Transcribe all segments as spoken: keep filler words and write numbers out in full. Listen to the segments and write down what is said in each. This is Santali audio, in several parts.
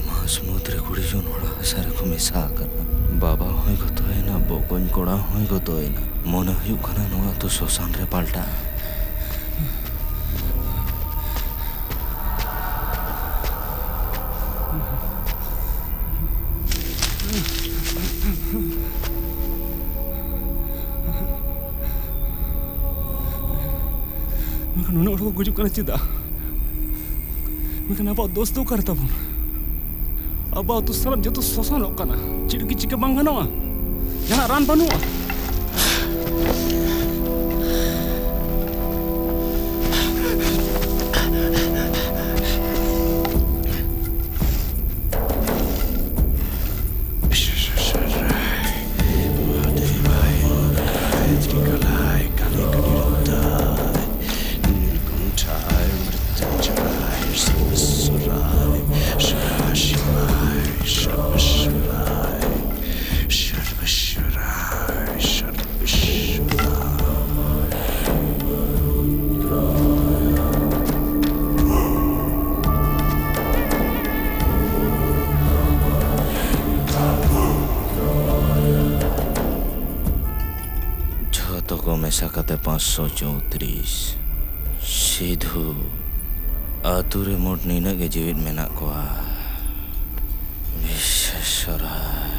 ᱢᱟᱥ ᱢᱩᱫᱽᱨᱮ ᱠᱩᱲᱤ ᱡᱚᱱ ᱦᱚᱲ ᱦᱟᱥᱟ ᱨᱮᱠᱚ ᱢᱮᱥᱟ ᱟᱠᱟᱱᱟ᱾ ᱵᱟᱵᱟ ᱦᱚᱸᱭ ᱜᱚᱛᱚᱭᱮᱱᱟ, ᱵᱚᱠᱚᱧ ᱠᱚᱲᱟ ᱦᱚᱸᱭ ᱜᱚᱛᱚᱭᱮᱱᱟ᱾ ᱢᱚᱱᱮ ᱦᱩᱭᱩᱜ ᱠᱟᱱᱟ ᱱᱚᱣᱟ ᱟᱛᱳ ᱥᱚᱥᱟᱱ ᱨᱮ ᱯᱟᱞᱴᱟᱜᱼᱟ᱾ ᱢᱮᱱᱠᱷᱟᱱ ᱱᱩᱱᱟᱹᱜ ᱦᱚᱲ ᱠᱚ ᱜᱩᱡᱩᱜ ᱠᱟᱱᱟ ᱪᱮᱫᱟᱜ? ᱢᱮᱱᱠᱷᱟᱱ ᱟᱵᱚᱣᱟᱜ ᱫᱳᱥ ᱫᱚ ᱚᱠᱟᱨᱮ ᱛᱟᱵᱚᱱ? ᱟᱵᱚ ᱟᱹᱛᱩ ᱥᱟᱱᱟᱢ ᱡᱚᱛᱚ ᱥᱚᱥᱟᱱᱚᱜ ᱠᱟᱱᱟ᱾ ᱪᱮᱫ ᱜᱮ ᱪᱤᱠᱟᱹ ᱵᱟᱝ ᱜᱟᱱᱚᱜᱼᱟ? ᱡᱟᱦᱟᱱᱟᱜ ᱨᱟᱱ ᱵᱟᱹᱱᱩᱜᱼᱟ? ᱡᱷᱚᱛᱚ ᱠᱚ ᱢᱮᱥᱟ ᱠᱟᱛᱮ ᱯᱟᱸᱪᱥᱚ ᱪᱳᱭᱛᱨᱤᱥ᱾ ᱥᱤᱫᱷᱩ, ᱟᱛᱳ ᱨᱮ ᱢᱳᱴ ᱱᱤᱱᱟᱹᱜ ᱜᱮ ᱡᱤᱣᱤᱫ ᱢᱮᱱᱟᱜ ᱠᱚᱣᱟ᱾ ᱵᱤᱥᱥᱮᱥᱣᱚᱨᱟᱭ᱾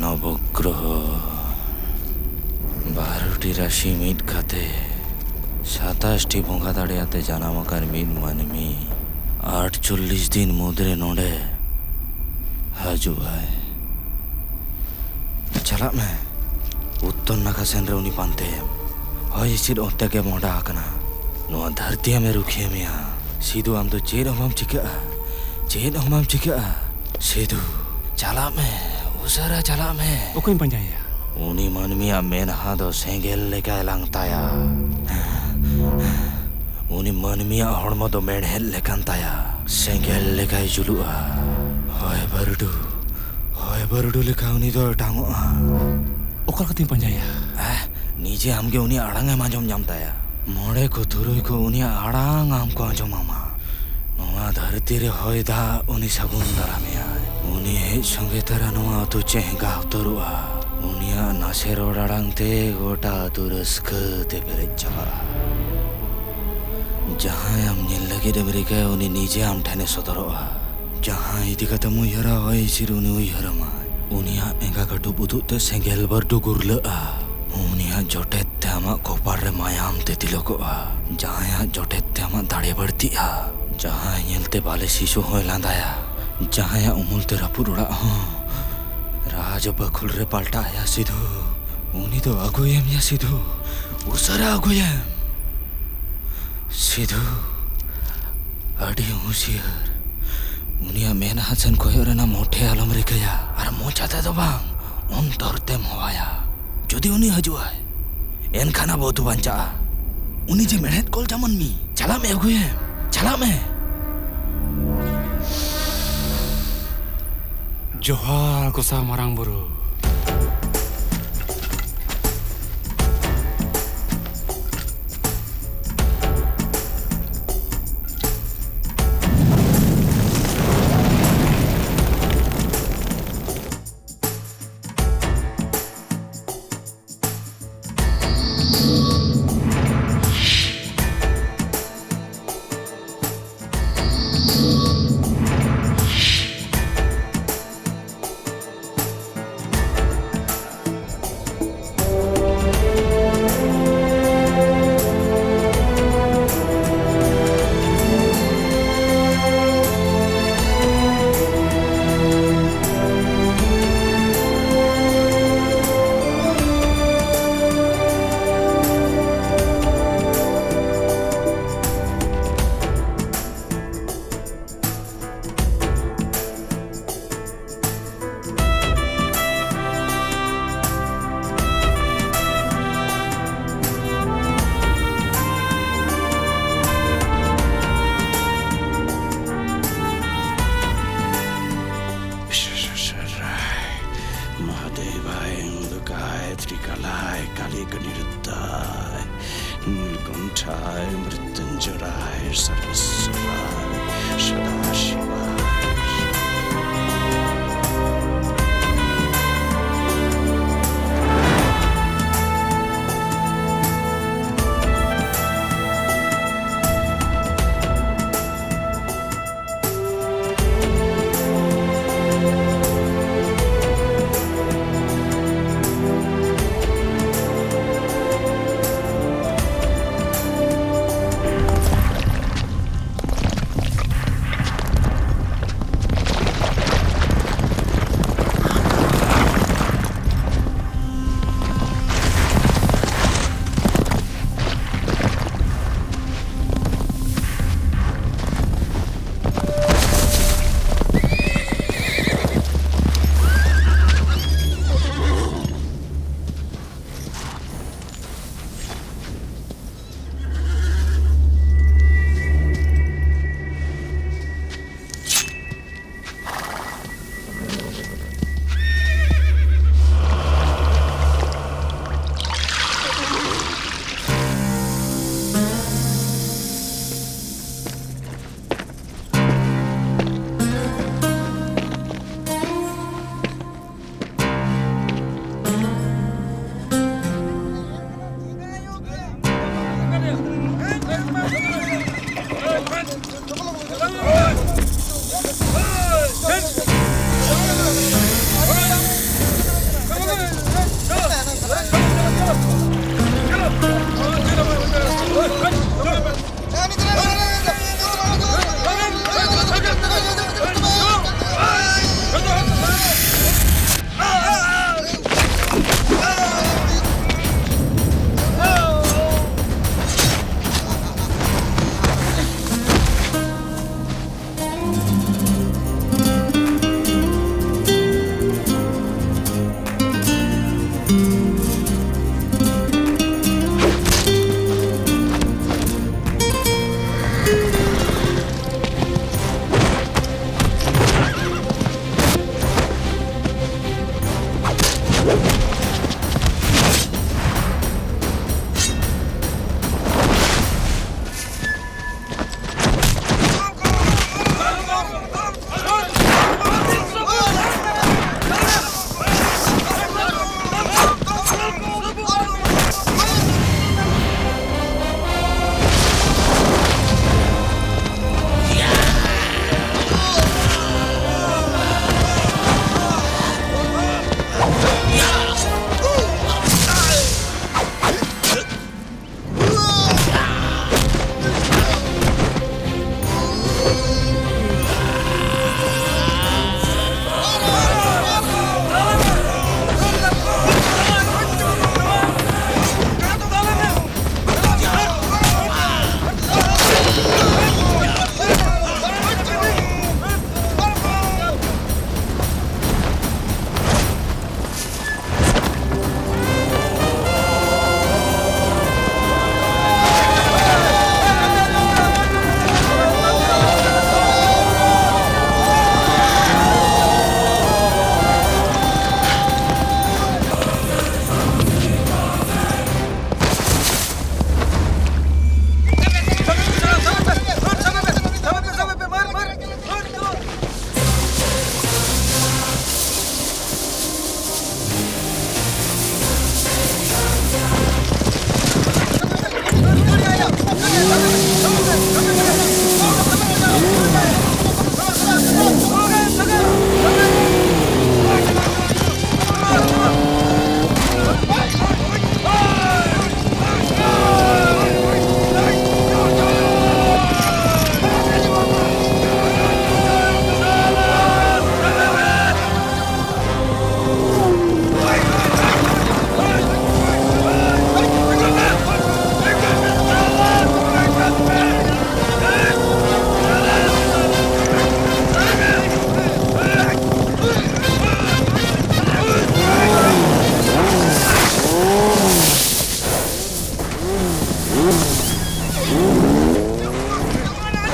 ᱱᱚᱵᱚᱜᱨᱚᱦᱚ᱾ ᱵᱟᱨᱚᱴᱤ ᱨᱟᱥᱤ ᱢᱤᱫ ᱠᱟᱛᱮ, ᱥᱟᱛᱟᱥ ᱴᱤ ᱵᱚᱸᱜᱟ ᱫᱟᱲᱮ ᱟᱛᱮ ᱡᱟᱱᱟᱢ ᱟᱠᱟᱱ ᱢᱤᱫ ᱢᱟᱹᱱᱢᱤ ᱟᱴᱪᱚᱞᱞᱤᱥ ᱫᱤᱱ ᱢᱩᱫᱽᱨᱮ ᱱᱚᱰᱮ ᱦᱤᱡᱩᱜ ᱟᱭ᱾ ᱪᱟᱞᱟᱜ ᱢᱮ, ᱩᱛᱛᱚᱨ ᱱᱟᱠᱷᱟ ᱥᱮᱱ ᱨᱮ ᱩᱱᱤ ᱯᱟᱱᱛᱮᱭᱮᱢ᱾ ᱦᱚᱭ ᱦᱤᱸᱥᱤᱫ ᱚᱱᱛᱮ ᱜᱮ ᱢᱚᱦᱰᱟ ᱟᱠᱟᱱᱟ᱾ ᱱᱚᱣᱟ ᱫᱷᱟᱹᱨᱛᱤ ᱟᱢᱮ ᱨᱩᱠᱷᱤᱭᱟᱹ ᱢᱮᱭᱟ᱾ ᱥᱤᱫᱷᱩ, ᱟᱢ ᱫᱚ ᱪᱮᱫ ᱦᱚᱸ ᱵᱟᱢ ᱪᱤᱠᱟᱹᱜᱼᱟ, ᱪᱮᱫ ᱦᱚᱸ ᱵᱟᱢ ᱪᱤᱠᱟᱹᱜᱼᱟ᱾ ᱥᱤᱫᱷᱩ, ᱪᱟᱞᱟᱜ ᱢᱮ, ᱩᱥᱟᱹᱨᱟ ᱪᱟᱞᱟᱜ ᱢᱮ᱾ ᱚᱠᱚᱭᱮᱢ ᱯᱟᱸᱡᱟᱭᱮᱭᱟ? ᱩᱱᱤ ᱢᱟᱹᱱᱢᱤᱭᱟᱜ ᱢᱮᱫᱦᱟ ᱫᱚ ᱥᱮᱸᱜᱮᱞ ᱞᱮᱠᱟᱭ ᱞᱟᱝᱛᱟᱭᱟ᱾ ᱩᱱᱤ ᱢᱟᱹᱱᱢᱤᱭᱟᱜ ᱦᱚᱲᱢᱚ ᱫᱚ ᱢᱮᱬᱦᱮᱫ ᱞᱮᱠᱟᱱ ᱛᱟᱭᱟ, ᱥᱮᱸᱜᱮᱞ ᱞᱮᱠᱟᱭ ᱡᱩᱞᱩᱜᱼᱟ᱾ ᱦᱚᱭ ᱵᱟᱹᱨᱰᱩ, ᱦᱚᱭ ᱵᱟᱹᱨᱰᱩ ᱞᱮᱠᱟ ᱩᱱᱤ ᱫᱚ ᱚᱴᱟᱝᱚᱜᱼᱟ᱾ ᱚᱠᱟ ᱞᱮᱠᱟᱛᱤᱧ ᱯᱟᱸᱡᱟᱭᱟ? ᱟᱦ, ᱱᱤᱡᱮ ᱟᱢᱜᱮ ᱩᱱᱤᱭᱟᱜ ᱟᱲᱟᱝ ᱮᱢ ᱟᱸᱡᱚᱢ ᱧᱟᱢ ᱛᱟᱭᱟ᱾ ᱢᱚᱬᱮ ᱠᱚ ᱛᱩᱨᱩᱭ ᱠᱚ ᱩᱱᱤᱭᱟᱜ ᱟᱲᱟᱝ ᱟᱢ ᱠᱚ ᱟᱸᱡᱚᱢᱟᱢᱟ᱾ ᱱᱚᱣᱟ ᱫᱷᱟᱹᱨᱛᱤ ᱨᱮ ᱦᱚᱭ ᱫᱟᱜ ᱩᱱᱤ ᱥᱟᱹᱜᱩᱱ ᱫᱟᱨᱟᱢᱮᱭᱟᱭ᱾ ᱩᱱᱤ ᱦᱮᱡ ᱥᱚᱸᱜᱮ ᱛᱟᱨᱟ ᱱᱚᱣᱟ ᱟᱹᱛᱩ ᱪᱮᱦᱜᱟ ᱩᱛᱟᱹᱨᱚᱜᱼᱟ᱾ ᱩᱱᱤᱭᱟᱜ ᱱᱟᱥᱮ ᱨᱚᱲ ᱟᱲᱟᱝ ᱛᱮ ᱜᱚᱴᱟ ᱟᱹᱛᱩ ᱨᱟᱹᱥᱠᱟᱹ ᱛᱮ ᱯᱮᱨᱮᱡ ᱪᱟᱵᱟᱜᱼᱟ᱾ ᱡᱟᱦᱟᱸᱭ ᱟᱢ ᱧᱮᱞ ᱞᱟᱹᱜᱤᱫ ᱮᱢ ᱨᱤᱠᱟᱹᱭᱟ, ᱩᱱᱤ ᱱᱤᱡᱮ ᱟᱢ ᱴᱷᱮᱱᱮ ᱥᱚᱫᱚᱨᱚᱜᱼᱟ᱾ ᱡᱟᱦᱟᱸ ᱤᱫᱤ ᱠᱟᱛᱮᱢ ᱩᱭᱦᱟᱹᱨᱟ, ᱦᱚᱭ ᱦᱤᱸᱥᱤᱫ ᱩᱱᱤ ᱩᱭᱦᱟᱹᱨᱟᱢᱟᱭ᱾ ᱩᱱᱤᱭᱟᱜ ᱮᱸᱜᱟ ᱠᱟᱹᱴᱩᱵ ᱩᱫᱩᱜ ᱛᱮ ᱥᱮᱸᱜᱮᱞ ᱵᱟᱹᱨᱰᱩ ᱜᱩᱨᱞᱟᱹᱜᱼᱟ᱾ ᱩᱱᱤᱭᱟᱜ ᱡᱚᱴᱮᱫ ᱛᱮ ᱟᱢᱟᱜ ᱠᱚᱯᱟᱲ ᱨᱮ ᱢᱟᱭᱟᱢ ᱛᱮ ᱛᱤᱞᱚᱠᱚᱜᱼᱟ᱾ ᱡᱟᱦᱟᱸᱭᱟᱜ ᱡᱚᱴᱮᱫ ᱛᱮ ᱟᱢᱟᱜ ᱫᱟᱲᱮ ᱵᱟᱹᱲᱛᱤᱜᱼᱟ᱾ ᱡᱟᱦᱟᱸᱭ ᱧᱮᱞᱛᱮ ᱵᱟᱞᱮ ᱥᱤᱥᱩ ᱦᱚᱸᱭ ᱞᱟᱸᱫᱟᱭᱟ᱾ ᱡᱟᱦᱟᱸᱭᱟᱜ ᱩᱢᱩᱞ ᱛᱮ ᱨᱟᱹᱯᱩᱫ ᱚᱲᱟᱜ ᱦᱚᱸ ᱨᱟᱡᱽ ᱵᱟᱹᱠᱷᱩᱞ ᱨᱮ ᱯᱟᱞᱴᱟᱜ ᱟᱭᱟ ᱥᱤᱫᱷᱩ᱾ ᱩᱱᱤ ᱫᱚ ᱟᱹᱜᱩᱭᱮᱢ ᱭᱟ ᱥᱤᱫᱷᱩ, ᱩᱥᱟᱹᱨᱟ ᱟᱹᱜᱩᱭᱮᱢ᱾ ᱥᱤᱫᱷᱩ, ᱟᱹᱰᱤ ᱦᱩᱸᱥᱤᱭᱟᱹᱨ᱾ ᱩᱱᱤᱭᱟᱜ ᱢᱮᱫᱦᱟ ᱥᱮᱱ ᱠᱚᱭᱚᱜ ᱨᱮᱱᱟᱜ ᱢᱚᱴᱷᱮ ᱟᱞᱚᱢ ᱨᱤᱠᱟᱹᱭᱟ, ᱟᱨ ᱢᱚᱪᱟ ᱛᱮᱫᱚ ᱵᱟᱝ, ᱚᱱᱛᱚᱨ ᱛᱮᱢ ᱦᱚᱦᱚᱣᱟᱭᱟ᱾ ᱡᱩᱫᱤ ᱩᱱᱤ ᱦᱤᱡᱩᱜᱼᱟᱭ, ᱮᱱᱠᱷᱟᱱ ᱟᱵᱚ ᱟᱹᱛᱩ ᱵᱟᱧᱪᱟᱜᱼᱟ᱾ ᱩᱱᱤ ᱡᱮ ᱢᱮᱲᱦᱮᱫ ᱠᱚᱞᱪᱟ ᱢᱟᱹᱱᱢᱤ, ᱪᱟᱞᱟᱜ ᱢᱮ ᱟᱹᱜᱩᱭᱮᱢ, ᱪᱟᱞᱟᱜ ᱢᱮ᱾ ᱡᱚᱦᱟᱨ ᱜᱚᱸᱥᱟᱭ ᱢᱟᱨᱟᱝ ᱵᱩᱨᱩ᱾ सर्वाणि सदाशिव।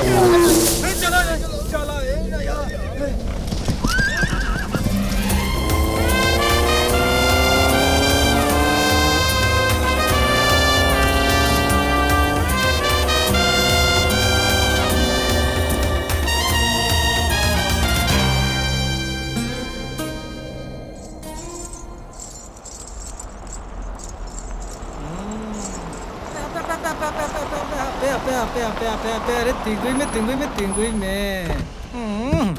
ᱦᱟᱯᱮ, ᱦᱟᱯᱮ, ᱦᱟᱯᱮ, ᱦᱟᱯᱮ, ᱦᱟᱯᱮ, ᱦᱟᱯᱮ, ᱦᱟᱯᱮ, ᱦᱟᱯᱮ, ᱦᱟᱯᱮ, ᱦᱟᱯᱮ, ᱦᱟᱯᱮ, ᱦᱟᱯᱮ, ᱦᱟᱯᱮ, ᱦᱟᱯᱮ, ᱦᱟᱯᱮ, ᱦᱟᱯᱮ, ᱦᱟᱯᱮ, ᱦᱟᱯᱮ, ᱟᱨᱮ, ᱛᱤᱸᱜᱩᱭ ᱢᱮ, ᱛᱤᱸᱜᱩᱭ ᱢᱮ, ᱛᱤᱸᱜᱩᱭ ᱢᱮ᱾ ᱦᱩᱸ᱾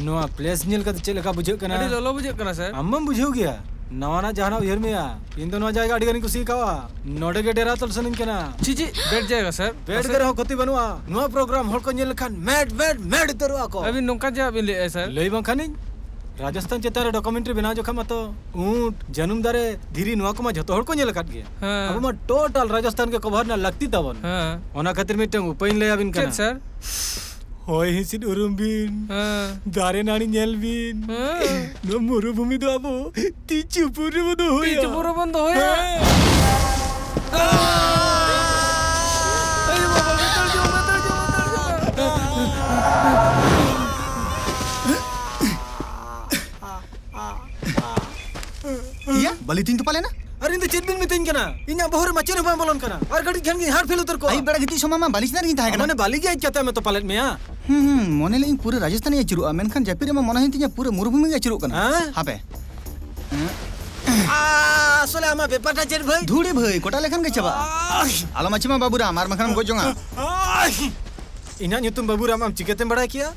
ᱱᱚᱣᱟ ᱯᱞᱮᱥ ᱧᱮᱞ ᱠᱟᱛᱮ ᱪᱮᱫ ᱞᱮᱠᱟ ᱵᱩᱡᱷᱟᱹᱜ ᱠᱟᱱᱟ? ᱟᱹᱰᱤ ᱞᱚᱞᱚ ᱵᱩᱡᱷᱟᱹᱜ ᱠᱟᱱᱟ, ᱥᱟᱨ᱾ ᱟᱢ ᱢᱟᱢ ᱵᱩᱡᱷᱟᱹᱣ ᱜᱮᱭᱟ, ᱱᱟᱣᱟᱱᱟᱜ ᱡᱟᱦᱟᱱᱟᱜ ᱩᱭᱦᱟᱹᱨ ᱢᱮᱭᱟ᱾ ᱤᱧ ᱫᱚ ᱱᱚᱣᱟ ᱡᱟᱭᱜᱟ ᱟᱹᱰᱤ ᱜᱟᱱᱤᱧ ᱠᱩᱥᱤ ᱠᱟᱣᱟ᱾ ᱱᱚᱰᱮ ᱜᱮ ᱰᱮᱨᱟ ᱛᱚᱞ ᱥᱟᱱᱟᱧ ᱠᱟᱱᱟ᱾ ᱪᱤ, ᱪᱤ, ᱵᱮᱰ ᱡᱟᱭᱜᱟ, ᱥᱟᱨ᱾ ᱵᱮᱰ ᱜᱮ ᱨᱮᱦᱚᱸ ᱠᱷᱚᱛᱤ ᱵᱟᱹᱱᱩᱜᱼᱟ᱾ ᱱᱚᱣᱟ ᱯᱨᱳᱜᱨᱟᱢ ᱦᱚᱲ ᱠᱚ ᱧᱮᱞ ᱞᱮᱠᱷᱟᱱ ᱢᱮᱰ, ᱢᱮᱰ, ᱢᱮᱰ ᱩᱛᱟᱹᱨᱚᱜᱼᱟ ᱠᱚ᱾ ᱟᱹᱵᱤᱱ ᱱᱚᱝᱠᱟ ᱪᱮᱫᱟᱜ ᱵᱤᱱ ᱞᱟᱹᱭᱮᱫᱼᱟ, ᱥᱟᱨ? ᱞᱟᱹᱭ ᱵᱟᱝᱠᱷᱟᱱᱤᱧ, ᱨᱟᱡᱚᱥᱛᱷᱟᱱ ᱪᱮᱛᱟᱱ ᱨᱮ ᱰᱚᱠᱩᱢᱮᱱᱴᱟᱨᱤ ᱵᱮᱱᱟᱣ ᱡᱚᱠᱷᱟᱱ ᱢᱟᱛᱚ ᱩᱸᱴ, ᱡᱟᱹᱱᱩᱢ ᱫᱟᱨᱮ, ᱫᱷᱤᱨᱤ, ᱱᱚᱣᱟ ᱠᱚᱢᱟ ᱡᱷᱚᱛᱚ ᱦᱚᱲ ᱠᱚ ᱧᱮᱞ ᱟᱠᱟᱫ ᱜᱮᱭᱟ᱾ ᱦᱮᱸ᱾ ᱟᱵᱚ ᱢᱟ ᱴᱳᱴᱟᱞ ᱨᱟᱡᱚᱥᱛᱷᱟᱱ ᱜᱮ ᱠᱚᱵᱷᱟᱨ ᱨᱮᱱᱟᱜ ᱞᱟᱹᱠᱛᱤ ᱛᱟᱵᱚᱱ᱾ ᱦᱮᱸ᱾ ᱚᱱᱟ ᱠᱷᱟᱹᱛᱤᱨ ᱢᱤᱫᱴᱟᱝ ᱩᱯᱟᱹᱭᱤᱧ ᱞᱟᱹᱭ ᱟᱵᱤᱱ ᱠᱟᱱᱟ᱾ ᱪᱮᱫ, ᱥᱟᱨ? ᱦᱚᱭ ᱦᱤᱸᱥᱤᱫ ᱩᱨᱩᱢ ᱵᱤᱱ, ᱦᱮᱸ᱾ ᱫᱟᱨᱮ ᱱᱟᱹᱲᱤ ᱧᱮᱞ ᱵᱤᱱ, ᱦᱮᱸ᱾ ᱱᱚᱣᱟ ᱢᱩᱨᱩᱵᱷᱩᱢᱤ ᱫᱚ ᱟᱵᱚ ᱛᱤ ᱪᱩᱯᱩᱨ ᱨᱮᱵᱚ ᱫᱚᱦᱚᱭᱟ᱾ ᱛᱤ ᱪᱩᱯᱩᱨ ᱨᱮᱵᱚᱱ ᱫᱚᱦᱚᱭᱟ᱾ ᱦᱮᱸ᱾ ᱟᱭᱳ ᱵᱟᱵᱟ, ᱵᱚᱛᱚᱨ ᱡᱚᱝ, ᱵᱚᱛᱚᱨ ᱡᱚᱝ, ᱵᱚᱛᱚᱨ ᱡᱚᱝ᱾ ᱤᱭᱟ, ᱵᱟᱹᱞᱤ ᱛᱤᱧ ᱛᱚᱯᱟ ᱞᱮᱱᱟ᱾ ᱟᱨ ᱤᱧ ᱫᱚ ᱪᱮᱫ ᱵᱤᱱ ᱢᱤᱛᱟᱹᱧ ᱠᱟᱱᱟ? ᱤᱧᱟᱜ ᱵᱚᱦᱚᱜ ᱨᱮ ᱢᱟ ᱪᱮᱫ ᱦᱚᱸ ᱵᱟᱝ ᱵᱚᱞᱚᱱ ᱠᱟᱱᱟ᱾ ᱟᱨ ᱠᱟᱹᱴᱤᱡ ᱠᱷᱟᱱ ᱜᱤᱧ ᱦᱟᱨ ᱯᱷᱮᱞ ᱩᱛᱟᱹᱨ ᱠᱚᱜᱼᱟ᱾ ᱟᱹᱭᱩᱵ ᱵᱮᱲᱟ ᱜᱤᱛᱤᱡ ᱥᱚᱢᱚᱭ ᱢᱟ ᱵᱟᱹᱞᱤ ᱪᱮᱛᱟᱱ ᱨᱮᱜᱤᱧ ᱛᱟᱦᱮᱸ ᱠᱟᱱᱟ᱾ ᱢᱟᱱᱮ ᱵᱟᱹᱞᱤ ᱜᱮ ᱟᱡ ᱪᱟᱛᱟᱢ ᱮ ᱛᱚᱯᱟ ᱞᱮᱫ ᱢᱮᱭᱟ? ᱦᱩᱸ, ᱦᱩᱸ, ᱢᱚᱱᱮ ᱞᱮᱫᱟᱹᱧ ᱯᱩᱨᱟᱹ ᱨᱟᱡᱚᱥᱛᱷᱟᱱᱤ ᱟᱹᱪᱩᱨᱚᱜᱼᱟ, ᱢᱮᱱᱠᱷᱟᱱ ᱡᱟᱹᱯᱤᱫ ᱨᱮᱢᱟ ᱢᱚᱱᱮ ᱦᱩᱭᱮᱱ ᱛᱤᱧᱟ ᱯᱩᱨᱟᱹ ᱢᱩᱨᱩᱵᱷᱩᱢᱤ ᱜᱮ ᱟᱹᱪᱩᱨᱚᱜ ᱠᱟᱱᱟ᱾ ᱦᱮᱸ? ᱦᱟᱯᱮ᱾ ᱟ, ᱟᱥᱚᱞᱮ ᱟᱢᱟᱜ ᱵᱮᱯᱟᱨᱴᱟ ᱪᱮᱫ ᱵᱷᱟᱹᱭ? ᱫᱷᱩᱲᱤ ᱵᱷᱟᱹᱭ, ᱠᱚᱴᱟ ᱞᱮᱠᱷᱟᱱ ᱜᱮ ᱪᱟᱵᱟᱜᱼᱟ᱾ ᱟᱦ! ᱟᱞᱚᱢ ᱟᱪᱷᱤᱢᱟ ᱵᱟᱹᱵᱩᱨᱟᱢ, ᱟᱨ ᱵᱟᱝᱠᱷᱟᱱᱮᱢ ᱜᱚᱡ ᱡᱚᱝᱟ᱾ ᱟᱦ! ᱤᱧᱟᱹᱜ ᱧᱩᱛᱩᱢ ᱵᱟᱹᱵᱩᱨᱟᱢ ᱟᱢ ᱪᱤᱠᱟᱹᱛᱮᱢ ᱵᱟᱲᱟᱭ ᱠᱮᱭᱟ?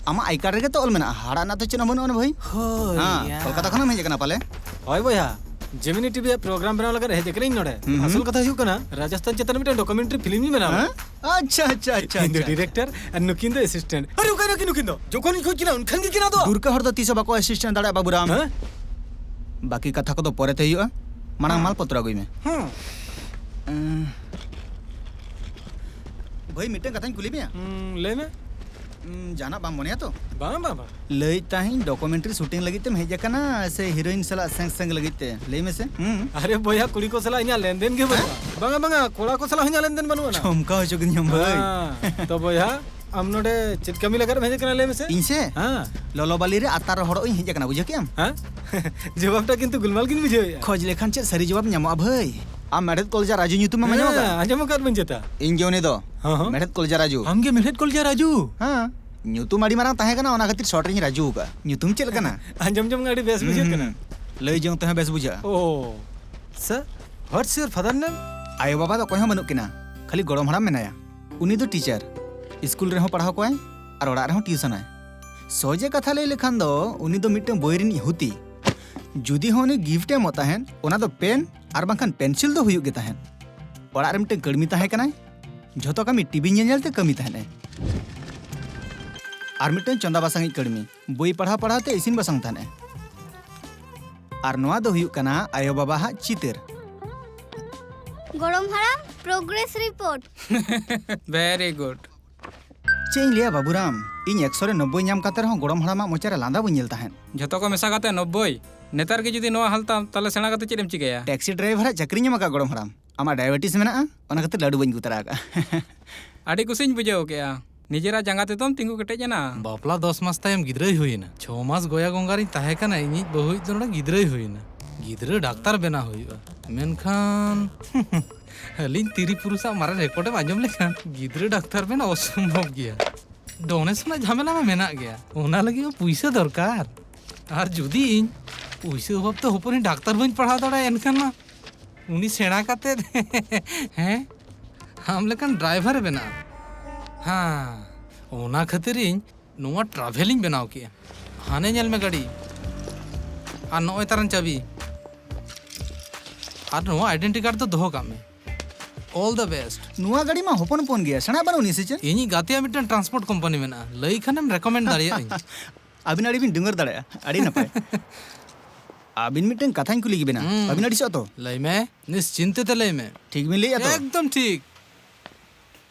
ᱟᱢᱟᱜ ᱟᱭ ᱠᱟᱨᱰ ᱨᱮᱜᱮ ᱛᱚ ᱚᱞ ᱢᱮᱱᱟᱜᱼᱟ, ᱦᱟᱦᱟᱲᱟᱜ ᱨᱮᱱᱟᱜ ᱛᱚ ᱪᱮᱫ ᱦᱚᱸ ᱵᱟᱹᱱᱩᱜᱼᱟ ᱵᱷᱟᱹᱭ᱾ ᱦᱳᱭ ᱦᱮᱸ, ᱭᱟ᱾ ᱠᱳᱞᱠᱟᱛᱟ ᱠᱷᱚᱱᱮᱢ ᱦᱮᱡ ᱟᱠᱟᱱᱟ ᱯᱟᱞᱮ? ᱦᱳᱭ ᱵᱚᱭᱦᱟ, ᱡᱮᱢᱤᱱᱤ ᱴᱤᱵᱷᱤ ᱨᱮᱭᱟᱜ ᱯᱨᱳᱜᱨᱟᱢ ᱵᱮᱱᱟᱣ ᱞᱟᱹᱜᱤᱫ ᱦᱮᱡ ᱟᱠᱟᱱᱟᱹᱧ ᱱᱚᱰᱮ᱾ ᱦᱩᱸ, ᱦᱩᱸ᱾ ᱟᱥᱚᱞ ᱠᱟᱛᱷᱟ ᱦᱩᱭᱩᱜ ᱠᱟᱱᱟ, ᱨᱟᱡᱚᱥᱛᱷᱟᱱ ᱪᱮᱛᱟᱱ ᱨᱮ ᱢᱤᱫᱴᱟᱝ ᱰᱚᱠᱩᱢᱮᱱᱴᱟᱨᱤ ᱯᱷᱤᱞᱢ ᱤᱧ ᱵᱮᱱᱟᱣᱟ᱾ ᱦᱮᱸ? ᱟᱪᱪᱷᱟ, ᱟᱪᱪᱷᱟ, ᱟᱪᱪᱷᱟ, ᱤᱧ ᱫᱚ ᱟᱪᱪᱷᱟ᱾ ᱰᱤᱨᱮᱠᱴᱚᱨ ᱟᱨ ᱱᱩᱠᱤᱱ ᱫᱚ ᱮᱥᱤᱥᱴᱮᱱᱴ᱾ ᱟᱨᱮ, ᱚᱠᱟᱭ ᱱᱟᱠᱤᱱ ᱱᱩᱠᱤᱱ ᱫᱚ? ᱡᱚᱠᱷᱚᱱᱤᱧ ᱠᱷᱚᱡ ᱠᱤᱱᱟ, ᱩᱱᱠᱷᱟᱱ ᱜᱮ ᱠᱤᱱ ᱟᱫᱚᱜᱼᱟ᱾ ᱫᱩᱨᱠᱟᱹ ᱦᱚᱲ ᱫᱚ ᱛᱤᱥ ᱦᱚᱸ ᱵᱟᱠᱚ ᱮᱥᱤᱥᱴᱮᱱᱴ ᱫᱟᱲᱮᱭᱟᱜᱼᱟ, ᱵᱟᱹᱵᱩᱨᱟᱢ᱾ ᱦᱮᱸ? ᱵᱟᱹᱠᱤ ᱠᱟᱛᱷᱟ ᱠᱚᱫᱚ ᱯᱚᱨᱮ ᱛᱮ ᱦᱩᱭᱩᱜᱼᱟ᱾ ᱢᱟᱲᱟᱝ ᱦᱮᱸ᱾ ᱢᱟᱞ ᱯᱚᱛᱨᱚ ᱟᱹᱜᱩᱭ ᱢᱮ᱾ ᱦᱮᱸ᱾ ᱮᱸ, ᱵᱷᱟᱹᱭ, ᱢᱤᱫᱴᱟᱝ ᱠᱟᱛᱷᱟᱧ ᱠᱩᱞᱤ ᱢᱮᱭᱟ? ᱦᱩᱸ, ᱞᱟᱹᱭ ᱢᱮ᱾ ᱩᱸ, ᱡᱟᱦᱟᱱᱟᱜ ᱵᱟᱢ ᱢᱚᱱᱮᱭᱟ ᱛᱚ? ᱵᱟᱝ, ᱵᱟᱝ, ᱵᱟᱝ᱾ ᱞᱟᱹᱭᱮᱫ ᱛᱟᱦᱮᱸᱧ, ᱰᱚᱠᱩᱢᱮᱱᱴᱟᱨᱤ ᱥᱩᱴᱤᱝ ᱞᱟᱹᱜᱤᱫ ᱛᱮᱢ ᱦᱮᱡ ᱟᱠᱟᱱᱟ ᱥᱮ ᱦᱤᱨᱳᱭᱤᱱ ᱥᱟᱞᱟᱜ ᱥᱮᱝ ᱥᱮᱝ ᱞᱟᱹᱜᱤᱫ ᱛᱮ? ᱞᱟᱹᱭ ᱢᱮᱥᱮ᱾ ᱦᱩᱸ᱾ ᱟᱨᱮ ᱵᱚᱭᱦᱟ, ᱠᱩᱲᱤ ᱠᱚ ᱥᱟᱞᱟᱜ ᱤᱧᱟᱹᱜ ᱞᱮᱱᱫᱮᱱ ᱜᱮ ᱵᱟᱹᱱᱩᱜᱼᱟ᱾ ᱵᱟᱝᱟ, ᱵᱟᱝᱟ, ᱠᱚᱲᱟ ᱠᱚ ᱥᱟᱞᱟᱜ ᱦᱚᱸ ᱤᱧᱟᱹᱜ ᱞᱮᱱᱫᱮᱱ ᱵᱟᱹᱱᱩᱜᱼᱟ ᱱᱟ᱾ ᱪᱚᱢᱠᱟᱣ ᱦᱚᱪᱚ ᱠᱤᱫᱤᱧᱟᱢ ᱵᱷᱟᱹᱭ᱾ ᱦᱮᱸ, ᱛᱚ ᱵᱚᱭᱦᱟ, ᱟᱢ ᱱᱚᱰᱮ ᱪᱮᱫ ᱠᱟᱹᱢᱤ ᱞᱟᱜᱟᱫ ᱮᱢ ᱦᱮᱡ ᱟᱠᱟᱱᱟ, ᱞᱟᱹᱭ ᱢᱮᱥᱮ? ᱤᱧ ᱥᱮ? ᱦᱮᱸ᱾ ᱞᱚᱞᱚ ᱵᱟᱞᱤ ᱨᱮ ᱟᱛᱟᱨ ᱨᱚᱦᱚᱲᱚᱜ ᱤᱧ ᱦᱮᱡ ᱟᱠᱟᱱᱟ, ᱵᱩᱡᱷᱟᱹᱣ ᱠᱮᱜᱼᱟᱢ? ᱦᱮᱸ? ᱡᱚᱵᱟᱵᱴᱟ ᱠᱤᱱᱛᱩ ᱜᱩᱞᱢᱟᱞ ᱜᱤᱧ ᱵᱩᱡᱷᱟᱹᱣᱮᱫᱼᱟ᱾ ᱠᱷᱚᱡᱽ ᱞᱮᱠᱷᱟᱱ ᱪᱮᱫ ᱥᱟᱹᱨᱤ ᱡᱚᱵᱟᱵ ᱧᱟᱢᱚᱜᱼᱟ ᱵᱷᱟᱹᱭ? ᱟᱢ ᱢᱮᱲᱦᱮᱫ ᱠᱚᱞᱡᱟ ᱨᱟᱡᱩ ᱧᱩᱛᱩᱢ ᱮᱢ ᱟᱸᱡᱚᱢ ᱦᱮᱸ, ᱟᱠᱟᱫᱟ? ᱟᱸᱡᱚᱢ ᱟᱠᱟᱫ ᱵᱟᱹᱧ ᱪᱮᱛᱟ᱾ ᱤᱧ ᱜᱮ ᱩᱱᱤ ᱫᱚ᱾ ᱦᱚᱸ, ᱦᱚᱸ᱾ ᱢᱮᱲᱦᱮᱫ ᱠᱚᱞᱡᱟ ᱨᱟᱡᱩ᱾ ᱟᱢ ᱜᱮ ᱢᱮᱲᱦᱮᱫ ᱠᱚᱞᱡᱟ ᱨᱟᱡᱩ? ᱦᱮᱸ᱾ ᱧᱩᱛᱩᱢ ᱟᱹᱰᱤ ᱢᱟᱨᱟᱝ ᱛᱟᱦᱮᱸ ᱠᱟᱱᱟ, ᱚᱱᱟ ᱠᱷᱟᱹᱛᱤᱨ ᱥᱚᱨᱴ ᱨᱤᱧ ᱨᱟᱡᱩ ᱟᱠᱟᱫᱼᱟ᱾ ᱧᱩᱛᱩᱢ ᱪᱮᱫ ᱞᱮᱠᱟᱱᱟ? ᱟᱸᱡᱚᱢ ᱡᱚᱝ ᱟᱹᱰᱤ ᱵᱮᱥ ᱵᱩᱡᱷᱟᱹᱜ ᱠᱟᱱᱟ᱾ ᱦᱩᱸ, ᱞᱟᱹᱭ ᱡᱚᱝ ᱛᱮᱦᱚᱸ ᱵᱮᱥ ᱵᱩᱡᱷᱟᱹᱜᱼᱟ᱾ ᱳ, sir, what's your father name? ᱟᱭᱳ ᱵᱟᱵᱟ ᱫᱚ ᱚᱠᱚᱭ ᱦᱚᱸ ᱵᱟᱹᱱᱩᱜ ᱠᱤᱱᱟ, ᱠᱷᱟᱹᱞᱤ ᱜᱚᱲᱚᱢ ᱦᱟᱲᱟᱢ ᱢᱮᱱᱟᱭᱟ᱾ ᱩᱱᱤ ᱫᱚ ᱴᱤᱪᱟᱨ, ᱤᱥᱠᱩᱞ ᱨᱮᱦᱚᱸ ᱯᱟᱲᱦᱟᱣ ᱠᱚᱣᱟᱭ ᱟᱨ ᱚᱲᱟᱜ ᱨᱮᱦᱚᱸ ᱴᱤᱭᱩᱥᱚᱱᱟᱭ᱾ ᱥᱚᱡᱷᱮ ᱠᱟᱛᱷᱟ ᱞᱟᱹᱭ ᱞᱮᱠᱷᱟᱱ ᱫᱚ ᱩᱱᱤ ᱫᱚ ᱢᱤᱫᱴᱟᱝ ᱵᱳᱭ ᱨᱤᱱᱤᱡ ᱦᱩᱛᱤ᱾ ᱡᱩᱫᱤ ᱦᱚᱸ ᱩᱱᱤ ᱜᱤᱯᱷᱴ ᱮ ᱮᱢᱚᱜ ᱛᱟᱦᱮᱸᱫ, ᱚᱱᱟ ᱫᱚ ᱯᱮᱱ ᱟᱨ ᱵᱟᱝᱠᱷᱟᱱ ᱯᱮᱱᱥᱤᱞ ᱫᱚ ᱦᱩᱭᱩᱜ ᱜᱮ ᱛᱟᱦᱮᱸᱫ᱾ ᱚᱲᱟᱜ ᱨᱮ ᱢᱤᱫᱴᱟᱝ ᱠᱟᱹᱲᱢᱤ ᱛᱟᱦᱮᱸ ᱠᱟᱱᱟᱭ, ᱡᱷᱚᱛᱚ ᱠᱟᱹᱢᱤ ᱴᱤᱵᱷᱤ ᱧᱮᱞ ᱧᱮᱞ ᱛᱮ ᱠᱟᱹᱢᱤ ᱛᱟᱦᱮᱸᱫ ᱮ᱾ ᱟᱨ ᱢᱤᱫᱴᱟᱝ ᱪᱚᱸᱫᱟ ᱵᱟᱥᱟᱝᱤᱡ ᱠᱟᱹᱲᱢᱤ, ᱵᱳᱭ ᱯᱟᱲᱦᱟᱣ ᱯᱟᱲᱦᱟᱣ ᱛᱮ ᱤᱥᱤᱱ ᱵᱟᱥᱟᱝ ᱛᱟᱦᱮᱸᱫ ᱮ᱾ ᱟᱨ ᱱᱚᱣᱟ ᱫᱚ ᱦᱩᱭᱩᱜ ᱠᱟᱱᱟ ᱟᱭᱳ ᱵᱟᱵᱟ ᱦᱟᱜ ᱪᱤᱛᱟᱹᱨ᱾ ᱜᱚᱲᱚᱢ ᱦᱟᱲᱟᱢ, progress report᱾ Very good. ᱪᱮᱫ ᱤᱧ ᱞᱟᱹᱭᱟ ᱵᱟᱵᱩᱨᱟᱢ, ᱤᱧ ᱮᱠᱥᱚ ᱨᱮ ᱱᱚᱵᱵᱳᱭ ᱧᱟᱢ ᱠᱟᱛᱮ ᱨᱮᱦᱚᱸ ᱜᱚᱲᱚᱢ ᱦᱟᱲᱟᱢᱟᱜ ᱢᱚᱪᱟ ᱨᱮ ᱞᱟᱸᱫᱟ ᱵᱟᱹᱧ ᱧᱮᱞ ᱛᱟᱦᱮᱸᱫ᱾ ᱡᱷᱚᱛᱚ ᱠᱚ ᱢᱮᱥᱟ ᱠᱟᱛᱮ ᱱᱚᱵᱵᱳᱭ᱾ ᱱᱮᱛᱟᱨ ᱜᱮ ᱡᱩᱫᱤ ᱱᱚᱣᱟ ᱦᱟᱞᱛᱟᱢ, ᱛᱟᱦᱞᱮ ᱥᱮᱬᱟ ᱠᱟᱛᱮ ᱪᱮᱫ ᱮᱢ ᱪᱤᱠᱟᱹᱭᱟ? ᱴᱮᱠᱥᱤ ᱰᱨᱟᱭᱵᱷᱟᱨᱟᱜ ᱪᱟᱹᱠᱨᱤᱧ ᱧᱟᱢ ᱟᱠᱟᱫ ᱜᱚᱲᱚᱢ ᱦᱟᱲᱟᱢ᱾ ᱟᱢᱟᱜ ᱰᱟᱭᱟᱵᱮᱴᱤᱥ ᱢᱮᱱᱟᱜᱼᱟ, ᱚᱱᱟ ᱠᱷᱟᱹᱛᱤᱨ ᱞᱟᱹᱰᱩ ᱵᱟᱹᱧ ᱟᱹᱜᱩ ᱛᱚᱨᱟ ᱟᱠᱟᱫᱼᱟ᱾ ᱟᱹᱰᱤ ᱠᱩᱥᱤᱧ ᱵᱩᱡᱷᱟᱹᱣ ᱠᱮᱜᱼᱟ᱾ ᱱᱤᱡᱮᱨᱟᱜ ᱡᱟᱸᱜᱟ ᱛᱮᱫᱚᱢ ᱛᱤᱸᱜᱩ ᱠᱮᱴᱮᱡ ᱮᱱᱟ᱾ ᱵᱟᱯᱞᱟ ᱫᱚᱥ ᱢᱟᱥ ᱛᱟᱭᱚᱢ ᱜᱤᱫᱽᱨᱟᱹᱭ ᱦᱩᱭᱮᱱᱟ᱾ ᱪᱷᱚ ᱢᱟᱥ ᱜᱚᱭᱟ ᱜᱚᱸᱜᱟᱨᱤᱧ ᱛᱟᱦᱮᱸ ᱠᱟᱱᱟ, ᱤᱧᱤᱡ ᱵᱟᱹᱦᱩᱭᱤᱡ ᱫᱚ ᱱᱚᱰᱮ ᱜᱤᱫᱽᱨᱟᱹᱭ ᱦᱩᱭᱮᱱᱟ᱾ ᱜᱤᱫᱽᱨᱟᱹ ᱰᱟᱠᱛᱟᱨ ᱵᱮᱱᱟᱣ ᱦᱩᱭᱩᱜᱼᱟ᱾ ᱢᱮᱱᱠᱷᱟᱱ ᱟᱹᱞᱤᱧ ᱛᱤᱨᱤ ᱯᱩᱨᱩᱥᱟᱜ ᱢᱟᱨᱮ ᱨᱮᱠᱚᱨᱰ ᱮᱢ ᱟᱸᱡᱚᱢ ᱞᱮᱠᱷᱟᱱ ᱜᱤᱫᱽᱨᱟᱹ ᱰᱟᱠᱛᱟᱨ ᱵᱮᱱᱟᱣ ᱚᱥᱚᱢᱵᱷᱚᱵ ᱜᱮᱭᱟ᱾ ᱰᱚᱱᱮᱥᱚᱱ ᱨᱮᱱᱟᱜ ᱡᱷᱟᱢᱮᱞᱟ ᱢᱟ ᱢᱮᱱᱟᱜ ᱜᱮᱭᱟ, ᱚᱱᱟ ᱞᱟᱹᱜᱤᱫ ᱢᱟ ᱯᱩᱭᱥᱟᱹ ᱫᱚᱨᱠᱟᱨ᱾ ᱟᱨ ᱡᱩᱫᱤ ᱤᱧ ᱯᱩᱭᱥᱟᱹ ᱚᱵᱷᱟᱵ ᱛᱮ ᱦᱚᱯᱚᱱᱤᱧ ᱰᱟᱠᱛᱟᱨ ᱵᱟᱹᱧ ᱯᱟᱲᱦᱟᱣ ᱫᱟᱲᱮᱭᱟᱜᱼᱟ, ᱮᱱᱠᱷᱟᱱ ᱢᱟ ᱩᱱᱤ ᱥᱮᱬᱟ ᱠᱟᱛᱮᱫ, ᱦᱮᱸ, ᱟᱢ ᱞᱮᱠᱟᱱ ᱰᱨᱟᱭᱵᱷᱟᱨ ᱮ ᱵᱮᱱᱟᱜᱼᱟ᱾ ᱦᱮᱸ, ᱚᱱᱟ ᱠᱷᱟᱹᱛᱤᱨ ᱤᱧ ᱱᱚᱣᱟ ᱴᱨᱟᱵᱷᱮᱞᱤᱧ ᱵᱮᱱᱟᱣ ᱠᱮᱜᱼᱟ᱾ ᱦᱟᱱᱮ ᱧᱮᱞ ᱢᱮ ᱜᱟᱹᱰᱤ, ᱟᱨ ᱱᱚᱜᱼᱚᱭ ᱛᱟᱨᱟᱱ ᱪᱟᱵᱤ, ᱟᱨ ᱱᱚᱣᱟ ᱟᱭᱰᱮᱱᱴᱤ ᱠᱟᱨᱰ ᱫᱚ ᱫᱚᱦᱚ ᱠᱟᱜ ᱢᱮ᱾ All the best. ᱱᱚᱣᱟ ᱜᱟᱹᱰᱤ ᱢᱟ ᱦᱚᱯᱚᱱ ᱦᱚᱯᱚᱱ ᱜᱮᱭᱟ, ᱥᱮᱬᱟ ᱵᱟᱹᱱᱩᱜ ᱟᱹᱱᱤᱡ ᱥᱮ ᱪᱮᱫ? ᱤᱧᱤᱡ ᱜᱟᱛᱮᱭᱟᱜ ᱢᱤᱫᱴᱟᱝ ᱴᱨᱟᱱᱥᱯᱳᱨᱴ ᱠᱳᱢᱯᱟᱱᱤ ᱢᱮᱱᱟᱜᱼᱟ, ᱞᱟᱹᱭ ᱠᱷᱟᱱᱮᱢ ᱨᱮᱠᱚᱢᱮᱱᱰ ᱫᱟᱲᱮᱭᱟᱜᱼᱟᱹᱧ᱾ ᱟᱹᱵᱤᱱ ᱟᱹᱰᱤ ᱵᱤᱱ ᱰᱩᱝᱜᱟᱹᱨ ᱫᱟᱲᱮᱭᱟᱜᱼᱟ, ᱟᱹᱰᱤ ᱱᱟᱯᱟᱭ᱾ ᱟᱹᱵᱤᱱ ᱢᱤᱫᱴᱟᱝ ᱠᱟᱛᱷᱟᱧ ᱠᱩᱞᱤ ᱠᱮᱵᱤᱱᱟ, ᱦᱩᱸ᱾ ᱵᱟᱹᱵᱤᱱ ᱟᱹᱲᱤᱥᱚᱜᱼᱟ ᱛᱚ? ᱞᱟᱹᱭ ᱢᱮ, ᱱᱤᱥᱪᱤᱱᱛᱮ ᱛᱮ ᱞᱟᱹᱭ ᱢᱮ᱾ ᱴᱷᱤᱠ ᱵᱤᱱ ᱞᱟᱹᱭᱮᱜᱼᱟ ᱛᱚ? ᱮᱠᱫᱚᱢ ᱴᱷᱤᱠ᱾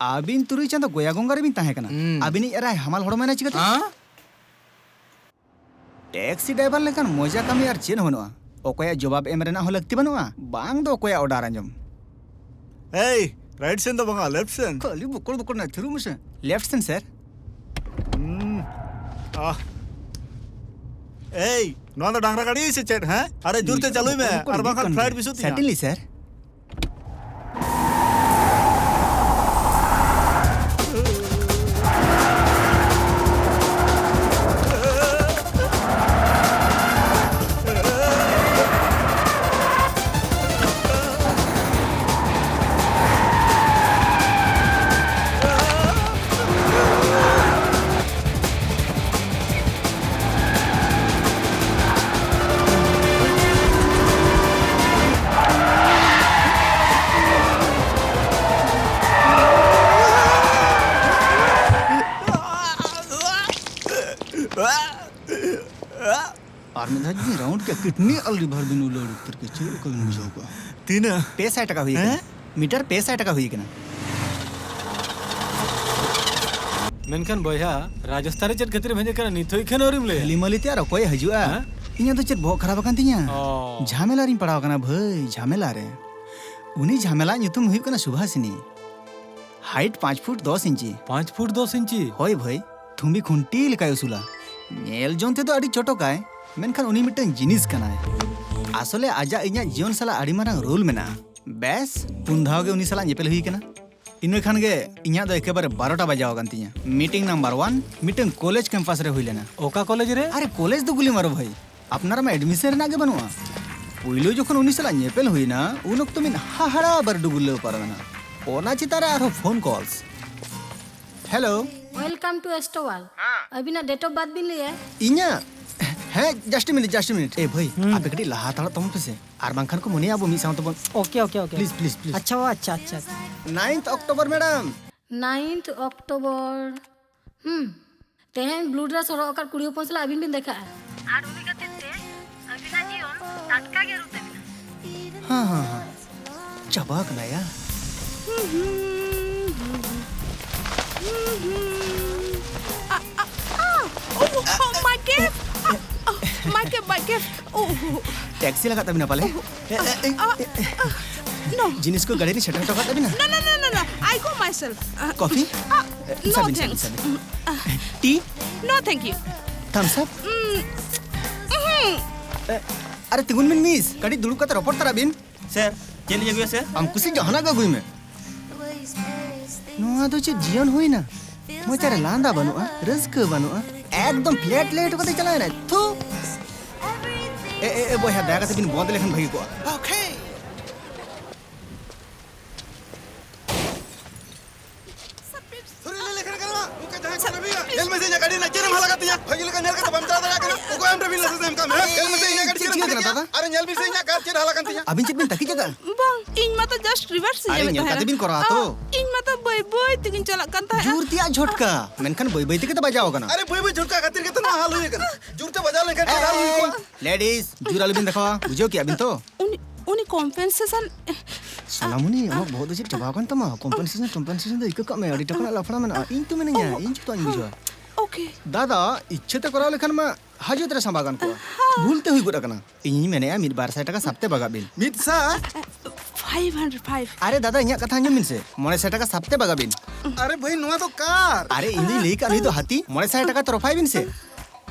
ᱟᱹᱵᱤᱱ ᱛᱩᱨᱩᱭ ᱪᱟᱸᱫᱚ ᱜᱚᱭᱟ ᱜᱚᱝᱜᱟ ᱨᱮᱵᱤᱱ ᱛᱟᱦᱮᱸ ᱠᱟᱱᱟ᱾ ᱦᱩᱸ᱾ ᱟᱹᱵᱤᱱᱤᱡ ᱮᱨᱟᱭ ᱦᱟᱢᱟᱞ ᱦᱚᱲᱢᱚᱭᱮᱱᱟ ᱪᱤᱠᱟᱹᱛᱮ? ᱦᱮᱸ? ᱴᱮᱠᱥᱤ ᱰᱨᱟᱭᱵᱷᱟᱨ ᱞᱮᱠᱟᱱ ᱢᱚᱡᱟ ᱠᱟᱹᱢᱤ ᱟᱨ ᱪᱮᱫ ᱦᱚᱸ ᱵᱟᱹᱱᱩᱜᱼᱟ᱾ ᱚᱠᱚᱭᱟᱜ ᱡᱚᱵᱟᱵ ᱮᱢ ᱨᱮᱱᱟᱜ ᱦᱚᱸ ᱞᱟᱹᱠᱛᱤ ᱵᱟᱹᱱᱩᱜᱼᱟ, ᱵᱟᱝ ᱫᱚ ᱚᱠᱚᱭᱟᱜ ᱚᱰᱟᱨ ᱟᱸᱡᱚᱢ᱾ ᱮᱭ, ᱨᱟᱭᱤᱴ ᱥᱮᱱ ᱫᱚ ᱵᱟᱝᱟ, ᱞᱮᱯᱷᱴ ᱥᱮᱱ᱾ ᱠᱷᱟᱹᱞᱤ ᱵᱚᱠᱚᱲ ᱵᱚᱠᱚᱲ ᱱᱟ ᱛᱷᱤᱨᱩ ᱢᱮᱥᱮ᱾ ᱞᱮᱯᱷᱴ ᱥᱮᱱ, ᱥᱮᱨ᱾ ᱦᱩᱸ, ᱟᱦ᱾ ᱮᱭ, ᱱᱚᱣᱟ ᱫᱚ ᱰᱟᱝᱨᱟ ᱜᱟᱹᱰᱤ ᱥᱮ ᱪᱮᱫ, ᱦᱮᱸ? ᱟᱨᱮ, ᱡᱳᱨ ᱛᱮ ᱪᱟᱹᱞᱩᱭ ᱢᱮ, ᱵᱚᱠᱚᱲ ᱟᱨ ᱵᱟᱝᱠᱷᱟᱱ ᱵᱚᱠᱚᱲ ᱯᱞᱟᱭᱤᱴ ᱵᱤᱥᱩᱫ ᱛᱤᱧᱟ᱾ ᱥᱟᱴᱤᱱᱞᱤ, ᱥᱮᱨ᱾ ᱟᱨ ᱢᱤᱫ ᱫᱷᱟᱣ ᱡᱩᱫᱤ ᱨᱟᱣᱩᱱᱰ ᱠᱮᱫ, ᱠᱤᱰᱱᱤ ᱟᱨ ᱞᱤᱵᱷᱟᱨ ᱵᱤᱱ ᱩᱞᱟᱹᱲ ᱩᱛᱟᱹᱨ ᱠᱮᱫ, ᱪᱮᱫ ᱞᱮᱠᱟ ᱵᱤᱱ ᱵᱩᱡᱷᱟᱹᱣ ᱠᱚᱜᱼᱟ? ᱛᱤᱱᱟᱹᱜ? ᱯᱮ ᱥᱟᱭ ᱴᱟᱠᱟ ᱦᱩᱭ ᱟᱠᱟᱱᱟ᱾ ᱦᱮᱸ? ᱢᱤᱴᱟᱨ ᱯᱮ ᱥᱟᱭ ᱴᱟᱠᱟ ᱦᱩᱭ ᱟᱠᱟᱱᱟ᱾ ᱢᱮᱱᱠᱷᱟᱱ ᱵᱚᱭᱦᱟ, ᱨᱟᱡᱚᱥᱛᱷᱟᱱ ᱨᱮ ᱪᱮᱫ ᱠᱷᱟᱹᱛᱤᱨ ᱮᱢ ᱦᱮᱡ ᱟᱠᱟᱱᱟ? ᱱᱤᱛ ᱦᱚᱸ ᱮᱠᱷᱮᱱ ᱟᱹᱣᱨᱤᱢ ᱞᱟᱹᱭᱟ᱾ ᱠᱷᱟᱹᱞᱤ ᱢᱟᱹᱞᱤ ᱛᱮ ᱟᱨ ᱚᱠᱚᱭᱮ ᱦᱤᱡᱩᱜᱼᱟ? ᱦᱮᱸ? ᱤᱧᱟᱹᱜ ᱫᱚ ᱪᱮᱫ ᱵᱚᱦᱚᱜ ᱠᱷᱟᱨᱟᱯ ᱟᱠᱟᱱ ᱛᱤᱧᱟ? ᱚ᱾ ᱡᱷᱟᱢᱮᱞᱟ ᱨᱤᱧ ᱯᱟᱲᱟᱣ ᱟᱠᱟᱱᱟ ᱵᱷᱟᱹᱭ, ᱡᱷᱟᱢᱮᱞᱟ ᱨᱮ᱾ ᱩᱱᱤ ᱡᱷᱟᱢᱮᱞᱟ ᱧᱩᱛᱩᱢ ᱦᱩᱭᱩᱜ ᱠᱟᱱᱟ ᱥᱩᱵᱷᱟᱥᱤᱱᱤ᱾ ᱦᱟᱭᱤᱴ ᱯᱟᱸᱪ ᱯᱷᱩᱴ ᱫᱚᱥ ᱤᱧᱪᱤ᱾ ᱯᱟᱸᱪ ᱯᱷᱩᱴ ᱫᱚᱥ ᱤᱧᱪᱤ? ᱦᱳᱭ ᱵᱷᱟᱹᱭ, ᱛᱷᱩᱢᱵᱤ ᱠᱷᱩᱱᱴᱤ ᱞᱮᱠᱟᱭ ᱩᱥᱩᱞᱟ᱾ ᱧᱮᱞ ᱡᱚᱝ ᱛᱮᱫᱚ ᱟᱹᱰᱤ ᱪᱚᱴᱚᱠᱟᱭ, ᱢᱮᱱᱠᱷᱟᱱ ᱩᱱᱤ ᱢᱤᱫᱴᱟᱝ ᱡᱤᱱᱤᱥ ᱠᱟᱱᱟᱭ᱾ ᱟᱥᱚᱞᱮ ᱟᱡᱟᱜ ᱤᱧᱟᱹᱜ ᱡᱤᱭᱚᱱ ᱥᱟᱞᱟᱜ ᱟᱹᱰᱤ ᱢᱟᱨᱟᱝ ᱨᱳᱞ ᱢᱮᱱᱟᱜᱼᱟ᱾ ᱵᱮᱥ, ᱯᱩᱱ ᱫᱷᱟᱣ ᱜᱮ ᱩᱱᱤ ᱥᱟᱞᱟᱜ ᱧᱮᱯᱮᱞ ᱦᱩᱭ ᱟᱠᱟᱱᱟ᱾ ᱤᱱᱟᱹ ᱠᱷᱟᱱ ᱜᱮ ᱤᱧᱟᱹᱜ ᱫᱚ ᱮᱠᱮᱵᱟᱨᱮ ᱵᱟᱨᱚᱴᱟ ᱵᱟᱡᱟᱣ ᱟᱠᱟᱱ ᱛᱤᱧᱟ᱾ ᱢᱤᱴᱤᱝ ᱱᱟᱢᱵᱟᱨ ᱚᱣᱟᱱ ᱢᱤᱫᱴᱟᱝ ᱠᱚᱞᱮᱡᱽ ᱠᱮᱢᱯᱟᱥ ᱨᱮ ᱦᱩᱭ ᱞᱮᱱᱟ᱾ ᱚᱠᱟ ᱠᱚᱞᱮᱡᱽ ᱨᱮ? ᱟᱨᱮ, ᱠᱚᱞᱮᱡᱽ ᱫᱚ ᱜᱩᱞᱤ ᱢᱟᱨᱳ ᱵᱷᱟᱹᱭ, ᱟᱯᱱᱟᱨᱟᱜ ᱢᱟ ᱮᱰᱢᱤᱥᱚᱱ ᱨᱮᱱᱟᱜ ᱜᱮ ᱵᱟᱹᱱᱩᱜᱼᱟ᱾ ᱯᱩᱭᱞᱩ ᱡᱚᱠᱷᱚᱱ ᱩᱱᱤ ᱥᱟᱞᱟᱜ ᱧᱮᱯᱮᱞ ᱦᱩᱭᱱᱟ, ᱩᱱ ᱚᱠᱛᱚ ᱢᱤᱫ ᱦᱟᱦᱟᱲᱟ ᱵᱟᱹᱨᱰᱩ ᱜᱩᱨᱞᱟᱹᱣ ᱯᱟᱨᱚᱢᱮᱱᱟ᱾ ᱚᱱᱟ ᱪᱮᱛᱟᱱ ᱨᱮ ᱟᱨᱦᱚᱸ phone calls. Hello. Welcome to Astowal. ᱟᱹᱵᱤᱱᱟᱜ date of birth ᱵᱤᱱ ᱞᱟᱹᱭᱟ? ᱤᱧᱟᱹᱜ? ᱦᱮᱸ, just a minute, just a minute. ᱮ ᱵᱷᱟᱹᱭ, ᱦᱩᱸ᱾ ᱟᱯᱮ ᱠᱟᱹᱴᱤᱡ ᱞᱟᱦᱟ ᱛᱟᱲᱟᱜ ᱛᱟᱵᱚᱱ ᱯᱮᱥᱮ, ᱟᱨ ᱵᱟᱝᱠᱷᱟᱱ ᱠᱚ ᱢᱚᱱᱮᱭᱟ ᱟᱵᱚ ᱢᱤᱫ ᱥᱟᱶ ᱛᱮᱵᱚᱱ᱾ Okay, okay, okay. Please, please, please. ᱟᱪᱪᱷᱟ, ᱟᱪᱪᱷᱟ, ᱟᱪᱪᱷᱟ, ᱟᱪᱪᱷᱟ. Ninth October, madam. Ninth October. ᱦᱩᱸ᱾ ᱛᱮᱦᱮᱧ blue dress ᱦᱚᱨᱚᱜ ᱟᱠᱟᱫ ᱠᱩᱲᱤ ᱦᱚᱯᱚᱱ ᱥᱟᱞᱟᱜ ᱟᱹᱵᱤᱱ ᱵᱤᱱ ᱫᱮᱠᱷᱟᱜᱼᱟ᱾ ᱟᱨ ᱩᱱᱤ ᱠᱷᱟᱹᱛᱤᱨ ᱛᱮ ᱟᱹᱵᱤᱱᱟᱜ ᱡᱤᱭᱚᱱ ᱴᱟᱴᱠᱟ ᱜᱮ ᱟᱹᱨᱩ ᱛᱟᱹᱵᱤᱱᱟ᱾ ᱦᱮᱸ, ᱦᱮᱸ, ᱦᱮᱸ᱾ ᱪᱟᱵᱟ ᱠᱟᱱᱟ ᱭᱟ᱾ ᱦᱩᱸ, ᱦᱩᱸ, Ah, ah, ah. Oh, oh, my cap. Ah, oh, my cap, my cap. Oh, oh. Taxi ᱞᱟᱜᱟᱜ ᱛᱟᱵᱤᱱᱟ ᱯᱟᱞᱮ? ᱮ, ᱮ, ᱮ, ah, ᱮ, ᱮ᱾ Ah, no. ᱡᱤᱱᱤᱥ ᱠᱚ ᱜᱟᱹᱰᱤ ᱨᱮ ᱥᱮᱴᱮᱨ ᱦᱚᱴᱚ ᱠᱟᱜ ᱛᱟᱵᱤᱱᱟ? No, no, no, no, no. I go myself. Ah, coffee? Ah, A, no, ᱥᱟᱵᱤᱱ, ᱥᱟᱵᱤᱱ, thanks. ᱥᱟᱵᱤᱱ᱾ Mm, ah, T? No, thank you. Thumbs up? Mm, mm-hmm. ᱮ, ᱟᱨᱮ ᱛᱤᱸᱜᱩᱱ ᱵᱤᱱ ᱢᱤᱥ, ᱠᱟᱹᱴᱤᱡ ᱫᱩᱲᱩᱵ ᱠᱟᱛᱮ ᱨᱚᱯᱚᱲ ᱛᱟᱨᱟ ᱵᱤᱱ᱾ ᱥᱮᱨ, ᱪᱮᱫ ᱞᱤᱧ ᱟᱹᱜᱩᱭᱟ ᱥᱮᱨ? ᱟᱢ ᱠᱩᱥᱤ ᱡᱟᱦᱟᱱᱟᱜ ᱜᱮ ᱟᱹᱜᱩᱭ ᱢᱮ᱾ ᱱᱚᱣᱟ ᱫᱚ ᱪᱮᱫ ᱡᱤᱭᱚᱱ ᱦᱩᱭᱱᱟ? ᱢᱚᱪᱟᱨᱮ ᱞᱟᱸᱫᱟ ᱵᱟᱹᱱᱩᱜᱼᱟ, ᱨᱟᱹᱥᱠᱟᱹ ᱵᱟᱹᱱᱩᱜᱼᱟ, ᱮᱠᱫᱚᱢ ᱯᱷᱞᱮᱴ ᱞᱮᱴ ᱠᱟᱛᱮ ᱪᱟᱞᱟᱣ ᱮᱱᱟᱭ᱾ ᱛᱷᱩ! ᱮ, ᱮ, ᱮ, ᱵᱚᱭᱦᱟ, ᱫᱟᱭᱟ ᱠᱟᱛᱮ ᱵᱤᱱ ᱵᱚᱱᱫ ᱞᱮᱠᱷᱟᱱ ᱵᱷᱟᱹᱜᱤ ᱠᱚᱜᱼᱟ᱾ ᱥᱩᱨᱤ ᱞᱟᱹᱭ ᱞᱮᱠᱷᱟᱱ ᱜᱟᱱᱚᱜᱼᱟ? ᱱᱚᱝᱠᱟ ᱡᱟᱦᱟᱸᱭ ᱠᱚ ᱠᱟᱹᱢᱤᱭᱟ, ᱧᱮᱞ ᱢᱮᱥᱮ ᱤᱧᱟᱹᱜ ᱜᱟᱹᱰᱤ ᱨᱮᱱᱟᱜ ᱪᱮᱫ ᱮᱢ ᱦᱟᱞᱟ ᱠᱟᱜ ᱛᱤᱧᱟ? ᱵᱷᱟᱹᱜᱤ ᱞᱮᱠᱟ ᱧᱮᱞ ᱠᱟᱛᱮ ᱵᱟᱢ ᱪᱟᱞᱟᱣ ᱫᱟᱲᱮᱭᱟᱜ ᱠᱟᱱᱟ? ᱚᱠᱚᱭ ᱟᱢ ᱰᱨᱟᱭᱵᱷᱤᱝ ᱞᱟᱭᱥᱮᱱᱥ ᱮ ᱮᱢ ᱠᱟᱜ ᱢᱮ? ᱧᱮᱞ ᱢᱮᱥᱮ ᱤᱧᱟᱹᱜ ᱜᱟᱹᱰᱤ ᱪᱮᱫ ᱪᱮᱫ ᱮᱢ ᱪᱤᱠᱟᱹ ᱠᱟᱱᱟ, ᱪᱤᱠᱟᱹ ᱠᱮᱫᱟ? ᱫᱟᱫᱟ? ᱟᱨᱮ ᱧᱮᱞ ᱢᱮᱥᱮ ᱤᱧᱟᱹᱜ ᱠᱟᱨ ᱪᱮᱫ ᱦᱟᱞᱟ ᱠᱟᱱ ᱛᱤᱧᱟ? ᱵᱟᱝ, ᱤᱧ ᱢᱟᱛᱚ just reverse ᱤᱧ ᱟᱨᱮ ᱮᱢᱮᱫ ᱧᱮᱞ ᱛᱟᱦᱮᱸᱫ᱾ ᱠᱟᱛᱮ ᱵᱤᱱ ᱠᱚᱨᱟᱣᱟ ᱛᱚ? ᱚ, ᱤᱧ ᱢᱟᱛᱚ ᱵᱟᱹᱭ ᱵᱟᱹᱭ ᱛᱮᱜᱤᱧ ᱪᱟᱞᱟᱜ ᱠᱟᱱ ᱛᱟᱦᱮᱸᱫ᱾ ᱡᱳᱨ ᱛᱮᱭᱟᱜ ᱡᱷᱚᱴᱠᱟ, ᱢᱮᱱᱠᱷᱟᱱ ᱵᱟᱹᱭ ᱵᱟᱹᱭ ᱛᱮᱜᱮ ᱛᱚ ᱵᱟᱡᱟᱣ ᱠᱟᱱᱟ᱾ ᱟᱨᱮ ᱵᱟᱹᱭ ᱵᱟᱹᱭ ᱡᱷᱚᱴᱠᱟ ᱠᱷᱟᱹᱛᱤᱨ ᱜᱮᱛᱚ ᱱᱚᱣᱟ ᱦᱟᱞ ᱦᱩᱭ ᱠᱟᱱᱟ᱾ ᱡᱳᱨ ᱛᱮ ᱵᱟᱡᱟᱣ ᱞᱮᱱᱠᱷᱟᱱ ᱪᱮᱫ ᱦᱟᱞ ᱦᱩᱭ ᱠᱚᱜᱼᱟ? ᱞᱮᱰᱤᱡ, ᱡᱳᱨ ᱟᱞᱚᱵᱤᱱ ᱫᱮᱠᱷᱟᱣᱟ, ᱵᱩᱡᱷᱟᱹᱣ ᱠᱮᱜᱼᱟ ᱵᱤᱱ ᱛᱚ? ᱩᱱᱤ, ᱩᱱᱤ compensation ᱥᱳᱱᱟᱢᱩᱱᱤ, ᱟᱢᱟᱜ ᱵᱚᱦᱚᱜ ᱫᱚ ᱪᱮᱫ ᱪᱟᱵᱟ ᱟᱠᱟᱱ ᱛᱟᱢᱟ? Compensation, compensation ᱫᱚ ᱤᱠᱟᱹ ᱠᱟᱜ ᱢᱮ, ᱟᱹᱰᱤ ᱴᱟᱠᱟ ᱨᱮᱱᱟᱜ ᱞᱟᱯᱷᱲᱟ ᱢᱮᱱᱟᱜᱼᱟ᱾ ᱤᱧ ᱛᱚ ᱢᱤᱱᱟᱹᱧᱟ, ᱚ, ᱤᱧ ᱡᱚᱛᱚᱣᱟᱜ ᱤᱧ ᱵᱩᱡᱷᱟᱹᱣᱟ᱾ Okay. ᱫᱟᱫᱟ, ᱤᱪᱪᱷᱟᱹ ᱛᱮ ᱠᱚᱨᱟᱣ ᱞᱮᱠᱷᱟᱱ ᱢᱟ ᱦᱟᱡᱚᱛ ᱨᱮ ᱥᱟᱸᱵᱟ ᱜᱟᱱ ᱠᱚᱜᱼᱟ᱾ ᱵᱷᱩᱞ ᱛᱮ ᱦᱩᱭ ᱜᱚᱫ ᱟᱠᱟᱱᱟ᱾ ᱤᱧᱤᱧ ᱢᱮᱱᱮᱫᱼᱟ, ᱢᱤᱫ ᱵᱟᱨ ᱥᱟᱭ ᱴᱟᱠᱟ ᱥᱟᱵ ᱛᱮ ᱵᱟᱜᱟᱜ ᱵᱤᱱ᱾ ᱢᱤᱫ ᱥᱟᱭ? Five hundred five. ᱟᱨᱮ ᱫᱟᱫᱟ, ᱤᱧᱟᱹᱜ ᱠᱟᱛᱷᱟ ᱟᱸᱡᱚᱢ ᱵᱤᱱ ᱥᱮ, ᱢᱚᱬᱮ ᱥᱟᱭ ᱴᱟᱠᱟ ᱥᱟᱵ ᱛᱮ ᱵᱟᱜᱟᱜ ᱵᱤᱱ᱾ ᱟᱨᱮ ᱵᱷᱟᱹᱭ, ᱱᱚᱣᱟ ᱫᱚ ᱠᱟᱨ᱾ ᱟᱨᱮ, ᱤᱧ ᱫᱩᱧ ᱞᱟᱹᱭ ᱠᱟᱜ, ᱱᱩᱭ ᱫᱚ ᱦᱟᱹᱛᱤ᱾ ᱢᱚᱬᱮ ᱥᱟᱭ ᱴᱟᱠᱟ ᱛᱚ ᱨᱚᱯᱷᱟᱭ ᱵᱤᱱ ᱥᱮ᱾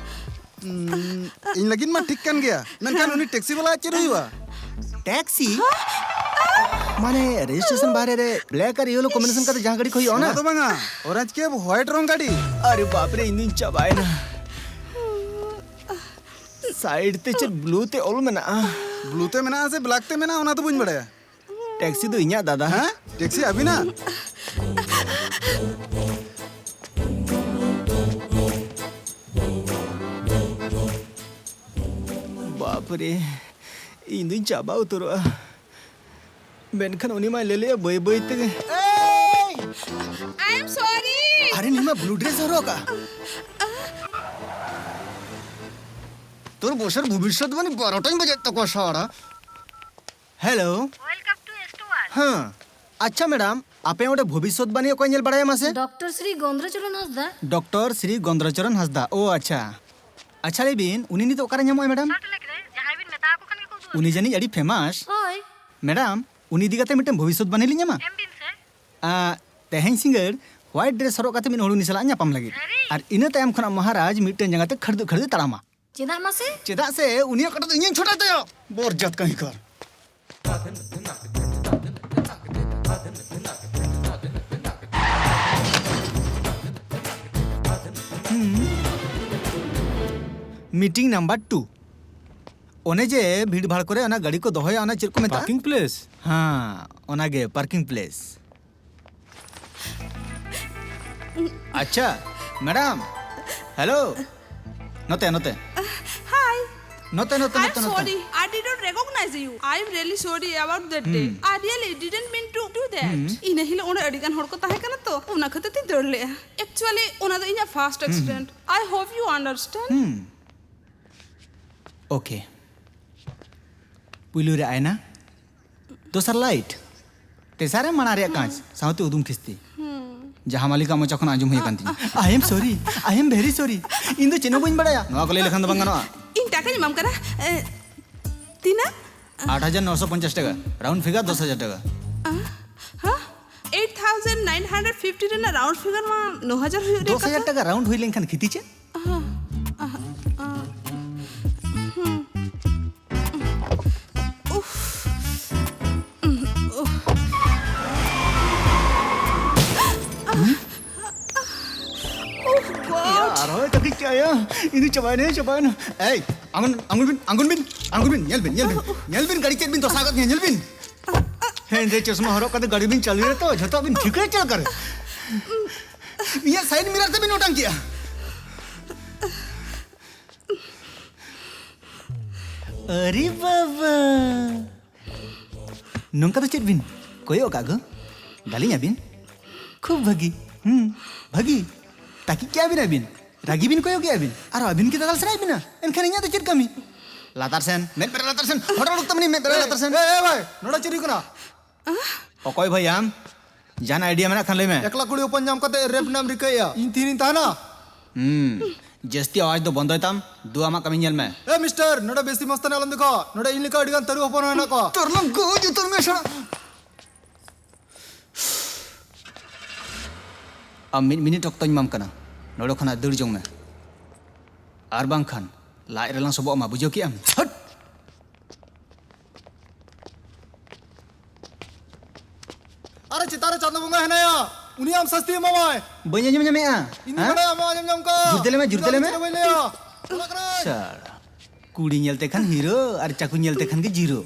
ᱩᱸ, ᱤᱧ ᱞᱟᱹᱜᱤᱫ ᱢᱟ ᱴᱷᱤᱠ ᱠᱟᱱ ᱜᱮᱭᱟ, ᱢᱮᱱᱠᱷᱟᱱ ᱩᱱᱤ ᱴᱮᱠᱥᱤ ᱵᱟᱞᱟ ᱪᱮᱫ ᱦᱩᱭᱩᱜᱼᱟ? ᱴᱮᱠᱥᱤ? ᱢᱟᱱᱮ ᱨᱮᱡᱤᱥᱴᱨᱮᱥᱚᱱ ᱵᱟᱦᱨᱮ ᱨᱮ black ᱟᱨ yellow combination ᱠᱟᱛᱮ ᱡᱟᱦᱟᱸ ᱜᱟᱹᱰᱤ ᱠᱚ ᱦᱩᱭᱩᱜᱼᱟ, ᱚᱱᱟ? ᱚᱱᱟ ᱫᱚ ᱵᱟᱝᱟ, orange cab, white ᱨᱚᱝ ᱜᱟᱹᱰᱤ᱾ ᱟᱨᱮ ᱵᱟᱯ ᱨᱮ, ᱤᱧ ᱫᱩᱧ ᱪᱟᱵᱟᱭᱮᱱᱟ᱾ ᱥᱟᱭᱤᱰ ᱛᱮ ᱪᱮᱫ blue ᱛᱮ ᱚᱞ ᱢᱮᱱᱟᱜᱼᱟ? Blue ᱛᱮ ᱢᱮᱱᱟᱜᱼᱟ ᱥᱮ black ᱛᱮ ᱢᱮᱱᱟᱜᱼᱟ, ᱚᱱᱟ ᱫᱚ ᱵᱟᱹᱧ ᱵᱟᱲᱟᱭᱟ᱾ ᱴᱮᱠᱥᱤ ᱫᱚ ᱤᱧᱟᱜ, ᱫᱟᱫᱟ᱾ ᱦᱮᱸ? ᱴᱮᱠᱥᱤ ᱟᱹᱵᱤᱱᱟᱜ? ᱵᱟᱯ ᱨᱮ, ᱤᱧ ᱫᱩᱧ ᱪᱟᱵᱟ ᱩᱛᱟᱹᱨᱚᱜᱼᱟ᱾ ᱢᱮᱱᱠᱷᱟᱱ ᱩᱱᱤ ᱢᱟᱭ ᱞᱟᱹᱭ ᱞᱮᱜᱼᱟ ᱵᱟᱹᱭ ᱵᱟᱹᱭ ᱛᱮ᱾ I am sorry. ᱟᱨᱮ, ᱱᱩᱭ ᱢᱟ blue dress ᱦᱚᱨᱚᱜ ᱟᱠᱟᱫ᱾ ᱛᱳᱨ ᱵᱚᱥᱮᱨ ᱵᱷᱚᱵᱤᱥᱥᱚᱛᱵᱟণᱤ ᱵᱟᱨᱚᱴᱟᱧ ᱵᱟᱡᱮᱫ ᱛᱟᱠᱚᱣᱟ ᱥᱟᱲᱟ᱾ Hello. Welcome to store. ᱦᱮᱸ, ᱟᱪᱪᱷᱟ madam, ᱟᱯᱮ ᱚᱸᱰᱮ ᱵᱷᱚᱵᱤᱥᱥᱚᱛᱵᱟᱱᱤ ᱚᱠᱚᱭ ᱧᱮᱞ ᱵᱟᱲᱟᱭᱟ ᱢᱟᱥᱮ? ᱰᱚᱠᱴᱚᱨ ᱥᱨᱤ ᱜᱚᱱᱫᱨᱚᱪᱚᱨᱚᱱ ᱦᱟᱸᱥᱫᱟ᱾ ᱰᱚᱠᱴᱚᱨ ᱥᱨᱤ ᱜᱚᱱᱫᱨᱚᱪᱚᱨᱚᱱ ᱦᱟᱸᱥᱫᱟ, ᱳ ᱟᱪᱪᱷᱟ᱾ ᱟᱪᱪᱷᱟ, ᱞᱟᱹᱭ ᱵᱤᱱ, ᱩᱱᱤ ᱱᱤᱛᱚᱜ ᱚᱠᱟᱨᱮ ᱧᱟᱢᱚᱜᱼᱟᱭ, ᱢᱮᱰᱟᱢ? ᱥᱚᱞᱴ ᱞᱮᱠ ᱨᱮ, ᱡᱟᱦᱟᱸᱭ ᱵᱤᱱ ᱢᱮᱛᱟ ᱟᱠᱚ ᱠᱷᱟᱱ ᱜᱮᱠᱚ ᱩᱫᱩᱜ ᱟᱹᱵᱤᱱᱟ᱾ ᱩᱱᱤ ᱡᱟᱹᱱᱤᱡ ᱟᱹᱰᱤ ᱯᱷᱮᱢᱟᱥ᱾ ᱦᱳᱭ᱾ ᱢᱮᱰᱟᱢ, ᱩᱱᱤ ᱤᱫᱤ ᱠᱟᱛᱮ ᱢᱤᱫᱴᱮᱱ ᱵᱷᱚᱵᱤᱥᱥᱚᱛᱵᱟᱱᱤ ᱞᱤᱧ ᱮᱢᱟ᱾ ᱮᱢ ᱵᱤᱱ ᱥᱮ᱾ ᱟ, ᱛᱮᱦᱮᱧ ᱥᱤᱸᱜᱟᱹᱲ ᱦᱳᱣᱟᱭᱤᱴ ᱰᱨᱮᱥ ᱦᱚᱨᱚᱜ ᱠᱟᱛᱮ ᱢᱤᱫ ᱦᱚᱲ ᱩᱱᱤ ᱥᱟᱞᱟᱜ ᱧᱟᱯᱟᱢ ᱞᱟᱹᱜᱤᱫ᱾ ᱥᱟᱹᱨᱤ? ᱟᱨ ᱤᱱᱟᱹ ᱛᱟᱭᱚᱢ ᱠᱷᱚᱱᱟᱜ ᱢᱚᱦᱟᱨᱟᱡᱽ ᱢᱤᱫᱴᱮᱱ ᱡᱟᱸᱜᱟ ᱛᱮ ᱠᱷᱟᱹᱲᱫᱩ ᱠᱷᱟᱹᱲᱫᱩ ᱛᱟᱲᱟᱢᱟ᱾ ᱪᱮᱫᱟᱜ ᱢᱟᱥᱮ? ᱪᱮᱫᱟᱜ ᱥᱮ ᱩᱱᱤᱭᱟᱜ ᱠᱟᱴᱟ ᱫᱚ ᱤᱧᱤᱧ ᱪᱷᱚᱴᱟᱭ ᱛᱟᱭᱟ᱾ ᱵᱚᱨᱡᱟᱛ ᱠᱟᱹᱦᱤᱠᱟᱨ᱾ Meeting number two. ᱚᱱᱮ ᱡᱮ ᱵᱷᱤᱲ ᱵᱷᱟᱲ ᱠᱚᱨᱮ ᱚᱱᱟ ᱜᱟᱹᱰᱤ ᱠᱚ ᱫᱚᱦᱚᱭᱟ, ᱚᱱᱟ ᱪᱮᱫ ᱠᱚ ᱢᱮᱛᱟᱜᱼᱟ? Parking place. ᱦᱮᱸ, ᱚᱱᱟᱜᱮ, ᱯᱟᱨᱠᱤᱝ ᱯᱞᱮᱥ᱾ ᱟᱪᱪᱷᱟ, ᱢᱮᱰᱟᱢ᱾ ᱦᱮᱞᱳ᱾ ᱱᱚᱛᱮ, ᱱᱚᱛᱮ᱾ Hi. ᱱᱚᱛᱮ, ᱱᱚᱛᱮ, I'm ᱱᱚᱛᱮ, ᱱᱚᱛᱮ᱾ Sorry. I didn't recognize you. I am really sorry about that day. Hmm. I really didn't mean to do that. Hmm. ᱤᱱᱟᱹ ᱦᱤᱞᱳᱜ ᱚᱸᱰᱮ ᱟᱹᱰᱤ ᱜᱟᱱ ᱦᱚᱲ ᱠᱚ ᱛᱟᱦᱮᱸ ᱠᱟᱱᱟ ᱛᱚ, ᱚᱱᱟ ᱠᱷᱟᱹᱛᱤᱨ ᱛᱤᱧ ᱫᱟᱹᱲ ᱞᱮᱜᱼᱟ᱾ Actually, ᱚᱱᱟ ᱫᱚ ᱤᱧᱟᱹᱜ first accident. Hmm. I hope you understand. Hmm. Okay. ᱯᱩᱭᱞᱩ ᱨᱮ ᱟᱭᱱᱟ, ᱫᱚᱥᱟᱨ ᱞᱟᱭᱤᱴ, ᱛᱮᱥᱟᱨ ᱨᱮ ᱢᱟᱲᱟᱝ ᱨᱮᱭᱟᱜ ᱠᱟᱸᱪ, ᱥᱟᱶᱛᱮ ᱩᱫᱩᱢ ᱠᱷᱤᱥᱛᱤ᱾ ᱦᱩᱸ᱾ ᱡᱟᱦᱟᱸ ᱢᱟᱹᱞᱤᱠᱟᱜ ᱢᱚᱪᱟ ᱠᱷᱚᱱ ᱟᱸᱡᱚᱢ ᱦᱩᱭ ᱟᱠᱟᱱ ᱛᱤᱧᱟ᱾ I am sorry, I am very sorry. ᱤᱧ ᱫᱚ ᱪᱮᱫ ᱦᱚᱸ ᱵᱟᱹᱧ ᱵᱟᱲᱟᱭᱟ᱾ ᱱᱚᱣᱟ ᱠᱚ ᱞᱟᱹᱭ ᱞᱮᱠᱷᱟᱱ ᱫᱚ ᱵᱟᱝ ᱜᱟᱱᱚᱜᱼᱟ᱾ ᱤᱧ ᱴᱟᱠᱟᱧ ᱮᱢᱟᱢ ᱠᱟᱱᱟ᱾ ᱮ, ᱛᱤᱱᱟᱹᱜ? ᱟᱴ ᱦᱟᱡᱟᱨ ᱱᱚᱥᱚ ᱯᱚᱧᱪᱟᱥ ᱴᱟᱠᱟ, round figure ᱫᱚᱥ ᱦᱟᱡᱟᱨ ᱴᱟᱠᱟ᱾ ᱟ, ᱦᱟ? Eight thousand nine hundred fifty ᱨᱮᱱᱟᱜ round figure ᱢᱟ ᱱᱚ ᱦᱟᱡᱟᱨ ᱦᱩᱭᱩᱜ ᱨᱮᱭᱟᱜ ᱫᱚᱥ ᱦᱟᱡᱟᱨ ᱠᱟᱛᱷᱟ᱾ ᱴᱟᱠᱟ round ᱦᱩᱭ ᱞᱮᱱᱠᱷᱟᱱ ᱠᱷᱤᱛᱤ ᱪᱮᱫ? ᱟᱦᱟ, ᱟᱦᱟ, ᱟᱦᱟ, ᱦᱩᱸ᱾ ᱩᱯᱷ᱾ ᱩᱯᱷ᱾ ᱩᱯᱷ, ᱭᱟ, God᱾ ᱟᱨᱦᱚᱸ ᱛᱟᱹᱠᱤᱡ ᱠᱮᱜᱼᱟᱭᱟ᱾ ᱤᱧ ᱫᱚ ᱪᱟᱵᱟᱭᱮᱱᱟᱹᱧ, ᱪᱟᱵᱟᱭᱮᱱᱟ᱾ ᱮᱭ, ᱟᱬᱜᱚᱱ, ᱟᱬᱜᱚᱱ ᱵᱤᱱ, ᱟᱬᱜᱚᱱ ᱵᱤᱱ, ᱧᱮᱞ ᱵᱤᱱ, ᱧᱮᱞ ᱵᱤᱱ᱾ ᱧᱮᱞ ᱵᱤᱱ, ᱜᱟᱹᱰᱤ ᱪᱮᱫ ᱵᱤᱱ ᱫᱚᱥᱟᱣ ᱟᱠᱟᱫ ᱛᱤᱧᱟ, ᱧᱮᱞ ᱵᱤᱱ᱾ ᱦᱮᱸᱫᱮ ᱪᱚᱥᱢᱟ ᱦᱚᱨᱚᱜ ᱠᱟᱛᱮ ᱜᱟᱹᱰᱤ ᱵᱤᱱ ᱪᱟᱹᱞᱩᱭᱟ ᱛᱚ, ᱡᱷᱚᱛᱚᱣᱟᱜ ᱵᱤᱱ ᱴᱷᱤᱠᱟᱹᱭᱟ ᱪᱮᱫ ᱞᱮᱠᱟᱨᱮ? ᱤᱧᱟᱹᱜ side mirror ᱛᱮᱵᱤᱱ ᱚᱴᱟᱝ ᱠᱮᱜᱼᱟ᱾ ᱟᱨᱮ ᱵᱟᱵᱟ! ᱱᱚᱝᱠᱟ ᱫᱚ ᱪᱮᱫ ᱵᱤᱱ ᱠᱚᱭᱚᱜ ᱠᱟᱜ ᱜᱚ? ᱫᱟᱞᱤᱧ ᱟᱹᱵᱤᱱ? ᱠᱷᱩᱵ ᱵᱷᱟᱹᱜᱤ᱾ ᱦᱩᱸ, ᱵᱷᱟᱹᱜᱤ᱾ ᱛᱟᱹᱠᱤᱡ ᱠᱮᱜᱼᱟ ᱵᱤᱱ ᱟᱹᱵᱤᱱ? ᱨᱟᱹᱜᱤ ᱵᱤᱱ ᱠᱚᱭᱚᱜ ᱠᱮᱜᱼᱟ ᱵᱤᱱ? ᱟᱨ ᱟᱹᱵᱤᱱ ᱜᱮ ᱫᱟᱫᱟᱞ ᱥᱟᱱᱟᱭᱮᱫ ᱵᱤᱱᱟ? ᱮᱱᱠᱷᱟᱱ ᱤᱧᱟᱹᱜ ᱫᱚ ᱪᱮᱫ ᱠᱟᱹᱢᱤ? ᱞᱟᱛᱟᱨ ᱥᱮᱱ, ᱢᱮᱫ ᱵᱮᱨᱮᱫ ᱞᱟᱛᱟᱨ ᱥᱮᱱ, ᱦᱚᱴᱚᱜ ᱦᱚᱴᱚᱜ ᱛᱟᱢᱟᱱᱤ ᱢᱮᱫ ᱵᱮᱨᱮᱫ ᱞᱟᱛᱟᱨ ᱥᱮᱱ᱾ ᱮ, ᱮ ᱵᱷᱟᱭ, ᱱᱚᱰᱮ ᱪᱮᱫ ᱦᱩᱭᱩᱜ ᱠᱟᱱᱟ? ᱚᱠᱚᱭ ᱵᱷᱟᱭ ᱟᱢ? ᱡᱟᱦᱟᱱ ᱟᱭᱰᱤᱭᱟ ᱢᱮᱱᱟᱜ ᱠᱷᱟᱱ ᱞᱟᱹᱭ ᱢᱮ᱾ ᱮᱠᱞᱟ ᱠᱩᱲᱤ ᱦᱚᱯᱚᱱ ᱧᱟᱢ ᱠᱟᱛᱮ ᱨᱮᱯ ᱨᱮᱱᱟᱜ ᱮᱢ ᱨᱤᱠᱟᱹᱭᱮᱫᱼᱟ? ᱤᱧ ᱛᱤᱦᱤᱧ ᱛᱟᱦᱮᱱᱟ? ᱦᱩᱸ, ᱡᱟᱹᱥᱛᱤ ᱟᱣᱟᱡᱽ ᱫᱚ ᱵᱚᱱᱫᱚᱭ ᱛᱟᱢ᱾ ᱫᱩ, ᱟᱢᱟᱜ ᱠᱟᱹᱢᱤ ᱧᱮᱞ ᱢᱮ᱾ ᱮ ᱢᱤᱥᱴᱟᱨ, ᱱᱚᱰᱮ ᱵᱮᱥᱤ ᱢᱚᱥᱛᱟᱱᱤ ᱟᱞᱚᱢ ᱫᱮᱠᱷᱟᱣᱟ᱾ ᱱᱚᱰᱮ ᱤᱧ ᱞᱮᱠᱟ ᱟᱹᱰᱤ ᱜᱟᱱ ᱛᱟᱹᱨᱩᱵ ᱦᱚᱯᱚᱱ ᱦᱚᱸ ᱦᱮᱱᱟᱜ ᱠᱚᱣᱟ᱾ ᱛᱚᱨᱞᱚᱢ ᱜᱚᱡ ᱩᱛᱟᱹᱨ ᱢᱮ ᱥᱟᱲᱟ᱾ ᱟᱢ ᱢᱤᱫ ᱢᱤᱱᱤᱴ ᱚᱠᱛᱚᱧ ᱮᱢᱟᱢ ᱠᱟᱱᱟ᱾ ᱱᱚᱰᱮ ᱠᱷᱚᱱᱟᱜ ᱫᱟᱹᱲ ᱡᱚᱝ ᱢᱮ, ᱟᱨ ᱵᱟᱝᱠᱷᱟᱱ ᱞᱟᱡ ᱨᱮᱞᱟᱝ ᱥᱚᱵᱚᱜ ᱟᱢᱟ, ᱵᱩᱡᱷᱟᱹᱣ ᱠᱮᱜᱼᱟᱢ? ᱦᱟᱹᱴ! ᱟᱨᱮ ᱪᱮᱛᱟᱱ ᱨᱮ ᱪᱟᱸᱫᱚ ᱵᱚᱸᱜᱟ ᱦᱮᱱᱟᱭᱟ, ᱩᱱᱤ ᱟᱢ ᱥᱟᱹᱥᱛᱤ ᱮᱢᱟᱢᱟᱭ᱾ ᱵᱟᱹᱧ ᱟᱸᱡᱚᱢ ᱧᱟᱢᱮᱜᱼᱟ᱾ ᱤᱧ ᱫᱚ ᱦᱮᱸ? ᱵᱟᱰᱟᱭᱟ ᱟᱢ ᱟᱸᱡᱚᱢ ᱧᱟᱢ ᱠᱟᱜᱼᱟ᱾ ᱡᱳᱨ ᱛᱮ ᱞᱟᱹᱭ ᱢᱮ, ᱡᱳᱨ ᱛᱮ ᱞᱟᱹᱭ ᱢᱮ᱾ ᱤᱧ ᱫᱚ ᱪᱮᱫ ᱦᱚᱸ ᱵᱟᱹᱧ ᱞᱟᱹᱭᱟ᱾ ᱪᱟᱞᱟᱜ ᱠᱟᱹᱱᱟᱹᱧ᱾ ᱥᱟᱲᱟ᱾ ᱠᱩᱲᱤ ᱧᱮᱞ ᱛᱮ ᱠᱷᱟᱱ ᱦᱤᱨᱳ ᱟᱨ ᱪᱟᱠᱩ ᱧᱮᱞ ᱛᱮ ᱠᱷᱟᱱ ᱜᱮ ᱡᱤᱨᱳ᱾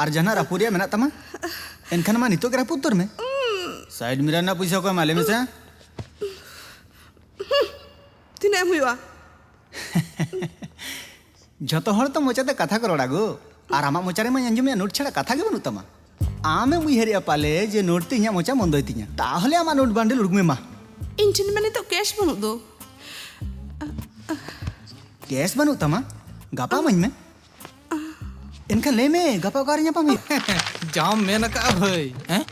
ᱟᱨ ᱡᱟᱦᱟᱱᱟᱜ ᱨᱟᱹᱯᱩᱫ ᱨᱮᱭᱟᱜ ᱢᱮᱱᱟᱜ ᱛᱟᱢᱟ? ᱮᱱᱠᱷᱟᱱ ᱢᱟ ᱱᱤᱛᱚᱜ ᱜᱮ ᱨᱟᱹᱯᱩᱫ ᱩᱛᱟᱹᱨ ᱢᱮ᱾ ᱥᱟᱭᱤᱰ ᱢᱤᱨᱟᱨ ᱨᱮᱱᱟᱜ ᱯᱚᱭᱥᱟ ᱚᱠᱚᱭ ᱮᱢᱟ ᱞᱟᱹᱭ ᱢᱮᱥᱮ? ᱛᱤᱱᱟᱹᱜ ᱮᱢ ᱦᱩᱭᱩᱜᱼᱟ? ᱡᱷᱚᱛᱚ ᱦᱚᱲ ᱛᱚ ᱢᱚᱪᱟᱛᱮ ᱠᱟᱛᱷᱟ ᱠᱚ ᱨᱚᱲᱟ ᱜᱳ, ᱟᱨ ᱟᱢᱟᱜ ᱢᱚᱪᱟ ᱨᱮᱢᱟᱧ ᱟᱸᱡᱚᱢᱮᱜᱼᱟ ᱱᱳᱴ ᱪᱷᱟᱲᱟ ᱠᱟᱛᱷᱟ ᱜᱮ ᱵᱟᱹᱱᱩᱜ ᱛᱟᱢᱟ᱾ ᱟᱢᱮᱢ ᱩᱭᱦᱟᱹᱨᱮᱜᱼᱟ ᱯᱟᱞᱮ ᱡᱮ ᱱᱳᱴ ᱛᱮ ᱤᱧᱟᱹᱜ ᱢᱚᱪᱟ ᱵᱚᱱᱫᱚᱭ ᱛᱤᱧᱟ? ᱛᱟᱦᱚᱞᱮ ᱟᱢᱟᱜ ᱱᱳᱴ ᱵᱟᱱᱰᱮᱞ ᱩᱰᱩᱠ ᱢᱮ ᱢᱟ᱾ ᱤᱧ ᱴᱷᱮᱱ ᱢᱟ ᱱᱤᱛᱚᱜ ᱠᱮᱥ ᱵᱟᱹᱱᱩᱜ ᱫᱚ᱾ ᱠᱮᱥ ᱵᱟᱹᱱᱩᱜ ᱛᱟᱢᱟ? ᱜᱟᱯᱟ ᱮᱢᱟᱹᱧ ᱢᱮ᱾ ᱮᱱᱠᱷᱟᱱ ᱞᱟᱹᱭ ᱢᱮ, ᱜᱟᱯᱟ ᱚᱠᱟᱨᱮ ᱧᱟᱯᱟᱢ ᱦᱩᱭᱩᱜᱼᱟ? ᱡᱟᱢ ᱢᱮᱱ ᱟᱠᱟᱜᱼᱟ ᱵᱷᱟᱹᱭ, ᱦᱮᱸ?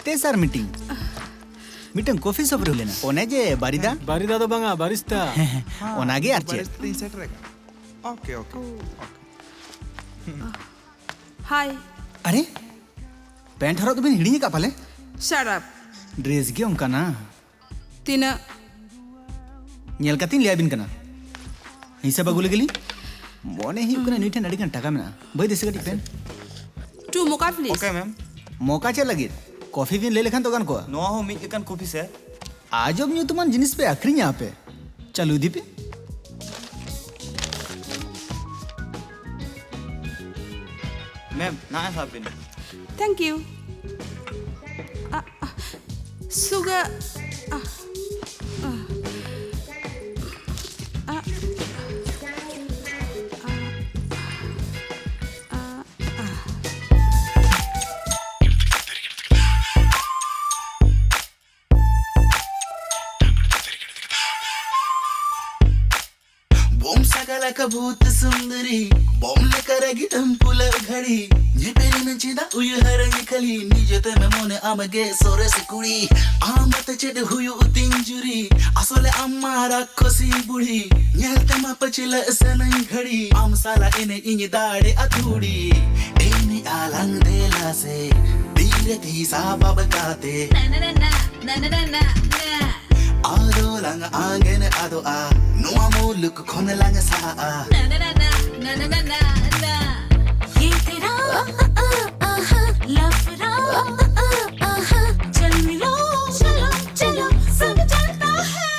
ᱛᱮᱥᱟᱨ ᱢᱤᱴᱤᱝ ᱢᱤᱫᱴᱟᱝ ᱠᱚᱯᱷᱤ ᱥᱚᱯ ᱨᱮ ᱦᱩᱭ ᱞᱮᱱᱟ᱾ ᱚᱱᱮ ᱡᱮ ᱵᱟᱨᱤᱫᱟ? ᱵᱟᱨᱤᱫᱟ ᱫᱚ ᱵᱟᱝᱟ, ᱵᱟᱨᱤᱥᱛᱟ᱾ ᱦᱮᱸ, ᱦᱮᱸ, ᱚᱱᱟᱜᱮ ᱟᱨ ᱪᱮᱫ᱾ ᱵᱟᱨᱤᱥᱛᱟ ᱛᱤᱧ ᱥᱮᱴᱮᱨ ᱟᱠᱟᱱᱟ᱾ Okay, okay, okay. ᱦᱟᱭ᱾ ᱟᱨᱮ, ᱯᱮᱱᱴ ᱦᱚᱨᱚᱜ ᱫᱚᱵᱤᱱ ᱦᱤᱲᱤᱧ ᱟᱠᱟᱫ ᱯᱟᱞᱮ? Shut up. ᱰᱨᱮᱥ ᱜᱮ ᱚᱱᱠᱟᱱᱟ᱾ ᱛᱤᱱᱟᱹᱜ? ᱧᱮᱞ ᱠᱟᱛᱮᱧ ᱞᱟᱹᱭ ᱟᱵᱤᱱ ᱠᱟᱱᱟ᱾ ᱦᱤᱥᱟᱹᱵ ᱟᱹᱜᱩ ᱞᱮᱜᱮ ᱞᱤᱧ᱾ ᱢᱚᱱᱮ ᱦᱩᱭᱩᱜ ᱠᱟᱱᱟ ᱱᱩᱭ ᱴᱷᱮᱱ ᱟᱹᱰᱤ ᱜᱟᱱ ᱴᱟᱠᱟ ᱢᱮᱱᱟᱜᱼᱟ᱾ ᱵᱟᱹᱭ ᱫᱮᱥᱮ ᱠᱟᱹᱴᱤᱡ ᱯᱮᱱ᱾ Two mocha, please. Okay, ma'am. Mocha ᱪᱮᱫ ᱞᱟᱹᱜᱤᱫ? ᱠᱚᱯᱷᱤ ᱵᱤᱱ ᱞᱟᱹᱭ ᱞᱮᱠᱷᱟᱱ ᱫᱚ ᱜᱟᱱ ᱠᱚᱜᱼᱟ᱾ ᱱᱚᱣᱟ ᱦᱚᱸ ᱢᱤᱫ ᱞᱮᱠᱟᱱ ᱠᱚᱯᱷᱤ, ᱥᱮᱨ᱾ ᱟᱡᱚᱵ ᱧᱩᱛᱩᱢᱟᱱ ᱡᱤᱱᱤᱥ ᱯᱮ ᱟᱹᱠᱷᱨᱤᱧᱟ ᱟᱯᱮ᱾ ᱪᱟᱹᱞᱩ ᱤᱫᱤ ᱯᱮ᱾ ᱢᱮᱢ, ᱱᱚᱜᱼᱚᱭ ᱥᱟᱵ ᱵᱤᱱ᱾ Thank you. ᱟ, ᱟ, ᱥᱩᱜᱟ, ᱟ, ᱟ, ᱟ, ᱟ, ᱟ, ᱟ᱾ ᱠᱟᱞᱟ ᱠᱟ ᱵᱷᱩᱛ ᱥᱩᱱᱫᱨᱤ, ᱵᱚᱢ ᱞᱮᱠᱟ ᱨᱟᱹᱜᱤ ᱛᱟᱢ ᱯᱩᱞᱟᱹ ᱜᱷᱟᱹᱲᱤ᱾ ᱧᱮᱯᱮᱞ ᱮᱱᱟ ᱪᱮᱫᱟᱜ ᱩᱭᱦᱟᱹᱨᱟᱹᱧ ᱠᱷᱟᱹᱞᱤ, ᱱᱤᱡᱮ ᱛᱮᱢ ᱢᱚᱱᱮ ᱟᱢ ᱜᱮ ᱥᱚᱨᱮᱥ ᱠᱩᱲᱤ᱾ ᱟᱢ ᱛᱮ ᱪᱮᱫ ᱦᱩᱭᱩᱜ ᱛᱤᱧ ᱡᱩᱨᱤ, ᱟᱥᱚᱞᱮ ᱟᱢ ᱢᱟ ᱨᱟᱠᱠᱷᱚᱥᱤ ᱵᱩᱲᱦᱤ᱾ ᱧᱮᱞ ᱛᱮᱢᱟ ᱯᱟᱹᱪᱷᱞᱟᱹ ᱥᱟᱱᱟᱧ ᱜᱷᱟᱹᱲᱤ, ᱟᱢ ᱥᱟᱞᱟᱜ ᱮᱱᱮᱡ ᱤᱧ ᱫᱟᱲᱮᱜᱼᱟ ᱛᱷᱩᱲᱤ᱾ ᱮᱱᱮᱡ ᱟᱞᱟᱝ ᱫᱮᱞᱟ ᱥᱮ, ᱛᱤᱨᱮ ᱛᱤᱥᱟ ᱵᱟᱵ ᱠᱟᱛᱮ᱾ ᱟᱫᱚ ᱞᱟᱝ ᱟᱸᱜᱮᱱ ᱟᱫᱚᱜᱼᱟ, ᱱᱚᱣᱟ ᱢᱩᱞᱩᱠ ᱠᱷᱚᱱ ᱞᱟᱝ ᱥᱟᱦᱟᱜᱼᱟ᱾ ये तेरा लफड़ा, चल मिलो, चलो, चलो, सब चलता है।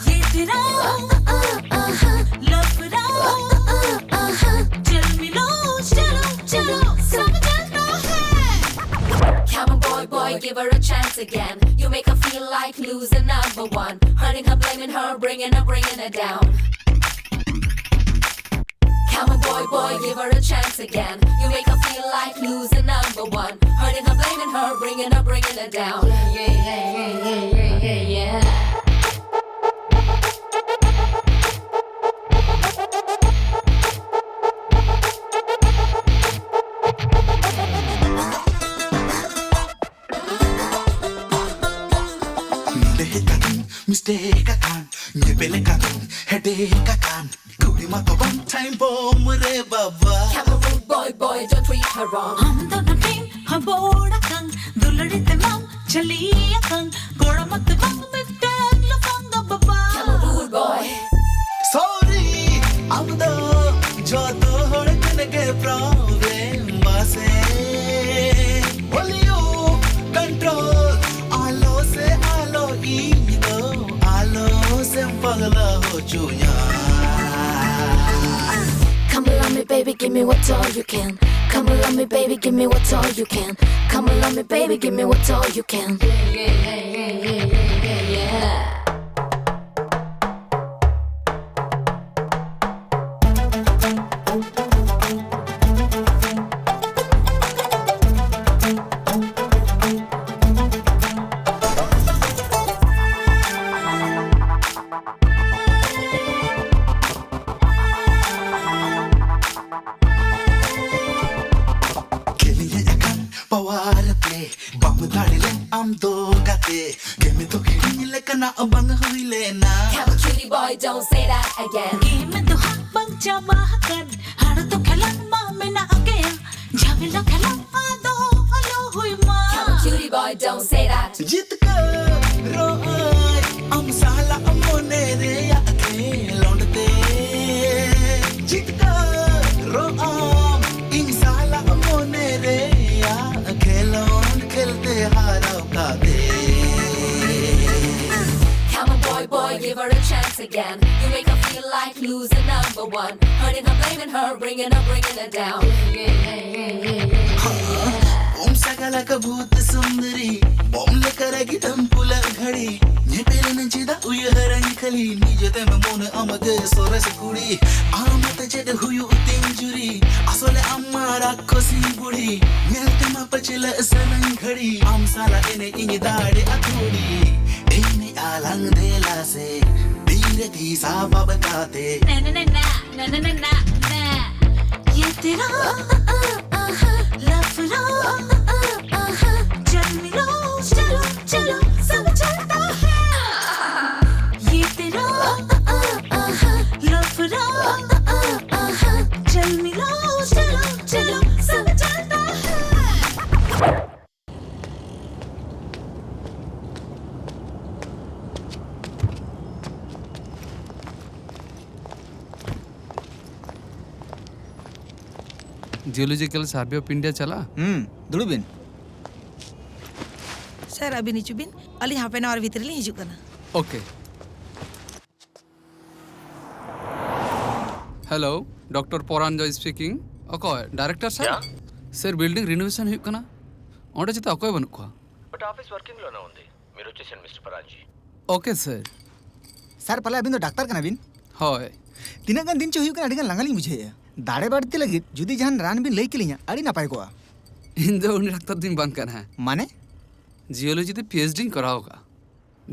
ये तेरा लफड़ा, चल मिलो, चलो, चलो, सब चलता है। Come on, boy, boy, give her a chance again. You make her feel like losing number one. Hurting her, blaming her, bringing her, bringing her down. Come on, boy, boy, give her a chance again. You make her feel like losing number one. Hurting her, blaming her, bringing her, bringing her down. Yeah, yeah, yeah, yeah, yeah, yeah, yeah, yeah. ᱱᱚᱰᱮ ᱦᱮᱡ ᱠᱟᱛᱮᱧ ᱢᱤᱥᱴᱮᱠ ᱟᱠᱟᱱ, ᱧᱮᱯᱮᱞ ᱠᱟᱛᱮᱧ ᱦᱮᱰᱮᱠ ᱟᱠᱟᱱ᱾ ᱠᱩᱲᱤ ᱢᱟ ᱛᱚ ᱵᱟᱝ ᱴᱟᱭᱤᱢ ᱵᱚᱢ ᱨᱮ ᱵᱟᱵᱟ᱾ Come on, rude boy, boy, don't treat her wrong. ᱟᱢ ᱫᱚ ᱱᱚᱰᱮᱢ ᱦᱟᱵᱚᱲ ᱟᱠᱟᱱ, ᱫᱩᱞᱟᱹᱲᱤ ᱛᱮᱢᱟᱢ ᱪᱷᱟᱹᱞᱤ ᱟᱠᱟᱱ, ᱜᱚᱲᱚᱢ ᱛᱮ ᱵᱟᱝ ᱢᱤᱫᱴᱟᱝ ᱞᱟᱯᱷᱟᱝ ᱫᱚ ᱵᱟᱵᱟ᱾ Come on, rude boy. ᱥᱚᱨᱤ, ᱟᱢ ᱫᱚ ᱡᱚᱛᱚ ᱦᱚᱲ ᱴᱷᱮᱱ ᱜᱮ ᱯᱨᱚᱵᱞᱮᱢ ᱵᱟᱥᱮ᱾ ᱵᱷᱚᱞᱤᱭᱩᱢ ᱠᱚᱱᱴᱨᱳᱞ ᱟᱞᱚ ᱥᱮ ᱟᱞᱚ, ᱤᱧ ᱫᱚ ᱟᱞᱚ ᱥᱮᱢ ᱯᱟᱜᱽᱞᱟ ᱦᱚᱪᱚᱧᱟ᱾ Come on, love me, baby, give me what all you can. Come on, love me, baby, give me what all you can. Come on, love me, baby, give me what all you can. ᱞᱮᱠᱟᱱᱟᱜ ᱵᱟᱝ ᱦᱩᱭ ᱞᱮᱱᱟ᱾ Come on, cutie boy, don't say that again. ᱜᱮᱢ ᱫᱚ ᱦᱟᱸᱜ ᱵᱟᱝ ᱪᱟᱵᱟ ᱟᱠᱟᱱ, ᱦᱟᱲ ᱫᱚ ᱠᱷᱮᱞᱳᱰ ᱢᱟ ᱢᱮᱱᱟᱜ ᱜᱮᱭᱟ, ᱡᱷᱟᱢᱮᱞᱟ ᱠᱷᱮᱞᱳᱰ ᱟᱫᱚ ᱟᱞᱚ ᱦᱩᱭ ᱢᱟ᱾ Come on, cutie boy, don't say that. ᱡᱤᱛᱠᱟᱹᱨᱚᱜ ᱟᱹᱧ ᱟᱢ ᱥᱟᱞᱟᱜ ᱢᱚᱱᱮ ᱨᱮᱭᱟᱜ ᱠᱷᱮᱞᱳᱰ ᱛᱮ᱾ ᱡᱤᱛᱠᱟᱹᱨᱚᱜ ᱟᱢ ᱤᱧ ᱥᱟᱞᱟᱜ ᱢᱚᱱᱮ ᱨᱮᱭᱟᱜ ᱠᱷᱮᱞᱳᱰ ᱠᱷᱮᱞ ᱛᱮ ᱦᱟᱨᱟᱣ ᱠᱟᱛᱮ᱾ Come on, boy, boy, give her a chance again. You make her feel like losing number one. Hurting her, blaming her, bringing her, bringing her down. ᱩᱢ ᱥᱟᱜᱟᱞ ᱟᱠᱟ ᱵᱷᱩᱛ ᱥᱩᱱᱫᱨᱤ, ᱵᱚᱢ ᱞᱮᱠᱟ ᱨᱟᱹᱜᱤ ᱛᱟᱢ ᱯᱩᱞᱟᱹ ᱜᱷᱟᱹᱲᱤ᱾ ᱧᱮᱯᱮᱞ ᱮᱱᱟ ᱪᱮᱫᱟᱜ ᱩᱭᱦᱟᱹᱨᱟᱹᱧ ᱠᱷᱟᱹᱞᱤ, ᱱᱤᱡᱮ ᱛᱮᱢ ᱢᱚᱱᱮ ᱟᱢ ᱜᱮ ᱥᱚᱨᱮᱥ ᱠᱩᱲᱤ᱾ ᱟᱢ ᱟᱛᱮ ᱪᱮᱫ ᱦᱩᱭᱩᱜ ᱛᱤᱧ ᱡᱩᱨᱤ, ᱟᱥᱚᱞᱮ ᱟᱢ ᱢᱟ ᱨᱟᱠᱠᱷᱚᱥᱤ ᱵᱩᱲᱦᱤ᱾ ᱧᱮᱞ ᱛᱮᱢᱟ ᱯᱟᱹᱪᱷᱞᱟᱹᱜ ᱥᱟᱱᱟᱧ ᱜᱷᱟᱹᱲᱤ, ᱟᱢ ᱥᱟᱞᱟᱜ ᱮᱱᱮᱡ ᱤᱧ ᱫᱟᱲᱮᱜᱼᱟ ᱛᱷᱩᱲᱤ᱾ ᱮᱱᱮᱡ ᱟᱞᱟᱝ ᱫᱮᱞᱟ ᱥᱮ, ᱛᱤᱨᱮ ᱛᱤᱥᱟ ᱵᱟᱵ ᱠᱟᱛᱮ᱾ ᱱᱟ, ᱱᱟ, ᱱᱟ, ᱱᱟ᱾ ये तेरा लफड़ा, चल मिलो, चलो, चलो, सब चलता है। ये तेरा लफड़ा, चल मिलो, चलो, चलो, सब चलता है। Geological Survey of India ᱪᱟᱞᱟᱜᱼᱟ? ᱦᱩᱸ, ᱫᱩᱲᱩᱵ ᱵᱤᱱ᱾ ᱥᱟᱨ, ᱟᱹᱵᱤᱱ ᱦᱤᱡᱩᱜ ᱵᱤᱱ, ᱟᱹᱞᱤᱧ half an hour ᱵᱷᱤᱛᱨᱤ ᱞᱤᱧ ᱦᱤᱡᱩᱜ ᱠᱟᱱᱟ᱾ Okay. Hello, Doctor Poranjoy speaking. ᱚᱠᱚᱭ, director sir? Yeah? Sir, building renovation ᱦᱩᱭᱩᱜ ᱠᱟᱱᱟ, ᱚᱸᱰᱮ ᱪᱮᱫᱟᱜ ᱚᱠᱚᱭ ᱵᱟᱹᱱᱩᱜ ᱠᱚᱣᱟ? But office working లోనే ఉంది. మీరు వచ్చేసాను, mister Paranji. Okay sir. Sir, ᱯᱟᱞᱮ ᱟᱹᱵᱤᱱ ᱫᱚ ᱰᱟᱠᱛᱟᱨ ᱠᱟᱱᱟ ᱵᱤᱱ? ᱦᱳᱭ. ᱛᱤᱱᱟᱹᱜ ᱜᱟᱱ ᱫᱤᱱ ᱪᱚ ᱦᱩᱭᱩᱜ ᱠᱟᱱᱟ, ᱟᱹᱰᱤ ᱜᱟᱱ ᱞᱟᱸᱜᱟ ᱞᱤᱧ ᱵᱩᱡᱷᱟᱹᱣᱮᱫᱼᱟ᱾ ᱫᱟᱲᱮ ᱵᱟᱹᱲᱛᱤ ᱞᱟᱹᱜᱤᱫ ᱡᱩᱫᱤ ᱡᱟᱦᱟᱱ ᱨᱟᱱ ᱵᱤᱱ ᱞᱟᱹᱭ ᱠᱮᱞᱤᱧᱟ, ᱟᱹᱰᱤ ᱱᱟᱯᱟᱭ ᱠᱚᱜᱼᱟ᱾ ᱤᱧ ᱫᱚ ᱩᱱᱤ ᱰᱟᱠᱛᱟᱨ ᱫᱚᱧ ᱵᱟᱝ ᱠᱟᱱᱟ᱾ ᱢᱟᱱᱮ? ᱡᱤᱭᱳᱞᱚᱡᱤ ᱛᱮ ᱯᱤ ᱮᱭᱤᱪ ᱰᱤᱧ ᱠᱚᱨᱟᱣ ᱟᱠᱟᱫᱼᱟ᱾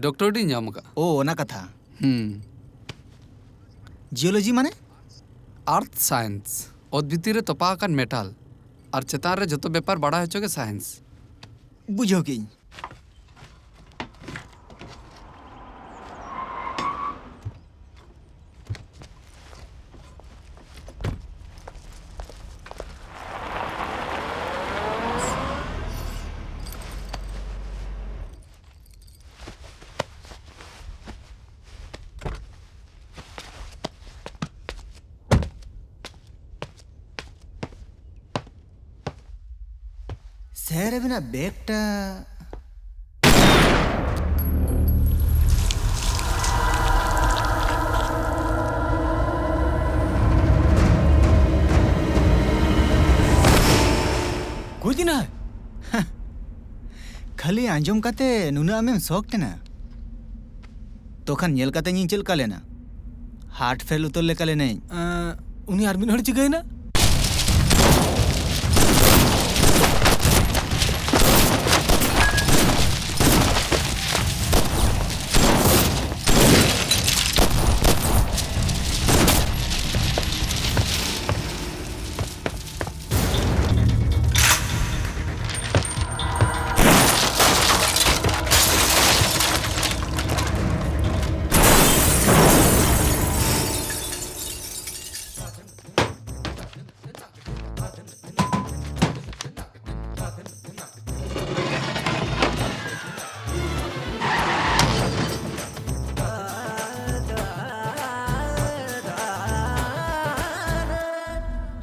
ᱰᱚᱠᱴᱚᱨᱮᱴ ᱤᱧ ᱧᱟᱢ ᱟᱠᱟᱫᱼᱟ᱾ ᱳ, ᱚᱱᱟ ᱠᱟᱛᱷᱟ᱾ ᱦᱩᱸ᱾ ᱡᱤᱭᱳᱞᱚᱡᱤ ᱢᱟᱱᱮ? ᱟᱨᱛᱷ ᱥᱟᱭᱮᱱᱥ᱾ ᱚᱛ ᱵᱷᱤᱛᱤᱨ ᱨᱮ ᱛᱚᱯᱟ ᱟᱠᱟᱱ ᱢᱮᱴᱟᱞ ᱟᱨ ᱪᱮᱛᱟᱱ ᱨᱮ ᱡᱚᱛᱚ ᱵᱮᱯᱟᱨ ᱵᱟᱲᱟᱭ ᱦᱚᱪᱚ ᱜᱮ ᱥᱟᱭᱮᱱᱥ᱾ ᱵᱩᱡᱷᱟᱹᱣ ᱠᱮᱜᱼᱟᱹᱧ᱾ ᱦᱮᱸ, ᱟᱹᱵᱤᱱᱟᱜ ᱵᱮᱜᱽ ᱴᱟ᱾ ᱜᱚᱡ ᱮᱱᱟᱭ? ᱠᱷᱟᱹᱞᱤ ᱟᱸᱡᱚᱢ ᱠᱟᱛᱮ ᱱᱩᱱᱟᱹᱜ ᱟᱢᱮᱢ ᱥᱚᱠ ᱮᱱᱟ? ᱛᱚᱠᱷᱟᱱ ᱧᱮᱞ ᱠᱟᱛᱮ ᱤᱧ ᱪᱮᱫ ᱞᱮᱠᱟ ᱞᱮᱱᱟ? ᱦᱟᱨᱴ ᱯᱷᱮᱞ ᱩᱛᱟᱹᱨ ᱞᱮᱠᱟ ᱞᱮᱱᱟᱹᱧ᱾ ᱮᱸ, ᱩᱱᱤ ᱟᱨ ᱢᱤᱫ ᱦᱚᱲ ᱪᱤᱠᱟᱹᱭᱮᱱᱟ?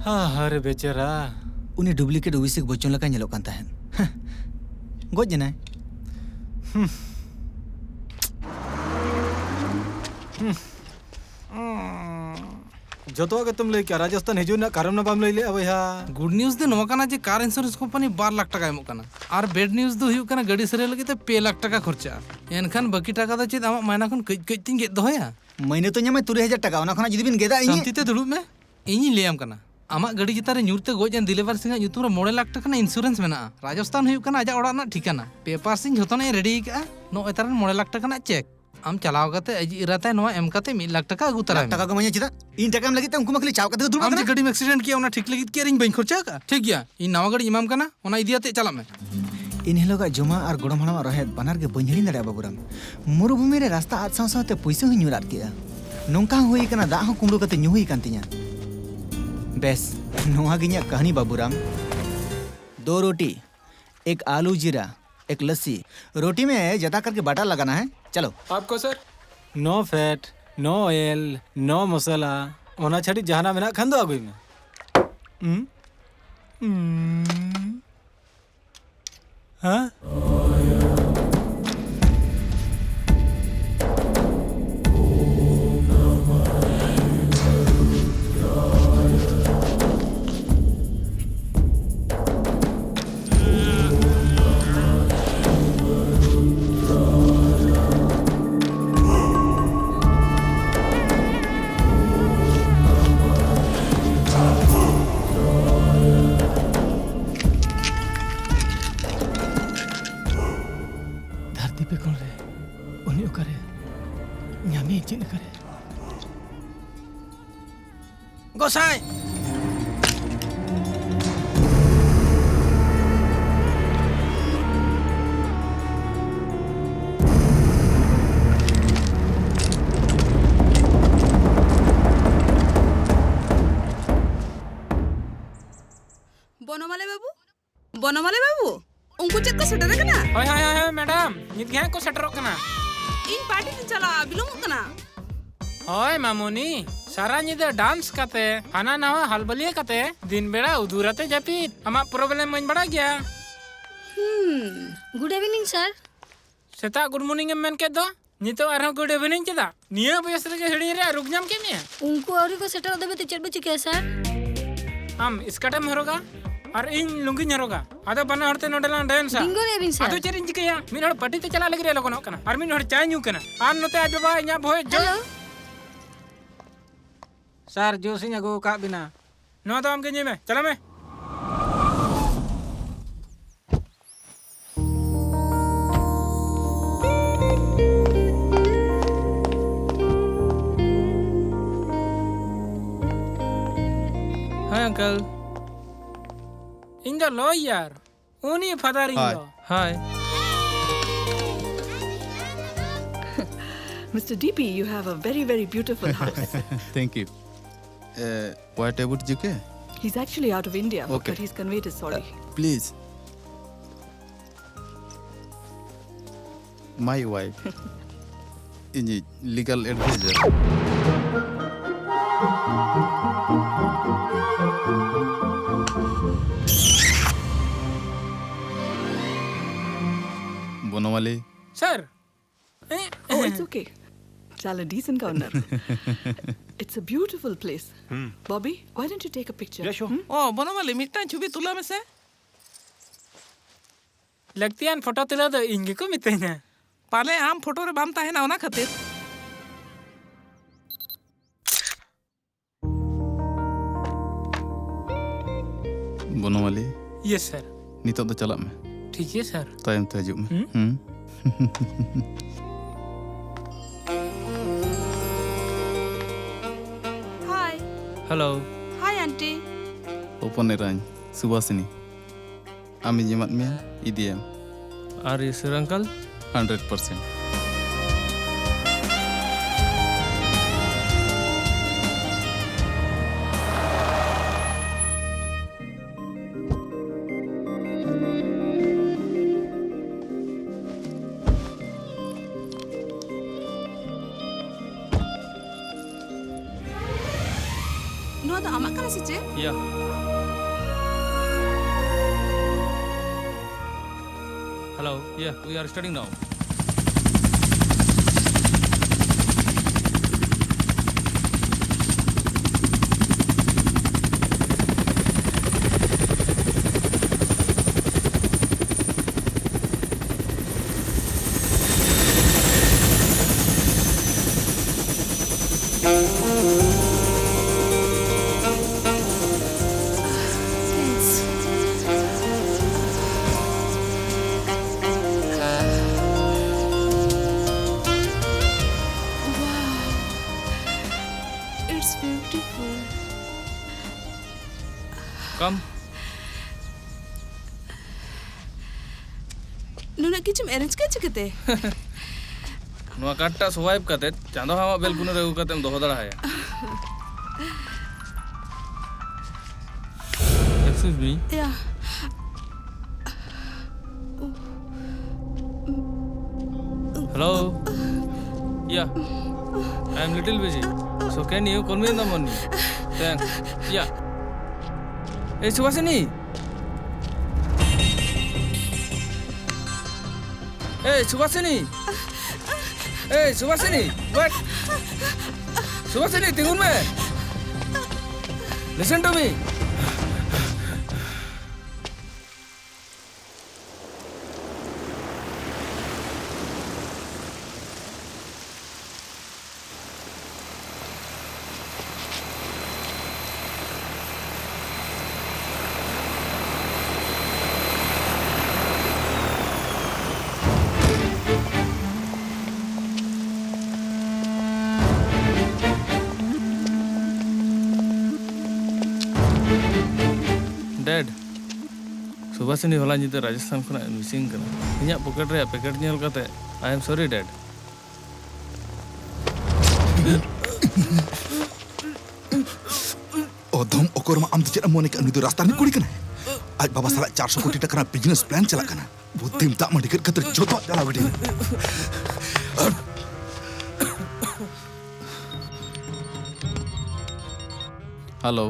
ᱦᱟ, ᱦᱟ ᱨᱮ ᱵᱮᱪᱟᱨᱟ᱾ ᱩᱱᱤ ᱰᱩᱯᱞᱤᱠᱮᱴ ᱚᱵᱷᱤᱥᱮᱠ ᱵᱚᱪᱪᱚᱱ ᱞᱮᱠᱟᱭ ᱧᱮᱞᱚᱜ ᱠᱟᱱ ᱛᱟᱦᱮᱸᱫ᱾ ᱦᱮᱸ, ᱜᱚᱡ ᱮᱱᱟᱭ᱾ ᱦᱩᱸ᱾ ᱦᱩᱸ᱾ ᱡᱚᱛᱚᱣᱟᱜ ᱜᱮᱛᱚᱢ ᱞᱟᱹᱭ ᱠᱮᱜᱼᱟ, ᱨᱟᱡᱚᱥᱛᱷᱟᱱ ᱦᱤᱡᱩᱜ ᱨᱮᱱᱟᱜ ᱠᱟᱨᱚᱱ ᱢᱟ ᱵᱟᱢ ᱞᱟᱹᱭ ᱞᱮᱜᱼᱟ ᱵᱚᱭᱦᱟ᱾ ᱜᱩᱰ ᱱᱤᱭᱩᱡᱽ ᱫᱚ ᱱᱚᱣᱟ ᱠᱟᱱᱟ ᱡᱮ ᱠᱟᱨ ᱤᱱᱥᱩᱨᱮᱱᱥ ᱠᱳᱢᱯᱟᱱᱤ ᱵᱟᱨ ᱞᱟᱠᱷ ᱴᱟᱠᱟ ᱮᱢᱚᱜ ᱠᱟᱱᱟ, ᱟᱨ ᱵᱮᱰ ᱱᱤᱭᱩᱡᱽ ᱫᱚ ᱦᱩᱭᱩᱜ ᱠᱟᱱᱟ ᱜᱟᱹᱰᱤ ᱥᱟᱹᱨᱟᱹᱭ ᱞᱟᱹᱜᱤᱫ ᱛᱮ ᱯᱮ ᱞᱟᱠᱷ ᱴᱟᱠᱟ ᱠᱷᱚᱨᱪᱟᱜᱼᱟ᱾ ᱮᱱᱠᱷᱟᱱ ᱵᱟᱹᱠᱤ ᱴᱟᱠᱟ ᱫᱚ ᱪᱮᱫ ᱟᱢᱟᱜ ᱢᱟᱭᱱᱟ ᱠᱷᱚᱱ ᱠᱟᱹᱡ ᱠᱟᱹᱡ ᱛᱤᱧ ᱜᱮᱫ ᱫᱚᱦᱚᱭᱟ? ᱢᱟᱹᱭᱱᱟᱹ ᱛᱚ ᱧᱟᱢᱟᱭ ᱛᱩᱨᱩᱭ ᱦᱟᱡᱟᱨ ᱴᱟᱠᱟ, ᱚᱱᱟ ᱠᱷᱚᱱᱟᱜ ᱡᱩᱫᱤ ᱵᱤᱱ ᱜᱮᱫᱟ ᱤᱧ ᱥᱟᱱᱛᱤ ᱛᱮ ᱫᱩᱲᱩᱵ ᱢᱮ, ᱤᱧᱤᱧ ᱞᱟᱹᱭᱟᱢ ᱠᱟᱱᱟ᱾ ᱟᱢᱟᱜ ᱜᱟᱹᱰᱤ ᱪᱮᱛᱟᱱ ᱨᱮ ᱧᱩᱨ ᱛᱮ ᱜᱚᱡ ᱮᱱ ᱫᱤᱞᱮᱵᱟᱨ ᱥᱤᱝ ᱟᱜ ᱧᱩᱛᱩᱢ ᱨᱮ ᱢᱚᱬᱮ ᱞᱟᱠᱷ ᱴᱟᱠᱟ ᱨᱮᱱᱟᱜ ᱤᱱᱥᱩᱨᱮᱱᱥ ᱢᱮᱱᱟᱜᱼᱟ᱾ ᱨᱟᱡᱚᱥᱛᱷᱟᱱ ᱦᱩᱭᱩᱜ ᱠᱟᱱᱟ ᱟᱡᱟᱜ ᱚᱲᱟᱜ ᱨᱮᱱᱟᱜ ᱴᱷᱤᱠᱟᱹᱱᱟ᱾ ᱯᱮᱯᱟᱨᱥ ᱤᱧ ᱡᱷᱚᱛᱚᱱᱟᱜ ᱤᱧ ᱨᱮᱰᱤ ᱟᱠᱟᱫᱼᱟ᱾ ᱱᱚᱜᱼᱚᱭ ᱛᱟᱨᱟ ᱢᱚᱬᱮ ᱞᱟᱠᱷ ᱴᱟᱠᱟ ᱨᱮᱱᱟᱜ ᱪᱮᱠ᱾ ᱟᱢ ᱪᱟᱞᱟᱣ ᱠᱟᱛᱮ ᱟᱡᱤᱡ ᱮᱨᱟ ᱛᱟᱭ ᱱᱚᱣᱟ ᱮᱢ ᱠᱟᱛᱮ ᱢᱤᱫ ᱞᱟᱠᱷ ᱴᱟᱠᱟ ᱟᱹᱜᱩ ᱛᱟᱨᱟᱭ ᱞᱟᱠᱷ ᱢᱮ᱾ ᱴᱟᱠᱟ ᱠᱚ ᱮᱢᱟᱹᱧᱟ ᱪᱮᱫᱟᱜ? ᱤᱧ ᱴᱟᱠᱟ ᱮᱢ ᱞᱟᱹᱜᱤᱫ ᱛᱮ ᱩᱱᱠᱩ ᱢᱟ ᱠᱷᱟᱹᱞᱤ ᱪᱟᱣ ᱠᱟᱛᱮ ᱠᱚ ᱫᱩᱲᱩᱵ ᱟᱢ ᱡᱮ ᱟᱠᱟᱱᱟ᱾ ᱜᱟᱹᱰᱤᱢ ᱮᱠᱥᱤᱰᱮᱱᱴ ᱠᱮᱜᱼᱟ, ᱚᱱᱟ ᱴᱷᱤᱠ ᱞᱟᱹᱜᱤᱫ ᱠᱤ ᱟᱨ ᱤᱧ ᱵᱟᱹᱧ ᱠᱷᱚᱨᱪᱟ ᱟᱠᱟᱫᱼᱟ? ᱴᱷᱤᱠ ᱜᱮᱭᱟ, ᱤᱧ ᱱᱟᱣᱟ ᱜᱟᱹᱰᱤᱧ ᱮᱢᱟᱢ ᱠᱟᱱᱟ, ᱚᱱᱟ ᱤᱫᱤ ᱟᱛᱮ ᱪᱟᱞᱟᱜ ᱢᱮ᱾ ᱮᱱ ᱦᱤᱞᱳᱜᱟᱜ ᱡᱚᱢᱟᱜ ᱟᱨ ᱜᱚᱲᱚᱢ ᱦᱟᱲᱟᱢᱟᱜ ᱨᱚᱦᱮᱫ ᱵᱟᱱᱟᱨ ᱜᱮ ᱵᱟᱹᱧ ᱦᱤᱲᱤᱧ ᱫᱟᱲᱮᱭᱟᱜᱼᱟ, ᱵᱟᱹᱵᱩᱨᱟᱢ᱾ ᱢᱩᱨᱩᱵᱷᱩᱢᱤ ᱨᱮ ᱨᱟᱥᱛᱟ ᱟᱫ ᱥᱟᱶ ᱥᱟᱶᱛᱮ ᱯᱩᱭᱥᱟᱹ ᱦᱚᱸᱧ ᱧᱩᱨ ᱟᱫ ᱠᱮᱜᱼᱟ᱾ ᱱᱚᱝᱠᱟ ᱦᱚᱸ ᱦᱩᱭ ᱟᱠᱟᱱᱟ, ᱫᱟᱜ ᱦᱚᱸ ᱠᱩᱢᱵᱽᱲᱩ ᱠᱟᱛᱮ ᱧᱩ ᱦᱩᱭ ᱟᱠᱟᱱ ᱛᱤᱧᱟ᱾ ᱵᱮᱥ, ᱱᱚᱣᱟ ᱜᱮ ᱤᱧᱟᱹᱜ ᱠᱟᱹᱦᱱᱤ, ᱵᱟᱹᱵᱩᱨᱟᱢ᱾ ᱫᱳ ᱨᱳᱴᱤ, ᱮᱠ ᱟᱞᱩ ᱡᱤᱨᱟ, ᱮᱠ ᱞᱟᱥᱥᱤ᱾ ᱨᱳᱴᱤ ᱢᱮ ᱡᱟᱫᱟ ᱠᱟᱨᱠᱮ ᱵᱟᱴᱟᱨ ᱞᱟᱜᱟᱱᱟ ᱦᱮᱸ, ᱪᱚᱞᱚ᱾ ᱟᱯᱠᱳ ᱥᱟᱨ? No fat, no oil, no masala. ᱚᱱᱟ ᱪᱷᱟᱹᱲᱤ ᱡᱟᱦᱟᱱᱟᱜ ᱢᱮᱱᱟᱜ ᱠᱷᱟᱱ ᱫᱚ ᱟᱹᱜᱩᱭ ᱢᱮ᱾ ᱦᱩᱸ? ᱦᱩᱸ᱾ ᱦᱮᱸ? ᱫᱷᱟᱹᱨᱛᱤ ᱯᱮᱠᱚᱲ ᱨᱮ ᱩᱱᱤ ᱚᱠᱟᱨᱮ? ᱧᱟᱢᱮ ᱪᱮᱫ ᱞᱮᱠᱟᱨᱮ? ᱜᱚᱸᱥᱟᱭ! ᱵᱚᱱᱚᱢᱟᱞᱤ ᱵᱟᱹᱵᱩ, ᱵᱚᱱᱚᱢᱟᱞᱤ ᱵᱟᱹᱵᱩ, ᱩᱱᱠᱩ ᱪᱮᱫ ᱠᱚ ᱥᱮᱴᱮᱨ ᱟᱠᱟᱱᱟ? ᱦᱳᱭ, ᱦᱳᱭ, ᱦᱳᱭ, ᱦᱳᱭ, ᱢᱮᱰᱟᱢ, ᱱᱤᱛ ᱜᱮ ᱦᱟᱸᱜ ᱠᱚ ᱥᱮᱴᱮᱨᱚᱜ ᱠᱟᱱᱟ᱾ ᱤᱧ ᱯᱟᱨᱴᱤ ᱛᱮᱧ ᱪᱟᱞᱟᱜᱼᱟ, ᱵᱤᱞᱚᱢᱚᱜ ᱠᱟᱱᱟ᱾ ᱦᱳᱭ, ᱢᱟᱢᱩᱱᱤ, ᱥᱟᱨᱟ ᱧᱤᱫᱟᱹ ᱰᱟᱱᱥ ᱠᱟᱛᱮ, ᱦᱟᱱᱟ ᱱᱟᱣᱟ ᱦᱟᱞᱵᱟᱞᱤᱭᱟᱹ ᱠᱟᱛᱮ, ᱫᱤᱱ ᱵᱮᱲᱟ ᱩᱫᱩᱨ ᱟᱛᱮ ᱡᱟᱹᱯᱤᱫ᱾ ᱟᱢᱟᱜ ᱯᱨᱚᱵᱞᱮᱢ ᱢᱟᱧ ᱵᱟᱲᱟᱭ ᱜᱮᱭᱟ᱾ ᱦᱩᱸ, ᱜᱩᱰ ᱤᱵᱷᱤᱱᱤᱝ, ᱥᱟᱨ᱾ ᱥᱮᱛᱟᱜ ᱜᱩᱰ ᱢᱚᱨᱱᱤᱝ ᱮᱢ ᱢᱮᱱ ᱠᱮᱫ ᱫᱚ, ᱱᱤᱛᱚᱜ ᱟᱨᱦᱚᱸ ᱜᱩᱰ ᱤᱵᱷᱤᱱᱤᱝ ᱪᱮᱫᱟᱜ? ᱱᱤᱭᱟᱹ ᱵᱚᱭᱮᱥ ᱨᱮᱜᱮ ᱦᱤᱲᱤᱧ ᱨᱮᱭᱟᱜ ᱨᱳᱜᱽ ᱧᱟᱢ ᱠᱮᱫ ᱢᱮᱭᱟ? ᱩᱱᱠᱩ ᱟᱹᱣᱨᱤ ᱠᱚ ᱥᱮᱴᱮᱨᱚᱜ ᱫᱷᱟᱹᱵᱤᱡ ᱛᱮ ᱪᱮᱫ ᱵᱚ ᱪᱤᱠᱟᱹᱭᱟ, ᱥᱟᱨ? ᱟᱢ ᱥᱠᱟᱨᱴ ᱮᱢ ᱦᱚᱨᱚᱜᱟ ᱟᱨ ᱤᱧ ᱞᱩᱝᱜᱤᱧ ᱦᱚᱨᱚᱜᱟ᱾ ᱟᱫᱚ ᱵᱟᱱᱟ ᱦᱚᱲ ᱛᱮ ᱱᱚᱰᱮ ᱞᱟᱝ ᱰᱮᱱᱥᱟ᱾ ᱵᱤᱝᱜᱳ ᱞᱟᱹᱭ ᱵᱤᱱ, ᱥᱟᱨ᱾ ᱟᱫᱚ ᱪᱮᱫ ᱤᱧ ᱪᱤᱠᱟᱹᱭᱟ? ᱢᱤᱫ ᱦᱚᱲ ᱯᱟᱨᱴᱤ ᱛᱮ ᱪᱟᱞᱟᱜ ᱞᱟᱹᱜᱤᱫ ᱮ ᱞᱚᱜᱚᱱᱚᱜ ᱠᱟᱱᱟ ᱟᱨ ᱢᱤᱫ ᱦᱚᱲ ᱪᱟᱭ ᱧᱩ ᱠᱟᱱᱟ᱾ ᱟᱨ ᱱᱚᱛᱮ ᱟᱡ ᱵᱟᱵᱟ ᱤᱧᱟᱹᱜ ᱵᱚᱦᱚᱜ ᱡᱚ- ᱦᱮᱞᱳ᱾ ᱥᱟᱨ, ᱡᱩᱥ ᱤᱧ ᱟᱹᱜᱩ ᱟᱠᱟᱫ ᱵᱤᱱᱟ᱾ ᱱᱚᱣᱟ ᱫᱚ ᱟᱢ ᱜᱮ ᱧᱩᱭ ᱢᱮ᱾ ᱪᱟᱞᱟᱜ ᱢᱮ᱾ ᱦᱮᱸ, ᱟᱝᱠᱮᱞ᱾ ᱤᱧ ᱫᱚ ᱞᱚᱭᱟᱨ᱾ ᱩᱱᱤ ᱯᱷᱟᱫᱟᱨ ᱤᱧ ᱦᱟᱭ᱾ ᱫᱚ᱾ ᱦᱟᱭ᱾ Mister D P, you have a very, very beautiful house. Thank you. Uh, what about J K? He's actually out of India, okay, but he's conveyed his sorry. Uh, please. My wife. ᱤᱧᱤᱡ legal advisor. ᱵᱚᱱᱚᱢᱟᱞᱤ᱾ Sir. Oh, it's okay. చాలా డీసెంట్ గా ఉన్నారు. It's a beautiful place. Bobby, why don't you take a picture? Yeah, sure. ᱚ, ᱵᱚᱱᱚᱢᱟᱞᱤ, ᱢᱤᱫᱴᱟᱝ ᱪᱷᱚᱵᱤ ᱛᱩᱞᱟᱹᱣ ᱢᱮᱥᱮ᱾ ᱞᱟᱹᱠᱛᱤᱭᱟᱱ ᱯᱷᱳᱴᱳ ᱛᱩᱞᱟᱹᱣ ᱫᱚ ᱤᱧ ᱜᱮᱠᱚ ᱢᱤᱛᱟᱹᱧᱟ᱾ ᱯᱟᱞᱮ ᱟᱢ ᱯᱷᱳᱴᱳ ᱨᱮ ᱵᱟᱢ ᱛᱟᱦᱮᱱᱟ, ᱚᱱᱟ ᱠᱷᱟᱹᱛᱤᱨ᱾ ᱵᱚᱱᱚᱢᱟᱞᱤ᱾ Yes, sir. ᱱᱤᱛᱚᱜ ᱫᱚ ᱪᱟᱞᱟᱜ ᱢᱮ᱾ ᱴᱷᱤᱠ ᱜᱮᱭᱟ, sir. ᱛᱟᱭᱚᱢ ᱛᱮ ᱦᱤᱡᱩᱜ ᱢᱮ᱾ ᱦᱩᱸ? ᱦᱩᱸ? Hi. Hello. Hi, aunty. ᱦᱚᱯᱚᱱ ᱮᱨᱟᱧ, ᱥᱩᱵᱷᱟᱥᱤᱱᱤ᱾ ᱟᱢᱤᱧ ᱮᱢᱟᱫ ᱢᱮᱭᱟ, ᱤᱫᱤᱭᱮᱢ᱾ Are you sure, uncle? Hundred percent. ᱱᱚᱣᱟ ᱫᱚ ᱟᱢᱟᱜ ᱠᱟᱱᱟ ᱥᱮ ᱪᱮᱫ? Yeah. Hello. Yeah, we are starting now. Thanks. Wow. It's beautiful. Come. ᱱᱩᱱᱟᱹᱜ ᱠᱤᱪᱷᱩᱢ arrange ᱠᱮᱫ ᱪᱤᱠᱟᱹᱛᱮ? ᱱᱚᱣᱟ ᱠᱟᱴ ᱴᱟᱜ swipe ᱠᱟᱛᱮ ᱪᱟᱸᱫᱚ ᱦᱟᱣᱟ ᱵᱮᱞᱠᱩᱱᱤ ᱨᱮ ᱟᱹᱜᱩ ᱠᱟᱛᱮᱢ ᱫᱚᱦᱚ ᱫᱟᱲᱮ ᱟᱭᱟ᱾ Excuse me. Yeah. Hello. Yeah. I am little busy. So can you call me in the morning? Thanks. Yeah. Hey, Subhasini. ᱮᱭ ᱥᱩᱵᱷᱟᱥᱤᱱᱤ! ᱮᱭ ᱥᱩᱵᱷᱟᱥᱤᱱᱤ! Wait! ᱥᱩᱵᱷᱟᱥᱤᱱᱤ, ᱛᱤᱸᱜᱩᱱ ᱢᱮ! Listen to me! Dad, Subhashini ᱦᱚᱞᱟ ᱧᱤᱫᱟᱹ ᱨᱟᱡᱚᱥᱛᱷᱟᱱ ᱠᱷᱚᱱᱟᱜ ᱢᱤᱥᱤᱝ ᱠᱟᱱᱟ᱾ ᱤᱧᱟᱹᱜ ᱯᱚᱠᱮᱴ ᱨᱮᱭᱟᱜ ᱯᱮᱠᱮᱴ ᱧᱮᱞ ᱠᱟᱛᱮ, I am sorry, Dad. ᱚᱫᱷᱚᱢ ᱚᱠᱚᱨᱢᱟ, ᱟᱢ ᱫᱚ ᱪᱮᱫ ᱮᱢ ᱢᱚᱱᱮ ᱠᱟᱜᱼᱟ? ᱱᱩᱭ ᱫᱚ ᱨᱟᱥᱛᱟ ᱨᱤᱱᱤᱡ ᱠᱩᱲᱤ ᱠᱟᱱᱟᱭ᱾ ᱟᱡ ᱵᱟᱵᱟ ᱥᱟᱞᱟᱜ ᱪᱟᱨᱥᱚ ᱠᱳᱴᱤ ᱴᱟᱠᱟ ᱨᱮᱱᱟᱜ ᱵᱤᱡᱽᱱᱮᱥ ᱯᱞᱟᱱ ᱪᱟᱞᱟᱜ ᱠᱟᱱᱟ᱾ ᱵᱩᱫᱽᱫᱷᱤᱢ ᱫᱟᱜ ᱢᱟᱹᱰᱤ ᱠᱮᱫ ᱠᱷᱟᱹᱛᱤᱨ ᱡᱚᱛᱚᱣᱟᱜ ᱪᱟᱞᱟᱣ ᱜᱤᱰᱤ᱾ ᱦᱮᱞᱳ᱾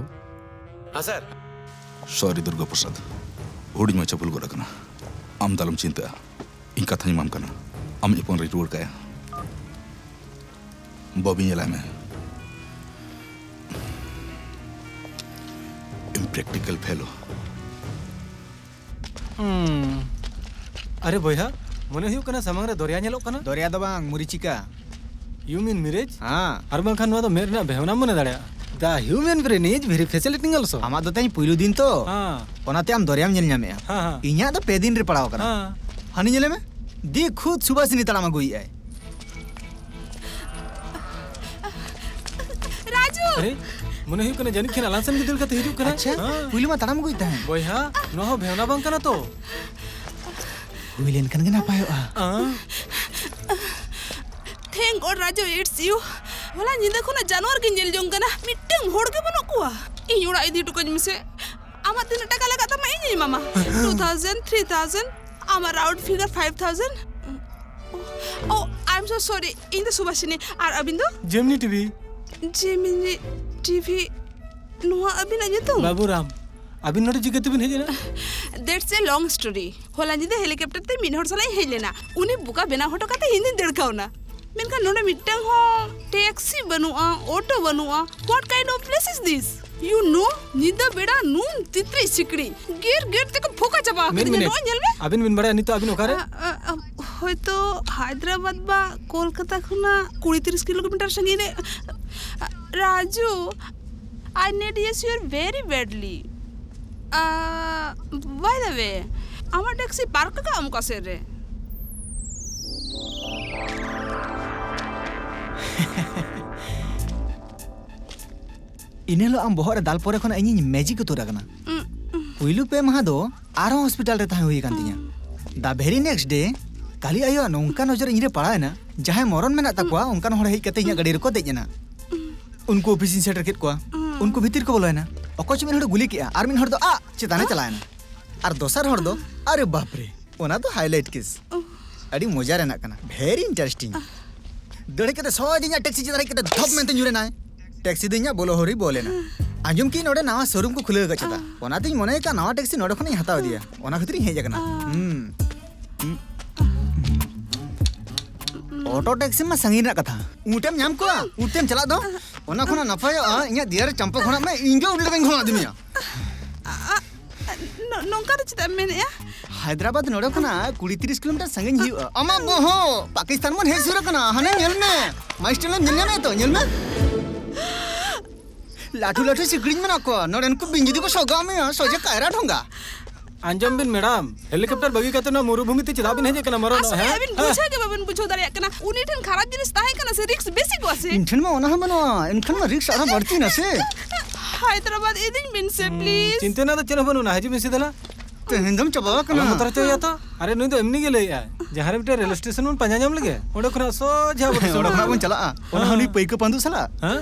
ᱦᱮᱸ, ᱥᱟᱨ᱾ ᱥᱚᱨᱤ ᱫᱩᱨᱜᱟ ᱯᱨᱚᱥᱟᱫᱽ, ᱦᱩᱰᱤᱧ ᱢᱟᱪᱷᱟ ᱵᱷᱩᱞ ᱜᱚᱫ ᱟᱠᱟᱱᱟ᱾ ᱟᱢ ᱫᱚ ᱟᱞᱚᱢ ᱪᱤᱱᱛᱟᱹᱜᱼᱟ, ᱤᱧ ᱠᱟᱛᱷᱟᱧ ᱮᱢᱟᱢ ᱠᱟᱱᱟ, ᱟᱢᱤᱡ ᱦᱚᱯᱚᱱ ᱨᱤᱧ ᱨᱩᱣᱟᱹᱲ ᱠᱟᱭᱟ᱾ ᱵᱚᱵᱤ, ᱧᱮᱞᱟᱭ ᱢᱮ, ᱤᱧ ᱯᱨᱮᱠᱴᱤᱠᱮᱞ ᱯᱷᱮᱞᱳ᱾ ᱦᱩᱸ᱾ ᱟᱨᱮ ᱵᱚᱭᱦᱟ, ᱢᱚᱱᱮ ᱦᱩᱭᱩᱜ ᱠᱟᱱᱟ ᱥᱟᱢᱟᱝ ᱨᱮ ᱫᱚᱨᱭᱟ ᱧᱮᱞᱚᱜ ᱠᱟᱱᱟ᱾ ᱫᱚᱨᱭᱟ ᱫᱚ ᱵᱟᱝ, ᱢᱩᱨᱤᱪᱤᱠᱟ᱾ You mean mirage? ᱦᱮᱸ᱾ ᱟᱨ ᱵᱟᱝᱠᱷᱟᱱ ᱱᱚᱣᱟ ᱫᱚ ᱢᱮᱫ ᱨᱮᱱᱟᱜ ᱵᱷᱮᱣᱱᱟᱢ ᱢᱚᱱᱮ ᱫᱟᱲᱮᱭᱟᱜᱼᱟ᱾ The human brain is very fascinating also. ᱟᱢᱟᱜ ᱫᱚ ᱛᱮᱦᱮᱧ ᱯᱩᱭᱞᱩ ᱫᱤᱱ ᱛᱚ᱾ ᱦᱮᱸ᱾ ᱚᱱᱟᱛᱮ ᱟᱢ ᱫᱚᱨᱭᱟᱢ ᱧᱮᱞ ᱧᱟᱢᱮᱜᱼᱟ᱾ ᱦᱮᱸ, ᱦᱮᱸ᱾ ᱤᱧᱟᱹᱜ ᱫᱚ ᱯᱮ ᱫᱤᱱ ᱨᱮ ᱯᱟᱲᱟᱣ ᱠᱟᱱᱟ᱾ ᱦᱮᱸ᱾ ᱦᱟᱹᱱᱤ ᱧᱮᱞᱮ ᱢᱮ, ᱫᱤ ᱠᱷᱩᱫ ᱥᱩᱵᱷᱟᱥᱤᱱᱤ ᱛᱟᱲᱟᱢ ᱟᱹᱜᱩᱭᱮᱫᱼᱟᱭ᱾ ᱨᱟᱡᱩ! ᱟᱨᱮ, ᱢᱚᱱᱮ ᱦᱩᱭᱩᱜ ᱠᱟᱱᱟ ᱡᱟᱹᱱᱤᱡ ᱠᱷᱟᱱ ᱟᱞᱟᱝ ᱥᱮᱱ ᱜᱮ ᱫᱟᱹᱲ ᱠᱟᱛᱮ ᱦᱤᱡᱩᱜ ᱠᱟᱱᱟ᱾ ᱟᱪᱪᱷᱟ, ᱦᱮᱸ᱾ ᱯᱩᱭᱞᱩ ᱢᱟ ᱛᱟᱲᱟᱢ ᱟᱹᱜᱩᱭᱮᱫ ᱛᱟᱦᱮᱸᱫ᱾ ᱵᱚᱭᱦᱟ, ᱱᱚᱣᱟ ᱦᱚᱸ ᱵᱷᱮᱣᱱᱟ ᱵᱟᱝ ᱠᱟᱱᱟ ᱛᱚ? ᱦᱩᱭ ᱞᱮᱱᱠᱷᱟᱱ ᱜᱮ ᱱᱟᱯᱟᱭᱚᱜᱼᱟ᱾ ᱦᱮᱸ᱾ Thank God, Raju, it's you. ᱦᱚᱞᱟ ᱧᱤᱫᱟᱹ ᱠᱷᱚᱱᱟᱜ ᱡᱟᱱᱣᱟᱨ ᱜᱮ ᱧᱮᱞ ᱡᱚᱝ ᱠᱟᱱᱟ, ᱢᱤᱫᱴᱟᱝ ᱦᱚᱲ ᱜᱮ ᱵᱟᱹᱱᱩᱜ ᱠᱚᱣᱟ᱾ ᱤᱧ ᱚᱲᱟᱜ ᱤᱫᱤ ᱦᱚᱴᱚ ᱠᱟᱹᱧ ᱢᱮᱥᱮ᱾ ᱟᱢᱟᱜ ᱛᱤᱱᱟᱹᱜ ᱴᱟᱠᱟ ᱞᱟᱜᱟᱜ ᱛᱟᱢᱟ, ᱤᱧᱤᱧ ᱮᱢᱟᱢᱟ᱾ Two thousand, three thousand, ᱟᱢᱟᱜ round figure five thousand. Oh, I'm so sorry. ᱤᱧ ᱫᱚ ᱥᱩᱵᱷᱟᱥᱤᱱᱤ᱾ ᱟᱨ ᱟᱹᱵᱤᱱ ᱫᱚ? Gemini TV. Gemini TV. ᱱᱚᱣᱟ ᱟᱹᱵᱤᱱᱟᱜ ᱧᱩᱛᱩᱢ? ᱵᱟᱹᱵᱩᱨᱟᱢ᱾ ᱟᱹᱵᱤᱱ ᱱᱚᱰᱮ ᱪᱤᱠᱟᱹ ᱛᱮᱵᱤᱱ ᱦᱮᱡ ᱮᱱᱟ? That's a long story. ᱦᱚᱞᱟ ᱧᱤᱫᱟᱹ helicopter ᱛᱮ ᱢᱤᱫ ᱦᱚᱲ ᱥᱟᱞᱟᱜ ᱤᱧ ᱦᱮᱡ ᱞᱮᱱᱟ᱾ ᱩᱱᱤ ᱵᱚᱠᱟ ᱵᱮᱱᱟᱣ ᱦᱚᱴᱚ ᱠᱟᱛᱮ ᱤᱧ ᱫᱩᱧ ᱫᱟᱹᱲ ᱠᱟᱣᱱᱟ᱾ ᱢᱮᱱᱠᱷᱟᱱ ᱱᱚᱰᱮ ᱢᱤᱫᱴᱟᱝ ᱦᱚᱸ taxi ᱵᱟᱹᱱᱩᱜᱼᱟ, auto ᱵᱟᱹᱱᱩᱜᱼᱟ᱾ What kind of place is this? You know, ᱧᱤᱫᱟᱹ ᱵᱮᱲᱟ ᱱᱩᱱ ᱛᱤᱛᱨᱤ ᱥᱤᱠᱲᱤ, ᱜᱮᱨ ᱜᱮᱨ ᱛᱮᱠᱚ ᱯᱷᱚᱠᱟ ᱪᱟᱵᱟ ᱢᱤᱫ ᱟᱠᱟᱫᱤᱧᱟ᱾ ᱢᱤᱱᱤᱴ᱾ ᱱᱚᱜᱼᱚᱭ ᱧᱮᱞ ᱢᱮ᱾ ᱟᱹᱵᱤᱱ ᱵᱤᱱ ᱵᱟᱲᱟᱭᱟ ᱱᱤᱛᱚᱜ ᱟᱹᱵᱤᱱ ᱚᱠᱟᱨᱮ? ᱟ, ᱟ, ᱟ, ᱦᱚᱭᱛᱚ ᱦᱟᱭᱫᱨᱟᱵᱟᱫ ᱵᱟ ᱠᱳᱞᱠᱟᱛᱟ ᱠᱷᱚᱱᱟᱜ ᱠᱩᱲᱤ ᱛᱤᱨᱤᱥ ᱠᱤᱞᱳᱢᱤᱴᱟᱨ ᱥᱟᱺᱜᱤᱧ ᱨᱮ᱾ Raju, I need your very badly. ᱟ, by the way, ᱟᱢᱟᱜ taxi park ᱠᱟᱜ ᱟᱢ ᱚᱠᱟ ᱥᱮᱫ ᱨᱮ? ᱤᱱᱟᱹ ᱦᱤᱞᱳᱜ ᱟᱢ ᱵᱚᱦᱚᱜ ᱨᱮ ᱫᱟᱞ ᱯᱚᱨᱮ ᱠᱷᱚᱱᱟᱜ ᱤᱧᱤᱧ magic ᱩᱛᱟᱹᱨ ᱟᱠᱟᱱᱟ᱾ ᱩᱸ, ᱩᱸ᱾ ᱯᱩᱭᱞᱩ ᱯᱮ ᱢᱟᱦᱟ ᱫᱚ ᱟᱨᱦᱚᱸ hospital ᱨᱮ ᱛᱟᱦᱮᱸ ᱦᱩᱭ ᱟᱠᱟᱱ ᱛᱤᱧᱟ᱾ ᱩᱸ᱾ The very next day, ᱠᱟᱞᱤ ᱟᱭᱳᱣᱟᱜ ᱱᱚᱝᱠᱟ ᱱᱚᱡᱚᱨ ᱤᱧ ᱨᱮ ᱯᱟᱲᱟᱣ ᱮᱱᱟ, ᱡᱟᱦᱟᱸᱭ ᱢᱚᱨᱚᱱ ᱢᱮᱱᱟᱜ ᱛᱟᱠᱚᱣᱟ, ᱩᱸ᱾ ᱚᱱᱠᱟᱱ ᱦᱚᱲ ᱦᱮᱡ ᱠᱟᱛᱮ ᱤᱧᱟᱹᱜ ᱩᱸ᱾ ᱜᱟᱹᱰᱤ ᱨᱮᱠᱚ ᱫᱮᱡ ᱮᱱᱟ᱾ ᱩᱸ᱾ ᱩᱱᱠᱩ ᱚᱯᱷᱤᱥ ᱤᱧ ᱥᱮᱴᱮᱨ ᱠᱮᱫ ᱠᱚᱣᱟ᱾ ᱩᱸ᱾ ᱩᱱᱠᱩ ᱵᱷᱤᱛᱤᱨ ᱠᱚ ᱵᱚᱞᱚᱭᱮᱱᱟ᱾ ᱚᱠᱚᱭ ᱪᱚ ᱢᱤᱫ ᱦᱚᱲ ᱜᱩᱞᱤ ᱠᱮᱫᱼᱟ, ᱟᱨ ᱢᱤᱫ ᱦᱚᱲ ᱫᱚ ᱟᱜ ᱪᱮᱛᱟᱱ ᱨᱮ ᱪᱟᱞᱟᱣᱮᱱᱟ᱾ ᱟᱨ ᱫᱚᱥᱟᱨ ᱦᱚᱲ ᱫᱚ, ᱟᱨᱮ ᱵᱟᱯ ᱨᱮ, ᱚᱱᱟ ᱫᱚ highlight case᱾ ᱩᱸ᱾ ᱟᱹᱰᱤ ᱢᱚᱡᱟ ᱨᱮᱱᱟᱜ ᱠᱟᱱᱟ, very interesting᱾ ᱫᱟᱹᱲ ᱦᱮᱡ ᱠᱟᱛᱮ ᱥᱚᱡᱷᱮ ᱤᱧᱟᱹᱜ taxi ᱪᱮᱛᱟᱱ ᱨᱮ ᱦᱮᱡ ᱠᱟᱛᱮ ᱫᱷᱚᱯ ᱢᱮᱱᱛᱮ ᱧᱩᱨ ᱮᱱᱟᱭ᱾ Taxi ᱫᱚ ᱤᱧᱟᱹᱜ ᱵᱚᱞᱚᱦᱚᱨ ᱨᱮᱭ ᱵᱚᱞ ᱮᱱᱟ᱾ ᱟᱸᱡᱚᱢ ᱠᱮᱫᱟᱹᱧ ᱱᱚᱰᱮ ᱱᱟᱣᱟ showroom ᱠᱚ ᱠᱷᱩᱞᱟᱹᱣ ᱟᱠᱟᱫ ᱪᱮᱫᱟ᱾ ᱚᱱᱟᱛᱤᱧ ᱢᱚᱱᱮ ᱟᱠᱟᱫ ᱱᱟᱣᱟ taxi ᱱᱚᱰᱮ ᱠᱷᱚᱱᱤᱧ ᱦᱟᱛᱟᱣ ᱤᱫᱤᱭᱟ᱾ ᱚᱱᱟ ᱠᱷᱟᱹᱛᱤᱨ ᱤᱧ ᱦᱮᱡ ᱟᱠᱟᱱᱟ᱾ ᱦᱩᱸ᱾ ᱦᱩᱸ᱾ auto taxi ᱢᱟ ᱥᱟᱺᱜᱤᱧ ᱨᱮᱱᱟᱜ ᱠᱟᱛᱷᱟ᱾ ᱩᱴᱮᱢ ᱧᱟᱢ ᱠᱚᱣᱟ, ᱩᱴᱮᱢ ᱪᱟᱞᱟᱜ ᱫᱚ᱾ ᱚᱱᱟ ᱠᱷᱚᱱᱟᱜ ᱱᱟᱯᱟᱭᱚᱜᱼᱟ ᱤᱧᱟᱹᱜ ᱫᱮᱭᱟ ᱨᱮ ᱪᱟᱢᱯᱟ ᱜᱷᱚᱲᱟᱜ ᱢᱮ, ᱤᱧ ᱜᱮ ᱩᱱᱤ ᱞᱮᱠᱟᱧ ᱜᱷᱚᱲᱟ ᱤᱫᱤ ᱢᱮᱭᱟ᱾ ᱟ, ᱟ, ᱱᱚ-, ᱱᱚᱝᱠᱟ ᱫᱚ ᱪᱮᱫᱟᱜ ᱮᱢ ᱢᱮᱱᱮᱫᱼᱟ? ᱦᱟᱭᱫᱨᱟᱵᱟᱫ ᱱᱚᱰᱮ ᱠᱷᱚᱱᱟᱜ ᱠᱩᱲᱤ ᱛᱤᱨᱤᱥ ᱠᱤᱞᱳᱢᱤᱴᱟᱨ ᱥᱟᱺᱜᱤᱧ ᱦᱩᱭᱩᱜᱼᱟ᱾ ᱟᱢᱟᱜ ᱵᱚᱦᱚᱜ ᱯᱟᱠᱤᱥᱛᱟᱱ ᱵᱚᱱ ᱦᱮᱡ ᱥᱩᱨ ᱟᱠᱟᱱᱟ᱾ ᱦᱟᱱᱮ ᱧᱮᱞ ᱢᱮ, ᱢᱟᱭᱤᱞᱥᱴᱳᱱ ᱮᱢ ᱧᱮᱞ ᱧᱟᱢᱮᱫ ᱛᱚ, ᱧᱮᱞ ᱢᱮ᱾ ᱞᱟᱹᱴᱩ ᱞᱟᱹᱴᱩ ᱥᱤᱠᱲᱤᱡ ᱢᱮᱱᱟᱜ ᱠᱚᱣᱟ᱾ ᱱᱚᱰᱮᱱ ᱠᱚ ᱵᱤᱧ ᱡᱩᱫᱤ ᱠᱚ ᱥᱚᱜᱟᱣ ᱢᱮᱭᱟ, ᱥᱚᱡᱷᱮ ᱠᱟᱭᱨᱟ ᱰᱷᱚᱸᱜᱟ᱾ ᱟᱸᱡᱚᱢ ᱵᱤᱱ ᱢᱮᱰᱟᱢ, helicopter ᱵᱟᱹᱜᱤ ᱠᱟᱛᱮ ᱱᱚᱣᱟ ᱢᱩᱨᱩᱵᱷᱩᱢᱤ ᱛᱮ ᱪᱮᱫᱟᱜ ᱵᱤᱱ ᱦᱮᱡ ᱟᱠᱟᱱᱟ ᱢᱚᱨᱚᱱᱚᱜ, ᱟᱥᱚᱞᱮ ᱦᱮᱸ? ᱟᱹᱵᱤᱱ ᱦᱮᱸ? ᱵᱩᱡᱷᱟᱹᱣ ᱜᱮ ᱵᱟᱵᱤᱱ ᱵᱩᱡᱷᱟᱹᱣ ᱫᱟᱲᱮᱭᱟᱜ ᱠᱟᱱᱟ᱾ ᱩᱱᱤ ᱴᱷᱮᱱ ᱠᱷᱟᱨᱟᱯ ᱡᱤᱱᱤᱥ ᱛᱟᱦᱮᱸ ᱠᱟᱱᱟ ᱥᱮ risk ᱵᱮᱥᱤ ᱠᱚᱜᱼᱟ ᱥᱮ? ᱤᱧ ᱴᱷᱮᱱ ᱢᱟ ᱚᱱᱟ ᱦᱚᱸ ᱵᱟᱹᱱᱩᱜᱼᱟ, ᱮᱱᱠᱷᱟᱱ ᱢᱟ risk ᱟᱨᱦᱚᱸ ᱵᱟᱹᱲᱛᱤᱭᱮᱱᱟ ᱥᱮ᱾ ᱦᱟᱭᱫᱨᱟᱵᱟᱫ ᱤᱫᱤᱧ ᱵᱤᱱ ᱥᱮ, ᱦᱩᱸ, please᱾ ᱪᱤᱱᱛᱟᱹ ᱨᱮᱱᱟᱜ ᱫᱚ ᱪᱮᱫ ᱦᱚᱸ ᱵᱟᱹᱱᱩᱜᱼᱟ, ᱦᱤᱡᱩᱜ ᱵᱤᱱ ᱥᱤᱫᱷᱟᱹ ᱞᱟ᱾ ᱛᱮᱦᱮᱧ ᱫᱚᱢ ᱪᱟᱵᱟ ᱟᱠᱟᱱᱟ᱾ ᱟᱞᱚᱢ ᱵᱚᱛᱚᱨ ᱦᱚᱪᱚᱭᱮᱭᱟ ᱛᱚ᱾ ᱟᱨᱮ, ᱱᱩᱭ ᱫᱚ ᱮᱢᱱᱤ ᱜᱮ ᱞᱟᱹᱭᱮᱫᱼᱟᱭ᱾ ᱡᱟᱦᱟᱸ ᱨᱮ ᱢᱤᱫᱴᱮᱱ ᱨᱮᱞ ᱥᱴᱮᱥᱚᱱ ᱵᱚᱱ ᱯᱟᱸᱡᱟ ᱧᱟᱢ ᱞᱮᱜᱮ, ᱚᱸᱰᱮ ᱠᱷᱚᱱᱟᱜ ᱥᱚᱡᱷᱮ ᱟᱵᱚ ᱚᱸᱰᱮ ᱴᱮᱥᱚᱱ ᱠᱷᱚᱱᱟᱜ ᱵᱚᱱ ᱪᱟᱞᱟᱜᱼᱟ᱾ ᱚᱱᱟ ᱦᱚᱸ ᱦᱮᱸ᱾ ᱱᱩᱭ ᱯᱟᱹᱭᱠᱟᱹ ᱯᱟᱹᱰᱩ ᱥᱟᱞᱟᱜ᱾ ᱦᱮᱸ?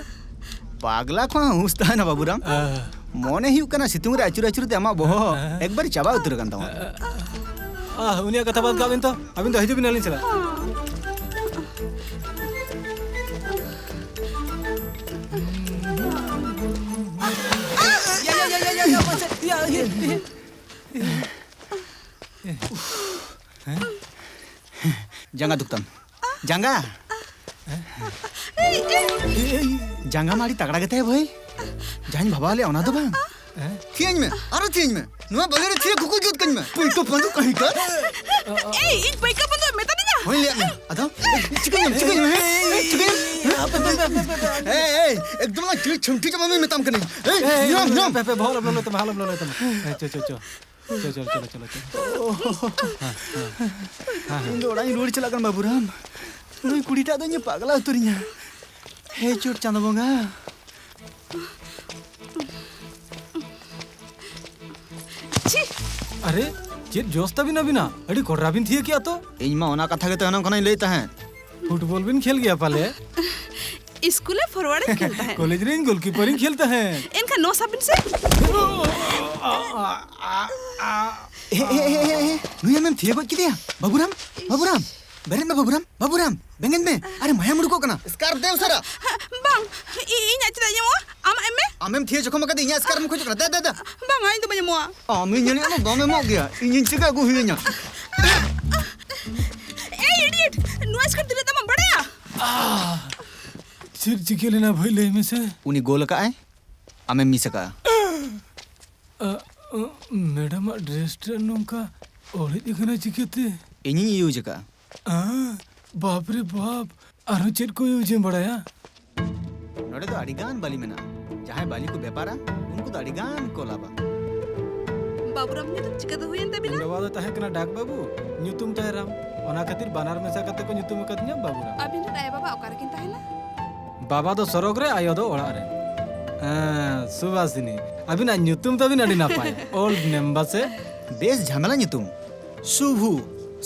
ᱯᱟᱜᱽᱞᱟ ᱠᱷᱚᱱ ᱦᱩᱸᱥ ᱛᱟᱦᱮᱱᱟ, ᱵᱟᱹᱵᱩᱨᱟᱢ᱾ ᱦᱮᱸ᱾ ᱢᱚᱱᱮ ᱦᱩᱭᱩᱜ ᱠᱟᱱᱟ, ᱥᱤᱛᱩᱝ ᱨᱮ ᱟᱹᱪᱩᱨ ᱟᱹᱪᱩᱨ ᱛᱮ ᱟᱢᱟᱜ ᱵᱚᱦᱚᱜ ᱦᱮᱸ᱾ ᱮᱠᱵᱟᱨ ᱪᱟᱵᱟ ᱩᱛᱟᱹᱨ ᱟᱠᱟᱱ ᱛᱟᱢᱟ᱾ ᱟᱦ, ᱩᱱᱤᱭᱟᱜ ᱠᱟᱛᱷᱟ ᱵᱟᱫ ᱠᱟᱜ ᱵᱤᱱ ᱛᱚ᱾ ᱟᱹᱵᱤᱱ ᱫᱚ ᱦᱤᱡᱩᱜ ᱵᱤᱱ, ᱟᱹᱞᱤᱧ ᱥᱟᱞᱟᱜ᱾ ᱭᱟ, ᱭᱟ, ᱭᱟ, ᱭᱟ, ᱭᱟ, ᱢᱟᱥᱮ, ᱭᱟ, ᱡᱟᱸᱜᱟ ᱫᱩᱠ ᱛᱟᱢ᱾ ᱡᱟᱸᱜᱟ᱾ ᱡᱟᱸᱜᱟ ᱢᱟ ᱟᱹᱰᱤ ᱛᱟᱜᱲᱟ ᱜᱮᱛᱟᱭᱟ ᱵᱷᱟᱹᱭ᱾ ᱡᱟᱦᱟᱸᱧ ᱵᱷᱟᱵᱟᱣ ᱞᱮᱫ ᱚᱱᱟ ᱫᱚ ᱵᱟᱝ᱾ ᱛᱷᱤᱭᱟᱹᱧ ᱢᱮ, ᱟᱨᱚ ᱛᱷᱤᱭᱟᱹᱧ ᱢᱮ᱾ ᱱᱚᱣᱟ ᱵᱟᱞᱤ ᱨᱮ ᱛᱷᱤᱭᱟᱹ ᱠᱩᱠᱩ ᱡᱩᱛ ᱠᱟᱹᱧ ᱢᱮ᱾ ᱯᱩᱭᱠᱟᱹ ᱯᱟᱹᱰᱩ ᱠᱟᱹᱦᱤ ᱠᱟ᱾ ᱮᱭ, ᱤᱧ ᱯᱩᱭᱠᱟᱹ ᱯᱟᱹᱰᱩ ᱢᱮᱛᱟᱫᱤᱧᱟ? ᱦᱳᱭ, ᱞᱟᱹᱭᱟᱫ ᱢᱮ᱾ ᱟᱫᱚ ᱪᱤᱠᱟᱹᱭᱟᱢ, ᱪᱤᱠᱟᱹᱭᱟᱢ, ᱦᱮᱸ? ᱪᱤᱠᱟᱹᱭᱟᱢ? ᱦᱮᱸ? ᱮᱭ, ᱮᱭ, ᱮᱠᱫᱚᱢ ᱞᱟᱝ ᱪᱤᱞᱤ ᱪᱷᱟᱹᱢᱴᱤ ᱪᱟᱵᱟ ᱢᱮ ᱢᱮᱛᱟᱢ ᱠᱟᱹᱱᱟᱹᱧ᱾ ᱮᱭ, ᱧᱟᱢ, ᱧᱟᱢ᱾ ᱯᱮ, ᱯᱮ, ᱵᱚᱦᱚᱜ ᱟᱞᱚᱢ ᱞᱚᱞᱚᱭ ᱛᱟᱢᱟ, ᱟᱞᱚᱢ ᱞᱚᱞᱚᱭ ᱛᱟᱢᱟ᱾ ᱦᱮᱸ, ᱪᱚ, ᱪᱚ, ᱪᱚ᱾ ᱪᱚ, ᱪᱚ, ᱪᱚ, ᱪᱚ, ᱪᱚ᱾ ᱤᱧ ᱫᱚ ᱚᱲᱟᱜ ᱤᱧ ᱨᱩᱣᱟᱹᱲ ᱪᱟᱞᱟᱜ ᱠᱟᱱᱟ, ᱵᱟᱹᱵᱩᱨᱟᱢ᱾ ᱱᱩᱭ ᱠᱩᱲᱤᱴᱟᱜ ᱫᱚ ᱤᱧᱮ ᱯᱟᱜᱽᱞᱟ ᱩᱛᱟᱹᱨᱤᱧᱟ᱾ ᱦᱮ ᱪᱚᱴ ᱪᱟᱸᱫᱚ ᱵᱚᱸᱜᱟ᱾ ᱪᱷᱤ! ᱟᱨᱮ, ᱪᱮᱫ ᱡᱚᱥ ᱛᱟᱵᱤᱱ ᱟᱹᱵᱤᱱᱟᱜ? ᱟᱹᱰᱤ ᱠᱚᱰᱨᱟ ᱵᱤᱱ ᱛᱷᱤᱭᱟᱹ ᱠᱮᱜᱼᱟ ᱛᱚ᱾ ᱤᱧ ᱢᱟ ᱚᱱᱟ ᱠᱟᱛᱷᱟ ᱜᱮᱛᱚ ᱮᱱᱟᱝ ᱠᱷᱚᱱᱟᱜ ᱤᱧ ᱞᱟᱹᱭᱮᱫ ᱛᱟᱦᱮᱸᱫ᱾ ᱯᱷᱩᱴᱵᱚᱞ ᱵᱤᱱ ᱠᱷᱮᱞ ᱜᱮᱭᱟ ᱯᱟᱞᱮ? ᱤᱥᱠᱩᱞ ᱨᱮ ᱯᱷᱚᱨᱣᱟᱨᱰ ᱤᱧ ᱠᱷᱮᱞ ᱛᱟᱦᱮᱸᱫ᱾ ᱠᱚᱞᱮᱡᱽ ᱨᱮ ᱤᱧ ᱜᱳᱞᱠᱤᱯᱟᱨ ᱤᱧ ᱠᱷᱮᱞ ᱛᱟᱦᱮᱸᱫ᱾ ᱮᱱᱠᱷᱟᱱ ᱱᱚᱣᱟ ᱥᱟᱵ ᱵᱤᱱ ᱥᱮ᱾ ᱮ, ᱮ, ᱮ, ᱮ, ᱮ, ᱱᱩᱭ ᱟᱢᱮᱢ ᱛᱷᱤᱭᱟᱹ ᱜᱚᱡ ᱠᱮᱫᱮᱭᱟ? ᱵᱟᱹᱵᱩᱨᱟᱢ, ᱵᱟᱹᱵᱩᱨᱟᱢ, ᱵᱮᱨᱮᱫ ᱢᱮ ᱵᱟᱹᱵᱩᱨᱟᱢ, ᱵᱟᱹᱵᱩᱨᱟᱢ, ᱵᱮᱸᱜᱮᱫ ᱢᱮ᱾ ᱟᱨᱮ, ᱢᱟᱭᱟᱢ ᱩᱰᱩᱠᱚᱜ ᱠᱟᱱᱟ᱾ ᱥᱠᱟᱨᱯ ᱫᱮ ᱩᱥᱟᱹᱨᱟ᱾ ᱵᱟᱝ, ᱤ-, ᱤᱧᱟᱜ ᱪᱮᱫᱟᱜ ᱤᱧ ᱮᱢᱚᱜᱼᱟ? ᱟᱢᱟᱜ ᱮᱢ ᱢᱮ᱾ ᱟᱢᱮᱢ ᱛᱷᱤᱭᱟᱹ ᱡᱚᱠᱷᱚᱱ ᱠᱟᱛᱮ ᱤᱧᱟᱜ ᱥᱠᱟᱨᱯ ᱮᱢ ᱠᱷᱚᱡᱚᱜ ᱠᱟᱱᱟ᱾ ᱫᱮ, ᱫᱮ, ᱫᱮ᱾ ᱵᱟᱝᱟ, ᱤᱧ ᱫᱚ ᱵᱟᱹᱧ ᱮᱢᱚᱜᱼᱟ᱾ ᱟᱢᱤᱧ ᱧᱮᱞᱮᱫ ᱢᱮ, ᱵᱟᱢ ᱮᱢᱚᱜ ᱜᱮᱭᱟ᱾ ᱤᱧᱤᱧ ᱪᱤᱠᱟ ᱟᱹᱜᱩ ᱦᱩᱭᱟᱹᱧᱟ? ᱮᱭ ᱤᱰᱤᱭᱮᱴ, ᱱᱚᱣᱟ ᱥᱠᱟᱨᱯ ᱛᱤᱱᱟᱹᱜ ᱫᱟᱢᱟ ᱵᱟᱲᱟᱭᱟ? ᱪᱮᱫ ᱪᱤᱠᱟᱹ ᱞᱮᱱᱟ ᱵᱷᱟᱹᱭ, ᱞᱟᱹᱭ ᱢᱮᱥᱮ? ᱩᱱᱤ ᱜᱳᱞ ᱟᱠᱟᱫᱼᱟᱭ, ᱟᱢᱮᱢ ᱢᱤᱥ ᱟᱠᱟᱫᱼᱟ᱾ ᱟ, ᱟ, ᱢᱮᱰᱟᱢᱟᱜ ᱰᱨᱮᱥ ᱨᱮ ᱱᱚᱝᱠᱟ ᱚᱲᱮᱡ ᱟᱠᱟᱱᱟ ᱪᱤᱠᱟᱹᱛᱮ? ᱤᱧᱤᱧ ᱤᱭᱩᱡᱽ ᱟᱠᱟᱫᱼᱟ᱾ ᱟ, ᱵᱟᱯ ᱨᱮ ᱵᱟᱯ, ᱟᱨᱦᱚᱸ ᱪᱮᱫ ᱠᱚ ᱤᱭᱩᱡᱽ ᱮᱢ ᱵᱟᱲᱟᱭᱟ? ᱱᱚᱰᱮ ᱫᱚ ᱟᱹᱰᱤ ᱜᱟᱱ ᱵᱟᱹᱞᱤ ᱢᱮᱱᱟᱜᱼᱟ᱾ ᱡᱟᱦᱟᱸᱭ ᱵᱟᱹᱞᱤ ᱠᱚ ᱵᱮᱯᱟᱨᱟ, ᱩᱱᱠᱩ ᱫᱚ ᱟᱹᱰᱤ ᱜᱟᱱ ᱠᱚ ᱞᱟᱵᱟ᱾ ᱵᱟᱹᱵᱩᱨᱟᱢ ᱧᱩᱛᱩᱢ ᱪᱤᱠᱟᱹ ᱫᱚ ᱦᱩᱭᱮᱱ ᱛᱟᱵᱤᱱᱟ? ᱤᱧ ᱵᱟᱵᱟ ᱫᱚ ᱛᱟᱦᱮᱸ ᱠᱟᱱᱟ ᱰᱟᱠ ᱵᱟᱹᱵᱩ, ᱧᱩᱛᱩᱢ ᱛᱟᱭ ᱨᱟᱢ᱾ ᱚᱱᱟ ᱠᱷᱟᱹᱛᱤᱨ ᱵᱟᱱᱟᱨ ᱢᱮᱥᱟ ᱠᱟᱛᱮ ᱠᱚ ᱧᱩᱛᱩᱢ ᱟᱠᱟᱫᱤᱧᱟ ᱵᱟᱹᱵᱩᱨᱟᱢ᱾ ᱟᱹᱵᱤᱱ ᱨᱮᱱ ᱟᱭᱳ ᱵᱟᱵᱟ ᱚᱠᱟ ᱨᱮᱠᱤᱱ ᱛᱟᱦᱮᱱᱟ? ᱵᱟᱵᱟ ᱫᱚ ᱥᱚᱨᱚᱜᱽ ᱨᱮ, ᱟᱭᱳ ᱫᱚ ᱚᱲᱟᱜ ᱨᱮ᱾ ᱦᱮᱸ, ᱥᱩᱵᱷᱟᱥᱤᱱᱤ, ᱟᱹᱵᱤᱱᱟᱜ ᱧᱩᱛᱩᱢ ᱛᱟᱹᱵᱤᱱ ᱟᱹᱰᱤ ᱱᱟᱯᱟᱭ᱾ ᱳᱞᱰ ᱱᱮᱢ ᱵᱟᱥᱮ? ᱵᱮᱥ ᱡᱷᱟᱢᱮᱞᱟ ᱧᱩᱛᱩᱢ᱾ ᱥᱩᱵᱷᱩ,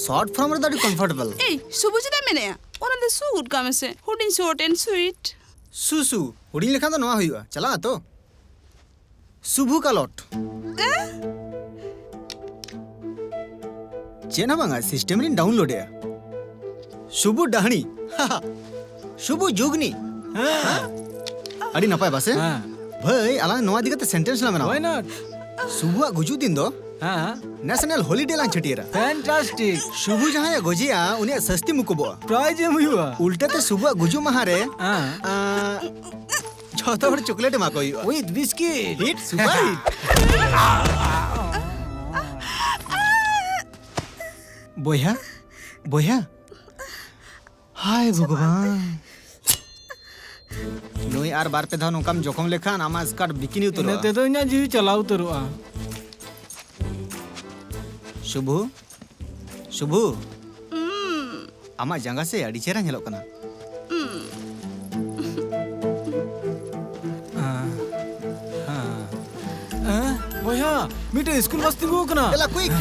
ᱥᱚᱨᱴ ᱯᱷᱚᱨᱢ ᱨᱮᱫᱚ ᱟᱹᱰᱤ ᱠᱚᱢᱯᱷᱚᱨᱴᱮᱵᱚᱞ᱾ ᱮᱭ, ᱥᱩᱵᱷᱩ ᱪᱮᱫᱟᱜ ᱢᱮᱱᱟᱭᱟ? ᱚᱱᱟ ᱫᱚ ᱥᱩ ᱜᱚᱫ ᱠᱟᱜ ᱢᱮᱥᱮ᱾ ᱦᱩᱰᱤᱧ, ᱥᱚᱨᱴ ᱮᱱᱰ ᱥᱩᱭᱤᱴ᱾ ᱥᱩᱥᱩ, ᱦᱩᱰᱤᱧ ᱞᱮᱠᱷᱟᱱ ᱫᱚ ᱱᱚᱣᱟ ᱦᱩᱭᱩᱜᱼᱟ, ᱪᱟᱞᱟᱜᱼᱟ ᱛᱚ? ᱥᱩᱵᱷᱩ ᱠᱟᱞᱚᱴ᱾ ᱮ? ᱪᱮᱫ ᱦᱚᱸ ᱵᱟᱝᱟ, ᱥᱤᱥᱴᱮᱢ ᱨᱤᱧ ᱰᱟᱣᱩᱱᱞᱳᱰ ᱮᱜᱼᱟ᱾ ᱥᱩᱵᱷᱩ ᱰᱟᱦᱱᱤ᱾ ᱥᱩᱵᱷᱩ ᱡᱩᱜᱽᱱᱤ᱾ ᱦᱮᱸ᱾ ᱟᱹᱰᱤ ᱱᱟᱯᱟᱭ ᱵᱟᱥᱮ? ᱦᱮᱸ᱾ ᱵᱷᱟᱹᱭ, ᱟᱞᱟᱝ ᱱᱚᱣᱟ ᱤᱫᱤ ᱠᱟᱛᱮ ᱥᱮᱱᱴᱮᱱᱥ ᱞᱟᱝ ᱵᱮᱱᱟᱣᱟ᱾ Why not? ᱥᱩᱵᱷᱩᱣᱟᱜ ᱜᱩᱡᱩᱜ ᱫᱤᱱ ᱫᱚ ᱦᱮᱸ᱾ ᱱᱮᱥᱱᱟᱞ ᱦᱚᱞᱤᱰᱮ ᱞᱟᱝ ᱪᱷᱟᱹᱴᱭᱟᱹᱨᱟ᱾ ᱯᱷᱮᱱᱴᱟᱥᱴᱤᱠ᱾ ᱥᱩᱵᱷᱩ ᱡᱟᱦᱟᱸᱭᱮ ᱜᱚᱡᱮᱭᱟ, ᱩᱱᱤᱭᱟᱜ ᱥᱟᱹᱥᱛᱤ ᱢᱩᱠᱩᱵᱚᱜᱼᱟ᱾ ᱯᱨᱟᱭᱤᱡᱽ ᱮᱢ ᱦᱩᱭᱩᱜᱼᱟ᱾ ᱩᱞᱴᱟᱹᱛᱮ ᱥᱩᱵᱷᱩᱣᱟᱜ ᱜᱩᱡᱩᱜ ᱢᱟᱦᱟ ᱨᱮ, ᱦᱮᱸ᱾ ᱟᱸ, ᱡᱷᱚᱛᱚ ᱦᱚᱲ ᱪᱚᱠᱞᱮᱴ ᱮᱢᱟ ᱠᱚ ᱦᱩᱭᱩᱜᱼᱟ᱾ With biscuit. Hit, super hit. ᱵᱚᱭᱦᱟ, ᱵᱚᱭᱦᱟ, ᱦᱟᱭ ᱵᱷᱚᱜᱚᱵᱟᱱ᱾ ᱱᱩᱭ ᱟᱨ ᱵᱟᱨ ᱯᱮ ᱫᱷᱟᱣ ᱱᱚᱝᱠᱟᱢ ᱡᱚᱠᱷᱚᱢ ᱞᱮᱠᱷᱟᱱ ᱟᱢᱟᱜ ᱥᱠᱟᱨᱴ ᱵᱤᱠᱤᱱᱤ ᱤᱱᱟᱹ ᱩᱛᱟᱹᱨᱚᱜᱼᱟ᱾ ᱛᱮᱫᱚ ᱤᱧᱟᱹᱜ ᱡᱤᱣᱤ ᱪᱟᱞᱟᱣ ᱩᱛᱟᱹᱨᱚᱜᱼᱟ᱾ ᱥᱩᱵᱷᱩ, ᱥᱩᱵᱷᱩ, ᱟᱢᱟᱜ ᱡᱟᱸᱜᱟ ᱥᱮ ᱟᱹᱰᱤ ᱪᱮᱦᱨᱟ ᱧᱮᱞᱚᱜ ᱠᱟᱱᱟ᱾ ᱦᱮᱸ, ᱵᱚᱭᱦᱟ, ᱢᱤᱫᱴᱮᱱ ᱥᱠᱩᱞ ᱵᱟᱥ ᱛᱤᱸᱜᱩ ᱟᱠᱟᱱᱟ᱾ ᱫᱮᱞᱟ, quick᱾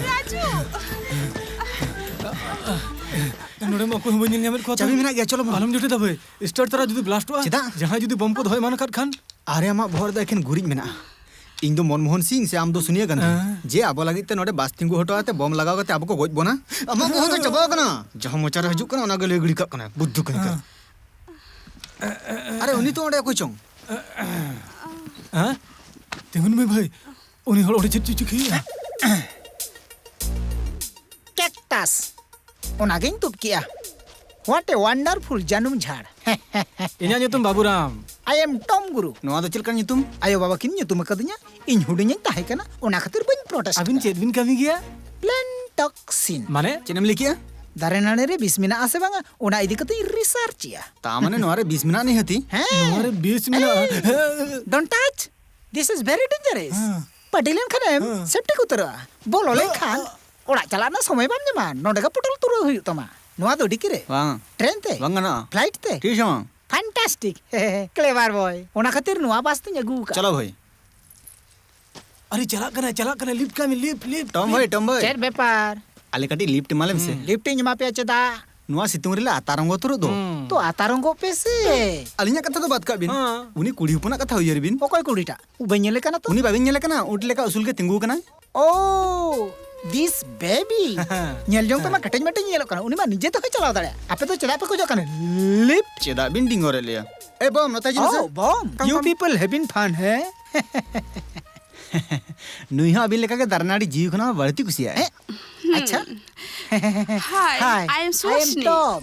ᱨᱟᱡᱩ! ᱱᱚᱰᱮ ᱢᱟ ᱚᱠᱚᱭ ᱦᱚᱸ ᱵᱟᱹᱧ ᱧᱮᱞ ᱧᱟᱢᱮᱫ ᱠᱚᱣᱟ ᱛᱚ᱾ ᱪᱟᱵᱤ ᱢᱮᱱᱟᱜ ᱜᱮᱭᱟ, ᱪᱚᱞᱚ ᱵᱚᱱ᱾ ᱟᱞᱚᱢ ᱡᱚᱴᱮᱫᱟ ᱵᱷᱟᱹᱭ, start ᱛᱟᱨᱟ ᱡᱩᱫᱤ blastᱚᱜᱼᱟ᱾ ᱪᱮᱫᱟᱜ? ᱡᱟᱦᱟᱸᱭ ᱡᱩᱫᱤ ᱵᱚᱢ ᱠᱚ ᱫᱚᱦᱚ ᱮᱢᱟᱱ ᱟᱠᱟᱫ ᱠᱷᱟᱱ? ᱟᱨᱮ, ᱟᱢᱟᱜ ᱵᱚᱦᱚᱜ ᱨᱮᱫᱚ ᱮᱠᱷᱮᱱ ᱜᱩᱨᱤᱡ ᱢᱮᱱᱟᱜᱼᱟ᱾ ᱤᱧ ᱫᱚ ᱢᱚᱱᱢᱳᱦᱚᱱ ᱥᱤᱝ ᱥᱮ ᱟᱢ ᱫᱚ ᱥᱳᱱᱤᱭᱟ ᱜᱟᱱᱫᱷᱤ? ᱦᱮᱸ᱾ ᱡᱮ ᱟᱵᱚ ᱞᱟᱹᱜᱤᱫ ᱛᱮ ᱱᱚᱰᱮ ᱵᱟᱥ ᱛᱤᱸᱜᱩ ᱦᱚᱴᱚ ᱠᱟᱛᱮ ᱵᱚᱢ ᱞᱟᱜᱟᱣ ᱠᱟᱛᱮ ᱟᱵᱚ ᱠᱚ ᱜᱚᱡ ᱵᱚᱱᱟ? ᱟᱢᱟᱜ ᱵᱚᱦᱚᱜ ᱫᱚ ᱪᱟᱵᱟ ᱟᱠᱟᱱᱟ᱾ ᱡᱟᱦᱟᱸ ᱢᱚᱪᱟ ᱨᱮ ᱦᱤᱡᱩᱜ ᱠᱟᱱᱟ, ᱚᱱᱟ ᱜᱮ ᱞᱟᱹᱭ ᱜᱤᱰᱤ ᱠᱟᱜ ᱠᱟᱱᱟ᱾ ᱵᱩᱫᱽᱫᱷᱩ ᱠᱟᱹᱦᱤ ᱠᱟᱱᱟ᱾ ᱦᱮᱸ᱾ ᱟᱨᱮ, ᱩᱱᱤ ᱛᱚ ᱚᱸᱰᱮ ᱚᱠᱚᱭ ᱪᱚᱝ᱾ ᱦᱮᱸ? ᱛᱤᱸᱜᱩᱱ ᱢᱮ ᱵᱷᱟᱹᱭ, ᱩᱱᱤ ᱦᱚᱲ ᱚᱸᱰᱮ ᱪᱮᱫ ᱪᱚᱭ ᱪᱤᱠᱟᱹᱭᱮᱫᱼᱟ? Cactus᱾ ᱚᱱᱟᱜᱤᱧ ᱛᱩᱫ ᱠᱮᱜᱼᱟ᱾ What a wonderful ᱡᱟᱹᱱᱩᱢ ᱡᱷᱟᱲ᱾ ᱤᱧᱟᱜ ᱧᱩᱛᱩᱢ ᱵᱟᱵᱩᱨᱟᱢ᱾ I am Tom ᱜᱩᱨᱩ᱾ ᱱᱚᱣᱟ ᱫᱚ ᱪᱮᱫ ᱞᱮᱠᱟᱱ ᱧᱩᱛᱩᱢ? ᱟᱭᱳ ᱵᱟᱵᱟ ᱠᱤᱱ ᱧᱩᱛᱩᱢ ᱟᱠᱟᱫᱤᱧᱟ᱾ ᱤᱧ ᱦᱩᱰᱤᱧᱤᱧ ᱛᱟᱦᱮᱸ ᱠᱟᱱᱟ, ᱚᱱᱟ ᱠᱷᱟᱹᱛᱤᱨ ᱵᱟᱹᱧ protest ᱟᱹᱵᱤᱱ ᱠᱟᱜᱼᱟ᱾ ᱪᱮᱫ ᱵᱤᱱ ᱠᱟᱹᱢᱤ ᱜᱮᱭᱟ? Plant toxin᱾ ᱢᱟᱱᱮ? ᱪᱮᱫ ᱮᱢ ᱞᱟᱹᱭ ᱠᱮᱜᱼᱟ? ᱫᱟᱨᱮ ᱱᱟᱹᱲᱤ ᱨᱮ ᱵᱤᱥ ᱢᱮᱱᱟᱜᱼᱟ ᱥᱮ ᱵᱟᱝᱟ, ᱚᱱᱟ ᱤᱫᱤ ᱠᱟᱛᱮ ᱤᱧ research ᱮᱜᱼᱟ᱾ ᱛᱟ ᱢᱟᱱᱮ ᱱᱚᱣᱟ ᱨᱮ ᱵᱤᱥ ᱢᱮᱱᱟᱜᱼᱟ ᱱᱤᱦᱟᱹᱛᱤ? ᱦᱮᱸ᱾ ᱱᱚᱣᱟ ᱨᱮ ᱵᱤᱥ ᱢᱮᱱᱟᱜᱼᱟ? ᱮᱭ, don't touch. This is very dangerous. ᱦᱮᱸ᱾ ᱯᱟᱹᱴᱤ ᱞᱮᱱᱠᱷᱟᱱᱮᱢ ᱦᱮᱸ᱾ Septic ᱩᱛᱟᱹᱨᱚᱜᱼᱟ᱾ ᱵᱚᱞᱚ ᱞᱮᱱᱠᱷᱟᱱ ᱚᱲᱟᱜ ᱪᱟᱞᱟᱜ ᱨᱮᱱᱟᱜ ᱥᱚᱢᱚᱭ ᱵᱟᱢ ᱧᱟᱢᱟ, ᱱᱚᱰᱮ ᱜᱮ ᱯᱚᱴᱚᱞ ᱛᱩᱨᱟᱹᱣ ᱦᱩᱭᱩᱜ ᱛᱟᱢᱟ᱾ ᱱᱚᱣᱟ ᱫᱚ ᱰᱤᱠᱤ ᱨᱮ᱾ ᱵᱟᱝ᱾ Train ᱛᱮ᱾ ᱵᱟᱝ ᱜᱟᱱᱚᱜᱼᱟ᱾ Flight ᱛᱮ᱾ ᱛᱤᱥ ᱦᱚᱸ᱾ Fantastic. Clever boy. ᱚᱱᱟ ᱠᱷᱟᱹᱛᱤᱨ ᱱᱚᱣᱟ ᱵᱟᱥ ᱛᱤᱧ ᱟᱹᱜᱩ ᱟᱠᱟᱫᱼᱟ᱾ ᱪᱚᱞᱚ ᱵᱷᱟᱹᱭ᱾ ᱟᱨᱮ, ᱪᱟᱞᱟᱜ ᱠᱟᱱᱟᱭ, ᱪᱟᱞᱟᱜ ᱠᱟᱱᱟᱭ, lift ᱠᱟᱜ ᱢᱮ, lift, lift, ᱴᱚᱢ lift᱾ ᱵᱷᱟᱹᱭ, ᱴᱚᱢ ᱵᱷᱟᱹᱭ᱾ ᱪᱮᱫ ᱵᱮᱯᱟᱨ? ᱟᱞᱮ ᱠᱟᱹᱴᱤᱡ lift ᱮᱢᱟᱞᱮ ᱢᱮᱥᱮ᱾ ᱦᱩᱸ᱾ Lift ᱤᱧ ᱮᱢᱟ ᱯᱮᱭᱟ ᱪᱮᱫᱟᱜ? ᱱᱚᱣᱟ ᱥᱤᱛᱩᱝ ᱨᱮᱞᱮ ᱟᱛᱟᱨ ᱚᱝᱜᱚ ᱩᱛᱟᱹᱨᱚᱜ ᱫᱚ᱾ ᱦᱩᱸ᱾ ᱛᱚ ᱟᱛᱟᱨ ᱚᱝᱜᱚᱜ ᱯᱮ ᱥᱮ᱾ ᱟᱹᱞᱤᱧᱟᱜ ᱠᱟᱛᱷᱟ ᱫᱚ ᱵᱟᱫ ᱠᱟᱜ ᱵᱤᱱ᱾ ᱦᱮᱸ᱾ ᱩᱱᱤ ᱠᱩᱲᱤ ᱦᱚᱯᱚᱱᱟᱜ ᱠᱟᱛᱷᱟ ᱩᱭᱦᱟᱹᱨ ᱵᱤᱱ᱾ ᱚᱠᱚᱭ ᱠᱩᱲᱤᱴᱟᱜ? ᱩᱵ ᱵᱟᱹᱧ ᱧᱮᱞᱮ ᱠᱟᱱᱟ ᱛᱚ᱾ ᱩᱱᱤ ᱵᱟᱵᱤᱱ ᱧᱮᱞᱮ ᱠᱟᱱᱟ? ᱩᱸᱴ ᱞᱮᱠᱟ ᱩᱥᱩᱞ ᱜᱮ ᱛᱤᱸᱜᱩ ᱠᱟᱱᱟᱭ᱾ Oh, this baby. ᱧᱮᱞ ᱡᱚᱝ ᱛᱮᱢᱟ ᱠᱮᱴᱮᱡ ᱢᱮᱴᱮᱡ ᱧᱮᱞᱚᱜ ᱠᱟᱱᱟ, ᱩᱱᱤ ᱢᱟ ᱱᱤᱡᱮ ᱛᱮᱦᱚᱸᱭ ᱪᱟᱞᱟᱣ ᱫᱟᱲᱮᱭᱟᱜᱼᱟ᱾ ᱟᱯᱮ ᱫᱚ ᱪᱮᱫᱟᱜ ᱯᱮ ᱠᱷᱚᱡᱚᱜ ᱠᱟᱱᱟ? Lift? ᱪᱮᱫᱟᱜ ᱵᱤᱱ ᱰᱤᱝᱜᱚᱨᱮᱫ ᱞᱮᱭᱟ? ᱮ ᱵᱚᱢ, ᱱᱚᱛᱮ ᱦᱤᱡᱩᱜ ᱢᱮᱥᱮ᱾ Oh, Bom. You people having fun, ᱦᱮᱸ? ᱱᱩᱭ ᱦᱚᱸ ᱟᱹᱵᱤᱱ ᱞᱮᱠᱟᱜᱮ ᱫᱟᱨᱮ ᱱᱟᱹᱲᱤ ᱡᱤᱣᱤ ᱠᱷᱚᱱᱟᱜ ᱦᱚᱸ ᱵᱟᱹᱲᱛᱤ ᱠᱩᱥᱤᱭᱟᱜᱼᱟᱭ᱾ ᱟᱪᱪᱷᱟ᱾ Hi, hi, I am I am Suhasini. Tom.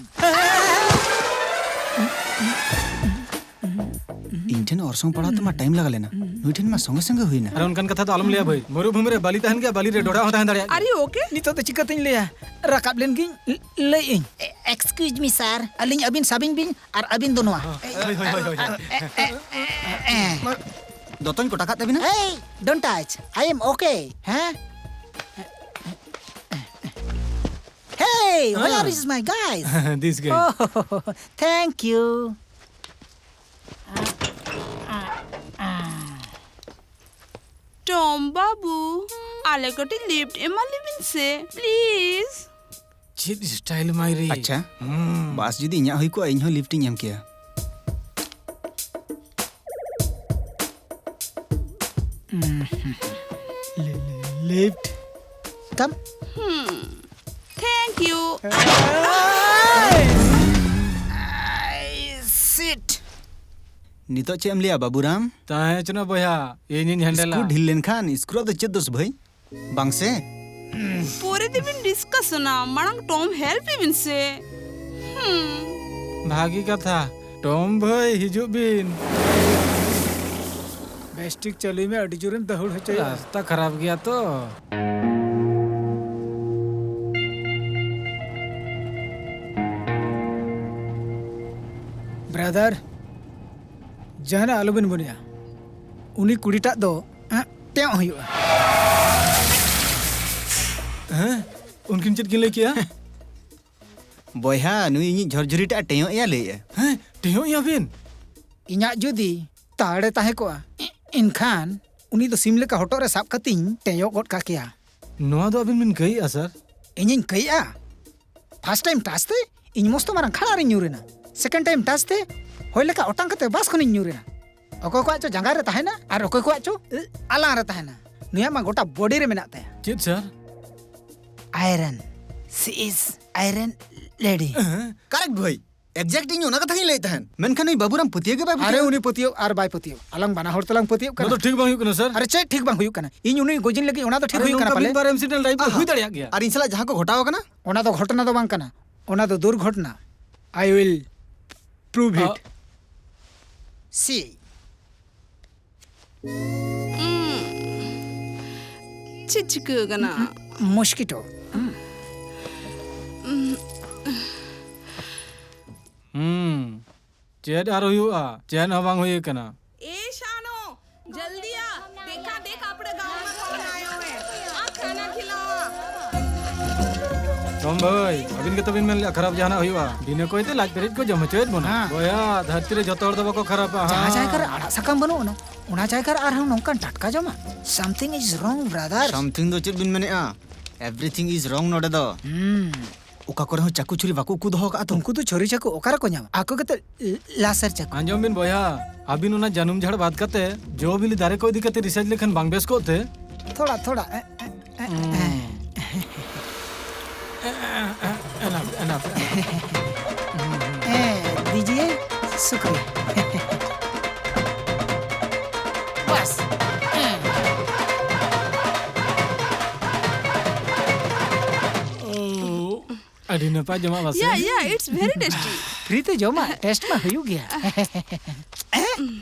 ᱤᱧ ᱴᱷᱮᱱ ᱚᱨᱥᱚᱝ ᱯᱟᱲᱟᱣ ᱛᱮᱢᱟ ᱴᱟᱭᱤᱢ ᱞᱟᱜᱟ ᱞᱮᱱᱟ, ᱱᱩᱭ ᱴᱷᱮᱱ ᱢᱟ ᱥᱚᱸᱜᱮ ᱥᱚᱸᱜᱮ ᱦᱩᱭᱱᱟ᱾ ᱟᱨ ᱚᱱᱠᱟᱱ ᱠᱟᱛᱷᱟ ᱫᱚ ᱟᱞᱚᱢ ᱞᱟᱹᱭᱟ ᱵᱷᱟᱹᱭ᱾ ᱢᱚᱨᱩᱵᱷᱩᱢᱤ ᱨᱮ ᱵᱟᱞᱤ ᱛᱟᱦᱮᱱ ᱜᱮᱭᱟ, ᱵᱟᱞᱤ ᱨᱮ ᱰᱚᱰᱷᱟ ᱦᱚᱸ ᱛᱟᱦᱮᱸ ᱫᱟᱲᱮᱭᱟᱜ ᱜᱮᱭᱟ᱾ Are you okay? ᱱᱤᱛᱚᱜ ᱫᱚ ᱪᱤᱠᱟᱹᱛᱤᱧ ᱞᱟᱹᱭᱟ? ᱨᱟᱠᱟᱵ ᱞᱮᱱ ᱜᱤᱧ, ᱞᱟᱹᱭ ᱟᱹᱧ᱾ Excuse me, sir. ᱟᱹᱞᱤᱧ ᱟᱹᱵᱤᱱ ᱥᱟᱵᱤᱧ ᱵᱤᱱ ᱟᱨ ᱟᱹᱵᱤᱱ ᱫᱚ ᱱᱚᱣᱟ᱾ ᱦᱳᱭ, ᱦᱳᱭ, ᱦᱳᱭ, ᱦᱳᱭ᱾ ᱫᱚᱛᱚᱧ ᱠᱚᱴᱟ ᱠᱟᱜ ᱛᱟᱹᱵᱤᱱᱟ᱾ Hey, don't touch. I am okay. ᱦᱮᱸ? Hey, where is my guys? This guy. Oh, thank you. ᱴᱚᱢ ᱵᱟᱹᱵᱩ, ᱟᱞᱮ ᱠᱟᱹᱴᱤᱡ ᱞᱤᱯᱷᱴ ᱮᱢᱟ ᱞᱮᱵᱤᱱ ᱥᱮ, please. ᱪᱮᱫ style ᱢᱟᱭᱨᱤ? ᱟᱪᱪᱷᱟ, ᱦᱩᱸ᱾ ᱵᱟᱥ ᱡᱩᱫᱤ ᱤᱧᱟᱹᱜ ᱦᱩᱭ ᱠᱚᱜᱼᱟ, ᱤᱧ ᱦᱚᱸ ᱞᱤᱯᱷᱴ ᱤᱧ ᱮᱢ ᱠᱮᱭᱟ᱾ ᱞᱤᱯᱷᱴ᱾ Come. ᱦᱩᱸ᱾ Thank you. Sit. ᱱᱤᱛᱚᱜ ᱪᱮᱫ ᱮᱢ ᱞᱟᱹᱭᱟ, ᱵᱟᱵᱩᱨᱟᱢ? ᱛᱟᱦᱮᱸ ᱦᱚᱪᱚᱱᱚᱜ ᱵᱚᱭᱦᱟ, ᱤᱧᱤᱧ ᱦᱮᱱᱰᱮᱞᱟ᱾ ᱥᱠᱨᱩ ᱰᱷᱤᱞ ᱞᱮᱱᱠᱷᱟᱱ ᱥᱠᱨᱩ ᱟᱜ ᱫᱚ ᱪᱮᱫ ᱫᱳᱥ ᱵᱷᱟᱹᱭ? ᱵᱟᱝ ᱥᱮ? ᱯᱚᱨᱮ ᱛᱮᱵᱤᱱ ᱰᱤᱥᱠᱟᱥᱚᱱᱟ, ᱢᱟᱲᱟᱝ ᱴᱚᱢ ᱦᱮᱞᱯ ᱮ ᱵᱤᱱ ᱥᱮ᱾ ᱦᱩᱸ᱾ ᱵᱷᱟᱹᱜᱤ ᱠᱟᱛᱷᱟ, ᱴᱚᱢ ᱵᱷᱟᱹᱭ ᱦᱤᱡᱩᱜ ᱵᱤᱱ᱾ ᱵᱮᱥ ᱴᱷᱤᱠ ᱪᱟᱹᱞᱩᱭ ᱢᱮ, ᱟᱹᱰᱤ ᱡᱳᱨᱮᱢ ᱫᱟᱹᱦᱩᱲ ᱦᱚᱪᱚᱭᱟ᱾ ᱨᱟᱥᱛᱟ ᱠᱷᱟᱨᱟᱯ ᱜᱮᱭᱟ ᱛᱚ᱾ ᱵᱨᱟᱫᱟᱨ, ᱡᱟᱦᱟᱱᱟᱜ ᱟᱞᱚᱵᱤᱱ ᱢᱚᱱᱮᱭᱟ, ᱩᱱᱤ ᱠᱩᱲᱤᱴᱟᱜ ᱫᱚ ᱮᱸᱜ, ᱴᱮᱸᱜ ᱦᱩᱭᱩᱜᱼᱟ᱾ ᱦᱮᱸ? ᱩᱱᱠᱤᱱ ᱪᱮᱫ ᱠᱤᱱ ᱞᱟᱹᱭ ᱠᱮᱜᱼᱟ? ᱵᱚᱭᱦᱟ, ᱱᱩᱭ ᱤᱧᱤᱡ ᱡᱷᱚᱨᱡᱷᱩᱨᱤᱴᱟᱜ ᱴᱮᱸᱜ ᱮᱭᱟ ᱞᱟᱹᱭᱮᱜᱼᱟ᱾ ᱦᱮᱸ? ᱴᱮᱸᱜ ᱮᱭᱟ ᱵᱤᱱ? ᱤᱧᱟᱜ ᱡᱩᱫᱤ ᱛᱟᱲᱮ ᱛᱟᱦᱮᱸ ᱠᱚᱜᱼᱟ, ᱮ-, ᱮᱱᱠᱷᱟᱱ ᱩᱱᱤ ᱫᱚ ᱥᱤᱢ ᱞᱮᱠᱟ ᱦᱚᱴᱚᱜ ᱨᱮ ᱥᱟᱵ ᱠᱟᱛᱮᱧ ᱴᱮᱸᱭᱚᱜ ᱜᱚᱫ ᱠᱟᱠᱮᱭᱟ᱾ ᱱᱚᱣᱟ ᱫᱚ ᱟᱹᱵᱤᱱ ᱵᱤᱱ ᱠᱟᱹᱭᱮᱜᱼᱟ, ᱥᱟᱨ? ᱤᱧᱤᱧ ᱠᱟᱹᱭᱮᱜᱼᱟ? ᱯᱷᱟᱥᱴ ᱴᱟᱭᱤᱢ ᱴᱟᱪ ᱛᱮ ᱤᱧ ᱢᱚᱥᱛᱚ ᱢᱟᱨᱟᱝ ᱠᱷᱟᱲᱟ ᱨᱤᱧ ᱧᱩᱨ ᱮᱱᱟ᱾ ᱥᱮᱠᱮᱱᱰ ᱴᱟᱭᱤᱢ ᱴᱟᱪ ᱛᱮ ᱦᱚᱭ ᱞᱮᱠᱟ ᱚᱴᱟᱝ ᱠᱟᱛᱮ ᱵᱟᱥ ᱠᱷᱚᱱᱤᱧ ᱧᱩᱨ ᱮᱱᱟ᱾ ᱚᱠᱚᱭ ᱠᱚᱣᱟᱜ ᱪᱚ ᱡᱟᱸᱜᱟ ᱨᱮ ᱛᱟᱦᱮᱱᱟ ᱟᱨ ᱚᱠᱚᱭ ᱠᱚᱣᱟᱜ ᱪᱚ, ᱮ, ᱟᱞᱟᱝ ᱨᱮ ᱛᱟᱦᱮᱱᱟ᱾ ᱱᱩᱭᱟᱜ ᱢᱟ ᱜᱚᱴᱟ ᱵᱚᱰᱤ ᱨᱮ ᱢᱮᱱᱟᱜ ᱛᱟᱭᱟ᱾ ᱪᱮᱫ, ᱥᱟᱨ? Iron. She is iron lady. ᱦᱮᱸ? ᱠᱟᱨᱮᱠᱴ ᱵᱷᱟᱹᱭ᱾ exact ᱤᱧ ᱚᱱᱟ ᱠᱟᱛᱷᱟ ᱜᱤᱧ ᱞᱟᱹᱭᱮᱫ ᱛᱟᱦᱮᱸᱱ᱾ ᱢᱮᱱᱠᱷᱟᱱ ᱩᱱᱤ ᱵᱟᱹᱵᱩᱨᱟᱢ ᱯᱟᱹᱛᱭᱟᱹᱣ ᱜᱮ ᱵᱟᱭ ᱯᱟᱹᱛᱭᱟᱹᱣ᱾ ᱟᱨᱮ, ᱩᱱᱤ ᱯᱟᱹᱛᱭᱟᱹᱣ ᱟᱨ ᱵᱟᱭ ᱯᱟᱹᱛᱭᱟᱹᱣ, ᱟᱞᱟᱝ ᱵᱟᱱᱟ ᱦᱚᱲ ᱛᱮᱞᱟᱝ ᱯᱟᱹᱛᱭᱟᱹᱣ ᱠᱟᱱᱟ᱾ ᱱᱚᱣᱟ ᱫᱚ ᱴᱷᱤᱠ ᱵᱟᱝ ᱦᱩᱭᱩᱜ ᱠᱟᱱᱟ, ᱥᱟᱨ᱾ ᱟᱨᱮ, ᱪᱮᱫ ᱴᱷᱤᱠ ᱵᱟᱝ ᱦᱩᱭᱩᱜ ᱠᱟᱱᱟ? ᱤᱧ ᱩᱱᱤ ᱜᱚᱡᱤᱧ ᱞᱟᱹᱜᱤᱫ ᱚᱱᱟ ᱫᱚ ᱴᱷᱤᱠ ᱟᱨᱮ, ᱦᱩᱭᱩᱜ ᱠᱟᱱᱟ ᱱᱚᱝᱠᱟ ᱯᱟᱞᱮ? ᱢᱤᱫ ᱵᱟᱨ accidental type ᱟᱦᱟ᱾ ᱦᱩᱭ ᱫᱟᱲᱮᱭᱟᱜ ᱜᱮᱭᱟ᱾ ᱟᱨ ᱤᱧ ᱥᱟᱞᱟᱜ ᱡᱟᱦᱟᱸ ᱠᱚ ᱜᱷᱚᱴᱟᱣ ᱟᱠᱟᱱᱟ? ᱚᱱᱟ ᱫᱚ ᱜᱷᱚᱴᱚᱱᱟ ᱫᱚ ᱵᱟᱝ ᱠᱟᱱᱟ, ᱚᱱᱟ ᱫᱚ ᱫᱩᱨᱜᱷᱚᱴᱚᱱᱟ᱾ I will prove it. ᱟᱦᱟ᱾ See. ᱪᱮᱫ ᱪᱤᱠᱟᱹ ᱠᱟᱱᱟ? Mosquito. ᱦᱩᱸ, ᱪᱮᱫ ᱟᱨ ᱦᱩᱭᱩᱜᱼᱟ? ᱪᱮᱫ ᱦᱚᱸ ᱵᱟᱝ ᱦᱩᱭ ᱟᱠᱟᱱᱟ᱾ ए शानो, जल्दी आ। देखा, देख, आपणे गांव में कौन आयो है। आ खाना खिलावा। ᱴᱚᱢ ᱵᱷᱟᱹᱭ, ᱟᱹᱵᱤᱱ ᱜᱮᱛᱚ ᱵᱤᱱ ᱢᱮᱱ ᱞᱮᱫᱼᱟ ᱠᱷᱟᱨᱟᱯ ᱡᱟᱦᱟᱱᱟᱜ ᱦᱩᱭᱩᱜᱼᱟ᱾ ᱵᱤᱱᱟᱹ ᱠᱚᱭ ᱛᱮ ᱞᱟᱡ ᱯᱮᱨᱮᱡ ᱠᱚ ᱡᱚᱢ ᱦᱚᱪᱚᱭᱮᱫ ᱵᱚᱱᱟ᱾ ᱦᱮᱸ᱾ ᱵᱚᱭᱦᱟ, ᱫᱷᱟᱹᱨᱛᱤ ᱨᱮ ᱡᱚᱛᱚ ᱦᱚᱲ ᱫᱚ ᱵᱟᱠᱚ ᱠᱷᱟᱨᱟᱯᱟ᱾ ᱡᱟᱦᱟᱸ ᱦᱮᱸ᱾ ᱡᱟᱭᱜᱟ ᱨᱮ ᱟᱲᱟᱜ ᱥᱟᱠᱟᱢ ᱵᱟᱹᱱᱩᱜ ᱟᱱᱟ, ᱚᱱᱟ ᱡᱟᱭᱜᱟ ᱨᱮ ᱟᱨᱦᱚᱸ ᱱᱚᱝᱠᱟᱱ ᱴᱟᱴᱠᱟ ᱡᱚᱢᱟᱜ? Something is wrong, brother. Something ᱫᱚ ᱪᱮᱫ ᱵᱤᱱ ᱢᱮᱱᱮᱫᱼᱟ? Everything is wrong ᱱᱚᱰᱮ ᱫᱚ᱾ ᱦᱩᱸ᱾ ᱚᱠᱟ ᱠᱚᱨᱮ ᱦᱚᱸ ᱪᱟᱠᱩ ᱪᱷᱩᱨᱤ ᱵᱟᱠᱚ ᱩᱠᱩ ᱫᱚᱦᱚ ᱟᱠᱟᱫᱼᱟ ᱛᱚ? ᱩᱱᱠᱩ ᱫᱚ ᱪᱷᱩᱨᱤ ᱪᱟᱠᱩ ᱚᱠᱟ ᱨᱮᱠᱚ ᱧᱟᱢᱟ? ᱟᱠᱚ ᱜᱮᱛᱚ ᱞᱟᱥᱮᱨ ᱪᱟᱠᱩ᱾ ᱟᱸᱡᱚᱢ ᱵᱤᱱ ᱵᱚᱭᱦᱟ, ᱟᱹᱵᱤᱱ ᱚᱱᱟ ᱡᱟᱹᱱᱩᱢ ᱡᱷᱟᱲ ᱵᱟᱫ ᱠᱟᱛᱮ ᱡᱚ ᱵᱤᱞᱤ ᱫᱟᱨᱮ ᱠᱚ ᱤᱫᱤ ᱠᱟᱛᱮ research ᱞᱮᱠᱷᱟᱱ ᱵᱟᱝ ᱵᱮᱥ ᱠᱚᱜ ᱛᱮ? ᱛᱷᱚᱲᱟ, ᱛᱷᱚᱲᱟ, ᱮ, ᱮ, ᱮ, ᱮ᱾ ᱮ, ᱮ, ᱮ, ᱮ, ᱮᱱᱟᱯ, ᱮᱱᱟᱯ, ᱮᱱᱟᱯ᱾ ᱮ, ᱫᱤᱡᱤᱭᱮ ᱥᱩᱠᱨᱤᱭᱟ᱾ ᱵᱟᱥ᱾ ᱮ᱾ ᱳ, ᱟᱹᱰᱤ ᱱᱟᱯᱟᱭ ᱡᱚᱢᱟᱜ ᱵᱟᱥᱮ? Yeah, yeah, it's very tasty. Free ᱛᱮ ᱡᱚᱢᱟᱜ, taste ᱢᱟ ᱦᱩᱭᱩᱜ ᱜᱮᱭᱟ᱾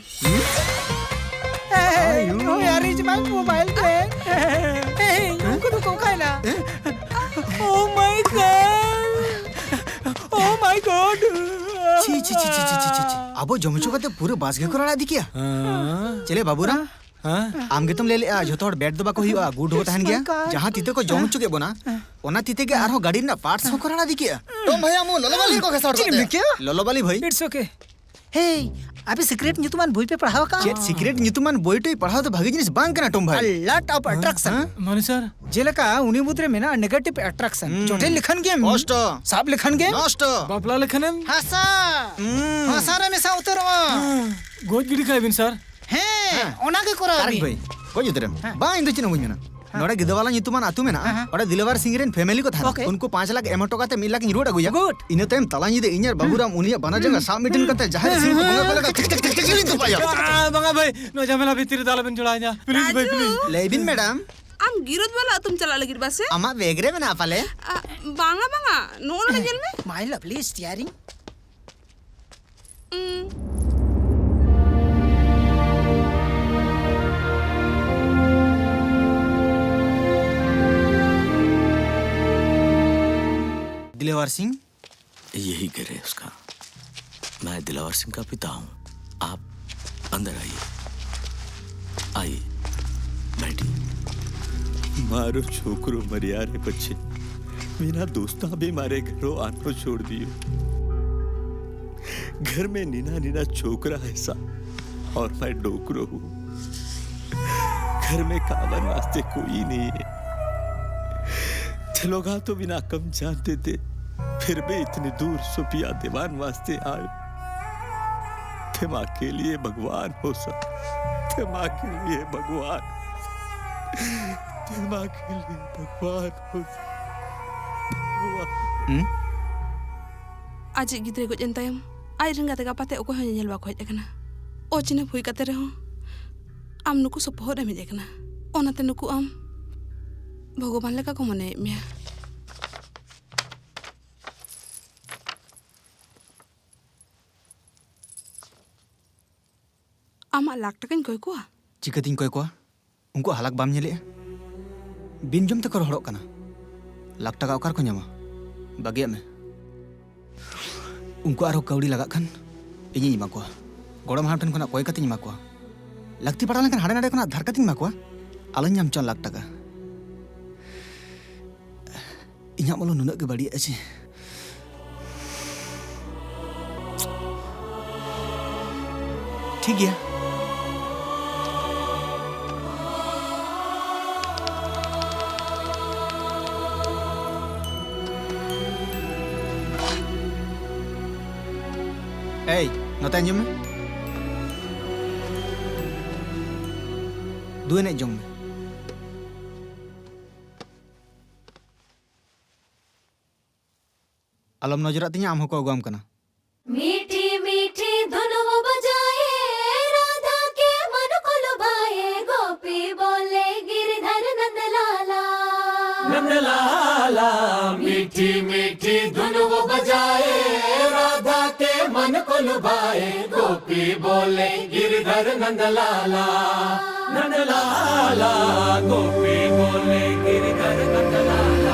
Hey, ᱳᱭ, ᱟᱨ ᱤᱧ ᱢᱟ mobile ᱛᱮ᱾ Hey, ᱩᱱᱠᱩ ᱫᱚᱠᱚ ᱚᱠᱟᱭᱮᱱᱟ? Oh my God! Oh my God! ᱪᱷᱤ, ᱪᱷᱤ, ᱪᱷᱤ᱾ ᱟᱵᱚ ᱡᱚᱢ ᱦᱚᱪᱚ ᱠᱟᱛᱮ ᱯᱩᱨᱟᱹ ᱵᱟᱥ ᱜᱮᱠᱚ ᱨᱟᱲᱟ ᱤᱫᱤ ᱠᱮᱭᱟ᱾ ᱦᱮᱸ᱾ ᱪᱮᱞᱮ ᱵᱟᱹᱵᱩᱨᱟᱢ? ᱦᱮᱸ? ᱟᱢ ᱜᱮᱛᱚᱢ ᱞᱟᱹᱭ ᱞᱮᱜᱼᱟ ᱡᱷᱚᱛᱚ ᱦᱚᱲ bad ᱫᱚ ᱵᱟᱠᱚ ᱦᱩᱭᱩᱜᱼᱟ, good ᱦᱚᱸᱠᱚ ᱛᱟᱦᱮᱱ ᱜᱮᱭᱟ᱾ Oh my God. ᱡᱟᱦᱟᱸ ᱛᱤ ᱛᱮᱠᱚ ᱡᱚᱢ ᱦᱚᱪᱚ ᱠᱮᱫ ᱵᱚᱱᱟ, ᱚᱱᱟ ᱛᱤ ᱛᱮᱜᱮ ᱟᱨᱦᱚᱸ ᱜᱟᱹᱰᱤ ᱨᱮᱱᱟᱜ parts ᱦᱚᱸᱠᱚ ᱨᱟᱲᱟ ᱤᱫᱤ ᱠᱮᱜᱼᱟ᱾ ᱴᱚᱢ ᱵᱷᱟᱭᱟ, ᱟᱢ ᱞᱚᱞᱚ ᱵᱟᱞᱤ ᱠᱚ ᱜᱷᱟᱥᱟᱣ ᱪᱮᱫ ᱮᱢ ᱦᱚᱴᱚ ᱞᱟᱹᱭ ᱠᱟᱫᱟ? ᱠᱮᱜᱼᱟ? ᱞᱚᱞᱚ ᱵᱟᱞᱤ ᱵᱷᱟᱹᱭ᱾ It's okay. Hey, ᱟᱯᱮ secret ᱧᱩᱛᱩᱢᱟᱱ ᱵᱳᱭ ᱯᱮ ᱯᱟᱲᱦᱟᱣ ᱟᱠᱟᱫᱼᱟ? ᱪᱮᱫ secret ᱧᱩᱛᱩᱢᱟᱱ ᱵᱳᱭ ᱴᱳᱭ ᱯᱟᱲᱦᱟᱣ ᱫᱚ ᱵᱷᱟᱜᱤ ᱡᱤᱱᱤᱥ ᱵᱟᱝ ᱠᱟᱱᱟ, ᱴᱚᱢ ᱵᱷᱟᱭ᱾ A lot of attraction. ᱦᱮᱸ? ᱢᱟᱱᱮ sir? ᱡᱮᱞᱮᱠᱟ ᱩᱱᱤ ᱢᱩᱫᱽᱨᱮ ᱢᱮᱱᱟᱜᱼᱟ negative attraction. ᱦᱩᱸ᱾ ᱡᱚᱴᱮᱫ ᱞᱮᱠᱷᱟᱱ ᱜᱮᱢ ᱠᱚᱥᱴᱚ᱾ ᱥᱟᱵ ᱞᱮᱠᱷᱟᱱ ᱜᱮ ᱱᱚᱥᱴᱚ᱾ ᱵᱟᱯᱞᱟ ᱞᱮᱠᱷᱟᱱᱮᱢ ᱦᱟᱥᱟ᱾ ᱦᱩᱸ᱾ ᱦᱟᱥᱟ ᱨᱮ ᱢᱮᱥᱟ ᱩᱛᱟᱹᱨᱚᱜᱼᱟ᱾ ᱦᱮᱸ᱾ ᱜᱚᱡ ᱜᱤᱰᱤ ᱠᱟᱭ ᱵᱤᱱ sir᱾ ᱦᱮᱸ, ᱦᱮᱸ᱾ ᱚᱱᱟ ᱜᱮ ᱠᱚᱨᱟᱣ correct ᱵᱤᱱ᱾ ᱵᱷᱟᱹᱭ, ᱜᱚᱡ ᱩᱛᱟᱹᱨᱮᱢ᱾ ᱦᱮᱸ᱾ ᱵᱟᱝ, ᱤᱧ ᱫᱚ ᱪᱮᱫ ᱦᱚᱸ ᱵᱟᱹᱧ ᱢᱮᱱᱟ᱾ ᱱᱚᱰᱮ ᱜᱤᱫᱟᱹᱵᱟᱞᱟ ᱧᱩᱛᱩᱢᱟᱱ ᱟᱹᱛᱩ ᱢᱮᱱᱟᱜᱼᱟ᱾ ᱦᱮᱸ, ᱦᱮᱸ᱾ ᱚᱸᱰᱮ ᱫᱤᱞᱟᱣᱟᱨ ᱥᱤᱝ ᱨᱮᱱ ᱯᱷᱮᱢᱮᱞᱤ ᱠᱚ ᱛᱟᱦᱮᱱᱟ᱾ ᱳᱠᱮ᱾ ᱩᱱᱠᱩ ᱯᱟᱸᱪ ᱞᱟᱠᱷ ᱮᱢ ᱦᱚᱴᱚ ᱠᱟᱛᱮ ᱢᱤᱫ ᱞᱟᱠᱷ ᱤᱧ ᱨᱩᱣᱟᱹᱲ ᱟᱹᱜᱩᱭᱟ᱾ ᱜᱩᱰ᱾ ᱤᱱᱟᱹ ᱛᱟᱭᱚᱢ ᱛᱟᱞᱟ ᱧᱤᱫᱟᱹ ᱤᱧ ᱟᱨ ᱵᱟᱹᱦᱩᱨᱟᱢ ᱩᱱᱤᱭᱟᱜ ᱵᱟᱱᱟᱨ ᱡᱟᱸᱜᱟ ᱥᱟᱵ ᱢᱤᱫᱴᱮᱱ ᱠᱟᱛᱮ ᱡᱟᱦᱟᱸ ᱨᱮ ᱥᱤᱢ ᱠᱚ ᱵᱚᱸᱜᱟ ᱠᱚ ᱞᱮᱠᱟ ᱴᱷᱤᱠ, ᱴᱷᱤᱠ, ᱴᱷᱤᱠ, ᱴᱷᱤᱠ, ᱴᱷᱤᱠ, ᱴᱷᱤᱠ᱾ ᱟ, ᱵᱟᱝᱟ ᱵᱷᱟᱹᱭ, ᱱᱚᱣᱟ ᱡᱷᱟᱢᱮᱞᱟ ᱵᱷᱤᱛᱤᱨ ᱨᱮᱫᱚ ᱟᱞᱚᱵᱮᱱ ᱡᱚᱲᱟᱣᱤᱧᱟ᱾ ᱯᱞᱤᱡᱽ ᱵᱷᱟᱹᱭ, ᱨᱟᱡᱩ! ᱯᱞᱤᱡᱽ᱾ ᱞᱟᱹᱭ ᱵᱤᱱ ᱢᱮᱰᱟᱢ᱾ ᱟᱢ ᱜᱤᱨᱳᱫ ᱵᱟᱞᱟ ᱟᱹᱛᱩᱢ ᱪᱟᱞᱟᱜ ᱞᱟᱹᱜᱤᱫ ᱵᱟᱥᱮ? ᱟᱢᱟᱜ ᱵᱮᱜᱽ ᱨᱮ ᱢᱮᱱᱟᱜᱼᱟ ᱯᱟᱞᱮ? ᱟ, ᱵᱟᱝᱟ, ᱵᱟᱝᱟ, ᱱᱚᱜᱼᱚ ᱱᱚᱰᱮ ᱧᱮᱞ ᱢᱮ᱾ My lovely steering. ᱩᱸ᱾ दिलेवार सिंह। यही घर है उसका। मैं दिलावर सिंह का पिता हूँ। आप अंदर आइए, आइए, बैठिए। મારો છોકરો મર્યા રે પછી વિના દોસ્તા બી મારે ઘરો આનો છોડ દિયો। घर में नीना नीना छोकरा है सा, और मैं डोकरो हूँ। घर में खावन वास्ते कोई नहीं है। थे लोग तो बिना कम जानते थे, फिर भी इतनी दूर सुपिया दीवान वास्ते आए। थे माँ के लिए भगवान हो सा, थे माँ के लिए भगवान, थे माँ के लिए भगवान हो सा, भगवान। ᱦᱩᱸ? ᱟᱡᱤᱡ ᱜᱤᱫᱽᱨᱟᱹ ᱜᱚᱡ ᱮᱱ ᱛᱟᱭᱚᱢ ᱟᱡ ᱨᱮᱱ ᱜᱟᱛᱮ ᱜᱟᱯᱟᱛᱮ ᱚᱠᱚᱭ ᱦᱚᱸ ᱧᱮᱧᱮᱞ ᱵᱟᱠᱚ ᱦᱮᱡ ᱟᱠᱟᱱᱟ᱾ ᱚᱪᱤᱱᱦᱟᱹᱯ ᱦᱩᱭ ᱠᱟᱛᱮ ᱨᱮᱦᱚᱸ ᱟᱢ ᱱᱩᱠᱩ ᱥᱚᱯᱚᱦᱚᱫ ᱮᱢ ᱦᱮᱡ ᱟᱠᱟᱱᱟ᱾ ᱚᱱᱟᱛᱮ ᱱᱩᱠᱩ ᱟᱢ ᱵᱷᱚᱜᱚᱵᱟᱱ ᱞᱮᱠᱟ ᱠᱚ ᱢᱚᱱᱮᱭᱮᱫ ᱢᱮᱭᱟ᱾ ᱟᱢᱟᱜ ᱞᱟᱠᱷ ᱴᱟᱠᱟᱧ ᱠᱚᱭ ᱠᱚᱣᱟ᱾ ᱪᱤᱠᱟᱹᱛᱤᱧ ᱠᱚᱭ ᱠᱚᱣᱟ? ᱩᱱᱠᱩᱣᱟᱜ ᱦᱟᱞᱟᱠ ᱵᱟᱢ ᱧᱮᱞᱮᱜᱼᱟ? ᱵᱤᱱ ᱡᱚᱢ ᱛᱮᱠᱚ ᱨᱚᱦᱚᱲᱚᱜ ᱠᱟᱱᱟ᱾ ᱞᱟᱠᱷ ᱴᱟᱠᱟ ᱚᱠᱟ ᱨᱮᱠᱚ ᱧᱟᱢᱟ? ᱵᱟᱹᱜᱤᱭᱟᱜ ᱢᱮ᱾ ᱩᱱᱠᱩ ᱟᱨᱦᱚᱸ ᱠᱟᱹᱣᱰᱤ ᱞᱟᱜᱟᱜ ᱠᱷᱟᱱ ᱤᱧᱤᱧ ᱮᱢᱟ ᱠᱚᱣᱟ᱾ ᱜᱚᱲᱚᱢ ᱦᱟᱲᱟᱢ ᱴᱷᱮᱱ ᱠᱷᱚᱱᱟᱜ ᱠᱚᱭ ᱠᱟᱛᱮᱧ ᱮᱢᱟ ᱠᱚᱣᱟ᱾ ᱞᱟᱹᱠᱛᱤ ᱯᱟᱲᱟᱣ ᱞᱮᱱᱠᱷᱟᱱ ᱦᱟᱸᱰᱮ ᱱᱟᱰᱮ ᱠᱷᱚᱱᱟᱜ ᱫᱷᱟᱨ ᱠᱟᱛᱮᱧ ᱮᱢᱟ ᱠᱚᱣᱟ᱾ ᱟᱞᱚᱧ ᱧᱟᱢ ᱦᱚᱪᱚᱣᱟᱱ ᱞᱟᱠᱷ ᱴᱟᱠᱟ᱾ ᱤᱧᱟᱹᱜ ᱢᱚᱞᱚ ᱱᱩᱱᱟᱹᱜ ᱜᱮ ᱵᱟᱹᱲᱤᱡ ᱟᱪᱷᱮ᱾ ᱴᱷᱤᱠ ᱜᱮᱭᱟ᱾ ᱮᱭ, ᱱᱚᱛᱮ ᱟᱸᱡᱚᱢ ᱢᱮ᱾ ᱫᱩ ᱮᱱᱮᱡ ᱡᱚᱝ ᱢᱮ᱾ ᱟᱞᱚᱢ ᱱᱚᱡᱚᱨᱟᱜ ᱛᱤᱧᱟ, ᱟᱢ ᱦᱚᱸᱠᱚ ᱟᱹᱜᱩᱣᱟᱢ ᱠᱟᱱᱟ᱾ मीठी मीठी धुन वो बजाए, राधा के मन को लुभाए, गोपी बोले गिरधर नंद लाला। नंद लाला, मीठी मीठी धुन वो बजाए, राधा के मन को लुभाए, गोपी बोले गिरधर नंद लाला। नंद लाला, गोपी बोले गिरधर नंद लाला।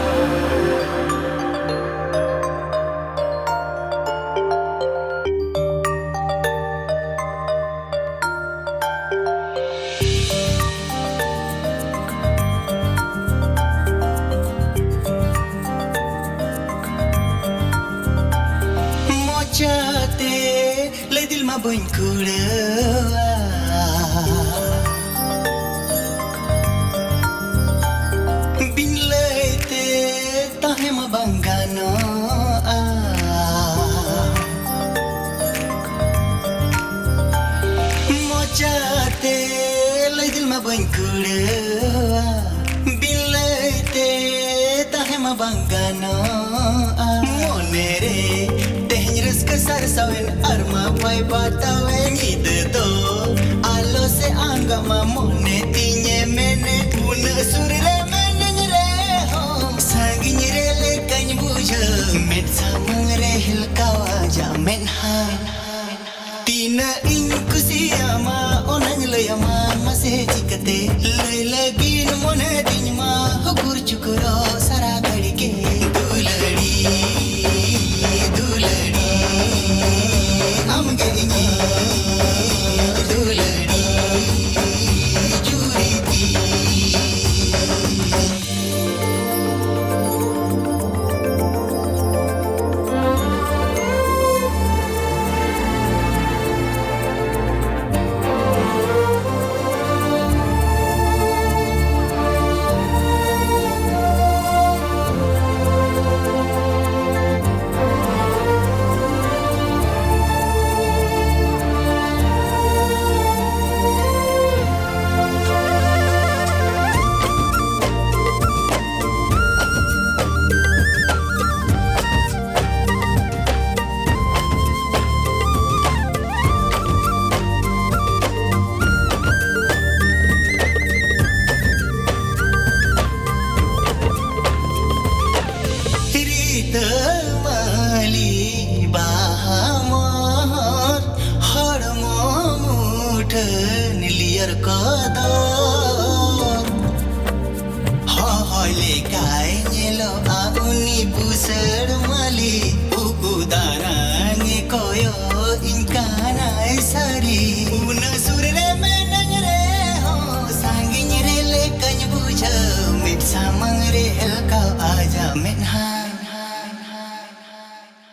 ᱢᱚᱪᱟᱛᱮ ᱞᱟᱹᱭ ᱫᱤᱞ ᱢᱟ ᱵᱟᱹᱧ ᱠᱩᱲᱟᱹᱣᱟ, ᱵᱤᱱ ᱞᱟᱹᱭᱛᱮ ᱛᱟᱦᱮᱸ ᱢᱟ ᱵᱟᱝ ᱜᱟᱱᱚᱜᱼᱟ᱾ ᱢᱚᱪᱟᱛᱮ ᱞᱟᱹᱭ ᱫᱤᱞ ᱢᱟ ᱵᱟᱹᱧ ᱠᱩᱲᱟᱹᱣᱟ, ᱵᱤᱱ ᱞᱟᱹᱭᱛᱮ ᱛᱟᱦᱮᱸ ᱢᱟ ᱵᱟᱝ ᱜᱟᱱᱚᱜᱼᱟ᱾ ᱢᱚᱱᱮᱨᱮ ᱛᱮᱦᱮᱧ ᱨᱟᱹᱥᱠᱟᱹ ᱥᱟᱨᱥᱟᱣᱮᱱ ᱟᱨ ᱢᱟ ᱵᱟᱭ ᱵᱟᱛᱟᱣᱮᱱ, ᱧᱤᱫᱟᱹ ᱫᱚ ᱟᱞᱚ ᱥᱮ ᱟᱸᱜᱟ ᱢᱟ, ᱢᱚᱱᱮ ᱛᱤᱧᱮ ᱢᱮᱱᱮ ᱩᱱᱟᱹᱜ ᱥᱩᱨ ᱨᱮ ᱢᱮᱱᱟᱹᱧ ᱨᱮᱦᱚᱸ ᱥᱟᱺᱜᱤᱧ ᱨᱮ ᱞᱮᱠᱟᱧ ᱵᱩᱡᱷᱟᱹᱣ, ᱢᱮᱫ ᱥᱟᱢᱟᱝ ᱨᱮ ᱦᱮᱞᱠᱟᱣᱟ ᱟᱡᱟᱜ ᱢᱮᱫᱦᱟ᱾ ᱛᱤᱱᱟᱹᱜ ᱤᱧ ᱠᱩᱥᱤᱭᱟᱢᱟ ᱚᱱᱟᱧ ᱞᱟᱹᱭᱟᱢᱟ, ᱢᱟᱥᱮ ᱪᱤᱠᱟᱹᱛᱮ ᱞᱟᱹᱭ ᱞᱟᱹᱜᱤᱫ ᱢᱚᱱᱮ ᱛᱤᱧ ᱢᱟ ᱦᱩᱠᱩᱨ ᱪᱩᱠᱩᱨᱚᱜ ᱥᱟᱨᱟ ᱜᱷᱟᱹᱲᱤ ᱜᱮ᱾ ᱫᱩᱞᱟᱹᱲᱤ, ᱫᱩᱞᱟᱹᱲᱤ, ᱟᱢᱜᱮ ᱤᱧᱤᱡ ᱫᱩᱞᱟᱹᱲᱤ ᱡᱩᱨᱤ ᱛᱤᱧ᱾ ᱴᱷᱟᱹᱱ ᱞᱤᱭᱟᱹᱨ ᱠᱚᱫᱚ ᱦᱚᱦᱚᱭ ᱞᱮᱠᱟᱭ ᱧᱮᱞᱚᱜᱼᱟ ᱩᱱᱤ ᱵᱩᱥᱟᱹᱲ ᱢᱟᱹᱞᱤ᱾ ᱩᱠᱩ ᱫᱟᱨᱟᱝ ᱮ ᱠᱚᱭᱚᱜ ᱤᱧ ᱠᱟᱱᱟᱭ ᱥᱟᱹᱨᱤ᱾ ᱩᱱᱟᱹᱜ ᱥᱩᱨ ᱨᱮ ᱢᱮᱱᱟᱹᱧ ᱨᱮᱦᱚᱸ ᱥᱟᱺᱜᱤᱧ ᱨᱮ ᱞᱮᱠᱟᱧ ᱵᱩᱡᱷᱟᱹᱣ᱾ ᱢᱮᱫ ᱥᱟᱢᱟᱝ ᱨᱮ ᱦᱮᱞᱠᱟᱣ ᱟᱡᱟᱜ ᱢᱮᱫᱦᱟ᱾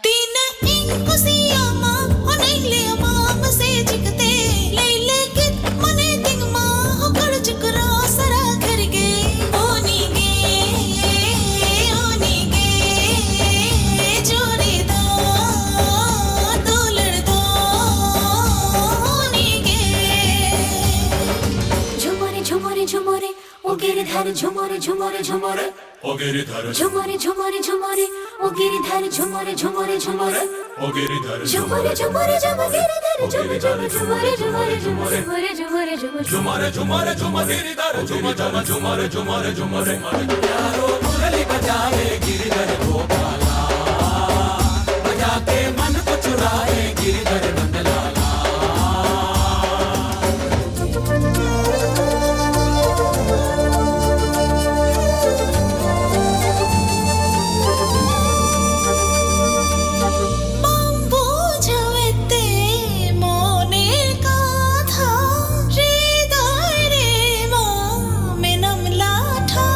ᱛᱤᱱᱟᱹᱜ ᱤᱧ ᱠᱩᱥᱤᱭᱟᱢᱟ, ᱚᱱᱟᱧ ᱞᱟᱹᱭᱟᱢᱟ, ᱢᱟᱥᱮ ᱪᱤᱠᱟᱹᱛᱮ ᱞᱟᱹᱭ ᱞᱟᱹᱜᱤᱫ ᱢᱚᱱᱮ ᱛᱤᱧ ᱢᱟ, ᱦᱚᱠᱚᱲ ᱪᱚᱠᱨᱚ ᱥᱟᱨᱟ ᱜᱷᱟᱹᱲᱤ ᱜᱮ᱾ ᱩᱱᱤ ᱜᱮ, ᱩᱱᱤ ᱜᱮ, ᱡᱩᱨᱤ ᱫᱚ, ᱫᱩᱞᱟᱹᱲ ᱫᱚ, ᱩᱱᱤ ᱜᱮ᱾ ঝুমরে ঝুমরে ঝুমরে, ও গিরিধার ঝুমরে ঝুমরে ঝুমরে। ও গিরিধার ঝুমরে ঝুমরে ঝুমরে, ও গিরিধার ঝুমরে ঝুমরে ঝুমরে। ও গিরিধার ঝুমরে ঝুমরে ঝুমরে, গিরিধার ঝুমরে ঝুমরে ঝুমরে ঝুমরে ঝুমরে ঝুমরে ঝুমরে। ঝুমরে ঝুমরে ঝুমরে, গিরিধার ঝুমরে ঝুমরে ঝুমরে ঝুমরে। प्यारो मुरली बजावे गिरधर गोपाला, बजा के मन को चुराए गिरधर नंदलाला। ᱵᱟᱢ ᱵᱩᱡᱷᱟᱹᱣᱮᱫ ᱛᱮ ᱢᱚᱱᱮᱨ ᱠᱟᱛᱷᱟ, ᱦᱨᱤᱫᱚᱭ ᱨᱮᱢᱟ ᱢᱮᱱᱟᱢ ᱞᱟᱴᱷᱟ᱾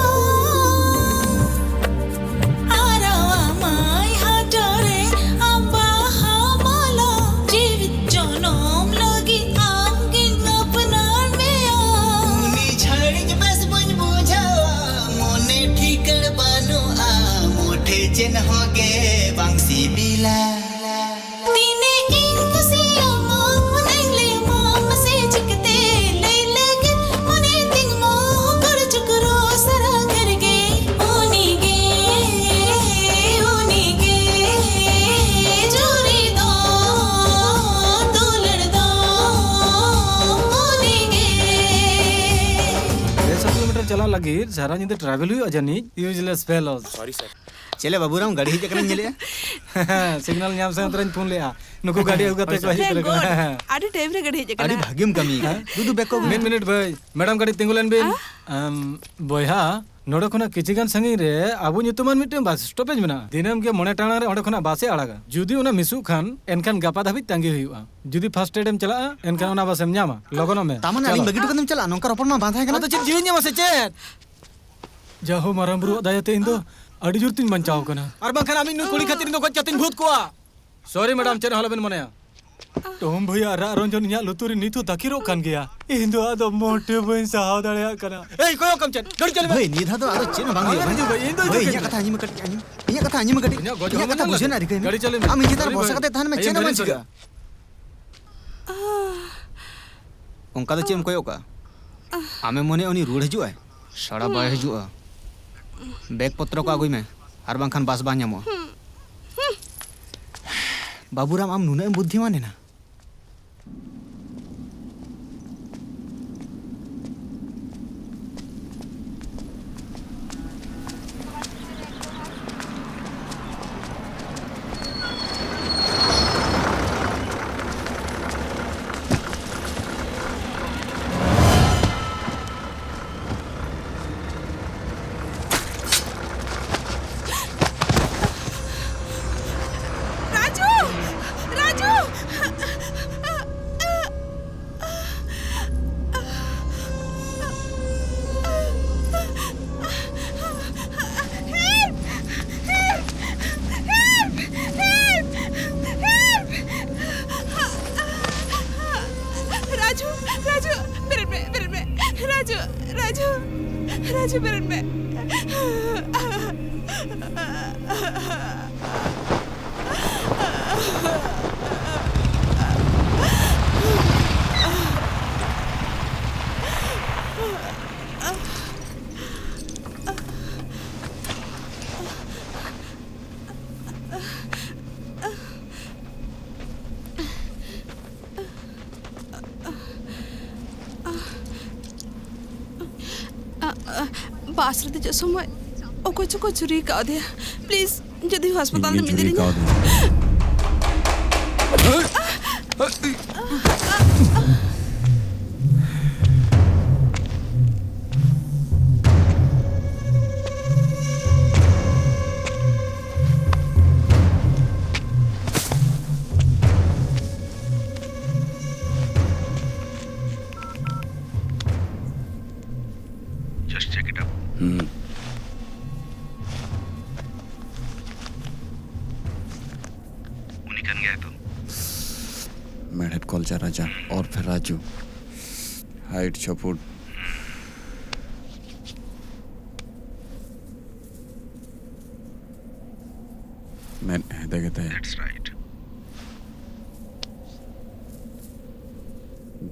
ᱟᱨᱟᱣ ᱟᱢᱟᱭ ᱦᱟᱴᱟᱜ ᱨᱮ ᱟᱢ ᱵᱟᱦᱟ ᱢᱟᱞᱟ, ᱡᱤᱣᱤᱫ ᱡᱚᱱᱚᱢ ᱞᱟᱹᱜᱤᱫ ᱟᱢ ᱜᱤᱧ ᱟᱯᱱᱟᱨ ᱢᱮᱭᱟ᱾ ᱩᱱᱤ ᱪᱷᱟᱹᱲᱤᱡ ᱵᱮᱥ ᱵᱟᱹᱧ ᱵᱩᱡᱷᱟᱹᱣᱟ, ᱢᱚᱱᱮ ᱴᱷᱤᱠᱟᱹᱲ ᱵᱟᱹᱱᱩᱜᱼᱟ, ᱢᱩᱴᱷᱮ ᱪᱮᱫ ᱦᱚᱸ ᱜᱮ ᱵᱟᱝ ᱥᱤᱵᱤᱞᱟ᱾ ᱛᱤᱱᱟᱹᱜ ᱤᱧ ᱠᱩᱥᱤᱭᱟᱢᱟ, ᱚᱱᱟᱧ ᱞᱟᱹᱭᱟᱢᱟ, ᱢᱟᱥᱮ ᱪᱤᱠᱟᱹᱛᱮ ᱞᱟᱹᱭ ᱞᱟᱹᱜᱤᱫ ᱢᱚᱱᱮ ᱛᱤᱧ ᱢᱟ, ᱦᱚᱠᱚᱲ ᱪᱚᱠᱨᱚ ᱥᱟᱨᱟ ᱜᱷᱟᱹᱲᱤ ᱜᱮ᱾ ᱩᱱᱤ ᱜᱮ, ᱩᱱᱤ ᱜᱮ, ᱡᱩᱨᱤ ᱫᱚ, ᱫᱩᱞᱟᱹᱲ ᱫᱚ, ᱩᱱᱤ ᱜᱮ᱾ ᱯᱮ ᱥᱟᱭ ᱠᱤᱞᱳᱢᱤᱴᱟᱨ ᱪᱟᱞᱟᱜ ᱞᱟᱹᱜᱤᱫ ᱥᱟᱨᱟ ᱧᱤᱫᱟᱹ ᱴᱨᱟᱵᱷᱮᱞ ᱦᱩᱭᱩᱜᱼᱟ ᱡᱟᱹᱱᱤᱡ, useless fellows᱾ Sorry sir. ᱪᱮᱞᱮ ᱵᱟᱹᱵᱩᱨᱟᱢ, ᱜᱟᱹᱰᱤ ᱦᱮᱡ ᱟᱠᱟᱱᱟᱧ ᱧᱮᱞᱮᱜᱼᱟ᱾ ᱥᱤᱜᱽᱱᱟᱞ ᱧᱟᱢ ᱥᱟᱶ ᱛᱚᱨᱟᱧ ᱯᱷᱳᱱ ᱞᱮᱜᱼᱟ, ᱱᱩᱠᱩ ᱜᱟᱹᱰᱤ ᱟᱹᱜᱩ ᱠᱟᱛᱮ ᱠᱚ ᱦᱮᱡ ᱩᱛᱟᱹᱨ ᱟᱠᱟᱱᱟ᱾ ᱟᱹᱰᱤ ᱴᱟᱭᱤᱢ ᱨᱮ ᱜᱟᱹᱰᱤ ᱦᱮᱡ ᱟᱠᱟᱱᱟ᱾ ᱟᱹᱰᱤ ᱵᱷᱟᱹᱜᱤᱢ ᱠᱟᱹᱢᱤ ᱟᱠᱟᱫᱟ᱾ ᱫᱩᱫᱩ, ᱵᱮᱜᱽ ᱠᱚ ᱟᱹᱜᱩᱭ ᱢᱮ᱾ ᱢᱤᱫ ᱢᱤᱱᱤᱴ ᱵᱷᱟᱹᱭ, ᱢᱮᱰᱟᱢ ᱠᱟᱹᱴᱤᱡ ᱛᱤᱸᱜᱩ ᱞᱮᱱ ᱵᱤᱱ᱾ ᱟᱢ, ᱵᱚᱭᱦᱟ, ᱱᱚᱰᱮ ᱠᱷᱚᱱᱟᱜ ᱠᱤᱪᱷᱤ ᱜᱟᱱ ᱥᱟᱺᱜᱤᱧ ᱨᱮ ᱟᱵᱚ ᱧᱩᱛᱩᱢᱟᱱ ᱢᱤᱫᱴᱟᱝ ᱵᱟᱥ ᱥᱴᱚᱯᱮᱡᱽ ᱢᱮᱱᱟᱜᱼᱟ᱾ ᱫᱤᱱᱟᱹᱢ ᱜᱮ ᱢᱚᱬᱮ ᱴᱟᱲᱟᱝ ᱨᱮ ᱚᱸᱰᱮ ᱠᱷᱚᱱᱟᱜ ᱵᱟᱥ ᱮ ᱟᱲᱟᱜᱟ᱾ ᱡᱩᱫᱤ ᱚᱱᱟ ᱢᱤᱥᱚᱜ ᱠᱷᱟᱱ, ᱮᱱᱠᱷᱟᱱ ᱜᱟᱯᱟ ᱫᱷᱟᱹᱵᱤᱡ ᱛᱟᱺᱜᱤ ᱦᱩᱭᱩᱜᱼᱟ᱾ ᱡᱩᱫᱤ ᱯᱷᱟᱥᱴ ᱮᱰ ᱮᱢ ᱪᱟᱞᱟᱜᱼᱟ, ᱮᱱᱠᱷᱟᱱ ᱚᱱᱟ ᱵᱟᱥ ᱮᱢ ᱧᱟᱢᱟ᱾ ᱞᱚᱜᱚᱱᱚᱜ ᱢᱮ᱾ ᱛᱟᱨᱢᱟᱱᱮ ᱟᱹᱞᱤᱧ ᱵᱟᱹᱜᱤ ᱦᱚᱴᱚ ᱠᱟᱛᱮᱢ ᱪᱟᱞᱟᱜᱼᱟ? ᱱᱚᱝᱠᱟ ᱨᱚᱯᱚᱲ ᱢᱟ ᱵᱟᱝ ᱛᱟᱦᱮᱸ ᱠᱟᱱᱟ᱾ ᱟᱫᱚ ᱪᱮᱫ ᱡᱤᱣᱤᱧ ᱮᱢᱟ ᱥᱮ ᱪᱮᱫ? ᱡᱟᱦᱳ, ᱢᱟᱨᱟᱝ ᱵᱩᱨᱩᱣᱟᱜ ᱫᱟᱭᱟᱛᱮ ᱤᱧ ᱫᱚ ᱟᱹᱰᱤ ᱡᱳᱨ ᱛᱤᱧ ᱵᱟᱧᱪᱟᱣ ᱠᱟᱱᱟ᱾ ᱟᱨ ᱵᱟᱝᱠᱷᱟᱱ ᱟᱢᱤᱡ ᱱᱩᱭ ᱠᱩᱲᱤ ᱠᱷᱟᱹᱛᱤᱨ ᱤᱧ ᱫᱚ ᱜᱚᱡ ᱠᱟᱛᱮᱧ ᱵᱷᱩᱛ ᱠᱚᱜᱼᱟ᱾ ᱥᱚᱨᱤ ᱢᱮᱰᱟᱢ, ᱪᱮᱫ ᱦᱚᱸ ᱟᱞᱚᱵᱮᱱ ᱢᱚᱱᱮᱭᱟ᱾ ᱴᱚᱢ ᱵᱷᱟᱹᱭᱟᱹ ᱟᱜ ᱨᱟᱜ ᱨᱚᱸᱡᱚᱱ ᱤᱧᱟᱹᱜ ᱞᱩᱛᱩᱨ ᱨᱮ ᱱᱤᱛ ᱦᱚᱸ ᱛᱟᱹᱠᱤᱨᱚᱜ ᱠᱟᱱ ᱜᱮᱭᱟ᱾ ᱤᱧ ᱫᱚ ᱟᱫᱚ ᱢᱚᱴᱮ ᱵᱟᱹᱧ ᱥᱟᱦᱟᱣ ᱫᱟᱲᱮᱭᱟᱜ ᱠᱟᱱᱟ᱾ ᱮᱭ, ᱠᱚᱭᱚᱜ ᱠᱟᱢ ᱪᱮᱫ? ᱜᱟᱹᱰᱤ ᱪᱟᱹᱞᱩ ᱢᱮ᱾ ᱵᱷᱟᱹᱭ, ᱱᱤᱭᱟᱹ ᱫᱷᱟᱣ ᱫᱚ ᱟᱫᱚ ᱪᱮᱫ ᱦᱚᱸ ᱵᱟᱝ ᱦᱩᱭᱩᱜᱼᱟ, ᱵᱷᱟᱹᱭ᱾ ᱵᱷᱟᱹᱭ, ᱤᱧ ᱫᱚ ᱵᱷᱟᱹᱭ, ᱤᱧᱟᱹᱜ ᱠᱟᱛᱷᱟ ᱟᱸᱡᱚᱢ ᱢᱮ ᱠᱟᱹᱴᱤᱡ, ᱟᱸᱡᱚᱢ᱾ ᱤᱧᱟᱹᱜ ᱠᱟᱛᱷᱟ ᱟᱸᱡᱚᱢ ᱢᱮ ᱠᱟᱹᱴᱤᱡ᱾ ᱤᱧᱟᱹᱜ ᱜᱚᱡ ᱤᱧᱟᱹᱜ ᱦᱚᱲᱢᱚ ᱠᱟᱛᱷᱟ ᱧᱮᱞ ᱵᱩᱡᱷᱟᱹᱣ ᱢᱮ᱾ ᱱᱟ ᱟᱹᱰᱤ ᱠᱟᱹᱢᱤ᱾ ᱜᱟᱹᱰᱤ ᱪᱟᱹᱞᱩᱭ ᱢᱮ᱾ ᱟᱢ ᱤᱧ ᱪᱮᱛᱟᱱ ᱨᱮ ᱵᱷᱚᱨᱥᱟ ᱠᱟᱛᱮ ᱛᱟᱦᱮᱱ ᱢᱮ, ᱪᱮᱫ ᱦᱚᱸ ᱵᱟᱝ ᱪᱤᱠᱟᱹᱜᱼᱟ᱾ ᱚᱱᱠᱟ ᱫᱚ ᱪᱮᱫ ᱮᱢ ᱠᱚᱭᱚᱜ ᱠᱟᱜᱼᱟ? ᱟᱢᱮᱢ ᱢᱚᱱᱮᱭᱟ ᱩᱱᱤ ᱨᱩᱣᱟᱹᱲ ᱦᱤᱡᱩᱜᱼᱟᱭ? ᱥᱟᱲᱟ ᱵᱟᱭ ᱦᱤᱡᱩᱜᱼᱟ᱾ ᱵᱮᱜᱽ ᱯᱚᱛᱨᱚ ᱠᱚ ᱟᱹᱜᱩᱭ ᱢᱮ, ᱟᱨ ᱵᱟᱝᱠᱷᱟᱱ ᱵᱟᱥ ᱵᱟᱝ ᱧᱟᱢᱚᱜᱼᱟ᱾ ᱵᱟᱹᱵᱩᱨᱟᱢ, ᱟᱢ ᱱᱩᱱᱟᱹᱜ ᱮᱢ ᱵᱩᱫᱽᱫᱷᱤᱢᱟᱱ ᱮᱱᱟ? Raju! Raju! Help! Help! Help! Help! Help! Raju! Raju! ᱵᱮᱨᱮᱫ ᱢᱮ! ᱵᱮᱨᱮᱫ ᱢᱮ! ᱨᱟᱡᱩ! ᱨᱟᱡᱩ! ᱨᱟᱡᱩ, ᱵᱮᱨᱮᱫ ᱢᱮ! ᱵᱟᱥ ᱨᱮ ᱫᱮᱡᱚᱜ ᱥᱚᱢᱚᱭ ᱚᱠᱚᱭ ᱪᱚᱠᱚ ᱪᱩᱨᱤ ᱟᱠᱟᱣᱫᱮᱭᱟ᱾ ᱯᱞᱤᱡ, ᱡᱩᱫᱤ ᱦᱟᱥᱯᱟᱛᱟᱞ ᱤᱧ ᱛᱮᱢ ᱤᱫᱤ ᱪᱩᱨᱤ ᱞᱤᱧᱟ᱾ ᱠᱟᱣᱫᱮᱭᱟ᱾ Just check it up. ᱦᱩᱸ᱾ ᱩᱱᱤ ᱠᱟᱱ ᱜᱮᱭᱟᱭ ᱛᱚ? ᱢᱮᱲᱦᱮᱫ ᱠᱚᱞᱪᱟ ᱨᱟᱡᱟ, ᱚᱨᱯᱷᱮ ᱨᱟᱡᱩ, height ᱪᱷᱚ ᱯᱷᱩᱴ᱾ ᱢᱮᱫ ᱦᱮᱸᱫᱮ ᱜᱮᱛᱟᱭᱟ᱾ That's right.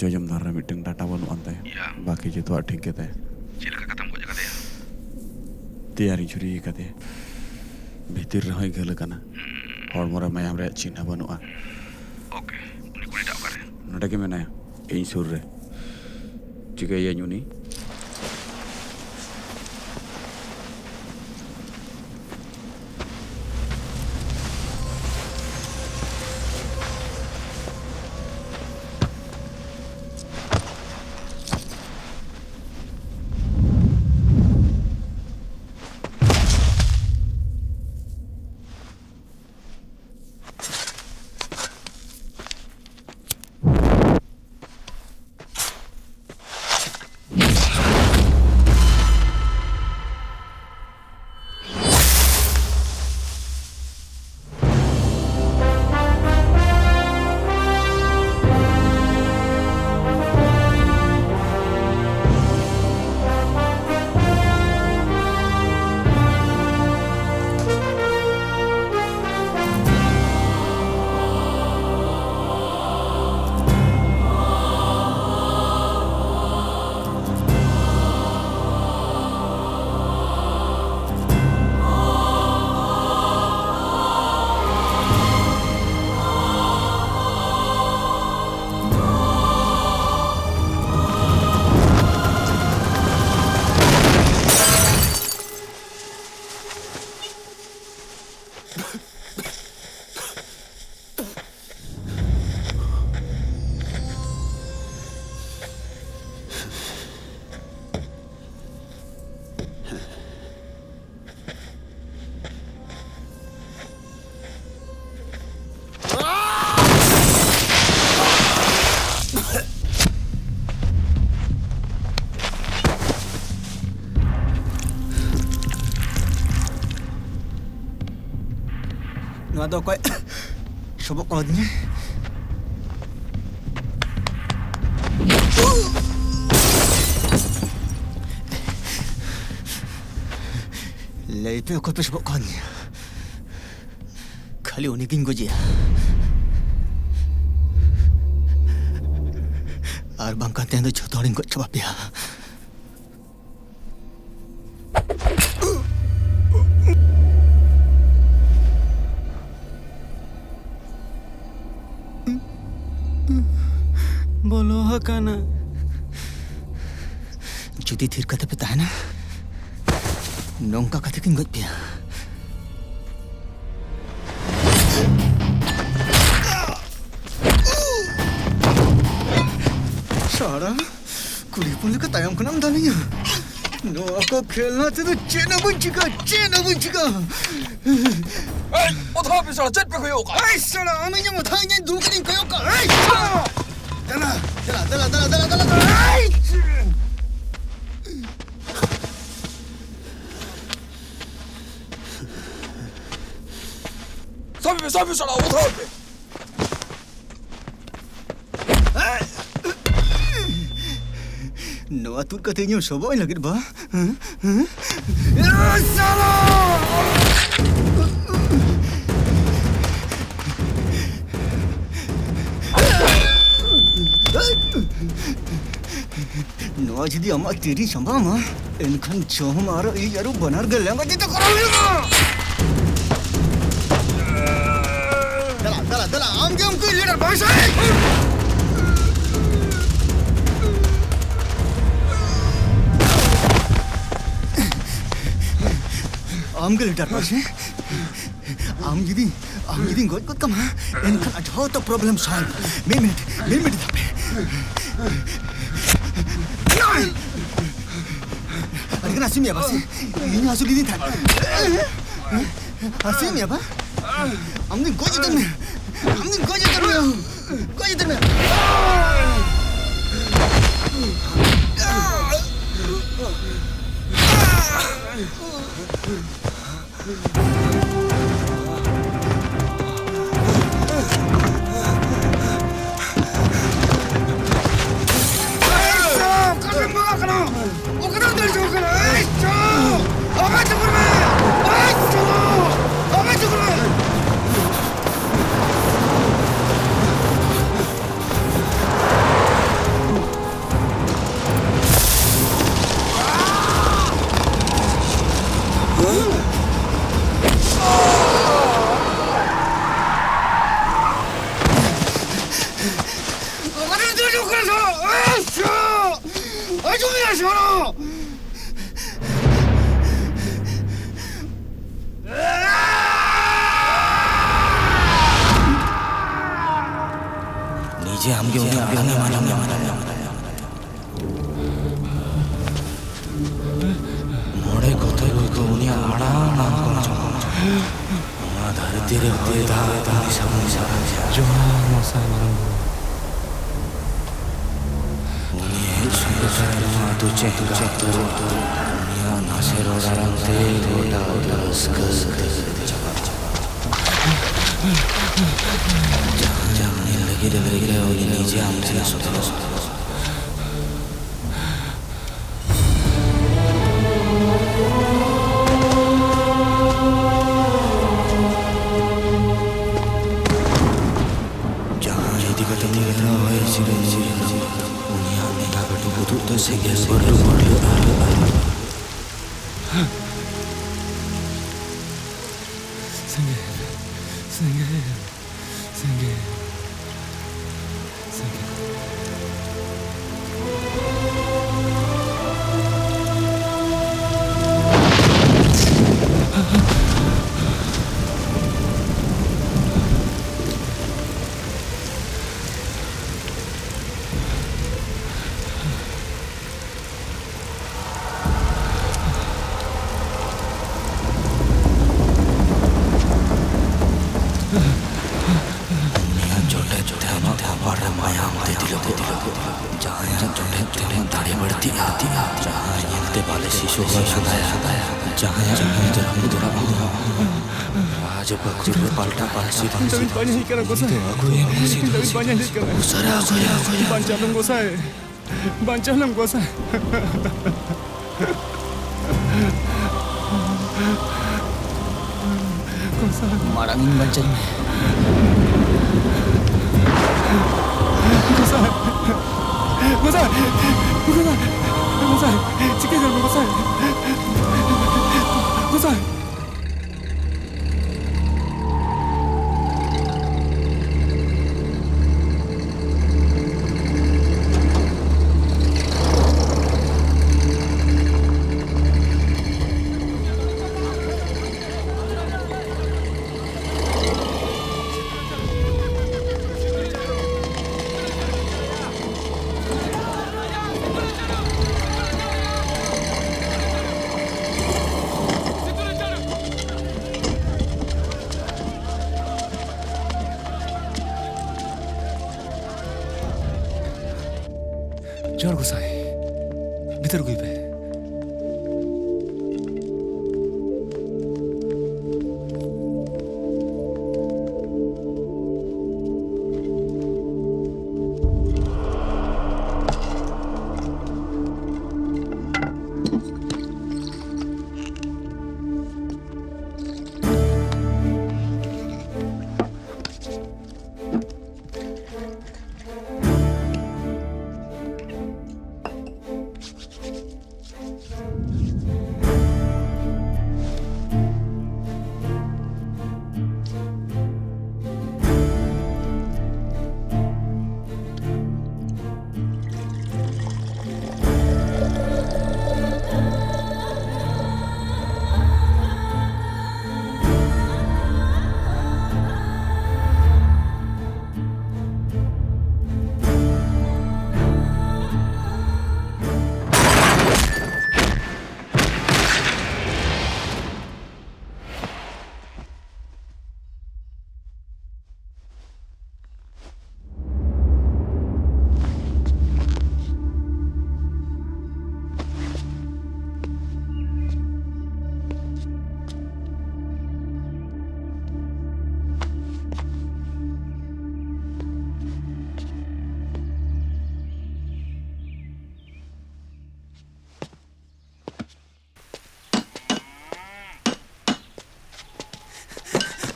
ᱡᱚᱡᱚᱢ ᱫᱷᱟᱨᱮ ᱨᱮ ᱢᱤᱫᱴᱟᱝ ᱰᱟᱴᱟ ᱵᱟᱹᱱᱩᱜ ᱟᱱ ᱛᱟᱭᱟ᱾ Yeah. ᱵᱟᱹᱠᱤ ᱡᱚᱛᱚᱣᱟᱜ ᱴᱷᱤᱠ ᱜᱮᱛᱟᱭᱟ᱾ ᱪᱮᱫ ᱞᱮᱠᱟ ᱠᱟᱛᱮᱢ ᱜᱚᱡ ᱟᱠᱟᱫᱮᱭᱟ? ᱛᱮᱭᱟᱨᱤ ᱪᱷᱩᱨᱤ ᱟᱠᱟᱫᱮᱭᱟ᱾ ᱵᱷᱤᱛᱤᱨ ᱨᱮᱦᱚᱸᱭ ᱜᱷᱟᱹᱞ ᱟᱠᱟᱱᱟ᱾ ᱦᱚᱲᱢᱚ ᱨᱮ ᱢᱟᱭᱟᱢ ᱨᱮᱭᱟᱜ ᱪᱤᱱᱦᱟᱹ ᱵᱟᱹᱱᱩᱜᱼᱟ᱾ Okay, ᱩᱱᱤ ᱠᱩᱲᱤᱴᱟᱜ ᱚᱠᱟᱨᱮ? ᱱᱚᱰᱮ ᱜᱮ ᱢᱮᱱᱟᱭᱟ, ᱤᱧ ᱥᱩᱨ ᱨᱮ᱾ ᱪᱤᱠᱟᱹᱭᱟᱹᱧ ᱩᱱᱤ? ᱫᱚ ᱚᱠᱚᱭ ᱥᱚᱵᱚᱜ ᱠᱟᱣᱫᱤᱧᱟ? ᱞᱟᱹᱭ ᱯᱮ, ᱚᱠᱚᱭ ᱯᱮ ᱥᱚᱵᱚᱜ ᱠᱟᱣᱫᱤᱧᱟ? ᱠᱷᱟᱹᱞᱤ ᱩᱱᱤ ᱜᱤᱧ ᱜᱚᱡᱮᱭᱟ, ᱟᱨ ᱵᱟᱝᱠᱷᱟᱱ ᱛᱮᱦᱮᱧ ᱫᱚ ᱡᱷᱚᱛᱚ ᱦᱚᱲᱤᱧ ᱜᱚᱡ ᱪᱟᱵᱟ ᱯᱮᱭᱟ᱾ ᱵᱚᱞᱚ ᱟᱠᱟᱱᱟ᱾ ᱡᱩᱫᱤ ᱛᱷᱤᱨ ᱠᱟᱛᱮ ᱯᱮ ᱛᱟᱦᱮᱱᱟ, ᱱᱚᱝᱠᱟ ᱠᱟᱛᱮ ᱜᱤᱧ ᱜᱚᱡ ᱯᱮᱭᱟ᱾ ᱥᱟᱲᱟ, ᱠᱩᱲᱤ ᱦᱚᱯᱚᱱ ᱞᱮᱠᱟ ᱛᱟᱭᱚᱢ ᱠᱷᱚᱱᱟᱢ ᱫᱟᱞᱤᱧᱟ᱾ ᱱᱚᱣᱟ ᱠᱚ ᱠᱷᱮᱞᱱᱟ ᱛᱮᱫᱚ ᱪᱮᱫ ᱦᱚᱸ ᱵᱟᱹᱧ ᱪᱤᱠᱟ, ᱪᱮᱫ ᱦᱚᱸ ᱵᱟᱹᱧ ᱪᱤᱠᱟ᱾ ᱮᱭ, ᱚᱛᱷᱟ ᱯᱮ ᱥᱟᱲᱟ, ᱪᱮᱫ ᱯᱮ ᱠᱚᱭᱚᱜ ᱠᱟᱜᱼᱟ? ᱮᱭ ᱥᱟᱲᱟ, ᱟᱢ ᱤᱧᱮᱢ ᱚᱛᱷᱟ ᱤᱧ ᱫᱩᱲᱩᱵ ᱠᱟᱛᱮᱧ ᱠᱚᱭᱚᱜ ᱠᱟᱜᱼᱟ᱾ ᱮᱭ ᱥᱟᱲᱟ! ᱫᱮᱞᱟ, ᱫᱮᱞᱟ, ᱫᱮᱞᱟ, ᱫᱮᱞᱟ, ᱫᱮᱞᱟ, ᱫᱮᱞᱟ᱾ ᱮᱭ! ᱥᱟᱵᱮ ᱯᱮ, ᱥᱟᱵᱮ ᱯᱮ ᱥᱟᱲᱟ, ᱚᱛᱷᱟ ᱯᱮ᱾ ᱱᱚᱣᱟ ᱛᱩᱫ ᱠᱟᱛᱮ ᱤᱧᱮᱢ ᱥᱚᱵᱚᱜ ᱤᱧ ᱞᱟᱹᱜᱤᱫ ᱵᱟ? ᱦᱮᱸ? ᱦᱮᱸ? ᱮ, ᱥᱟᱞᱟ! ᱱᱚᱣᱟ ᱡᱩᱫᱤ ᱟᱢᱟᱜ ᱛᱤᱨᱤᱧ ᱥᱟᱢᱵᱟᱣ ᱟᱢᱟ, ᱮᱱᱠᱷᱟᱱ ᱡᱚᱢ ᱟᱨ ᱤᱧ ᱟᱹᱨᱩ ᱵᱟᱱᱟᱨ ᱜᱮ ᱞᱮᱸᱜᱟ ᱛᱤ ᱛᱮ ᱠᱚᱨᱟᱣ ᱦᱩᱭᱩᱜᱼᱟ᱾ ᱫᱮᱞᱟ, ᱫᱮᱞᱟ, ᱫᱮᱞᱟ, ᱟᱢ ᱜᱮ ᱩᱱᱠᱩ ᱞᱤᱰᱟᱨ ᱵᱟᱝ ᱥᱮ? ᱟᱢ ᱜᱮ ᱞᱤᱰᱟᱨ ᱵᱟᱝ ᱥᱮ? ᱟᱢ ᱡᱩᱫᱤ, ᱟᱢ ᱡᱩᱫᱤᱧ ᱜᱚᱡ ᱜᱚᱫ ᱠᱟᱢᱟ, ᱮᱱᱠᱷᱟᱱ ᱡᱷᱚᱛᱚ problem solve᱾ ᱢᱤᱫ ᱢᱤᱱᱤᱴ, ᱢᱤᱫ ᱢᱤᱱᱤᱴ ᱦᱟᱯᱮ᱾ ᱟᱹᱰᱤ ᱜᱟᱱ ᱦᱟᱹᱥᱩ ᱢᱮᱭᱟ ᱵᱟᱥᱮ? ᱤᱧ ᱦᱟᱹᱥᱩ ᱞᱤᱫᱤᱧ ᱛᱟᱦᱮᱸᱫ᱾ ᱦᱟᱹᱥᱩ ᱢᱮᱭᱟ ᱵᱟ? ᱟᱢ ᱫᱚᱧ ᱜᱚᱡ ᱩᱛᱟᱹᱨ ᱢᱮᱭᱟ᱾ ᱟᱢ ᱫᱚᱧ ᱜᱚᱡ ᱩᱛᱟᱹᱨ ᱢᱮᱭᱟ᱾ ᱜᱚᱡ ᱩᱛᱟᱹᱨ ᱢᱮᱭᱟ᱾ ᱥᱚᱨᱚ᱾ ᱱᱤᱡᱮ ᱟᱢᱜᱮ ᱩᱱᱤᱭᱟᱜ ᱟᱲᱟᱝ ᱮᱢ ᱟᱸᱡᱚᱢ ᱧᱟᱢᱟ᱾ ᱢᱚᱬᱮ ᱠᱚᱛᱮ ᱜᱮᱠᱚ ᱩᱱᱤᱭᱟᱜ ᱟᱲᱟᱝ ᱟᱢ ᱠᱚ ᱟᱸᱡᱚᱢᱟ᱾ ᱱᱚᱣᱟ ᱫᱷᱟᱹᱨᱛᱤ ᱨᱮ ᱦᱚᱭ ᱫᱟᱜ ᱩᱱᱤ ᱥᱟᱵᱚᱱ ᱥᱟᱦᱟᱡᱟ᱾ ᱡᱚᱦᱟᱨ ᱢᱟᱥᱟᱭ ᱢᱟᱨᱟᱝ ᱵᱩᱨᱩ᱾ ᱩᱱᱤ ᱦᱮᱡ ᱥᱚᱸᱜᱮ ᱥᱚᱸᱜᱮ ᱱᱚᱣᱟ ᱟᱹᱛᱩ ᱪᱮᱦᱨᱟ ᱩᱛᱟᱹᱨᱚᱜᱼᱟ᱾ ᱩᱱᱤᱭᱟᱜ ᱱᱟᱥᱮ ᱨᱚᱲ ᱟᱲᱟᱝ ᱛᱮ ᱜᱚᱴᱟ ᱟᱹᱛᱩ ᱨᱟᱹᱥᱠᱟᱹ ᱛᱮ ᱪᱟᱵᱟᱜᱼᱟ᱾ ᱡᱟᱦᱟᱸ ᱡᱟᱦᱟᱸ ᱧᱮᱞ ᱞᱟᱹᱜᱤᱫ ᱮ ᱞᱟᱹᱭ ᱠᱮᱫᱟ, ᱩᱱᱤ ᱱᱤᱡᱮ ᱟᱢ ᱴᱷᱮᱱ ᱮ ᱥᱚᱫᱚᱨᱚᱜᱼᱟ᱾ ᱡᱟᱦᱟᱸ ᱤᱫᱤ ᱠᱟᱛᱮ ᱩᱱᱤ ᱜᱤᱫᱽᱨᱟᱹ ᱦᱚᱭ ᱦᱤᱸᱥᱤᱫ ᱮ ᱧᱮᱞ ᱧᱟᱢᱟ, ᱩᱱᱤᱭᱟᱜ ᱞᱮᱸᱜᱟ ᱠᱟᱹᱴᱩᱵ ᱩᱫᱩᱜ ᱛᱮ ᱥᱮᱸᱜᱮᱞ ᱵᱟᱹᱨᱰᱩ ᱵᱟᱹᱨᱰᱩᱜᱼᱟ᱾ ᱥᱮᱸᱜᱮᱞ, ᱥᱮᱸᱜᱮᱞ, ᱥᱮᱸᱜᱮᱞ, ᱥᱮᱸᱜᱮᱞ᱾ ᱩᱱᱤᱭᱟᱜ ᱡᱚᱴᱮᱫ ᱛᱮ ᱟᱢᱟᱜ ᱠᱚᱯᱟᱲ ᱨᱮ ᱢᱟᱭᱟᱢ ᱛᱤᱛᱤᱞᱚᱜᱼᱟ᱾ ᱡᱟᱦᱟᱸᱭᱟᱜ ᱡᱚᱴᱮᱫ ᱛᱮ ᱟᱢᱟᱜ ᱫᱟᱲᱮ ᱵᱟᱹᱲᱛᱤᱜᱼᱟ, ᱡᱟᱦᱟᱸᱭ ᱧᱮᱞᱛᱮ ᱵᱟᱞᱮ ᱥᱤᱥᱩ ᱦᱚᱸ ᱥᱟᱱᱟᱭᱟ, ᱡᱟᱦᱟᱸᱭᱟᱜ ᱧᱮᱞᱛᱮ ᱨᱟᱹᱯᱩᱫ ᱚᱲᱟᱜ ᱦᱚᱸ ᱨᱟᱡᱽ ᱵᱟᱹᱠᱩᱲ ᱨᱮ ᱯᱟᱞᱴᱟᱜᱼᱟ᱾ ᱤᱧ ᱫᱚᱧ ᱯᱟᱸᱡᱟᱭᱮᱫ ᱠᱟᱱᱟ, ᱜᱚᱸᱥᱟᱭ᱾ ᱤᱧ ᱫᱚᱧ ᱯᱟᱸᱡᱟᱭᱮᱫ ᱠᱟᱱᱟ᱾ ᱩᱥᱟᱹᱨᱟ, ᱩᱥᱟᱹᱨᱟ, ᱩᱥᱟᱹᱨᱟ᱾ ᱵᱟᱧᱪᱟᱣ ᱞᱮᱢ, ᱜᱚᱸᱥᱟᱭ᱾ ᱵᱟᱧᱪᱟᱣ ᱞᱮᱢ, ᱜᱚᱸᱥᱟᱭ᱾ ᱜᱚᱸᱥᱟᱭ᱾ ᱢᱟᱲᱟᱝ ᱤᱧ ᱵᱟᱧᱪᱟᱣ ᱢᱮ᱾ ᱜᱚᱸᱥᱟᱭ᱾ ᱜᱚᱸᱥᱟᱭ᱾ ᱜᱚᱸᱥᱟᱭ᱾ ᱜᱚᱸᱥᱟᱭ᱾ ᱪᱤᱠᱟᱹ ᱠᱟᱱᱟ, ᱜᱚᱸᱥᱟᱭ? ᱜᱚᱸᱥᱟᱭ᱾ ᱡᱚᱦᱟᱨ ᱜᱚᱸᱥᱟᱭ, ᱵᱷᱤᱛᱟᱹᱨ ᱟᱹᱜᱩᱭ ᱯᱮ᱾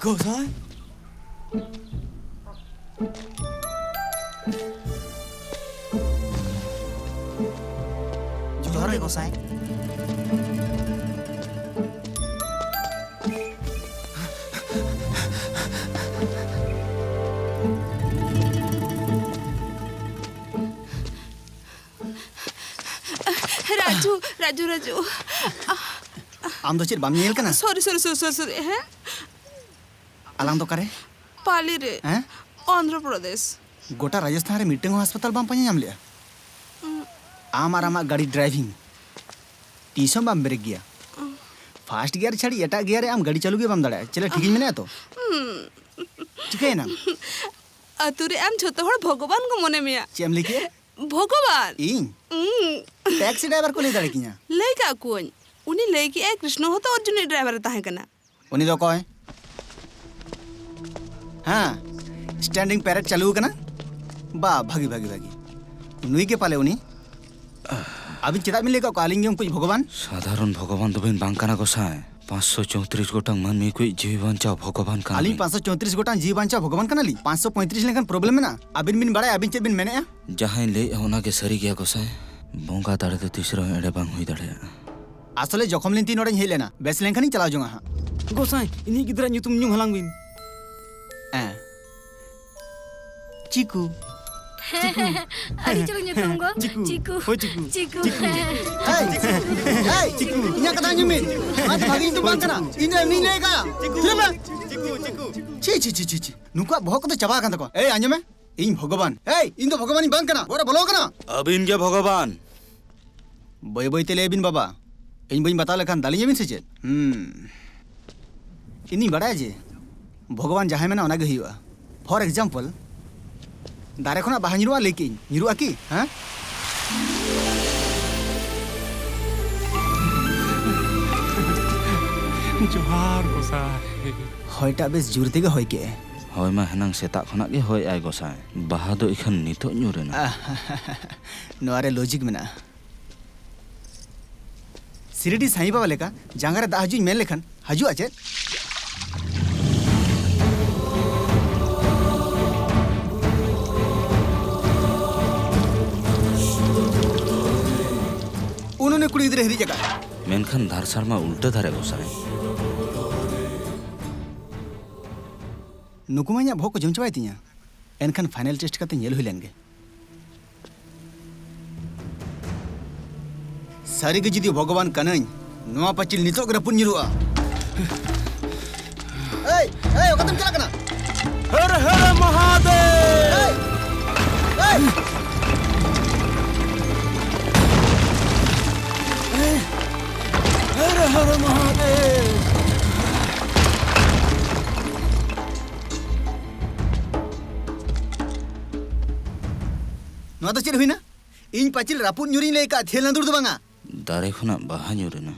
ᱜᱚᱸᱥᱟᱭ? ᱡᱚᱦᱟᱨ ᱜᱮ ᱜᱚᱸᱥᱟᱭ᱾ ᱨᱟᱡᱩ, ᱨᱟᱡᱩ, ᱨᱟᱡᱩ᱾ ᱟᱢ ᱫᱚ ᱪᱮᱫ ᱵᱟᱢ ᱧᱮᱧᱮᱞ ᱠᱟᱱᱟ? ᱥᱚᱨᱤ, ᱥᱚᱨᱤ, ᱥᱚᱨᱤ, ᱥᱚᱨᱤ, ᱥᱚᱨᱤ, ᱦᱮᱸ? ᱟᱞᱟᱝ ᱫᱚ ᱚᱠᱟᱨᱮ? ᱯᱟᱞᱤ ᱨᱮ᱾ ᱦᱮᱸ? ᱚᱱᱫᱷᱨᱚ ᱯᱨᱚᱫᱮᱥ᱾ ᱜᱚᱴᱟ ᱨᱟᱡᱚᱥᱛᱷᱟᱱ ᱨᱮ ᱢᱤᱫᱴᱟᱝ ᱦᱚᱸ ᱦᱟᱥᱯᱟᱛᱟᱞ ᱵᱟᱢ ᱯᱟᱸᱡᱟ ᱧᱟᱢ ᱞᱮᱜᱼᱟ? ᱩᱸ᱾ ᱟᱢ ᱟᱨ ᱟᱢᱟᱜ ᱜᱟᱹᱰᱤ ᱰᱨᱟᱭᱵᱷᱤᱝ, ᱛᱤᱥ ᱦᱚᱸ ᱵᱟᱢ ᱵᱨᱮᱠ ᱜᱮᱭᱟ᱾ ᱩᱸ᱾ ᱯᱷᱟᱥᱴ ᱜᱤᱭᱟᱨ ᱪᱷᱟᱲᱤ ᱮᱴᱟᱜ ᱜᱤᱭᱟᱨ ᱨᱮ ᱟᱢ ᱜᱟᱹᱰᱤ ᱪᱟᱹᱞᱩ ᱜᱮ ᱵᱟᱢ ᱫᱟᱲᱮᱭᱟᱜᱼᱟ᱾ ᱪᱮᱞᱮ, ᱴᱷᱤᱠᱤᱧ ᱢᱮᱱᱮᱫᱼᱟ ᱛᱚ? ᱩᱸ᱾ ᱪᱤᱠᱟᱹᱭᱮᱱᱟᱢ? ᱟᱹᱛᱩ ᱨᱮ ᱟᱢ ᱡᱷᱚᱛᱚ ᱦᱚᱲ ᱵᱷᱚᱜᱚᱵᱟᱱ ᱠᱚ ᱢᱚᱱᱮ ᱢᱮᱭᱟ᱾ ᱪᱮᱫ ᱮᱢ ᱞᱟᱹᱭ ᱠᱮᱜᱼᱟ? ᱵᱷᱚᱜᱚᱵᱟᱱ! ᱤᱧ? ᱩᱸ᱾ ᱴᱮᱠᱥᱤ ᱰᱨᱟᱭᱵᱷᱟᱨ ᱠᱚ ᱞᱟᱹᱭ ᱫᱟᱲᱮ ᱠᱤᱧᱟ? ᱞᱟᱹᱭ ᱠᱟᱜ ᱠᱚᱣᱟᱹᱧ᱾ ᱩᱱᱤ ᱞᱟᱹᱭ ᱠᱮᱜᱼᱟᱭ ᱠᱨᱤᱥᱱᱚ ᱦᱚᱸᱛᱚ ᱚᱨᱡᱩᱱᱤᱡ ᱰᱨᱟᱭᱵᱷᱟᱨ ᱮ ᱛᱟᱦᱮᱸ ᱠᱟᱱᱟ᱾ ᱩᱱᱤ ᱫᱚ ᱚᱠᱚᱭ? ᱦᱮᱸ, ᱥᱴᱮᱱᱰᱤᱝ ᱯᱮᱨᱮᱰ ᱪᱟᱹᱞᱩ ᱟᱠᱟᱱᱟ᱾ ᱵᱟ, ᱵᱷᱟᱹᱜᱤ, ᱵᱷᱟᱹᱜᱤ, ᱵᱷᱟᱹᱜᱤ᱾ ᱱᱩᱭ ᱜᱮ ᱯᱟᱞᱮ ᱩᱱᱤ᱾ ᱟᱹᱵᱤᱱ ᱪᱮᱫᱟᱜ ᱵᱤᱱ ᱞᱟᱹᱭ ᱠᱟᱜ ᱠᱚᱣᱟ ᱟᱹᱞᱤᱧ ᱜᱮ ᱩᱱᱠᱩᱭᱤᱡ ᱵᱷᱚᱜᱚᱵᱟᱱ? ᱥᱟᱫᱷᱟᱨᱚᱱ ᱵᱷᱚᱜᱚᱵᱟᱱ ᱫᱚᱵᱤᱱ ᱵᱟᱝ ᱠᱟᱱᱟ ᱜᱚᱸᱥᱟᱭ᱾ ᱯᱟᱸᱪᱥᱚ ᱪᱳᱭᱛᱨᱤᱥ ᱜᱚᱴᱟᱝ ᱢᱟᱹᱱᱢᱤ ᱠᱚᱭᱤᱡ ᱡᱤᱣᱤ ᱵᱟᱧᱪᱟᱣ ᱵᱷᱚᱜᱚᱵᱟᱱ ᱠᱟᱱᱟ ᱟᱹᱞᱤᱧ ᱵᱤᱱ᱾ ᱯᱟᱸᱪᱥᱚ ᱪᱳᱭᱛᱨᱤᱥ ᱜᱚᱴᱟᱝ ᱡᱤᱣᱤ ᱵᱟᱧᱪᱟᱣ ᱵᱷᱚᱜᱚᱵᱟᱱ ᱠᱟᱱᱟᱞᱤᱧ? ᱯᱟᱸᱪᱥᱚ ᱯᱚᱸᱭᱛᱨᱤᱥ ᱞᱮᱱᱠᱷᱟᱱ ᱯᱨᱚᱵᱞᱮᱢ ᱢᱮᱱᱟᱜᱼᱟ? ᱟᱹᱵᱤᱱ ᱵᱤᱱ ᱵᱟᱲᱟᱭᱟ ᱟᱹᱵᱤᱱ ᱪᱮᱫ ᱵᱤᱱ ᱢᱮᱱᱮᱫᱼᱟ? ᱡᱟᱦᱟᱸᱧ ᱞᱟᱹᱭᱮᱫᱼᱟ ᱚᱱᱟ ᱜᱮ ᱥᱟᱹᱨᱤ ᱜᱮᱭᱟ ᱜᱚᱸᱥᱟᱭ᱾ ᱵᱚᱸᱜᱟ ᱫᱟᱲᱮ ᱫᱚ ᱛᱤᱥ ᱨᱮᱦᱚᱸ ᱮᱲᱮ ᱵᱟᱝ ᱦᱩᱭ ᱫᱟᱲᱮᱭᱟᱜᱼᱟ᱾ ᱟᱥᱚᱞᱮ ᱡᱚᱠᱷᱚᱱ ᱞᱤᱧ ᱛᱤ ᱱᱚᱰᱮᱧ ᱦᱮᱡ ᱞᱮᱱᱟ, ᱵᱮᱥ ᱞᱮᱱᱠᱷᱟᱱᱤᱧ ᱪᱟᱞᱟᱣ ᱡᱚᱝᱟ ᱦᱟᱸᱜ᱾ ᱜᱚᱸᱥᱟᱭ, ᱤᱧᱤᱡ ᱜᱤᱫᱽᱨᱟᱹ ᱧᱩᱛᱩᱢ ᱧᱩᱢ ᱦᱟᱞᱟᱝ ᱵᱤᱱ᱾ ᱦᱮᱸ᱾ ᱪᱤᱠᱩ᱾ ᱪᱤᱠᱩ᱾ ᱟᱹᱰᱤ ᱪᱚᱨᱚᱠ ᱧᱩᱛᱩᱢ ᱜᱚ᱾ ᱪᱤᱠᱩ᱾ ᱪᱤᱠᱩ᱾ ᱦᱳᱭ, ᱪᱤᱠᱩ᱾ ᱪᱤᱠᱩ᱾ ᱪᱤᱠᱩ᱾ ᱦᱮᱸ᱾ ᱦᱮᱸ, ᱪᱤᱠᱩ᱾ ᱦᱮᱸ, ᱪᱤᱠᱩ᱾ ᱤᱧᱟᱹᱜ ᱠᱟᱛᱷᱟ ᱟᱸᱡᱚᱢ ᱢᱮ᱾ ᱱᱚᱣᱟ ᱫᱚ ᱵᱷᱟᱜᱮ ᱧᱩᱛᱩᱢ ᱵᱟᱝ ᱠᱟᱱᱟ᱾ ᱤᱧ ᱫᱚ ᱮᱢᱱᱤᱧ ᱞᱟᱹᱭ ᱠᱟᱜᱼᱟ᱾ ᱪᱤᱠᱩ᱾ ᱪᱤᱠᱩ, ᱪᱤᱠᱩ᱾ ᱪᱷᱤ, ᱪᱷᱤ, ᱪᱷᱤ, ᱪᱷᱤ, ᱪᱷᱤ᱾ ᱱᱩᱠᱩᱣᱟᱜ ᱵᱚᱦᱚᱜ ᱠᱚᱫᱚ ᱪᱟᱵᱟ ᱟᱠᱟᱱ ᱛᱟᱠᱚᱣᱟ᱾ ᱮᱭ, ᱟᱸᱡᱚᱢ ᱢᱮ᱾ ᱤᱧ ᱵᱷᱚᱜᱚᱵᱟᱱ᱾ ᱮᱭ, ᱤᱧ ᱫᱚ ᱵᱷᱚᱜᱚᱵᱟᱱᱤᱧ ᱵᱟᱝ ᱠᱟᱱᱟ᱾ ᱚᱲᱟᱜ ᱵᱚᱞᱚ ᱠᱟᱱᱟ᱾ ᱟᱹᱵᱤᱱ ᱜᱮ ᱵᱷᱚᱜᱚᱵᱟᱱ᱾ ᱵᱟᱹᱭ ᱵᱟᱹᱭ ᱛᱮ ᱞᱟᱹᱭ ᱵᱤᱱ ᱵᱟᱵᱟ᱾ ᱤᱧ ᱵᱟᱹᱧ ᱵᱟᱛᱟᱣ ᱞᱮᱠᱷᱟᱱ ᱫᱟᱞᱤᱧ ᱟᱵᱤᱱ ᱥᱮ ᱪᱮᱫ? ᱦᱩᱸ᱾ ᱤᱧ ᱫᱩᱧ ᱵᱟᱲᱟᱭᱟ ᱡᱮ ᱵᱷᱚᱜᱚᱵᱟᱱ ᱡᱟᱦᱟᱸᱭ ᱢᱮᱱᱟ ᱚᱱᱟ ᱜᱮ ᱦᱩᱭᱩᱜᱼᱟ᱾ For example, ᱫᱟᱨᱮ ᱠᱷᱚᱱᱟᱜ ᱵᱟᱦᱟ ᱧᱩᱨᱩᱜᱼᱟ ᱞᱟᱹᱭ ᱠᱮᱜᱼᱤᱧ, ᱧᱩᱨᱩᱜᱼᱟ ᱠᱤ? ᱦᱮᱸ? ᱡᱚᱦᱟᱨ ᱜᱚᱸᱥᱟᱭ᱾ ᱦᱚᱭᱴᱟᱜ ᱵᱮᱥ ᱡᱳᱨ ᱛᱮᱜᱮ ᱦᱚᱭ ᱠᱮᱜᱼᱟᱭ᱾ ᱦᱚᱭ ᱢᱟ ᱦᱮᱱᱟᱝ ᱥᱮᱛᱟᱜ ᱠᱷᱚᱱᱟᱜ ᱜᱮ ᱦᱚᱭᱮᱜᱼᱟᱭ ᱜᱚᱸᱥᱟᱭ᱾ ᱵᱟᱦᱟ ᱫᱚ ᱤᱠᱷᱟᱹᱱ ᱱᱤᱛᱚᱜ ᱧᱩᱨ ᱮᱱᱟ᱾ ᱱᱚᱣᱟ ᱨᱮ logic ᱢᱮᱱᱟᱜᱼᱟ᱾ ᱥᱤᱨᱰᱤ ᱥᱟᱸᱭ ᱵᱟᱵᱟ ᱞᱮᱠᱟ ᱡᱟᱸᱜᱟ ᱨᱮ ᱫᱟᱜ ᱦᱤᱡᱩᱜ ᱤᱧ ᱢᱮᱱ ᱞᱮᱠᱷᱟᱱ ᱦᱤᱡᱩᱜᱼᱟ ᱪᱮᱫ? ᱩᱱᱩᱱᱮ ᱠᱩᱲᱤ ᱜᱤᱫᱽᱨᱟᱹ ᱦᱤᱨᱤᱡ ᱟᱠᱟᱫ᱾ ᱢᱮᱱᱠᱷᱟᱱ ᱫᱷᱟᱨᱥᱟᱲ ᱢᱟ ᱩᱞᱴᱟᱹ ᱫᱷᱟᱨᱮ ᱜᱚᱸᱥᱟᱭ᱾ ᱱᱩᱠᱩ ᱢᱟ ᱤᱧᱟᱹᱜ ᱵᱚᱦᱚᱜ ᱠᱚ ᱡᱚᱢ ᱪᱟᱵᱟᱭ ᱛᱤᱧᱟ᱾ ᱮᱱᱠᱷᱟᱱ final test ᱠᱟᱛᱮ ᱧᱮᱞ ᱦᱩᱭ ᱞᱮᱱ ᱜᱮ᱾ ᱥᱟᱹᱨᱤ ᱜᱮ ᱡᱩᱫᱤ ᱵᱷᱚᱜᱚᱵᱟᱱ ᱠᱟᱹᱱᱟᱹᱧ, ᱱᱚᱣᱟ ᱯᱟᱹᱪᱤᱞ ᱱᱤᱛᱚᱜ ᱜᱮ ᱨᱟᱹᱯᱩᱫ ᱧᱩᱨᱩᱜᱼᱟ᱾ ᱮᱭ, ᱮᱭ, ᱚᱠᱟᱛᱮᱢ ᱪᱟᱞᱟᱜ ᱠᱟᱱᱟ? ᱦᱚᱨ ᱦᱚᱨ ᱢᱚᱦᱟᱫᱮᱵ! ᱮᱭ, ᱮᱭ! ᱦᱚᱨ ᱦᱚᱨ ᱢᱚᱦᱟᱫᱮᱵ! ᱱᱚᱣᱟ ᱫᱚ ᱪᱮᱫ ᱦᱩᱭᱱᱟ? ᱤᱧ ᱯᱟᱹᱪᱤᱞ ᱨᱟᱹᱯᱩᱫ ᱧᱩᱨᱤᱧ ᱞᱟᱹᱭ ᱠᱟᱜ, ᱛᱷᱤᱭᱟᱹ ᱞᱟᱸᱫᱩᱲ ᱫᱚ ᱵᱟᱝᱟ᱾ ᱫᱟᱨᱮ ᱠᱷᱚᱱᱟᱜ ᱵᱟᱦᱟ ᱧᱩᱨ ᱮᱱᱟ,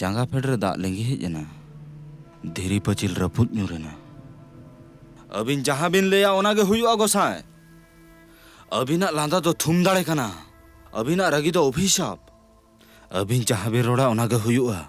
ᱡᱟᱸᱜᱟ ᱯᱷᱮᱰ ᱨᱮ ᱫᱟᱜ ᱞᱤᱸᱜᱤ ᱦᱮᱡ ᱮᱱᱟ, ᱫᱷᱤᱨᱤ ᱯᱟᱹᱪᱤᱞ ᱨᱟᱹᱯᱩᱫ ᱧᱩᱨ ᱮᱱᱟ᱾ ᱟᱹᱵᱤᱱ ᱡᱟᱦᱟᱸ ᱵᱤᱱ ᱞᱟᱹᱭᱟ, ᱚᱱᱟ ᱜᱮ ᱦᱩᱭᱩᱜᱼᱟ, ᱜᱚᱸᱥᱟᱭ᱾ ᱟᱹᱵᱤᱱᱟᱜ ᱞᱟᱸᱫᱟ ᱫᱚ ᱛᱷᱩᱢ ᱫᱟᱲᱮ ᱠᱟᱱᱟ, ᱟᱹᱵᱤᱱᱟᱜ ᱨᱟᱹᱜᱤ ᱫᱚ ᱚᱵᱷᱤᱥᱟᱯ᱾ ᱟᱹᱵᱤᱱ ᱡᱟᱦᱟᱸ ᱵᱤᱱ ᱨᱚᱲᱟ, ᱚᱱᱟ ᱜᱮ ᱦᱩᱭᱩᱜᱼᱟ᱾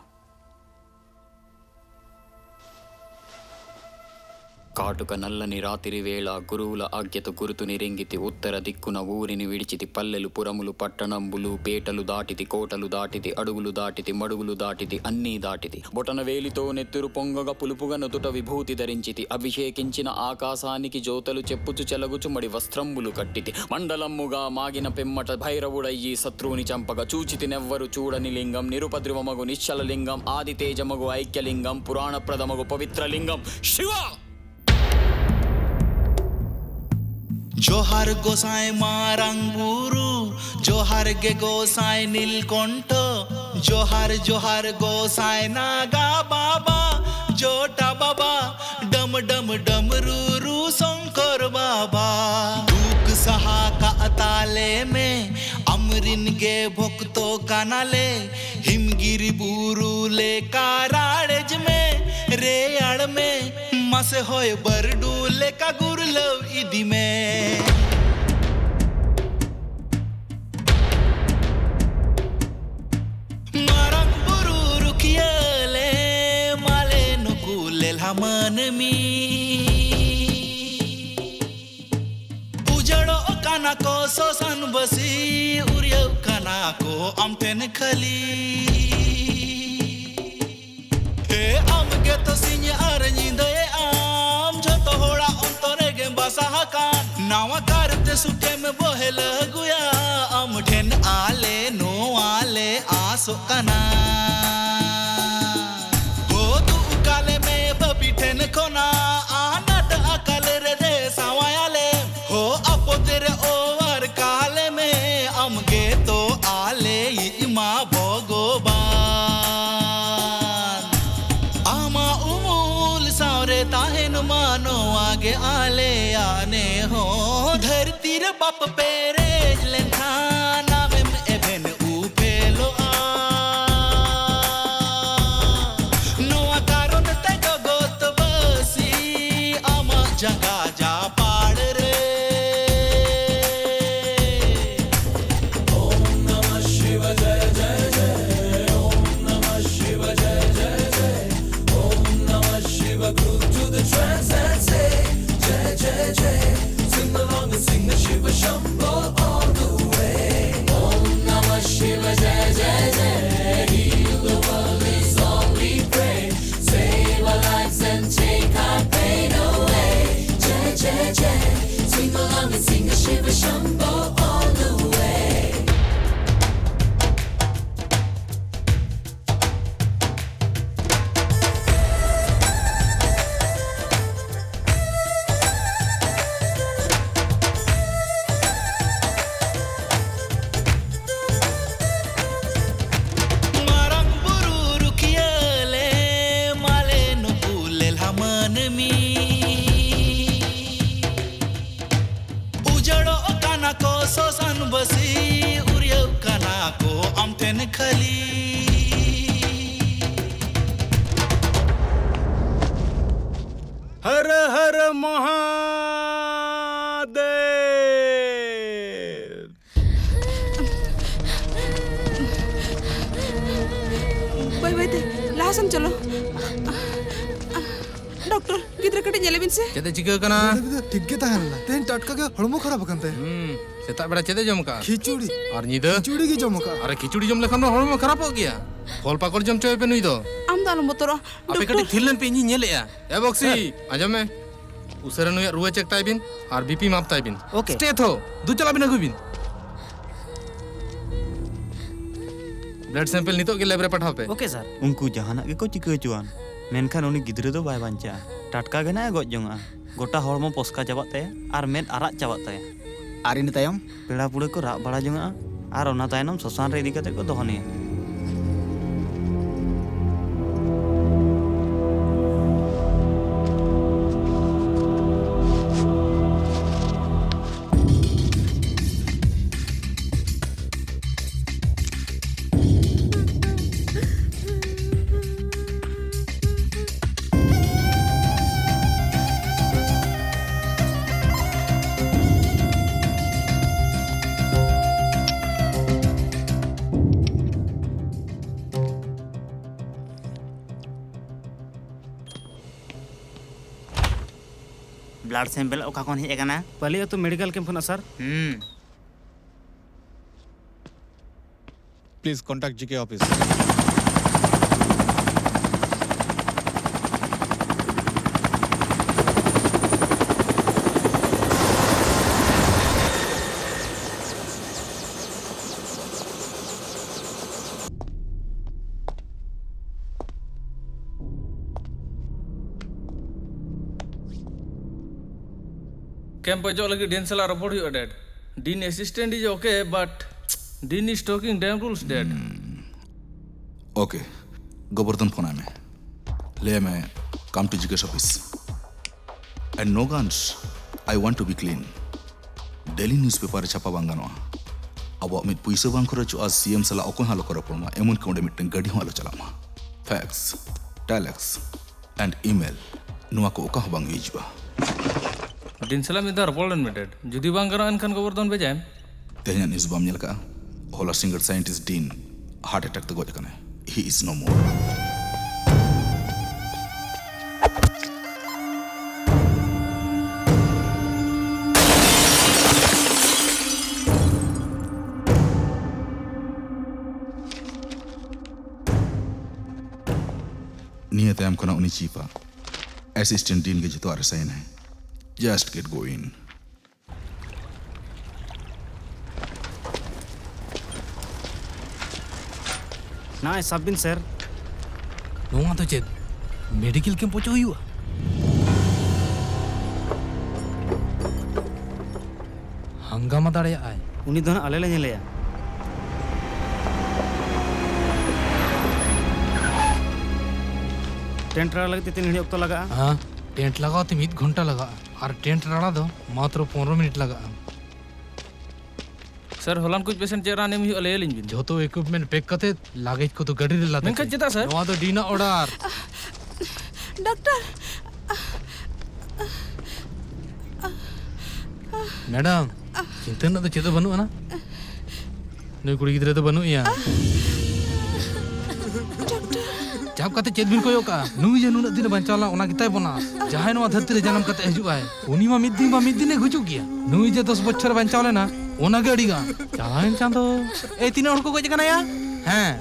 కాటుక నల్లని రాత్రి వేళ గురువుల ఆజ్ఞతో గురుతుని రింగితి ఉత్తర దిక్కున ఊరిని విడిచితి పల్లెలు పురములు పట్టణంబులు పేటలు దాటితి కోటలు దాటితి అడుగులు దాటితి మడుగులు దాటితి అన్నీ దాటితి బొటన వేలితో నెత్తురు పొంగగ పులుపుగ నుదుట విభూతి ధరించితి అభిషేకించిన ఆకాశానికి జోతలు చెప్పుచు చెలగుచు మడి వస్త్రంబులు కట్టితి మండలమ్ముగా మాగిన పిమ్మట భైరవుడయ్యి శత్రువుని చంపగ చూచితి నెవ్వరు చూడని లింగం నిరుపద్రవమగు నిశ్చల లింగం ఆది తేజమగు ఐక్యలింగం పురాణ ప్రదమగు పవిత్ర లింగం శివ. जोहार गोसाई मारंग बुरु, जोहार गे गोसाई नीलकंठ, जोहार जोहार गोसाई नागा बाबा, जोटा बाबा, डम डम डम रू रू शंकर बाबा। दुख सहा का अताले में अमरिन गे भक्तो कानाले, हिमगिरी बुरु ले काराड़ेज में, रेयाड़ में, मसे होय बरडू ले का गुरलव इदी में। मारंग बुरु रुखिया ले, माले नुकु ले लामन मी। ᱩᱡᱟᱹᱲᱚᱜ ᱠᱟᱱᱟ ᱠᱚ ᱥᱚᱥᱟᱱ ᱵᱟᱹᱥᱤ, ᱩᱨᱭᱟᱹᱜ ᱠᱟᱱᱟ ᱠᱚ ᱟᱢ ᱴᱷᱮᱱ ᱠᱷᱟᱹᱞᱤ᱾ ᱦᱮ ᱟᱢ ᱜᱮᱛᱚ ᱥᱤᱧ ᱟᱨ ᱧᱤᱫᱟᱹᱭᱮ ᱟᱢ, ᱡᱷᱚᱛᱚ ᱦᱚᱲᱟᱜ ᱚᱱᱛᱚᱨ ᱨᱮᱜᱮ ᱵᱟᱥᱟ ᱟᱠᱟᱱ᱾ ᱱᱟᱣᱟ ᱠᱟᱨᱛᱮ ᱥᱩᱴᱮᱢ ᱵᱚᱦᱮᱞ ᱟᱹᱜᱩᱭᱟ, ᱟᱢ ᱴᱷᱮᱱ ᱟᱞᱮ ᱱᱚᱣᱟ ᱞᱮ ᱟᱥᱚᱜ ᱠᱟᱱᱟ᱾ ᱦᱳ ᱫᱩᱜ ᱠᱟᱞᱮ ᱢᱮ ᱵᱟᱹᱵᱤ ᱴᱷᱮᱱ ᱠᱷᱚᱱᱟᱜ, ᱟᱱᱟᱴ ᱟᱠᱟᱞ ᱨᱮ ᱨᱮ ᱥᱟᱶᱟᱭᱟᱞᱮ᱾ ᱦᱳ ᱟᱯᱚᱫ ᱨᱮ ᱚᱣᱟᱨ ᱠᱟᱞᱮ ᱢᱮ, ᱟᱢ ᱜᱮ ᱛᱚ ᱟᱞᱮᱭᱤᱡ ᱢᱟ ᱵᱷᱚᱜᱚᱵᱟᱱ᱾ ᱟᱢᱟᱜ ᱩᱢᱩᱞ ᱥᱟᱶᱨᱮ ᱛᱟᱦᱮᱱ ᱢᱟ ᱱᱚᱣᱟ ᱜᱮ ᱟᱞᱮᱭᱟᱜ ᱱᱮᱦᱚᱨ᱾ ᱫᱷᱟᱹᱨᱛᱤ ᱜᱤᱫᱽᱨᱟᱹ ᱵᱟᱯ ᱯᱮᱨᱮᱡ ᱞᱮᱱᱠᱷᱟᱱ ᱟᱢᱮᱢ ᱮᱵᱷᱮᱱ ᱩᱯᱮᱞᱚᱜᱼᱟ᱾ ᱱᱚᱣᱟ ᱠᱟᱨᱚᱱ ᱛᱮ ᱡᱚᱜᱚᱛ ᱵᱟᱹᱥᱤ ᱟᱢᱟᱜ ᱡᱟᱸᱜᱟ ᱡᱟᱯᱟᱲ ᱨᱮ᱾ ᱳᱢ ᱱᱚᱢᱚ ᱥᱤᱵᱟ ᱡᱟᱭ ᱡᱟᱭ ᱡᱟᱭ, ᱳᱢ ᱱᱚᱢᱚ ᱥᱤᱵᱟ ᱡᱟᱭ ᱡᱟᱭ ᱡᱟᱭ, Om ᱱᱚᱢᱚ Siba, group to the trance and say, Jai Jai Jai. Sing along and sing the Shiva Shambho all the way. Om Namah Shiva Jai Jai Jai. Heal the world is all we pray. Save our lives and take our pain away. Jai Jai Jai. Sing along and sing the Shiva Shambho all the way. ᱢᱟᱨᱟᱝ ᱵᱩᱨᱩ ᱨᱩᱠᱷᱤᱭᱟᱹ ᱞᱮ ᱢᱟᱞᱮ ᱱᱩᱠᱩ ᱞᱮᱞᱦᱟ ᱢᱟᱹᱱᱢᱤ᱾ ᱩᱡᱟᱹᱲᱚᱜ ᱠᱟᱱᱟ ᱠᱚ ᱥᱚᱥᱟᱱ ᱵᱟᱹᱥᱤ, ᱩᱨᱭᱟᱹᱜ ᱠᱟᱱᱟ ᱠᱚ ᱟᱢ ᱴᱷᱮᱱ ᱠᱷᱟᱹᱞᱤ᱾ ᱦᱚᱨ ᱦᱚᱨ ᱢᱚᱦᱟᱫᱮᱵ᱾ ᱵᱟᱹᱭ ᱵᱟᱹᱭ ᱛᱮ ᱞᱟᱦᱟ ᱥᱮᱱ ᱪᱚᱞᱚ᱾ ᱰᱚᱠᱴᱚᱨ, ᱜᱤᱫᱽᱨᱟᱹ ᱠᱟᱹᱴᱤᱡ ᱧᱮᱞᱮ ᱵᱤᱱ ᱥᱮ᱾ ᱪᱮᱫ ᱮ ᱪᱤᱠᱟᱹ ᱠᱟᱱᱟ? ᱜᱤᱫᱽᱨᱟᱹ ᱴᱷᱤᱠ ᱜᱮ ᱛᱟᱦᱮᱸ ᱞᱮᱱᱟ, ᱛᱮᱦᱮᱧ ᱴᱟᱴᱠᱟ ᱜᱮ ᱦᱚᱲᱢᱚ ᱠᱷᱟᱨᱟᱯ ᱟᱠᱟᱱ ᱛᱟᱭᱟ᱾ ᱦᱩᱸ, ᱥᱮᱛᱟᱜ ᱵᱮᱲᱟ ᱪᱮᱫ ᱮ ᱡᱚᱢ ᱠᱟᱜᱼᱟ? ᱠᱷᱤᱪᱩᱲᱤ᱾ ᱟᱨ ᱧᱤᱫᱟᱹ? ᱠᱷᱤᱪᱩᱲᱤ ᱜᱮ ᱡᱚᱢ ᱠᱟᱜᱼᱟ᱾ ᱟᱨᱮ, ᱠᱷᱤᱪᱩᱲᱤ ᱡᱚᱢ ᱞᱮᱠᱷᱟᱱ ᱫᱚ ᱦᱚᱲᱢᱚ ᱠᱷᱟᱨᱟᱯᱚᱜ ᱜᱮᱭᱟ᱾ ᱯᱷᱚᱞ ᱯᱟᱠᱚᱲ ᱡᱚᱢ ᱦᱚᱪᱚᱭ ᱯᱮ ᱱᱩᱭ ᱫᱚ᱾ ᱟᱢ ᱫᱚ ᱟᱞᱚᱢ ᱵᱚᱛᱚᱨᱚᱜᱼᱟ, ᱟᱯᱮ ᱰᱚᱠᱴᱚᱨ᱾ ᱠᱟᱹᱴᱤᱡ ᱛᱷᱤᱨ ᱞᱮᱱ ᱯᱮ, ᱤᱧᱤᱧ ᱧᱮᱞᱮᱜᱼᱟ᱾ ᱮ ᱵᱚᱠᱥᱤ, ᱦᱮᱸ᱾ ᱟᱸᱡᱚᱢ ᱢᱮ᱾ ᱩᱥᱟᱹᱨᱟ ᱱᱩᱭᱟᱜ ᱨᱩᱣᱟᱹ ᱪᱮᱠ ᱛᱟᱭ ᱵᱤᱱ ᱟᱨ ᱵᱤᱯᱤ ᱢᱟᱯ ᱛᱟᱭ ᱵᱤᱱ᱾ ᱳᱠᱮ᱾ ᱥᱴᱮ ᱛᱷᱚ, ᱫᱩ ᱪᱟᱞᱟᱜ ᱵᱤᱱ ᱟᱹᱜᱩᱭ ᱵᱤᱱ᱾ ᱵᱞᱟᱰ ᱥᱮᱢᱯᱮᱞ ᱱᱤᱛᱚᱜ ᱜᱮ ᱞᱮᱵ ᱨᱮ ᱯᱟᱴᱷᱟᱣ ᱯᱮ᱾ ᱳᱠᱮ, ᱥᱟᱨ᱾ ᱩᱱᱠᱩ ᱡᱟᱦᱟᱱᱟᱜ ᱜᱮᱠᱚ ᱪᱤᱠᱟᱹ ᱦᱚᱪᱚᱣᱟᱱ, ᱢᱮᱱᱠᱷᱟᱱ ᱩᱱᱤ ᱜᱤᱫᱽᱨᱟᱹ ᱫᱚ ᱵᱟᱭ ᱵᱟᱧᱪᱟᱜᱼᱟ᱾ ᱴᱟᱴᱠᱟ ᱜᱮ ᱱᱟᱜ ᱮ ᱜᱚᱡ ᱡᱚᱝᱟᱜᱼᱟ᱾ ᱜᱚᱴᱟ ᱦᱚᱲᱢᱚ ᱯᱚᱥᱠᱟ ᱪᱟᱵᱟᱜ ᱛᱟᱭᱟ ᱟᱨ ᱢᱮᱫ ᱟᱨᱟᱜ ᱪᱟᱵᱟᱜ ᱛᱟᱭᱟ᱾ ᱟᱨ ᱤᱱᱟᱹ ᱛᱟᱭᱚᱢ? ᱯᱮᱲᱟ ᱯᱩᱲᱟᱹ ᱠᱚ ᱨᱟᱜ ᱵᱟᱲᱟ ᱡᱚᱝᱟᱜᱼᱟ ᱟᱨ ᱚᱱᱟ ᱛᱟᱭᱱᱚᱢ ᱥᱚᱥᱟᱱ ᱨᱮ ᱤᱫᱤ ᱠᱟᱛᱮ ᱠᱚ ᱫᱚᱦᱚᱱᱮᱭᱟ᱾ ᱵᱞᱟᱰ ᱥᱮᱢᱯᱮᱞ ᱚᱠᱟ ᱠᱷᱚᱱ ᱦᱮᱡ ᱟᱠᱟᱱᱟ? ᱯᱟᱞᱤ ᱟᱹᱛᱩ ᱢᱮᱰᱤᱠᱮᱞ ᱠᱮᱢᱯ ᱠᱷᱚᱱᱟᱜ, ᱥᱟᱨ᱾ ᱦᱩᱸ᱾ Please contact G K office. Camp ᱚᱪᱚᱜ ᱞᱟᱹᱜᱤᱫ ᱰᱤᱱ ᱥᱟᱞᱟᱜ ᱨᱚᱯᱚᱲ ᱦᱩᱭᱩᱜᱼᱟ, ᱰᱮᱰ᱾ ᱰᱤᱱ assistant is okay, but Dean is talking damn rules, Dad. Okay, Gobardhan phone ᱟᱭ ᱢᱮ, ᱞᱟᱹᱭ ᱟᱭ ᱢᱮ, come to G K's office. And no guns, I want to be clean. Daily news paper ᱨᱮ ᱪᱷᱟᱯᱟ ᱵᱟᱝ ᱜᱟᱱᱚᱜᱼᱟ᱾ ᱟᱵᱚᱣᱟᱜ ᱢᱤᱫ ᱯᱩᱭᱥᱟᱹ ᱵᱟᱝ ᱠᱷᱚᱨᱚᱪᱚᱜᱼᱟ, ᱥᱤ ᱮᱢ ᱥᱟᱞᱟᱜ ᱚᱠᱚᱭ ᱦᱚᱸ ᱟᱞᱚ ᱠᱚ ᱨᱚᱯᱚᱲ ᱢᱟ, ᱮᱢᱚᱱ ᱠᱤ ᱚᱸᱰᱮ ᱢᱤᱫᱴᱟᱝ ᱜᱟᱹᱰᱤ ᱦᱚᱸ ᱟᱞᱚ ᱪᱟᱞᱟᱜ ᱢᱟ᱾ ᱯᱷᱮᱠᱥ, ᱴᱮᱞᱮᱠᱥ, and email, ᱱᱚᱣᱟ ᱠᱚ ᱚᱠᱟ ᱦᱚᱸ ᱵᱟᱝ ᱦᱤᱡᱩᱜᱼᱟ᱾ ᱰᱤᱱ ᱥᱟᱞᱟᱜ ᱢᱤᱫ ᱫᱷᱟᱣ ᱨᱚᱯᱚᱲ ᱞᱮᱱ ᱢᱮ, ᱰᱮᱰ᱾ ᱡᱩᱫᱤ ᱵᱟᱝ ᱜᱟᱱᱚᱜᱼᱟ, ᱮᱱᱠᱷᱟᱱ ᱜᱚᱵᱚᱨᱫᱷᱚᱱ ᱵᱷᱮᱡᱟᱭᱮᱢ᱾ ᱛᱮᱦᱮᱧᱟᱜ ᱱᱤᱭᱩᱡᱽ ᱵᱟᱢ ᱧᱮᱞ ᱟᱠᱟᱫᱼᱟ? ᱦᱚᱞᱟ ᱥᱤᱸᱜᱟᱹᱲ ᱥᱟᱭᱮᱱᱴᱤᱥᱴ ᱰᱤᱱ ᱦᱟᱨᱴ ᱮᱴᱮᱠ ᱛᱮ ᱜᱚᱡ ᱟᱠᱟᱱᱟᱭ᱾ He is no more. ᱱᱤᱭᱟᱹ ᱛᱟᱭᱚᱢ ᱠᱷᱚᱱᱟᱜ ᱩᱱᱤ ᱪᱤᱯ ᱟᱜ ᱮᱥᱤᱥᱴᱮᱱᱴ ᱰᱤᱱ ᱜᱮ ᱡᱚᱛᱚᱣᱟᱜ ᱨᱮ ᱥᱟᱭᱤᱱ ᱟᱭ᱾ Just get going. ᱱᱚᱜᱼᱚᱭ ᱥᱟᱵ ᱵᱤᱱ, ᱥᱮᱨ᱾ ᱱᱚᱣᱟ ᱫᱚ ᱪᱮᱫ ᱢᱮᱰᱤᱠᱮᱞ ᱠᱮᱢᱯ ᱚᱪᱚ ᱦᱩᱭᱩᱜᱼᱟ? ᱦᱟᱝᱜᱟᱢᱟ ᱫᱟᱲᱮᱭᱟᱜᱼᱟᱭ᱾ ᱩᱱᱤ ᱫᱚ ᱱᱟᱜ ᱟᱞᱮ ᱞᱮ ᱧᱮᱞᱮᱭᱟ᱾ ᱴᱮᱱᱴ ᱨᱟᱲᱟ ᱞᱟᱹᱜᱤᱫ ᱛᱮ ᱛᱤᱱ ᱜᱷᱟᱹᱲᱤᱡ ᱚᱠᱛᱚ ᱞᱟᱜᱟᱜᱼᱟ? ᱦᱮᱸ, ᱴᱮᱱᱴ ᱞᱟᱜᱟᱣ ᱛᱮ ᱢᱤᱫ ᱜᱷᱚᱱᱴᱟ ᱞᱟᱜᱟᱜᱼᱟ, ᱟᱨ ᱴᱮᱱᱴ ᱨᱟᱲᱟ ᱫᱚ ᱢᱟᱛᱨᱚ ᱯᱚᱱᱨᱚ ᱢᱤᱱᱤᱴ ᱞᱟᱜᱟᱜᱼᱟ᱾ ᱥᱟᱨ, ᱦᱚᱞᱟᱱ ᱠᱚ ᱯᱮᱥᱮᱱᱴ ᱪᱮᱫ ᱨᱟᱱ ᱮᱢ ᱦᱩᱭᱩᱜᱼᱟ, ᱞᱟᱹᱭ ᱟᱹᱞᱤᱧ ᱵᱤᱱ᱾ ᱡᱷᱚᱛᱚ ᱤᱠᱩᱭᱤᱯᱢᱮᱱᱴ ᱯᱮᱠ ᱠᱟᱛᱮ ᱞᱟᱜᱮᱡᱽ ᱠᱚᱫᱚ ᱜᱟᱹᱰᱤ ᱨᱮ ᱞᱟᱫᱮ ᱢᱮᱱᱠᱷᱟᱱ ᱯᱮ᱾ ᱪᱮᱫᱟᱜ, ᱥᱟᱨ? ᱱᱚᱣᱟ ᱫᱚ ᱰᱤᱱᱟᱜ ᱚᱰᱟᱨ᱾ ᱰᱚᱠᱴᱚᱨ! ᱢᱮᱰᱟᱢ, ᱪᱤᱱᱛᱟᱹ ᱨᱮᱱᱟᱜ ᱫᱚ ᱪᱮᱫ ᱦᱚᱸ ᱵᱟᱹᱱᱩᱜ ᱟᱱᱟ᱾ ᱱᱩᱭ ᱠᱩᱲᱤ ᱜᱤᱫᱽᱨᱟᱹ ᱫᱚ ᱵᱟᱹᱱᱩᱜ ᱮᱭᱟ᱾ ᱰᱚᱠᱴᱚᱨ! ᱪᱟᱯ ᱠᱟᱛᱮ ᱪᱮᱫ ᱵᱤᱱ ᱠᱚᱭᱚᱜ ᱠᱟᱜᱼᱟ? ᱱᱩᱭ ᱡᱮ ᱱᱩᱱᱟᱹᱜ ᱫᱤᱱᱮ ᱵᱟᱧᱪᱟᱣ ᱞᱮᱱᱟ, ᱚᱱᱟ ᱜᱮᱛᱟᱭ ᱵᱚᱱᱟᱥ᱾ ᱡᱟᱦᱟᱸᱭ ᱱᱚᱣᱟ ᱫᱷᱟᱹᱨᱛᱤ ᱨᱮ ᱡᱟᱱᱟᱢ ᱠᱟᱛᱮ ᱦᱤᱡᱩᱜ ᱟᱭ, ᱩᱱᱤ ᱢᱟ ᱢᱤᱫ ᱫᱤᱱ ᱵᱟ ᱢᱤᱫ ᱫᱤᱱᱮ ᱜᱩᱡᱩᱜ ᱜᱮᱭᱟ᱾ ᱱᱩᱭ ᱡᱮ ᱫᱚᱥ ᱵᱚᱪᱷᱚᱨᱮ ᱵᱟᱧᱪᱟᱣ ᱞᱮᱱᱟ, ᱚᱱᱟ ᱜᱮ ᱟᱹᱰᱤ ᱜᱟᱱ᱾ ᱪᱟᱞᱟᱣᱮᱱ ᱪᱟᱸᱫᱚ, ᱮᱭ, ᱛᱤᱱᱟᱹᱜ ᱦᱚᱲ ᱠᱚ ᱜᱚᱡ ᱟᱠᱟᱱᱟ ᱭᱟ? ᱦᱮᱸ,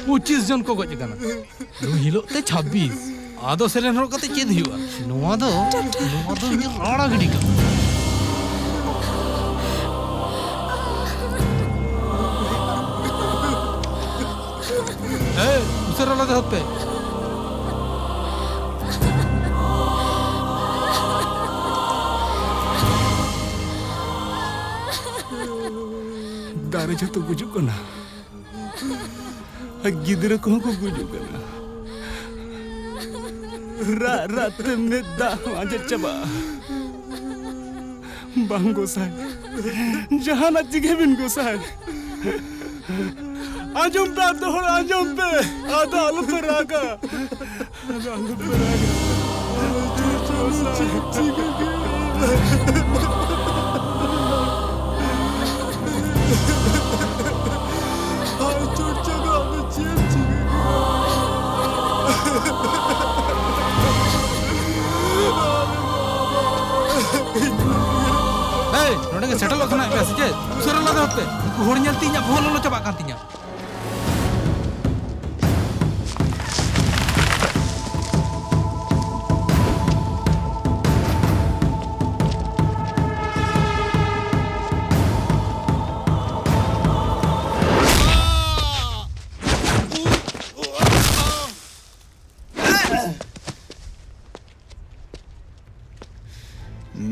ᱯᱚᱸᱪᱤᱥ ᱡᱚᱱ ᱠᱚ ᱜᱚᱡ ᱟᱠᱟᱱᱟ᱾ ᱱᱩᱭ ᱦᱤᱞᱳᱜ ᱛᱮ ᱪᱷᱟᱵᱵᱤᱥ᱾ ᱟᱫᱚ ᱥᱮᱨᱮᱧ ᱦᱚᱨᱚᱜ ᱠᱟᱛᱮ ᱪᱮᱫ ᱦᱩᱭᱩᱜᱼᱟ? ᱱᱚᱣᱟ ᱫᱚ, ᱱᱚᱣᱟ ᱫᱚ ᱢᱤᱫ ᱨᱟᱲᱟ ᱜᱤᱰᱤ ᱠᱟᱜ᱾ ᱮᱭ, ᱩᱥᱟᱹᱨᱟ ᱞᱟᱫᱮ ᱦᱚᱫ ᱯᱮ᱾ ᱫᱟᱨᱮ ᱡᱷᱚᱛᱚ ᱜᱩᱡᱩᱜ ᱠᱟᱱᱟ᱾ ᱟᱨ ᱜᱤᱫᱽᱨᱟᱹ ᱠᱚᱦᱚᱸ ᱠᱚ ᱜᱩᱡᱩᱜ ᱠᱟᱱᱟ᱾ ᱨᱟᱜ ᱨᱟᱜ ᱛᱮ ᱢᱮᱫ ᱫᱟᱜ ᱦᱚᱸ ᱟᱸᱡᱮᱫ ᱪᱟᱵᱟᱜᱼᱟ᱾ ᱵᱟᱝ ᱜᱚᱸᱥᱟᱭ, ᱡᱟᱦᱟᱱᱟᱜ ᱪᱤᱠᱟᱹᱭ ᱵᱤᱱ ᱜᱚᱸᱥᱟᱭ᱾ ᱟᱸᱡᱚᱢ ᱯᱮ ᱟᱛᱳ ᱦᱚᱲ, ᱟᱸᱡᱚᱢ ᱯᱮ, ᱟᱫᱚ ᱟᱞᱚᱯᱮ ᱨᱟᱜᱟ᱾ ᱮᱭ, ᱱᱚᱰᱮ ᱜᱮ ᱥᱮᱴᱮᱨᱚᱜ ᱥᱟᱱᱟᱭᱮᱫ ᱢᱮᱭᱟ ᱥᱮ ᱪᱮᱫ? ᱩᱥᱟᱹᱨᱟ ᱞᱟᱫᱮ ᱦᱚᱫ ᱯᱮ᱾ ᱩᱱᱠᱩ ᱦᱚᱲ ᱧᱮᱞᱛᱮ ᱤᱧᱟᱹᱜ ᱵᱚᱦᱚᱜ ᱞᱚᱞᱚ ᱪᱟᱵᱟᱜ ᱠᱟᱱ ᱛᱤᱧᱟ᱾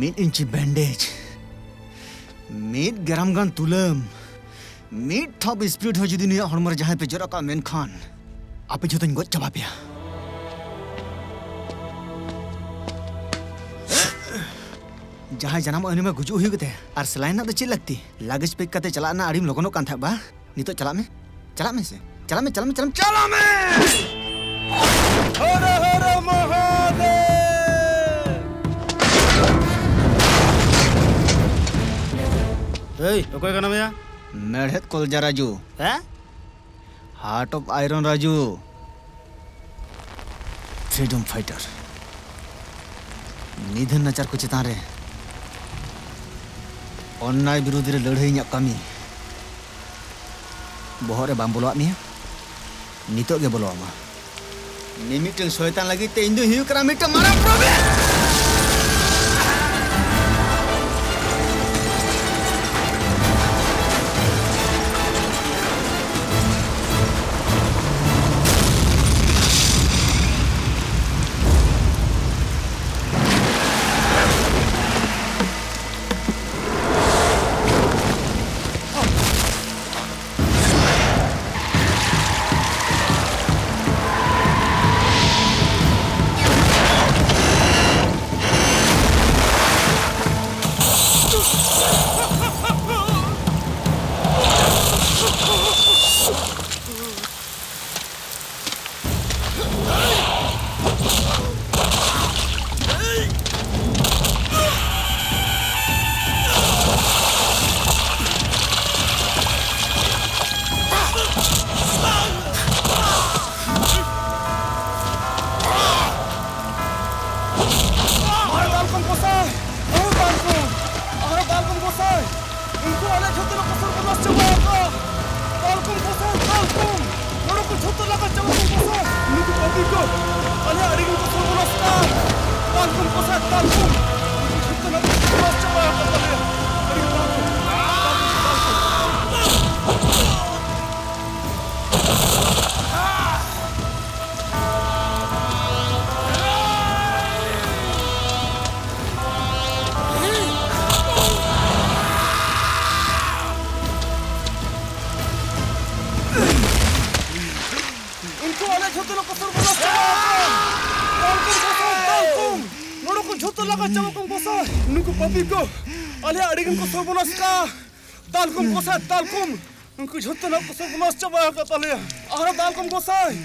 ᱢᱤᱫ ᱤᱧᱪᱤ ᱵᱮᱱᱰᱮᱡᱽ, ᱢᱤᱫ ᱜᱨᱟᱢ ᱜᱟᱱ ᱛᱩᱞᱟᱹᱢ, ᱢᱤᱫ ᱴᱷᱚᱯ ᱥᱯᱤᱨᱤᱴ ᱦᱚᱸ ᱡᱩᱫᱤ ᱱᱩᱭᱟᱜ ᱦᱚᱲᱢᱚ ᱨᱮ ᱡᱟᱦᱟᱸᱭ ᱯᱮ ᱡᱚᱨᱚ ᱠᱟᱜᱼᱟ, ᱢᱮᱱᱠᱷᱟᱱ ᱟᱯᱮ ᱡᱷᱚᱛᱚᱧ ᱜᱚᱡ ᱪᱟᱵᱟ ᱯᱮᱭᱟ᱾ ᱡᱟᱦᱟᱸᱭ ᱡᱟᱱᱟᱢᱚᱜᱼᱟ, ᱩᱱᱤ ᱢᱟ ᱜᱩᱡᱩᱜ ᱦᱩᱭᱩᱜ ᱜᱮᱛᱟᱭᱟ᱾ ᱟᱨ ᱥᱮᱞᱟᱭᱤᱱ ᱨᱮᱱᱟᱜ ᱫᱚ ᱪᱮᱫ ᱞᱟᱹᱠᱛᱤ? ᱞᱟᱜᱮᱡᱽ ᱯᱮᱠ ᱠᱟᱛᱮ ᱪᱟᱞᱟᱜ ᱨᱮᱱᱟᱜ ᱟᱹᱰᱤᱢ ᱞᱚᱜᱚᱱᱚᱜ ᱠᱟᱱ ᱛᱟᱦᱮᱸᱫ ᱵᱟ? ᱱᱤᱛᱚᱜ ᱪᱟᱞᱟᱜ ᱢᱮ, ᱪᱟᱞᱟᱜ ᱢᱮ ᱥᱮ, ᱪᱟᱞᱟᱜ ᱢᱮ, ᱪᱟᱞᱟᱜ ᱢᱮ, ᱪᱟᱞᱟᱜ ᱢᱮ, ᱪᱟᱞᱟᱜ ᱢᱮ! ᱦᱚᱨ ᱦᱚᱨ ᱢᱚᱦᱟᱫᱮᱵ! ᱮᱭ, ᱚᱠᱚᱭ ᱠᱟᱱᱟᱢ ᱭᱟ? ᱢᱮᱲᱦᱮᱫ ᱠᱚᱞᱡᱟ ᱨᱟᱡᱩ᱾ ᱦᱮᱸ? Heart of iron Raju. Freedom fighter. ᱱᱤᱫᱷᱟᱹᱱ ᱱᱟᱪᱟᱨ ᱠᱚ ᱪᱮᱛᱟᱱ ᱨᱮ ᱚᱱᱱᱟᱭ ᱵᱤᱨᱩᱫᱷ ᱨᱮ ᱞᱟᱹᱲᱦᱟᱹᱭ ᱤᱧᱟᱹᱜ ᱠᱟᱹᱢᱤ ᱵᱚᱦᱚᱜ ᱨᱮ ᱵᱟᱝ ᱵᱚᱞᱚᱣᱟᱜ ᱢᱮᱭᱟ? ᱱᱤᱛᱚᱜ ᱜᱮ ᱵᱚᱞᱚᱣᱟᱢᱟ᱾ ᱢᱤᱢᱤᱫᱴᱟᱝ ᱥᱚᱭᱛᱟᱱ ᱞᱟᱹᱜᱤᱫ ᱛᱮ ᱤᱧ ᱫᱚ ᱦᱩᱭᱩᱜ ᱠᱟᱱᱟ ᱢᱤᱫᱴᱟᱝ ᱢᱟᱨᱟᱝ ᱯᱨᱚᱵᱞᱮᱢ᱾ ᱟᱨ ᱫᱟᱞ ᱠᱚᱢ ᱜᱚᱸᱥᱟᱭ! ᱟᱨ ᱫᱟᱞ ᱠᱚᱢ! ᱟᱨ ᱫᱟᱞ ᱠᱚᱢ ᱜᱚᱸᱥᱟᱭ! ᱩᱱᱠᱩ ᱟᱞᱮ ᱡᱷᱚᱛᱚ ᱞᱮ ᱠᱚᱥᱚᱞ ᱠᱚ ᱱᱟᱥ ᱪᱟᱵᱟ ᱟᱠᱟᱫ! ᱫᱟᱞ ᱠᱚᱢ ᱜᱚᱸᱥᱟᱭ, ᱫᱟᱞ ᱠᱚᱢ! ᱱᱚᱰᱮ ᱠᱚ ᱡᱷᱚᱛᱚ ᱞᱟᱜᱟ ᱪᱟᱵᱟ ᱠᱚᱢ ᱜᱚᱸᱥᱟᱭ! ᱱᱩᱠᱩ ᱯᱟᱯᱤ ᱠᱚ ᱟᱞᱮᱭᱟᱜ ᱟᱹᱰᱤ ᱜᱮ ᱠᱚᱥᱚᱞ ᱠᱚ ᱱᱟᱥ ᱟᱠᱟᱫ! ᱫᱟᱞ ᱠᱚᱢ ᱜᱚᱸᱥᱟᱭ, ᱫᱟᱞ ᱠᱚᱢ! ᱩᱱᱠᱩ ᱡᱷᱚᱛᱚ ᱞᱟᱜᱟ ᱪᱟᱵᱟ ᱟᱠᱟᱫ ᱛᱟᱞᱮᱭᱟ! ᱟᱹᱰᱤ ᱫᱟᱞ ᱠᱚᱢ! ᱫᱟᱞ ᱠᱚᱢ! ᱫᱟᱞ ᱠᱚᱢ! ᱩᱱᱠᱩ ᱟᱞᱮ ᱡᱷᱚᱛᱚ ᱞᱮ ᱠᱚᱥᱚᱞ ᱠᱚ ᱱᱟᱥ ᱪᱟᱵᱟ ᱟᱠᱟᱫ! ᱫᱟᱞ ᱠᱚᱢ ᱜᱚᱸᱥᱟᱭ, ᱫᱟᱞ ᱠᱚᱢ! ᱱᱚᱰᱮ ᱠᱚ ᱡᱷᱚᱛᱚ ᱞᱟᱜᱟ ᱪᱟᱵᱟ ᱠᱚᱢ ᱜᱚᱸᱥᱟᱭ! ᱱᱩᱠᱩ ᱯᱟᱯᱤ ᱠᱚ ᱟᱞᱮᱭᱟᱜ ᱟᱹᱰᱤ ᱜᱟᱱ ᱠᱚ ᱥᱚᱨᱵᱚᱱᱟᱥ ᱠᱟᱜᱼᱟ! ᱫᱟᱞ ᱠᱚᱢ ᱜᱚᱸᱥᱟᱭ, ᱫᱟᱞ ᱠᱚᱢ! ᱩᱱᱠᱩ ᱡᱷᱚᱛᱚ ᱱᱟᱜ ᱠᱚ ᱥᱚᱨᱵᱚᱱᱟᱥ ᱪᱟᱵᱟ ᱟᱠᱟᱫ ᱛᱟᱞᱮᱭᱟ᱾ ᱟᱨᱦᱚᱸ ᱫᱟᱞ ᱠᱚᱢ ᱜᱚᱸᱥᱟᱭ᱾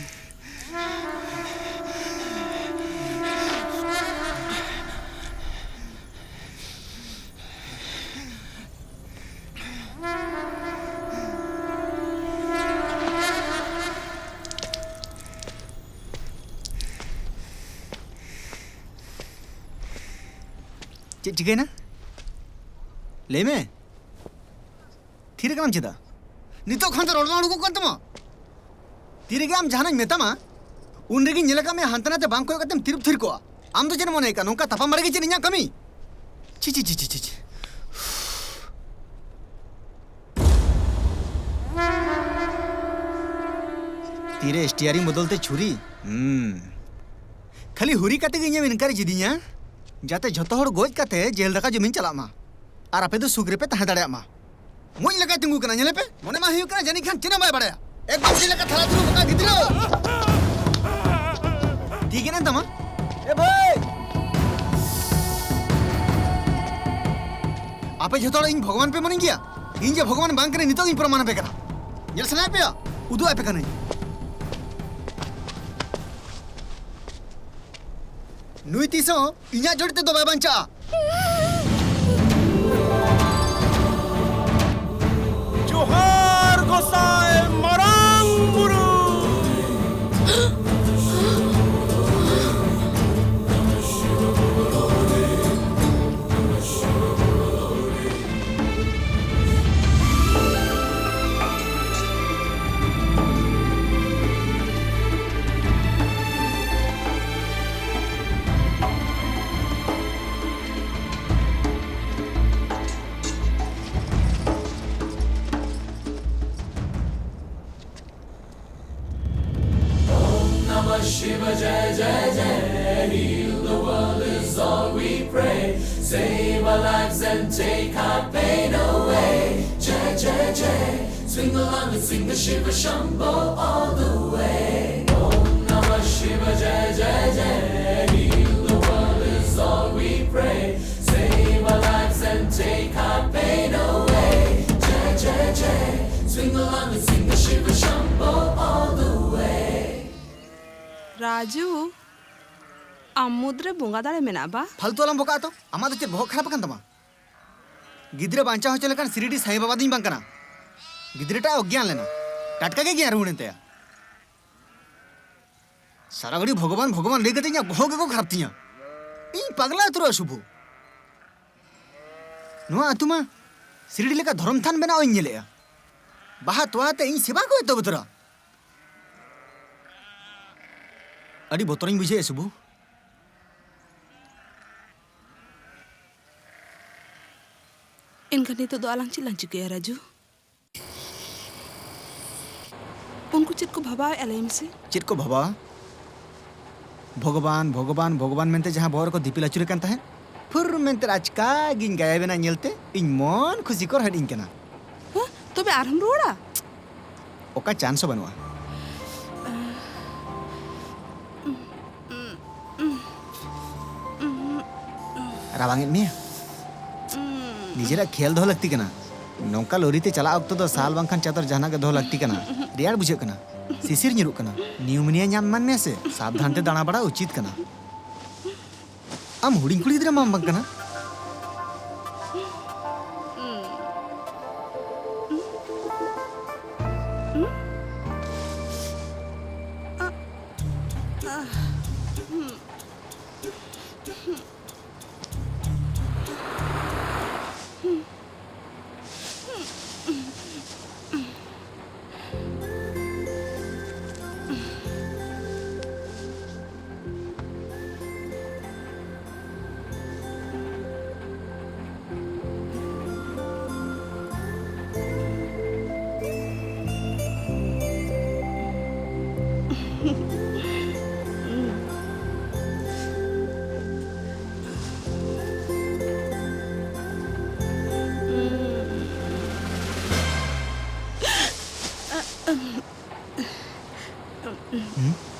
ᱪᱮᱫ ᱪᱤᱠᱟᱹᱭᱮᱱᱟ? ᱞᱟᱹᱭ ᱢᱮ᱾ ᱛᱷᱤᱨ ᱟᱠᱟᱱᱟᱢ ᱪᱮᱫᱟᱜ? ᱱᱤᱛᱚᱜ ᱠᱷᱚᱱ ᱫᱚ ᱨᱚᱲ ᱵᱟᱝ ᱩᱰᱩᱠᱚᱜ ᱠᱟᱱ ᱛᱟᱢᱟ᱾ ᱛᱤ ᱨᱮᱜᱮ ᱟᱢ ᱡᱟᱦᱟᱱᱟᱜ ᱤᱧ ᱢᱮᱛᱟᱢᱟ, ᱩᱱ ᱨᱮᱜᱮᱧ ᱧᱮᱞ ᱟᱠᱟᱫ ᱢᱮᱭᱟ ᱦᱟᱱᱛᱮ ᱱᱟᱛᱮ ᱵᱟᱝ ᱠᱚᱭᱚᱜ ᱠᱟᱛᱮᱢ ᱛᱤᱨᱩᱯ ᱛᱷᱤᱨ ᱠᱚᱜᱼᱟ᱾ ᱟᱢ ᱫᱚ ᱪᱮᱫ ᱮᱢ ᱢᱚᱱᱮ ᱠᱟᱜᱼᱟ, ᱱᱚᱝᱠᱟ ᱛᱟᱯᱟᱢ ᱵᱟᱲᱟ ᱜᱮ ᱪᱮᱫ ᱤᱧᱟᱹᱜ ᱠᱟᱹᱢᱤ? ᱪᱷᱤ, ᱪᱷᱤ, ᱪᱷᱤ, ᱪᱷᱤ, ᱪᱷᱤ᱾ ᱛᱤᱨᱮ steering ᱵᱚᱫᱚᱞ ᱛᱮ ᱪᱷᱩᱨᱤ? ᱦᱩᱸ᱾ ᱠᱷᱟᱹᱞᱤ ᱦᱩᱨᱤ ᱠᱟᱛᱮ ᱜᱮ ᱤᱧᱮᱢ encourage ᱤᱫᱤᱧᱟ, ᱡᱟᱛᱮ ᱡᱷᱚᱛᱚ ᱦᱚᱲ ᱜᱚᱡ ᱠᱟᱛᱮ ᱡᱮᱞ ᱫᱟᱠᱟ ᱡᱚᱢᱤᱧ ᱪᱟᱞᱟᱜ ᱢᱟ ᱟᱨ ᱟᱯᱮ ᱫᱚ ᱥᱩᱠ ᱨᱮᱯᱮ ᱛᱟᱦᱮᱸ ᱫᱟᱲᱮᱭᱟᱜ ᱢᱟ᱾ ᱢᱚᱡᱽ ᱞᱮᱠᱟᱭ ᱛᱤᱸᱜᱩ ᱠᱟᱱᱟ, ᱧᱮᱞᱮ ᱯᱮ᱾ ᱢᱚᱱᱮ ᱢᱟ ᱦᱩᱭᱩᱜ ᱠᱟᱱᱟ ᱡᱟᱹᱱᱤᱡ ᱠᱷᱟᱱ ᱪᱮᱫ ᱦᱚᱸ ᱵᱟᱭ ᱵᱟᱲᱟᱭᱟ᱾ ᱮᱠᱫᱚᱢ ᱪᱮᱫ ᱞᱮᱠᱟ ᱛᱷᱟᱨᱟ ᱛᱷᱩᱨᱩ ᱵᱚᱠᱟ ᱜᱤᱫᱽᱨᱟᱹ᱾ ᱛᱤ ᱜᱮᱫ ᱮᱱ ᱛᱟᱢᱟ? ᱮ ᱵᱷᱟᱹᱭ! ᱟᱯᱮ ᱡᱷᱚᱛᱚ ᱦᱚᱲ ᱤᱧ ᱵᱷᱚᱜᱚᱵᱟᱱ ᱯᱮ ᱢᱚᱱᱮᱧ ᱜᱮᱭᱟ? ᱤᱧ ᱡᱮ ᱵᱷᱚᱜᱚᱵᱟᱱ ᱵᱟᱝ ᱠᱟᱹᱱᱟᱹᱧ, ᱱᱤᱛᱚᱜ ᱤᱧ ᱯᱨᱚᱢᱟᱱ ᱟᱯᱮ ᱠᱟᱱᱟ᱾ ᱧᱮᱞ ᱥᱟᱱᱟᱭᱮᱫ ᱯᱮᱭᱟ? ᱩᱫᱩᱜ ᱟᱯᱮ ᱠᱟᱹᱱᱟᱹᱧ᱾ ᱱᱩᱭ ᱛᱤᱥ ᱦᱚᱸ ᱤᱧᱟᱜ ᱡᱳᱨ ᱛᱮᱫᱚ ᱵᱟᱭ ᱵᱟᱧᱪᱟᱜᱼᱟ᱾ ᱡᱚᱦᱟᱨ ᱜᱚᱸᱥᱟᱭ ᱢᱟᱨᱟᱝ ᱵᱩᱨᱩ᱾ Namah Shiva, Jai Jai Jai, heal the world is all we pray. Save our lives and take our pain away. Jai Jai Jai, swing along and sing the Shiva Shambho all the way. Om Namah Shiva, Jai Jai Jai, heal the world is all we pray. Save our lives and take our pain away. Jai Jai Jai, swing along and sing the Shiva Shambho all the way. Raju, ᱟᱢ ᱢᱩᱫᱽᱨᱮ ᱵᱚᱸᱜᱟ ᱫᱟᱲᱮ ᱢᱮᱱᱟᱜᱼᱟ ᱵᱟ? ᱯᱷᱟᱞᱛᱩ ᱟᱞᱚᱢ ᱵᱚᱠᱟᱜᱼᱟ ᱛᱚ, ᱟᱢᱟᱜ ᱫᱚ ᱪᱮᱫ ᱵᱚᱦᱚᱜ ᱠᱷᱟᱨᱟᱯ ᱟᱠᱟᱱ ᱛᱟᱢᱟ? ᱜᱤᱫᱽᱨᱟᱹ ᱵᱟᱧᱪᱟᱣ ᱦᱚᱪᱚ ᱞᱮᱠᱟᱱ ᱥᱤᱨᱤᱰᱤ ᱥᱟᱸᱭ ᱵᱟᱵᱟ ᱫᱚᱧ ᱵᱟᱝ ᱠᱟᱱᱟ᱾ ᱜᱤᱫᱽᱨᱟᱹᱴᱟᱜ ᱚᱜᱽᱜᱭᱟᱱ ᱞᱮᱱᱟ, ᱴᱟᱴᱠᱟ ᱜᱮ ᱜᱮᱭᱟᱱ ᱨᱩᱣᱟᱹᱲᱮᱱ ᱛᱟᱭᱟ᱾ ᱥᱟᱨᱟ ᱜᱷᱟᱹᱲᱤ ᱵᱷᱚᱜᱚᱵᱟᱱ, ᱵᱷᱚᱜᱚᱵᱟᱱ ᱞᱟᱹᱭ ᱠᱟᱛᱮ ᱤᱧᱟᱹᱜ ᱵᱚᱦᱚᱜ ᱜᱮᱠᱚ ᱠᱷᱟᱨᱟᱯ ᱛᱤᱧᱟᱹ᱾ ᱤᱧ ᱯᱟᱜᱽᱞᱟ ᱩᱛᱟᱹᱨᱚᱜᱼᱟ ᱥᱩᱵᱷᱩ᱾ ᱱᱚᱣᱟ ᱟᱹᱛᱩ ᱢᱟ ᱥᱤᱨᱰᱤ ᱞᱮᱠᱟ ᱫᱷᱚᱨᱚᱢ ᱛᱷᱟᱱ ᱵᱮᱱᱟᱣ ᱤᱧ ᱧᱮᱞᱮᱜᱼᱟ᱾ ᱵᱟᱦᱟ ᱛᱚᱣᱟ ᱛᱮ ᱤᱧ ᱥᱮᱵᱟ ᱠᱚ ᱮᱛᱚᱦᱚᱵ ᱩᱛᱟᱹᱨᱟ᱾ ᱟᱹᱰᱤ ᱵᱚᱛᱚᱨᱤᱧ ᱵᱩᱡᱷᱟᱹᱣᱮᱫᱼᱟ, ᱥᱩᱵᱷᱩ᱾ ᱮᱱᱠᱷᱟᱱ ᱱᱤᱛᱚᱜ ᱫᱚ ᱟᱞᱟᱝ ᱪᱮᱫ ᱞᱟᱝ ᱪᱤᱠᱟᱹᱭᱟ, ᱨᱟᱡᱩ? ᱩᱱᱠᱩ ᱪᱮᱫ ᱠᱚ ᱵᱷᱟᱵᱟᱣᱮᱫᱼᱟ, ᱞᱟᱹᱭ ᱢᱮᱥᱮ? ᱪᱮᱫ ᱠᱚ ᱵᱷᱟᱵᱟᱣᱟ? ᱵᱷᱚᱜᱚᱵᱟᱱ, ᱵᱷᱚᱜᱚᱵᱟᱱ, ᱵᱷᱚᱜᱚᱵᱟᱱ ᱢᱮᱱᱛᱮ ᱡᱟᱦᱟᱸ ᱵᱚᱦᱚᱜ ᱨᱮᱠᱚ ᱫᱤᱯᱤᱞ ᱟᱹᱪᱩᱨᱮ ᱠᱟᱱ ᱛᱟᱦᱮᱸᱫ, ᱯᱷᱩᱨ ᱢᱮᱱᱛᱮ ᱟᱪᱠᱟ ᱜᱤᱧ ᱜᱟᱭᱟᱵᱮᱱᱟ ᱧᱮᱞᱛᱮ ᱤᱧ ᱢᱚᱱ ᱠᱷᱩᱥᱤ ᱠᱚ ᱨᱟᱦᱮᱫ ᱤᱧ ᱠᱟᱱᱟ᱾ ᱦᱮᱸ? ᱛᱚᱵᱮ ᱟᱨᱦᱚᱸᱢ ᱨᱩᱣᱟᱹᱲᱟ? ᱚᱠᱟ ᱪᱟᱱᱥ ᱦᱚᱸ ᱵᱟᱹᱱᱩᱜᱼᱟ᱾ ᱨᱟᱵᱟᱝ ᱮᱫ ᱢᱮᱭᱟ? ᱱᱤᱡᱮᱨᱟᱜ ᱠᱷᱮᱭᱟᱞ ᱫᱚᱦᱚ ᱞᱟᱹᱠᱛᱤ ᱠᱟᱱᱟ᱾ ᱱᱚᱝᱠᱟ ᱞᱚᱨᱤ ᱛᱮ ᱪᱟᱞᱟᱜ ᱚᱠᱛᱚ ᱫᱚ ᱥᱟᱞ ᱵᱟᱝᱠᱷᱟᱱ ᱪᱟᱫᱚᱨ ᱡᱟᱦᱟᱱᱟᱜ ᱜᱮ ᱫᱚᱦᱚ ᱞᱟᱹᱠᱛᱤ ᱠᱟᱱᱟ᱾ ᱨᱮᱭᱟᱲ ᱵᱩᱡᱷᱟᱹᱜ ᱠᱟᱱᱟ, ᱥᱤᱥᱤᱨ ᱧᱩᱨᱩᱜ ᱠᱟᱱᱟ, ᱱᱤᱭᱩᱢᱳᱱᱤᱭᱟ ᱧᱟᱢ ᱮᱢᱟᱱ ᱢᱮᱭᱟ ᱥᱮ, ᱥᱟᱵᱫᱷᱟᱱ ᱛᱮ ᱫᱟᱬᱟ ᱵᱟᱲᱟ ᱩᱪᱤᱛ ᱠᱟᱱᱟ᱾ ᱟᱢ ᱦᱩᱰᱤᱧ ᱠᱩᱲᱤ ᱜᱤᱫᱽᱨᱟᱹ ᱢᱟᱢ ᱵᱟᱝ ᱠᱟᱱᱟ᱾ ᱦᱩᱸ?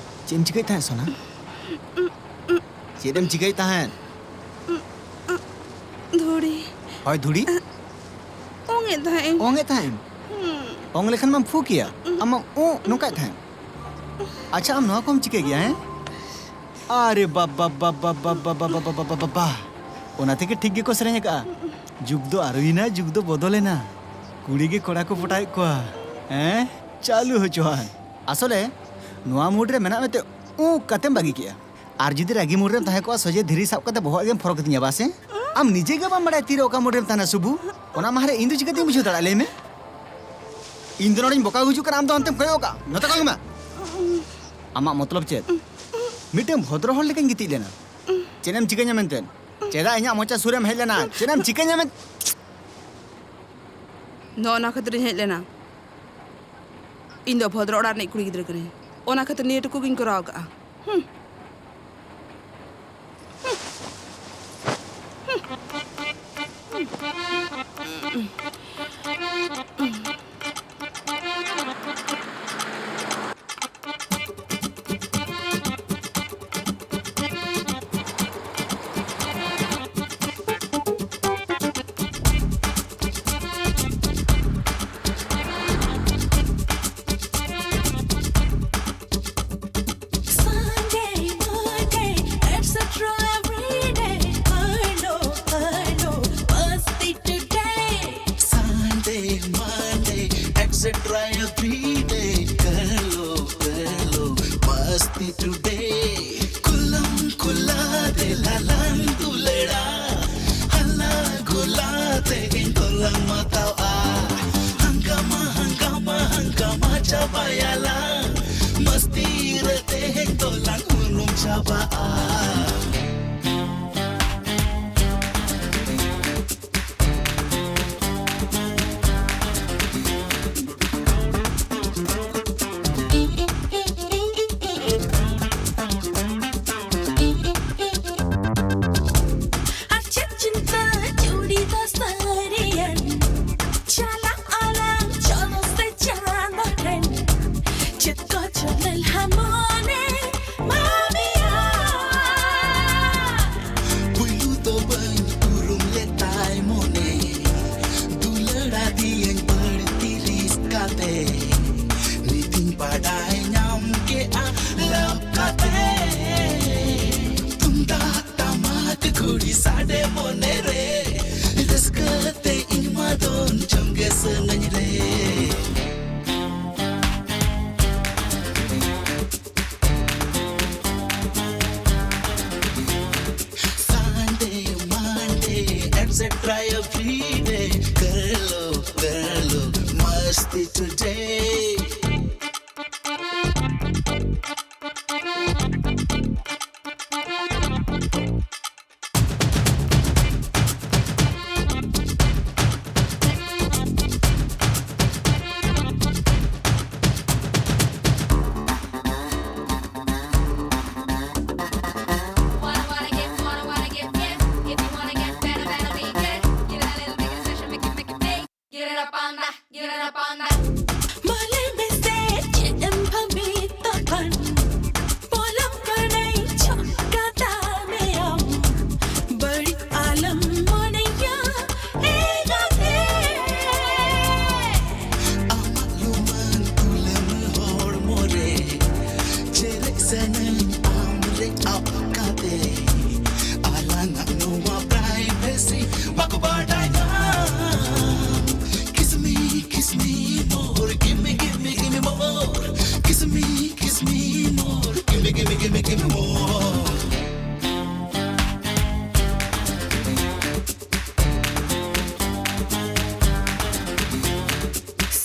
ᱪᱮᱫ ᱮᱢ ᱪᱤᱠᱟᱹᱭᱮᱫ ᱛᱟᱦᱮᱸᱫ, ᱥᱳᱱᱟ? ᱪᱮᱫ ᱮᱢ ᱪᱤᱠᱟᱹᱭᱮᱫ ᱛᱟᱦᱮᱸᱫ? ᱫᱷᱩᱲᱤ᱾ ᱦᱳᱭ, ᱫᱷᱩᱲᱤ? ᱚᱝ ᱮᱫ ᱛᱟᱦᱮᱸᱫ ᱤᱧ᱾ ᱚᱝ ᱮᱫ ᱛᱟᱦᱮᱸᱫ ᱮᱢ? ᱦᱩᱸ᱾ ᱚᱝ ᱞᱮᱠᱷᱟᱱ ᱢᱟᱢ ᱯᱷᱩ ᱠᱮᱭᱟ᱾ ᱟᱢ ᱢᱟ ᱩᱸ ᱱᱚᱝᱠᱟᱭᱮᱫ ᱛᱟᱦᱮᱸᱫ᱾ ᱟᱪᱪᱷᱟ, ᱟᱢ ᱱᱚᱣᱟ ᱠᱚᱢ ᱪᱤᱠᱟᱹᱭ ᱜᱮᱭᱟ, ᱦᱮᱸ? ᱟᱨᱮ ᱵᱟᱵ, ᱵᱟᱵ, ᱵᱟᱵ᱾ ᱚᱱᱟ ᱛᱮᱜᱮ ᱴᱷᱤᱠ ᱜᱮᱠᱚ ᱥᱮᱨᱮᱧ ᱟᱠᱟᱜᱼᱟ, "ᱡᱩᱜᱽ ᱫᱚ ᱟᱹᱨᱩᱭᱮᱱᱟ, ᱡᱩᱜᱽ ᱫᱚ ᱵᱚᱫᱚᱞᱮᱱᱟ, ᱠᱩᱲᱤ ᱜᱮ ᱠᱚᱲᱟ ᱠᱚ ᱯᱚᱴᱟᱣᱮᱫ ᱠᱚᱣᱟ᱾" ᱦᱮᱸ, ᱪᱟᱹᱞᱩ ᱦᱚᱪᱚᱣᱟᱱ᱾ ᱟᱥᱚᱞᱮ ᱱᱚᱣᱟ ᱢᱩᱰ ᱨᱮ ᱢᱮᱱᱟᱜ ᱢᱮᱛᱮ ᱩᱸ ᱠᱟᱛᱮᱢ ᱵᱟᱹᱜᱤ ᱠᱮᱜᱼᱟ᱾ ᱟᱨ ᱡᱩᱫᱤ ᱨᱟᱹᱜᱤ ᱢᱩᱰ ᱨᱮᱢ ᱛᱟᱦᱮᱸ ᱠᱚᱜᱼᱟ, ᱥᱚᱡᱷᱮ ᱫᱷᱤᱨᱤ ᱥᱟᱵ ᱠᱟᱛᱮ ᱵᱚᱦᱚᱜ ᱜᱮᱢ ᱯᱷᱚᱨᱚᱠ ᱠᱤᱫᱤᱧᱟ, ᱵᱟᱥᱮ? ᱟᱢ ᱱᱤᱡᱮ ᱜᱮ ᱵᱟᱢ ᱵᱟᱲᱟᱭᱟ ᱛᱤᱨᱮ ᱚᱠᱟ ᱢᱩᱰ ᱨᱮᱢ ᱛᱟᱦᱮᱱᱟ, ᱥᱩᱵᱩ᱾ ᱚᱱᱟ ᱢᱟᱦᱟ ᱨᱮ ᱤᱧ ᱫᱚ ᱪᱤᱠᱟᱹᱛᱤᱧ ᱵᱩᱡᱷᱟᱹᱣ ᱫᱟᱲᱮᱭᱟᱜᱼᱟ, ᱞᱟᱹᱭ ᱢᱮ? ᱤᱧ ᱫᱚ ᱱᱚᱰᱮᱧ ᱵᱚᱠᱟ ᱜᱩᱡᱩᱜ ᱠᱟᱱᱟ, ᱟᱢ ᱫᱚ ᱦᱟᱱᱛᱮᱢ ᱠᱚᱭᱚᱜ ᱠᱟᱜᱼᱟ᱾ ᱱᱚᱛᱮ ᱠᱚᱭᱚᱜ ᱢᱮ᱾ ᱟᱢᱟᱜ ᱢᱚᱛᱞᱚᱵ ᱪᱮᱫ? ᱢᱤᱫᱴᱟᱝ ᱵᱷᱚᱫᱨᱚ ᱦᱚᱲ ᱞᱮᱠᱟᱧ ᱜᱤᱛᱤᱡ ᱞᱮᱱᱟ᱾ ᱪᱮᱫ ᱮᱢ ᱪᱤᱠᱟᱹᱧᱟ ᱢᱮᱱᱛᱮ? ᱪᱮᱫᱟᱜ ᱤᱧᱟᱜ ᱢᱚᱪᱟ ᱥᱩᱨ ᱨᱮᱢ ᱦᱮᱡ ᱞᱮᱱᱟ? ᱪᱮᱫ ᱮᱢ ᱪᱤᱠᱟᱹᱧᱟ ᱢᱮᱱ- ᱱᱚᱜᱼᱚ ᱱᱟ ᱠᱷᱟᱹᱛᱤᱨᱤᱧ ᱦᱮᱡ ᱞᱮᱱᱟ᱾ ᱤᱧ ᱫᱚ ᱵᱷᱚᱫᱨᱚ ᱚᱲᱟᱜ ᱨᱤᱱᱤᱡ ᱠᱩᱲᱤ ᱜᱤᱫᱽᱨᱟᱹ ᱠᱟᱹᱱᱟᱹᱧ᱾ ᱚᱱᱟ ᱠᱷᱟᱹᱛᱤᱨ ᱱᱤᱭᱟᱹ ᱴᱩᱠᱩ ᱜᱤᱧ ᱠᱚᱨᱟᱣ ᱠᱟᱜᱼᱟ᱾ ᱦᱩᱸ᱾ Sunday, Monday, et cetera every day. Hello, hello, masti today. Sunday, Monday, et cetera every day. Hello, hello, masti today. ᱠᱩᱞᱟᱢ ᱠᱩᱞᱟ ᱫᱮᱞᱟ ᱞᱟᱝ ᱫᱩᱞᱟᱹᱲᱟ, ᱦᱟᱞᱟ ᱜᱩᱞᱟ ᱛᱮᱜᱮᱧ ᱛᱚᱞᱟᱝ ᱢᱟᱛᱟᱣᱟ᱾ ᱦᱟᱝᱜᱟᱢᱟ, ᱦᱟᱝᱜᱟᱢᱟ, ᱦᱟᱝᱜᱟᱢᱟ ᱪᱟᱵᱟᱭᱟᱞᱟᱝ, ᱢᱟᱥᱛᱤ ᱨᱮ ᱛᱮᱦᱮᱧ ᱫᱚᱞᱟᱝ ᱩᱱᱩᱢ ᱪᱟᱵᱟᱜᱼᱟ᱾ ᱟᱨ ᱪᱮᱫ ᱪᱤᱱᱛᱟᱹ ᱡᱩᱲᱤ ᱫᱚ ᱥᱟᱹᱨᱤᱭᱮᱱ, ᱪᱟᱞᱟᱜ ᱟᱞᱟᱝ ᱪᱚᱞᱚ ᱥᱮ ᱪᱟᱸᱫᱚ ᱴᱷᱮᱱ, ᱪᱮᱫ ᱠᱚᱪᱚ ᱞᱮᱞᱦᱟ ᱢᱚᱱᱮ ᱢᱟᱢᱤᱭᱟ᱾ ᱯᱩᱭᱞᱩ ᱫᱚ ᱵᱟᱹᱧ ᱩᱨᱩᱢ ᱞᱮᱛᱟᱭ ᱢᱚᱱᱮ, ᱫᱩᱞᱟᱹᱲ ᱟᱫᱤᱭᱟᱹᱧ ᱵᱟᱹᱲᱛᱤ ᱨᱤᱥᱠ ᱠᱟᱛᱮ, ᱱᱤᱛᱤᱧ ᱵᱟᱰᱟᱭ ᱧᱟᱢ ᱠᱮᱜᱼᱟ ᱞᱟᱵᱷ ᱠᱟᱛᱮ᱾ ᱛᱩᱢᱫᱟᱜ ᱴᱟᱢᱟᱠ ᱜᱷᱩᱲᱤ ᱥᱟᱰᱮ ᱢᱚᱱᱮ ᱨᱮ, ᱨᱟᱹᱥᱠᱟᱹ ᱛᱮ ᱤᱧ ᱢᱟ ᱫᱚᱱ ᱡᱚᱝ ᱜᱮ ᱥᱟᱹᱱᱟᱹᱧ ᱨᱮ᱾ Sunday, Monday, today. Wanna, wanna get, wanna, wanna get, yeah. If you wanna get better, better be good. Give it a little bigger session, make it, make it big. Give it up on that, give it up on that. Mole mese jem pami tapan. Polam kanai chokata me am. Bari alam monaya. ᱮᱜᱟᱛᱮ᱾ ᱟᱢᱟᱜ ᱞᱩᱢᱟᱹᱝ ᱛᱩᱞᱟᱹᱢ ᱦᱚᱲᱢᱚ ᱨᱮ, ᱪᱮᱨᱮᱡ ᱥᱟᱱᱟᱧ ᱟᱢ ᱨᱮ ᱟᱵ ᱠᱟᱛᱮ᱾ ᱟᱞᱟᱝᱟᱜ ᱱᱚᱣᱟ privacy ᱵᱟᱠᱚ ᱵᱟᱰᱟᱭ ᱧᱟᱢ᱾ Kiss me, kiss me more, give me, give me, give me more. Kiss me, kiss me more, give me, give me, give me, give me more.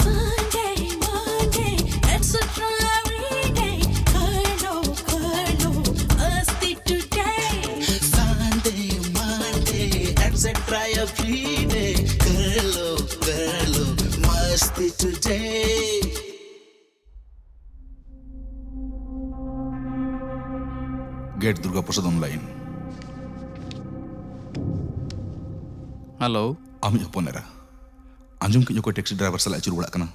Sunday, Monday, et cetera every day. Kar lo, kar lo, masti today. Sunday, Monday, et cetera every day. Kar lo, kar lo, masti today. Get Durga Prasad online. Hello. ᱟᱢᱤᱡ ᱦᱚᱯᱚᱱ ᱮᱨᱟ, ᱟᱸᱡᱚᱢ ᱠᱮᱫ ᱚᱠᱚᱭ taxi driver ᱥᱟᱞᱟᱜ ᱟᱹᱪᱩᱨ ᱵᱟᱲᱟᱜ ᱠᱟᱱᱟ?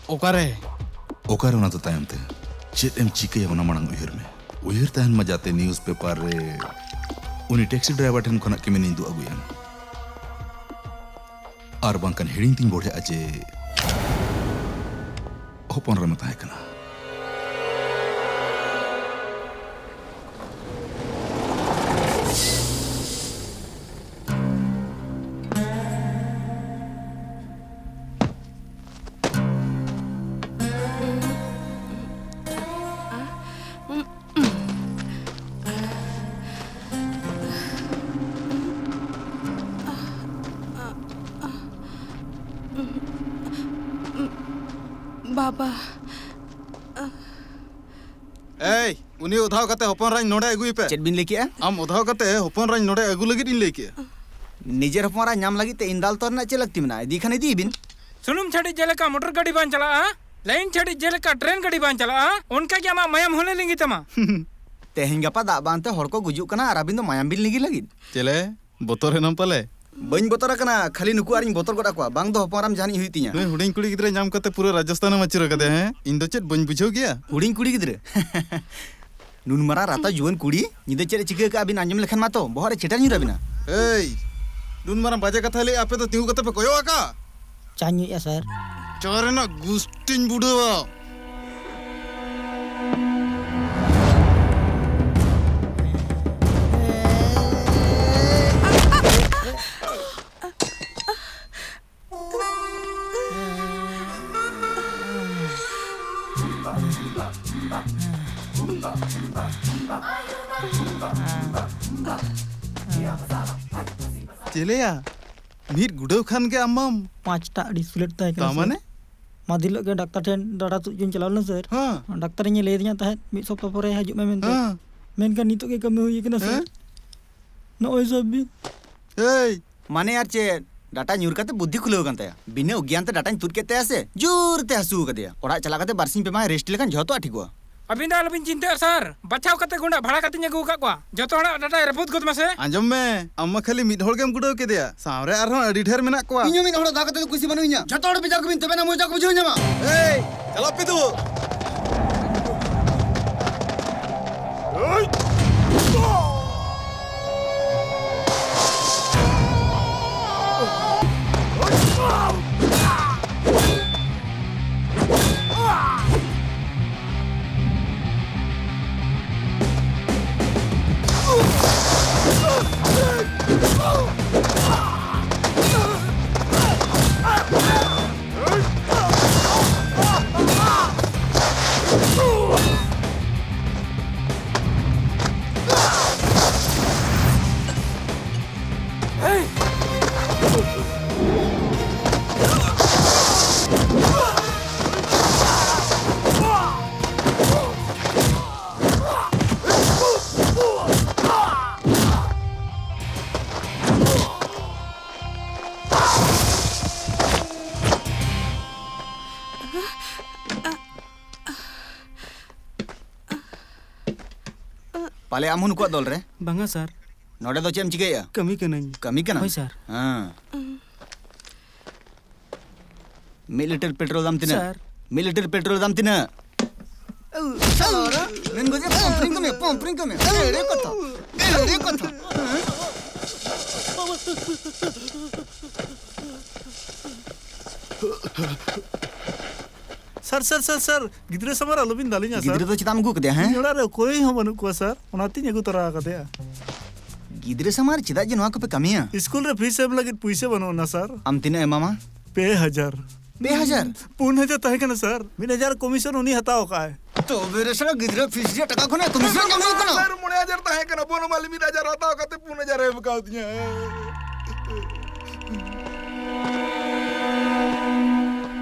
ᱚᱠᱟᱨᱮ? ᱚᱠᱟᱨᱮ ᱚᱱᱟ ᱫᱚ ᱛᱟᱭᱚᱢ ᱛᱮ, ᱪᱮᱫ ᱮᱢ ᱪᱤᱠᱟᱹᱭᱟ ᱚᱱᱟ ᱢᱟᱲᱟᱝ ᱩᱭᱦᱟᱹᱨ ᱢᱮ᱾ ᱩᱭᱦᱟᱹᱨ ᱛᱟᱦᱮᱱ ᱢᱟ ᱡᱟᱛᱮ newspaper ᱨᱮ ᱩᱱᱤ taxi driver ᱴᱷᱮᱱ ᱠᱷᱚᱱᱟᱜ ᱠᱤᱢᱤᱱᱤᱧ ᱫᱩᱜ ᱟᱹᱜᱩᱭᱟ᱾ ᱟᱨ ᱵᱟᱝᱠᱷᱟᱱ ᱦᱤᱲᱤᱧ ᱛᱤᱧ ᱵᱚᱲᱦᱮᱜᱼᱟ ᱡᱮ ᱦᱚᱯᱚᱱ ᱨᱟᱢᱮ ᱛᱟᱦᱮᱸ ᱠᱟᱱᱟ᱾ ᱵᱟᱵᱟ᱾ ᱮᱭ, ᱩᱱᱤ ᱚᱫᱷᱟᱣ ᱠᱟᱛᱮ ᱦᱚᱯᱚᱱ ᱨᱟᱧ ᱱᱚᱰᱮ ᱟᱹᱜᱩᱭᱮ ᱯᱮ᱾ ᱪᱮᱫ ᱵᱤᱱ ᱞᱟᱹᱭ ᱠᱮᱜᱼᱟ? ᱟᱢ ᱚᱫᱷᱟᱣ ᱠᱟᱛᱮ ᱦᱚᱯᱚᱱ ᱨᱟᱧ ᱱᱚᱰᱮ ᱟᱹᱜᱩ ᱞᱟᱹᱜᱤᱫ ᱤᱧ ᱞᱟᱹᱭ ᱠᱮᱜᱼᱟ᱾ ᱱᱤᱡᱮᱨ ᱦᱚᱯᱚᱱ ᱨᱟ ᱧᱟᱢ ᱞᱟᱹᱜᱤᱫ ᱛᱮ ᱤᱱᱫᱟᱞᱛᱚ ᱨᱮᱱᱟᱜ ᱪᱮᱫ ᱞᱟᱹᱠᱛᱤ ᱢᱮᱱᱟᱜᱼᱟ? ᱤᱫᱤ ᱠᱷᱟᱱ ᱤᱫᱤᱭᱮ ᱵᱤᱱ᱾ ᱥᱩᱱᱩᱢ ᱪᱷᱟᱹᱲᱤᱡ ᱡᱮᱞᱮᱠᱟ ᱢᱚᱴᱚᱨ ᱜᱟᱹᱰᱤ ᱵᱟᱝ ᱪᱟᱞᱟᱜᱼᱟ, ᱞᱟᱭᱤᱱ ᱪᱷᱟᱹᱲᱤᱡ ᱡᱮᱞᱮᱠᱟ ᱴᱨᱮᱱ ᱜᱟᱹᱰᱤ ᱵᱟᱝ ᱪᱟᱞᱟᱜᱼᱟ, ᱚᱱᱠᱟ ᱜᱮ ᱟᱢᱟᱜ ᱢᱟᱭᱟᱢ ᱦᱚᱸ ᱞᱮ ᱞᱤᱸᱜᱤ ᱛᱟᱢᱟ᱾ ᱛᱮᱦᱮᱧ ᱜᱟᱯᱟ ᱫᱟᱜ ᱵᱟᱝᱛᱮ ᱦᱚᱲ ᱠᱚ ᱜᱩᱡᱩᱜ ᱠᱟᱱᱟ ᱟᱨ ᱟᱹᱵᱤᱱ ᱫᱚ ᱢᱟᱭᱟᱢ ᱵᱤᱱ ᱞᱤᱸᱜᱤ ᱞᱟᱹᱜᱤᱫ? ᱪᱮᱞᱮ, ᱵᱚᱛᱚᱨ ᱮᱱᱟᱢ ᱯᱟᱞᱮ? ᱵᱟᱹᱧ ᱵᱚᱛᱚᱨ ᱟᱠᱟᱱᱟ, ᱠᱷᱟᱹᱞᱤ ᱱᱩᱠᱩ ᱟᱨᱤᱧ ᱵᱚᱛᱚᱨ ᱜᱚᱫ ᱟᱠᱚᱣᱟ, ᱵᱟᱝ ᱫᱚ ᱦᱚᱯᱚᱱ ᱨᱟᱢ ᱡᱟᱦᱟᱱᱤᱡ ᱦᱩᱭᱩᱜ ᱛᱤᱧᱟ᱾ ᱱᱩᱭ ᱦᱩᱰᱤᱧ ᱠᱩᱲᱤ ᱜᱤᱫᱽᱨᱟᱹ ᱧᱟᱢ ᱠᱟᱛᱮ ᱯᱩᱨᱟᱹ ᱨᱟᱡᱚᱥᱛᱷᱟᱱᱮᱢ ᱟᱹᱪᱩᱨ ᱟᱠᱟᱫᱮᱭᱟ, ᱦᱮᱸ? ᱤᱧ ᱫᱚ ᱪᱮᱫ ᱵᱟᱹᱧ ᱵᱩᱡᱷᱟᱹᱣ ᱜᱮᱭᱟ? ᱦᱩᱰᱤᱧ ᱠᱩᱲᱤ ᱜᱤᱫᱽᱨᱟᱹ? ᱱᱩᱱ ᱢᱟᱨᱟᱝ ᱨᱟᱛᱟ ᱡᱩᱣᱟᱹᱱ ᱠᱩᱲᱤ ᱧᱤᱫᱟᱹ ᱪᱮᱫ ᱮ ᱪᱤᱠᱟᱹ ᱟᱠᱟᱫᱼᱟ ᱵᱤᱱ ᱟᱸᱡᱚᱢ ᱞᱮᱠᱷᱟᱱ ᱢᱟᱛᱚ ᱵᱚᱦᱚᱜ ᱨᱮ ᱪᱮᱴᱟᱨ ᱧᱩᱨ ᱟᱵᱤᱱᱟ᱾ ᱮᱭ, ᱱᱩᱱ ᱢᱟᱨᱟᱝ ᱵᱟᱡᱮ ᱠᱟᱛᱷᱟ ᱞᱟᱹᱭ ᱟᱯᱮ ᱫᱚ ᱛᱤᱸᱜᱩ ᱠᱟᱛᱮ ᱯᱮ ᱠᱚᱭᱚᱜ ᱟᱠᱟ? ᱪᱟ ᱧᱩᱭᱮᱫᱼᱟ ᱥᱟᱨ᱾ ᱪᱟ ᱨᱮᱱᱟᱜ ᱜᱩᱥᱴᱤᱧ ᱵᱩᱰᱟᱹᱣᱟ᱾ ᱪᱮᱞᱮᱭᱟ, ᱢᱤᱫ ᱜᱩᱰᱟᱹᱣ ᱠᱷᱟᱱ ᱜᱮ ᱟᱢᱟᱢ᱾ ᱯᱟᱸᱪᱴᱟ ᱟᱹᱰᱤ ᱥᱩᱞᱮᱴ ᱛᱟᱦᱮᱸ ᱠᱟᱱᱟ, ᱛᱟ ᱥᱟᱨ᱾ ᱢᱟᱱᱮ? ᱢᱟ ᱫᱤᱱ ᱦᱤᱞᱳᱜ ᱜᱮ ᱰᱟᱠᱛᱟᱨ ᱴᱷᱮᱱ ᱰᱟᱴᱟ ᱛᱩᱫ ᱪᱚᱧ ᱪᱟᱞᱟᱣ ᱞᱮᱱᱟ, ᱥᱟᱨ᱾ ᱦᱮᱸ᱾ ᱰᱟᱠᱛᱟᱨ ᱤᱧᱮ ᱞᱟᱹᱭ ᱟᱹᱫᱤᱧᱟ ᱛᱟᱦᱮᱸᱫ, ᱢᱤᱫ ᱥᱚᱯᱛᱟ ᱯᱚᱨᱮ ᱦᱤᱡᱩᱜ ᱢᱮ ᱢᱮᱱᱛᱮ᱾ ᱦᱮᱸ᱾ ᱢᱮᱱᱠᱷᱟᱱ ᱱᱤᱛᱚᱜ ᱜᱮ ᱠᱟᱹᱢᱤ ᱦᱩᱭ ᱠᱟᱱᱟ, ᱥᱟᱨ᱾ ᱦᱮᱸ? ᱱᱚᱜᱼᱚᱭ ᱥᱟᱵ ᱵᱤᱱ᱾ ᱮᱭ, ᱢᱟᱱᱮ ᱟᱨ ᱪᱮᱫ? ᱰᱟᱴᱟ ᱧᱩᱨ ᱠᱟᱛᱮ ᱵᱩᱫᱽᱫᱷᱤ ᱠᱷᱩᱞᱟᱹᱣ ᱟᱠᱟᱱ ᱛᱟᱭᱟ᱾ ᱵᱤᱱᱟᱹ ᱚᱜᱽᱜᱮᱭᱟᱱ ᱛᱮ ᱰᱟᱴᱟᱧ ᱛᱩᱫ ᱠᱮᱫ ᱛᱟᱭᱟ ᱥᱮ, ᱡᱳᱨ ᱛᱮ ᱦᱟᱹᱥᱩ ᱟᱠᱟᱫᱮᱭᱟ᱾ ᱚᱲᱟᱜ ᱪᱟᱞᱟᱣ ᱠᱟᱛᱮ ᱵᱟᱨᱥᱤᱧ ᱯᱮ ᱢᱟᱦᱟ ᱨᱮᱥᱴ ᱞᱮᱠᱷᱟᱱ ᱡᱷᱚᱛᱚ ᱴᱷᱤᱠᱚᱜᱼᱟ᱾ ᱟᱹᱵᱤᱱ ᱫᱚ ᱟᱞᱚᱵᱤᱱ ᱪᱤᱱᱛᱟᱹᱜᱼᱟ ᱥᱟᱨ, ᱵᱟᱪᱷᱟᱣ ᱠᱟᱛᱮ ᱜᱩᱸᱰᱟ ᱵᱷᱟᱲᱟ ᱠᱟᱛᱮᱧ ᱟᱹᱜᱩ ᱟᱠᱟᱫ ᱠᱚᱣᱟ᱾ ᱡᱷᱚᱛᱚ ᱦᱚᱲᱟᱜ ᱰᱟᱴᱟᱭ ᱨᱟᱹᱯᱩᱫ ᱜᱚᱫ ᱢᱟᱥᱮ᱾ ᱟᱸᱡᱚᱢ ᱢᱮ, ᱟᱢ ᱢᱟ ᱠᱷᱟᱹᱞᱤ ᱢᱤᱫ ᱦᱚᱲ ᱜᱮᱢ ᱜᱩᱰᱟᱹᱣ ᱠᱮᱫᱮᱭᱟ, ᱥᱟᱶᱨᱮ ᱟᱨᱦᱚᱸ ᱟᱹᱰᱤ ᱰᱷᱮᱨ ᱢᱮᱱᱟᱜ ᱠᱚᱣᱟ᱾ ᱤᱧ ᱦᱚᱸ ᱢᱤᱫ ᱦᱚᱲ ᱫᱟᱜ ᱠᱟᱛᱮ ᱫᱚ ᱠᱩᱥᱤ ᱵᱟᱹᱱᱩᱧᱟ᱾ ᱡᱷᱚᱛᱚ ᱦᱚᱲ ᱵᱷᱮᱡᱟ ᱠᱚᱵᱤᱱ, ᱛᱚᱵᱮ ᱱᱟ ᱢᱚᱡᱟ ᱠᱚ ᱵᱩᱡᱷᱟᱹᱣ ᱧᱟᱢᱟ᱾ ᱮᱭ, ᱪᱟᱞᱟᱜ ᱯᱮ ᱫᱩ᱾ ᱯᱟᱞᱮ ᱟᱢ ᱦᱚᱸ ᱱᱩᱠᱩᱣᱟᱜ ᱫᱚᱞ ᱨᱮ? ᱵᱟᱝᱟ ᱥᱟᱨ᱾ ᱱᱚᱰᱮ ᱫᱚ ᱪᱮᱫ ᱮᱢ ᱪᱤᱠᱟᱹᱭᱮᱫᱼᱟ? ᱠᱟᱹᱢᱤ ᱠᱟᱹᱱᱟᱹᱧ᱾ ᱠᱟᱹᱢᱤ ᱠᱟᱱᱟᱢ? ᱦᱳᱭ ᱥᱟᱨ᱾ ᱦᱮᱸ᱾ ᱢᱤᱫ ᱞᱤᱴᱟᱨ ᱯᱮᱴᱨᱳᱞ ᱫᱟᱢ ᱛᱤᱱᱟᱹᱜ? ᱥᱟᱨ᱾ ᱢᱤᱫ ᱞᱤᱴᱟᱨ ᱯᱮᱴᱨᱳᱞ ᱫᱟᱢ ᱛᱤᱱᱟᱹᱜ? ᱥᱟᱞᱟ, ᱢᱮᱱ ᱜᱚᱡᱮ ᱯᱚᱢᱯᱨᱤᱝ ᱠᱟᱹᱢᱤᱭᱟ, ᱯᱚᱢᱯᱨᱤᱝ ᱠᱟᱹᱢᱤᱭᱟ᱾ ᱮᱲᱮ ᱠᱟᱛᱷᱟ, ᱮᱲᱮ ᱠᱟᱛᱷᱟ᱾ ᱥᱟᱨ, ᱥᱟᱨ, ᱥᱟᱨ, ᱥᱟᱨ, ᱜᱤᱫᱽᱨᱟᱹ ᱥᱟᱢᱟᱝ ᱨᱮ ᱟᱞᱚᱵᱤᱱ ᱫᱟᱞᱤᱧᱟ, ᱥᱟᱨ᱾ ᱜᱤᱫᱽᱨᱟᱹ ᱫᱚ ᱪᱮᱫᱟᱜ ᱮᱢ ᱟᱹᱜᱩ ᱠᱮᱫᱮᱭᱟ, ᱦᱮᱸ? ᱤᱧ ᱚᱲᱟᱜ ᱨᱮ ᱚᱠᱚᱭ ᱦᱚᱸ ᱵᱟᱹᱱᱩᱜ ᱠᱚᱣᱟ, ᱥᱟᱨ, ᱚᱱᱟᱛᱤᱧ ᱟᱹᱜᱩ ᱛᱚᱨᱟ ᱟᱠᱟᱫᱮᱭᱟ᱾ ᱜᱤᱫᱽᱨᱟᱹ ᱥᱟᱢᱟᱝ ᱨᱮ ᱪᱮᱫᱟᱜ ᱡᱮ ᱱᱚᱣᱟ ᱠᱚᱯᱮ ᱠᱟᱹᱢᱤᱭᱟ? ᱥᱠᱩᱞ ᱨᱮ ᱯᱷᱤᱥ ᱮᱢ ᱞᱟᱹᱜᱤᱫ ᱯᱩᱭᱥᱟᱹ ᱵᱟᱹᱱᱩᱜ ᱟᱱᱟ, ᱥᱟᱨ᱾ ᱟᱢ ᱛᱤᱱᱟᱹᱜ ᱮ ᱮᱢᱟᱢᱟ? ᱯᱮ ᱦᱟᱡᱟᱨ᱾ ᱯᱮ ᱦᱟᱡᱟᱨ? ᱯᱩᱱ ᱦᱟᱡᱟᱨ ᱛᱟᱦᱮᱸ ᱠᱟᱱᱟ, ᱥᱟᱨ᱾ ᱢᱤᱫ ᱦᱟᱡᱟᱨ ᱠᱚᱢᱤᱥᱚᱱ ᱩᱱᱤ ᱦᱟᱛᱟᱣ ᱟᱠᱟᱫᱼᱟᱭ᱾ ᱛᱚᱵᱮ ᱨᱮ ᱥᱟᱞᱟ ᱜᱤᱫᱽᱨᱟᱹ ᱯᱷᱤᱥ ᱨᱮᱭᱟᱜ ᱴᱟᱠᱟ ᱠᱷᱚᱱᱟᱜ ᱠᱚᱢᱤᱥᱚᱱ ᱧᱟᱢ ᱦᱩᱭᱩᱜ ᱠᱟᱱᱟ? ᱥᱟᱨ, ᱢᱚᱬᱮ ᱦᱟᱡᱟᱨ ᱛᱟᱦᱮᱸ ᱠᱟᱱᱟ, ᱵᱚᱱ ᱢᱟᱞᱤ ᱢᱤᱫ ᱦᱟᱡᱟᱨ ᱦᱟᱛᱟᱣ ᱠᱟᱛᱮ ᱯᱩᱱ ᱦᱟᱡᱟᱨ ᱮ ᱮᱢ ᱠᱟᱣᱫᱤᱧᱟ᱾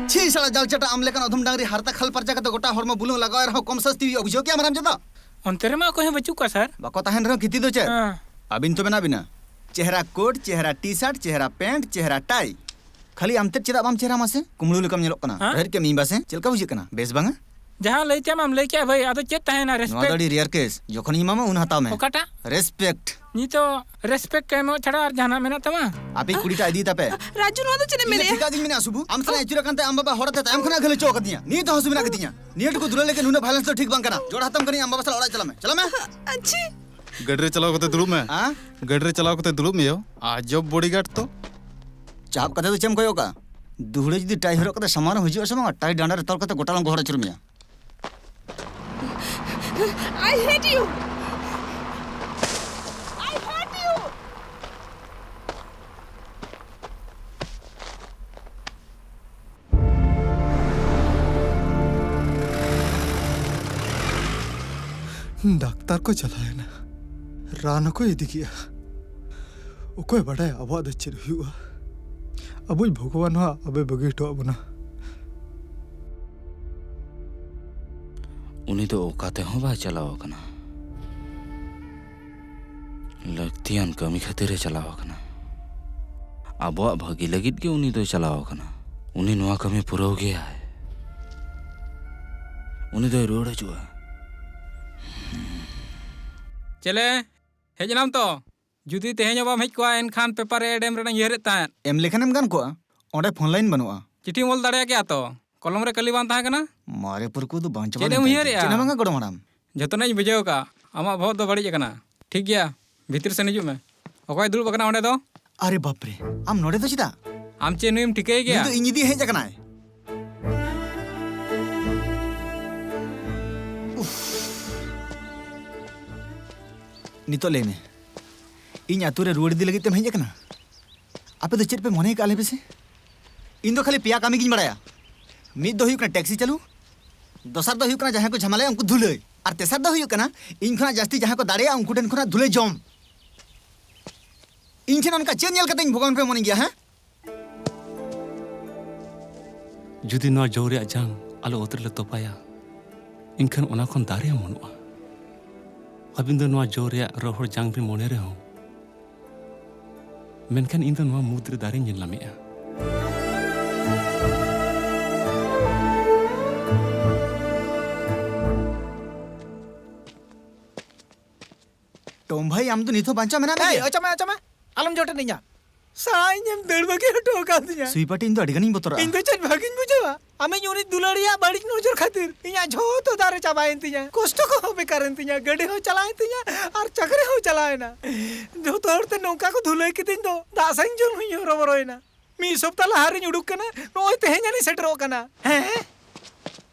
ᱪᱷᱤ, ᱥᱟᱞᱟ ᱡᱟᱞ ᱪᱟᱴᱟ, ᱟᱢ ᱞᱮᱠᱟᱱ ᱚᱫᱷᱚᱢ ᱰᱟᱝᱨᱤ ᱦᱟᱨᱛᱟ ᱠᱷᱟᱞ ᱯᱟᱨᱪᱟ ᱠᱟᱛᱮ ᱜᱚᱴᱟ ᱦᱚᱲᱢᱚ ᱵᱩᱞᱩᱝ ᱞᱟᱜᱟᱣ ᱮ ᱨᱮᱦᱚᱸ ᱠᱚᱢ ᱥᱟᱥᱛᱤ ᱦᱩᱭᱩᱜᱼᱟ, ᱵᱩᱡᱷᱟᱹᱣ ᱠᱮᱜᱼᱟᱢ ᱦᱟᱨᱟᱢᱡᱟᱫᱟ? ᱚᱱᱛᱮ ᱨᱮᱢᱟ ᱚᱠᱚᱭ ᱦᱚᱸ ᱵᱟᱹᱪᱩᱜ ᱠᱚᱣᱟ, ᱥᱟᱨ᱾ ᱵᱟᱠᱚ ᱛᱟᱦᱮᱱ ᱨᱮᱦᱚᱸ ᱠᱷᱤᱛᱤ ᱫᱚ ᱪᱮᱫ? ᱦᱮᱸ᱾ ᱟᱹᱵᱤᱱ ᱛᱚ ᱢᱮᱱᱟᱜ ᱵᱤᱱᱟ᱾ ᱪᱮᱦᱨᱟ ᱠᱳᱴ, ᱪᱮᱦᱨᱟ ᱴᱤ ᱥᱟᱨᱴ, ᱪᱮᱦᱨᱟ ᱯᱮᱱᱴ, ᱪᱮᱦᱨᱟ ᱴᱟᱭ᱾ ᱠᱷᱟᱹᱞᱤ ᱟᱢ ᱛᱮᱫ ᱪᱮᱫᱟᱜ ᱵᱟᱢ ᱪᱮᱦᱨᱟ ᱢᱟᱥᱮ? ᱠᱩᱢᱵᱽᱲᱩ ᱞᱮᱠᱟᱢ ᱧᱮᱞᱚᱜ ᱠᱟᱱᱟ᱾ ᱦᱮᱸ? ᱨᱟᱦᱮᱫ ᱠᱮᱫ ᱢᱤᱭᱟᱹᱧ ᱵᱟᱥᱮ? ᱪᱮᱫ ᱞᱮᱠᱟ ᱵᱩᱡᱷᱟᱹᱜ ᱠᱟᱱᱟ? ᱵᱮᱥ ᱵᱟᱝᱟ? ᱡᱟᱦᱟᱸ ᱞᱟᱹᱭ ᱠᱮᱫ ᱟᱢ ᱞᱟᱹᱭ ᱠᱮᱫᱼᱟ ᱵᱷᱟᱹᱭ, ᱟᱫᱚ ᱪᱮᱫ ᱛᱟᱦᱮᱱᱟ? ᱱᱚᱣᱟ ᱫᱚ ᱨᱮᱥᱯᱮᱠᱴ᱾ ᱟᱹᱰᱤ ᱨᱮᱭᱟᱨ ᱠᱮᱥ᱾ ᱡᱚᱠᱷᱚᱱᱤᱧ ᱮᱢᱟᱢᱟ ᱩᱱ ᱦᱟᱛᱟᱣ ᱢᱮ᱾ ᱚᱠᱟᱴᱟᱜ? ᱨᱮᱥᱯᱮᱠᱴ᱾ ᱱᱤᱛᱚᱜ ᱨᱮᱥᱯᱮᱠᱴ ᱠᱚ ᱮᱢᱚᱜ ᱪᱷᱟᱲᱟ ᱟᱨ ᱡᱟᱦᱟᱱᱟᱜ ᱢᱮᱱᱟᱜ ᱛᱟᱢᱟ? ᱟᱯᱮ ᱠᱩᱲᱤᱴᱟᱜ ᱤᱫᱤ ᱛᱟᱯᱮ᱾ ᱨᱟᱡᱩ, ᱱᱚᱣᱟ ᱫᱚ ᱪᱮᱫ ᱮᱢ ᱤᱧ ᱫᱚ ᱢᱮᱱᱮᱜᱼᱟ? ᱴᱷᱤᱠᱟᱜ ᱜᱤᱧ ᱢᱮᱱᱮᱜᱼᱟ ᱥᱩᱵᱷᱩ᱾ ᱟᱢ ᱥᱟᱞᱟᱜ ᱟᱹᱪᱩᱨ ᱟᱠᱟᱱ ᱛᱮ ᱟᱢ ᱵᱟᱵᱟ ᱦᱚᱲ ᱟᱛᱮ ᱛᱟᱭᱚᱢ ᱠᱷᱚᱱᱟᱜ ᱜᱷᱟᱹᱞ ᱦᱚᱪᱚ ᱟᱠᱟᱫᱤᱧᱟ᱾ ᱱᱤᱛ ᱦᱚᱸ ᱦᱟᱹᱥᱩ ᱢᱮᱱᱟᱜ ᱜᱮᱛᱤᱧᱟ᱾ ᱱᱤᱭᱟᱹ ᱴᱩᱠᱩ ᱫᱩᱞᱟᱹᱲ ᱞᱟᱹᱜᱤᱫ ᱱᱩᱱᱟᱹᱜ ᱵᱷᱟᱭᱞᱮᱱᱥ ᱫᱚ ᱴᱷᱤᱠ ᱵᱟᱝ ᱠᱟᱱᱟ᱾ ᱡᱚᱲ ᱦᱟᱛᱟᱢ ᱠᱟᱹᱱᱟᱹᱧ, ᱟᱢ ᱵᱟᱵᱟ ᱥᱟᱞᱟᱜ ᱚᱲᱟᱜ ᱪᱟᱞᱟᱜ ᱢᱮ᱾ ᱪᱟᱞᱟᱜ ᱢᱮ᱾ ᱟᱪᱪᱷᱤ᱾ ᱜᱟᱹᱰᱤ ᱨᱮ ᱪᱟᱞᱟᱣ ᱠᱟᱛᱮ ᱫᱩᱲᱩᱵ ᱢᱮ᱾ ᱦᱮᱸ? ᱜᱟᱹᱰᱤ ᱨᱮ ᱪᱟᱞᱟᱣ ᱠᱟᱛᱮ ᱫᱩᱲᱩᱵ ᱢᱮ ᱭᱳ᱾ ᱟᱡᱚᱵ ᱵᱚᱰᱤᱜᱟᱨᱰ ᱛᱚ᱾ ᱪᱟᱯ ᱠᱟᱛᱮ ᱫᱚ ᱪᱮᱫ ᱮᱢ ᱠᱚᱭᱚᱜ ᱠᱟᱜᱼᱟ? ᱫᱩᱦᱲᱟᱹ ᱡᱩᱫᱤ ᱴᱟᱭ ᱦᱚᱨᱚᱜ ᱠᱟᱛᱮ ᱥᱟᱢᱟᱝ ᱨᱮ ᱦᱤᱡᱩᱜᱼᱟ ᱥᱮ ᱵᱟᱝ, ᱴᱟᱭ ᱰᱟᱸᱰᱟ ᱨᱮ ᱛᱚᱞ ᱠᱟᱛᱮ ᱜᱚᱴᱟ ᱞᱟᱝ ᱜᱚᱦᱚᱲ ᱟᱹᱪᱩᱨ ᱢᱮᱭᱟ᱾ I hate you. I hate you. Doctor ᱠᱚ ᱪᱟᱞᱟᱣᱮᱱᱟ, ᱨᱟᱱ ᱦᱚᱸᱠᱚ ᱤᱫᱤ ᱠᱮᱜᱼᱟ᱾ ᱚᱠᱚᱭ ᱵᱟᱰᱟᱭᱟ ᱟᱵᱚᱣᱟᱜ ᱫᱚ ᱪᱮᱫ ᱦᱩᱭᱩᱜᱼᱟ? ᱟᱵᱚᱭᱤᱡ ᱵᱷᱚᱜᱚᱵᱟᱱ ᱦᱚᱸ ᱟᱵᱚᱭ ᱵᱟᱹᱜᱤ ᱦᱚᱴᱚᱣᱟᱜ ᱵᱚᱱᱟ᱾ ᱩᱱᱤ ᱫᱚ ᱚᱠᱟ ᱛᱮᱦᱚᱸ ᱵᱟᱭ ᱪᱟᱞᱟᱣ ᱟᱠᱟᱱᱟ᱾ ᱞᱟᱹᱠᱛᱤᱭᱟᱱ ᱠᱟᱹᱢᱤ ᱠᱷᱟᱹᱛᱤᱨ ᱮ ᱪᱟᱞᱟᱣ ᱟᱠᱟᱱᱟ᱾ ᱟᱵᱚᱣᱟᱜ ᱵᱷᱟᱹᱜᱤ ᱞᱟᱹᱜᱤᱫ ᱜᱮ ᱩᱱᱤ ᱫᱚᱭ ᱪᱟᱞᱟᱣ ᱟᱠᱟᱱᱟ᱾ ᱩᱱᱤ ᱱᱚᱣᱟ ᱠᱟᱹᱢᱤ ᱯᱩᱨᱟᱹᱣ ᱜᱮᱭᱟᱭ᱾ ᱩᱱᱤ ᱫᱚᱭ ᱨᱩᱣᱟᱹᱲ ᱦᱤᱡᱩᱜᱼᱟ᱾ ᱪᱮᱞᱮ, ᱦᱮᱡ ᱮᱱᱟᱢ ᱛᱚ? ᱡᱩᱫᱤ ᱛᱮᱦᱮᱧ ᱦᱚᱸ ᱵᱟᱢ ᱦᱮᱡ ᱠᱚᱜᱼᱟ, ᱮᱱᱠᱷᱟᱱ ᱯᱮᱯᱟᱨ ᱮᱰ ᱮᱢ ᱨᱮᱱᱟᱜ ᱤᱧ ᱩᱭᱦᱟᱹᱨᱮᱫ ᱛᱟᱦᱮᱸᱫ᱾ ᱮᱢ ᱞᱮᱠᱷᱟᱱᱮᱢ ᱜᱟᱱ ᱠᱚᱜᱼᱟ, ᱚᱸᱰᱮ ᱯᱷᱳᱱ ᱞᱟᱭᱤᱱ ᱵᱟᱹᱱᱩᱜᱼᱟ᱾ ᱪᱤᱴᱷᱤᱢ ᱚᱞ ᱫᱟᱲᱮᱭᱟᱜ ᱠᱮᱭᱟ ᱛᱚ, ᱠᱚᱞᱚᱢ ᱨᱮ ᱠᱟᱹᱞᱤ ᱵᱟᱝ ᱛᱟᱦᱮᱸ ᱠᱟᱱᱟ? ᱢᱟᱨᱮ ᱯᱟᱹᱨᱠᱟᱹᱣ ᱫᱚ ᱵᱟᱝ ᱪᱟᱵᱟ ᱪᱮᱫ ᱮᱢ ᱞᱮᱱ ᱛᱟᱭᱟ᱾ ᱩᱭᱦᱟᱹᱨᱮᱜᱼᱟ? ᱪᱮᱫ ᱦᱚᱸ ᱵᱟᱝᱟ, ᱜᱚᱲᱚᱢ ᱦᱟᱲᱟᱢ᱾ ᱡᱚᱛᱚᱱᱟᱜ ᱤᱧ ᱵᱩᱡᱷᱟᱹᱣ ᱠᱟᱜᱼᱟ, ᱟᱢᱟᱜ ᱵᱚᱦᱚᱜ ᱫᱚ ᱵᱟᱹᱲᱤᱡ ᱟᱠᱟᱱᱟ᱾ ᱴᱷᱤᱠ ᱜᱮᱭᱟ, ᱵᱷᱤᱛᱤᱨ ᱥᱮᱱ ᱦᱤᱡᱩᱜ ᱢᱮ᱾ ᱚᱠᱚᱭ ᱫᱩᱲᱩᱵ ᱟᱠᱟᱱᱟ ᱚᱸᱰᱮ ᱫᱚ? ᱟᱨᱮ ᱵᱟᱯᱨᱮ, ᱟᱢ ᱱᱚᱰᱮ ᱫᱚ ᱪᱮᱫᱟᱜ? ᱟᱢ ᱪᱮᱫ ᱱᱩᱭᱮᱢ ᱴᱷᱤᱠᱟᱹᱭ ᱜᱮᱭᱟ? ᱱᱩᱭ ᱫᱚ ᱤᱧ ᱤᱫᱤᱭ ᱦᱮᱡ ᱟᱠᱟᱱᱟᱭ᱾ ᱩᱯᱷ᱾ ᱱᱤᱛᱚᱜ ᱞᱟᱹᱭ ᱢᱮ, ᱤᱧ ᱟᱹᱛᱩ ᱨᱮ ᱨᱩᱣᱟᱹᱲ ᱤᱫᱤ ᱞᱟᱹᱜᱤᱫ ᱛᱮᱢ ᱦᱮᱡ ᱟᱠᱟᱱᱟ? ᱟᱯᱮ ᱫᱚ ᱪᱮᱫ ᱯᱮ ᱢᱚᱱᱮ ᱟᱠᱟᱫᱼᱟ, ᱞᱟᱹᱭ ᱯᱮᱥᱮ? ᱤᱧ ᱫᱚ ᱠᱷᱟᱹᱞᱤ ᱯᱮᱭᱟ ᱠᱟᱹᱢᱤ ᱜᱤᱧ ᱵᱟᱲᱟᱭᱟ᱾ ᱢᱤᱫ ᱫᱚ ᱦᱩᱭᱩᱜ ᱠᱟᱱᱟ ᱴᱮᱠᱥᱤ ᱪᱟᱹᱞᱩ, ᱫᱚᱥᱟᱨ ᱫᱚ ᱦᱩᱭᱩᱜ ᱠᱟᱱᱟ ᱡᱟᱦᱟᱸᱭ ᱠᱚ ᱡᱷᱟᱢᱮᱞᱟᱭᱟ ᱩᱱᱠᱩ ᱫᱷᱩᱞᱟᱹᱭ, ᱟᱨ ᱛᱮᱥᱟᱨ ᱫᱚ ᱦᱩᱭᱩᱜ ᱠᱟᱱᱟ ᱤᱧ ᱠᱷᱚᱱᱟᱜ ᱡᱟᱹᱥᱛᱤ ᱡᱟᱦᱟᱸᱭ ᱠᱚ ᱫᱟᱲᱮᱭᱟᱜᱼᱟ ᱩᱱᱠᱩ ᱴᱷᱮᱱ ᱠᱷᱚᱱᱟᱜ ᱫᱷᱩᱞᱟᱹᱭ ᱡᱚᱢ᱾ ᱤᱧ ᱴᱷᱮᱱ ᱚᱱᱠᱟ ᱪᱮᱫ ᱧᱮᱞ ᱠᱟᱛᱮ ᱤᱧ ᱵᱷᱚᱜᱚᱵᱟᱱ ᱯᱮ ᱢᱚᱱᱮᱧ ᱜᱮᱭᱟ, ᱦᱮᱸ? ᱡᱩᱫᱤ ᱱᱚᱣᱟ ᱡᱚ ᱨᱮᱭᱟᱜ ᱡᱟᱝ ᱟᱞᱮ ᱚᱛ ᱨᱮᱞᱮ ᱛᱚᱯᱟᱭᱟ, ᱮᱱᱠᱷᱟᱱ ᱚᱱᱟ ᱠᱷᱚᱱ ᱫᱟᱨᱮ ᱦᱚᱸ ᱵᱟᱹᱱᱩᱜᱼᱟ᱾ ᱟᱹᱵᱤᱱ ᱫᱚ ᱱᱚᱣᱟ ᱡᱚ ᱨᱮᱭᱟᱜ ᱨᱚᱦᱚᱲ ᱡᱟᱝ ᱵᱤᱱ ᱢᱚᱱᱮ ᱨᱮᱦᱚᱸ, ᱢᱮᱱᱠᱷᱟᱱ ᱤᱧ ᱫᱚ ᱱᱚᱣᱟ ᱢᱩᱫᱽ ᱨᱮ ᱫᱟᱨᱮᱧ ᱧᱮᱞ ᱧᱟᱢᱮᱜᱼᱟ᱾ ᱴᱚᱢ ᱵᱷᱟᱭ, ᱟᱢ ᱫᱚ ᱱᱤᱛ ᱦᱚᱸ ᱵᱟᱧᱪᱟᱣ ᱢᱮᱱᱟᱜ ᱢᱮᱭᱟ? ᱮᱭ, ᱚᱪᱚᱜ ᱢᱮ, ᱚᱪᱚᱜ ᱢᱮ᱾ ᱟᱞᱚᱢ ᱡᱚᱴᱮᱫ ᱤᱧᱟ᱾ ᱥᱟᱭ ᱤᱧᱮᱢ ᱫᱟᱹᱲ ᱵᱟᱹᱜᱤ ᱦᱚᱴᱚ ᱟᱠᱟᱫᱤᱧᱟ᱾ ᱥᱩᱭᱯᱟᱴᱤ, ᱤᱧ ᱫᱚ ᱟᱹᱰᱤ ᱜᱟᱱᱤᱧ ᱵᱚᱛᱚᱨᱚᱜᱼᱟ᱾ ᱤᱧ ᱫᱚ ᱪᱮᱫ ᱵᱷᱟᱜᱤᱧ ᱵᱩᱡᱷᱟᱹᱣᱟ? ᱟᱢᱤᱡ ᱩᱱᱤ ᱫᱩᱞᱟᱹᱲᱤᱭᱟᱹ ᱵᱟᱹᱲᱤᱡ ᱱᱚᱡᱚᱨ ᱠᱷᱟᱹᱛᱤᱨ ᱤᱧᱟᱜ ᱡᱷᱚᱛᱚ ᱫᱟᱨᱮ ᱪᱟᱵᱟᱭᱮᱱ ᱛᱤᱧᱟ, ᱠᱚᱥᱴᱚ ᱠᱚᱦᱚᱸ ᱵᱮᱠᱟᱨᱮᱱ ᱛᱤᱧᱟ, ᱜᱟᱹᱰᱤ ᱦᱚᱸ ᱪᱟᱞᱟᱣᱮᱱ ᱛᱤᱧᱟ, ᱟᱨ ᱪᱟᱹᱠᱨᱤ ᱦᱚᱸ ᱪᱟᱞᱟᱣᱮᱱᱟ᱾ ᱡᱷᱚᱛᱚ ᱦᱚᱲ ᱛᱮ ᱱᱚᱝᱠᱟ ᱠᱚ ᱫᱷᱩᱞᱟᱹᱭ ᱠᱤᱫᱤᱧ ᱫᱚ, ᱫᱟᱜ ᱥᱟᱧ ᱡᱚᱢ ᱦᱚᱧ ᱦᱚᱨᱚᱵᱚᱨᱚᱭᱮᱱᱟ᱾ ᱢᱤᱫ ᱥᱚᱯᱛᱟ ᱞᱟᱦᱟ ᱨᱤᱧ ᱩᱰᱩᱠ ᱠᱟᱱᱟ, ᱱᱚᱜᱼᱚᱭ ᱛᱮᱦᱮᱧ ᱟᱹᱱᱤᱡ ᱥᱮᱴᱮᱨᱚᱜ ᱠᱟᱱᱟ᱾ ᱦᱮᱸ?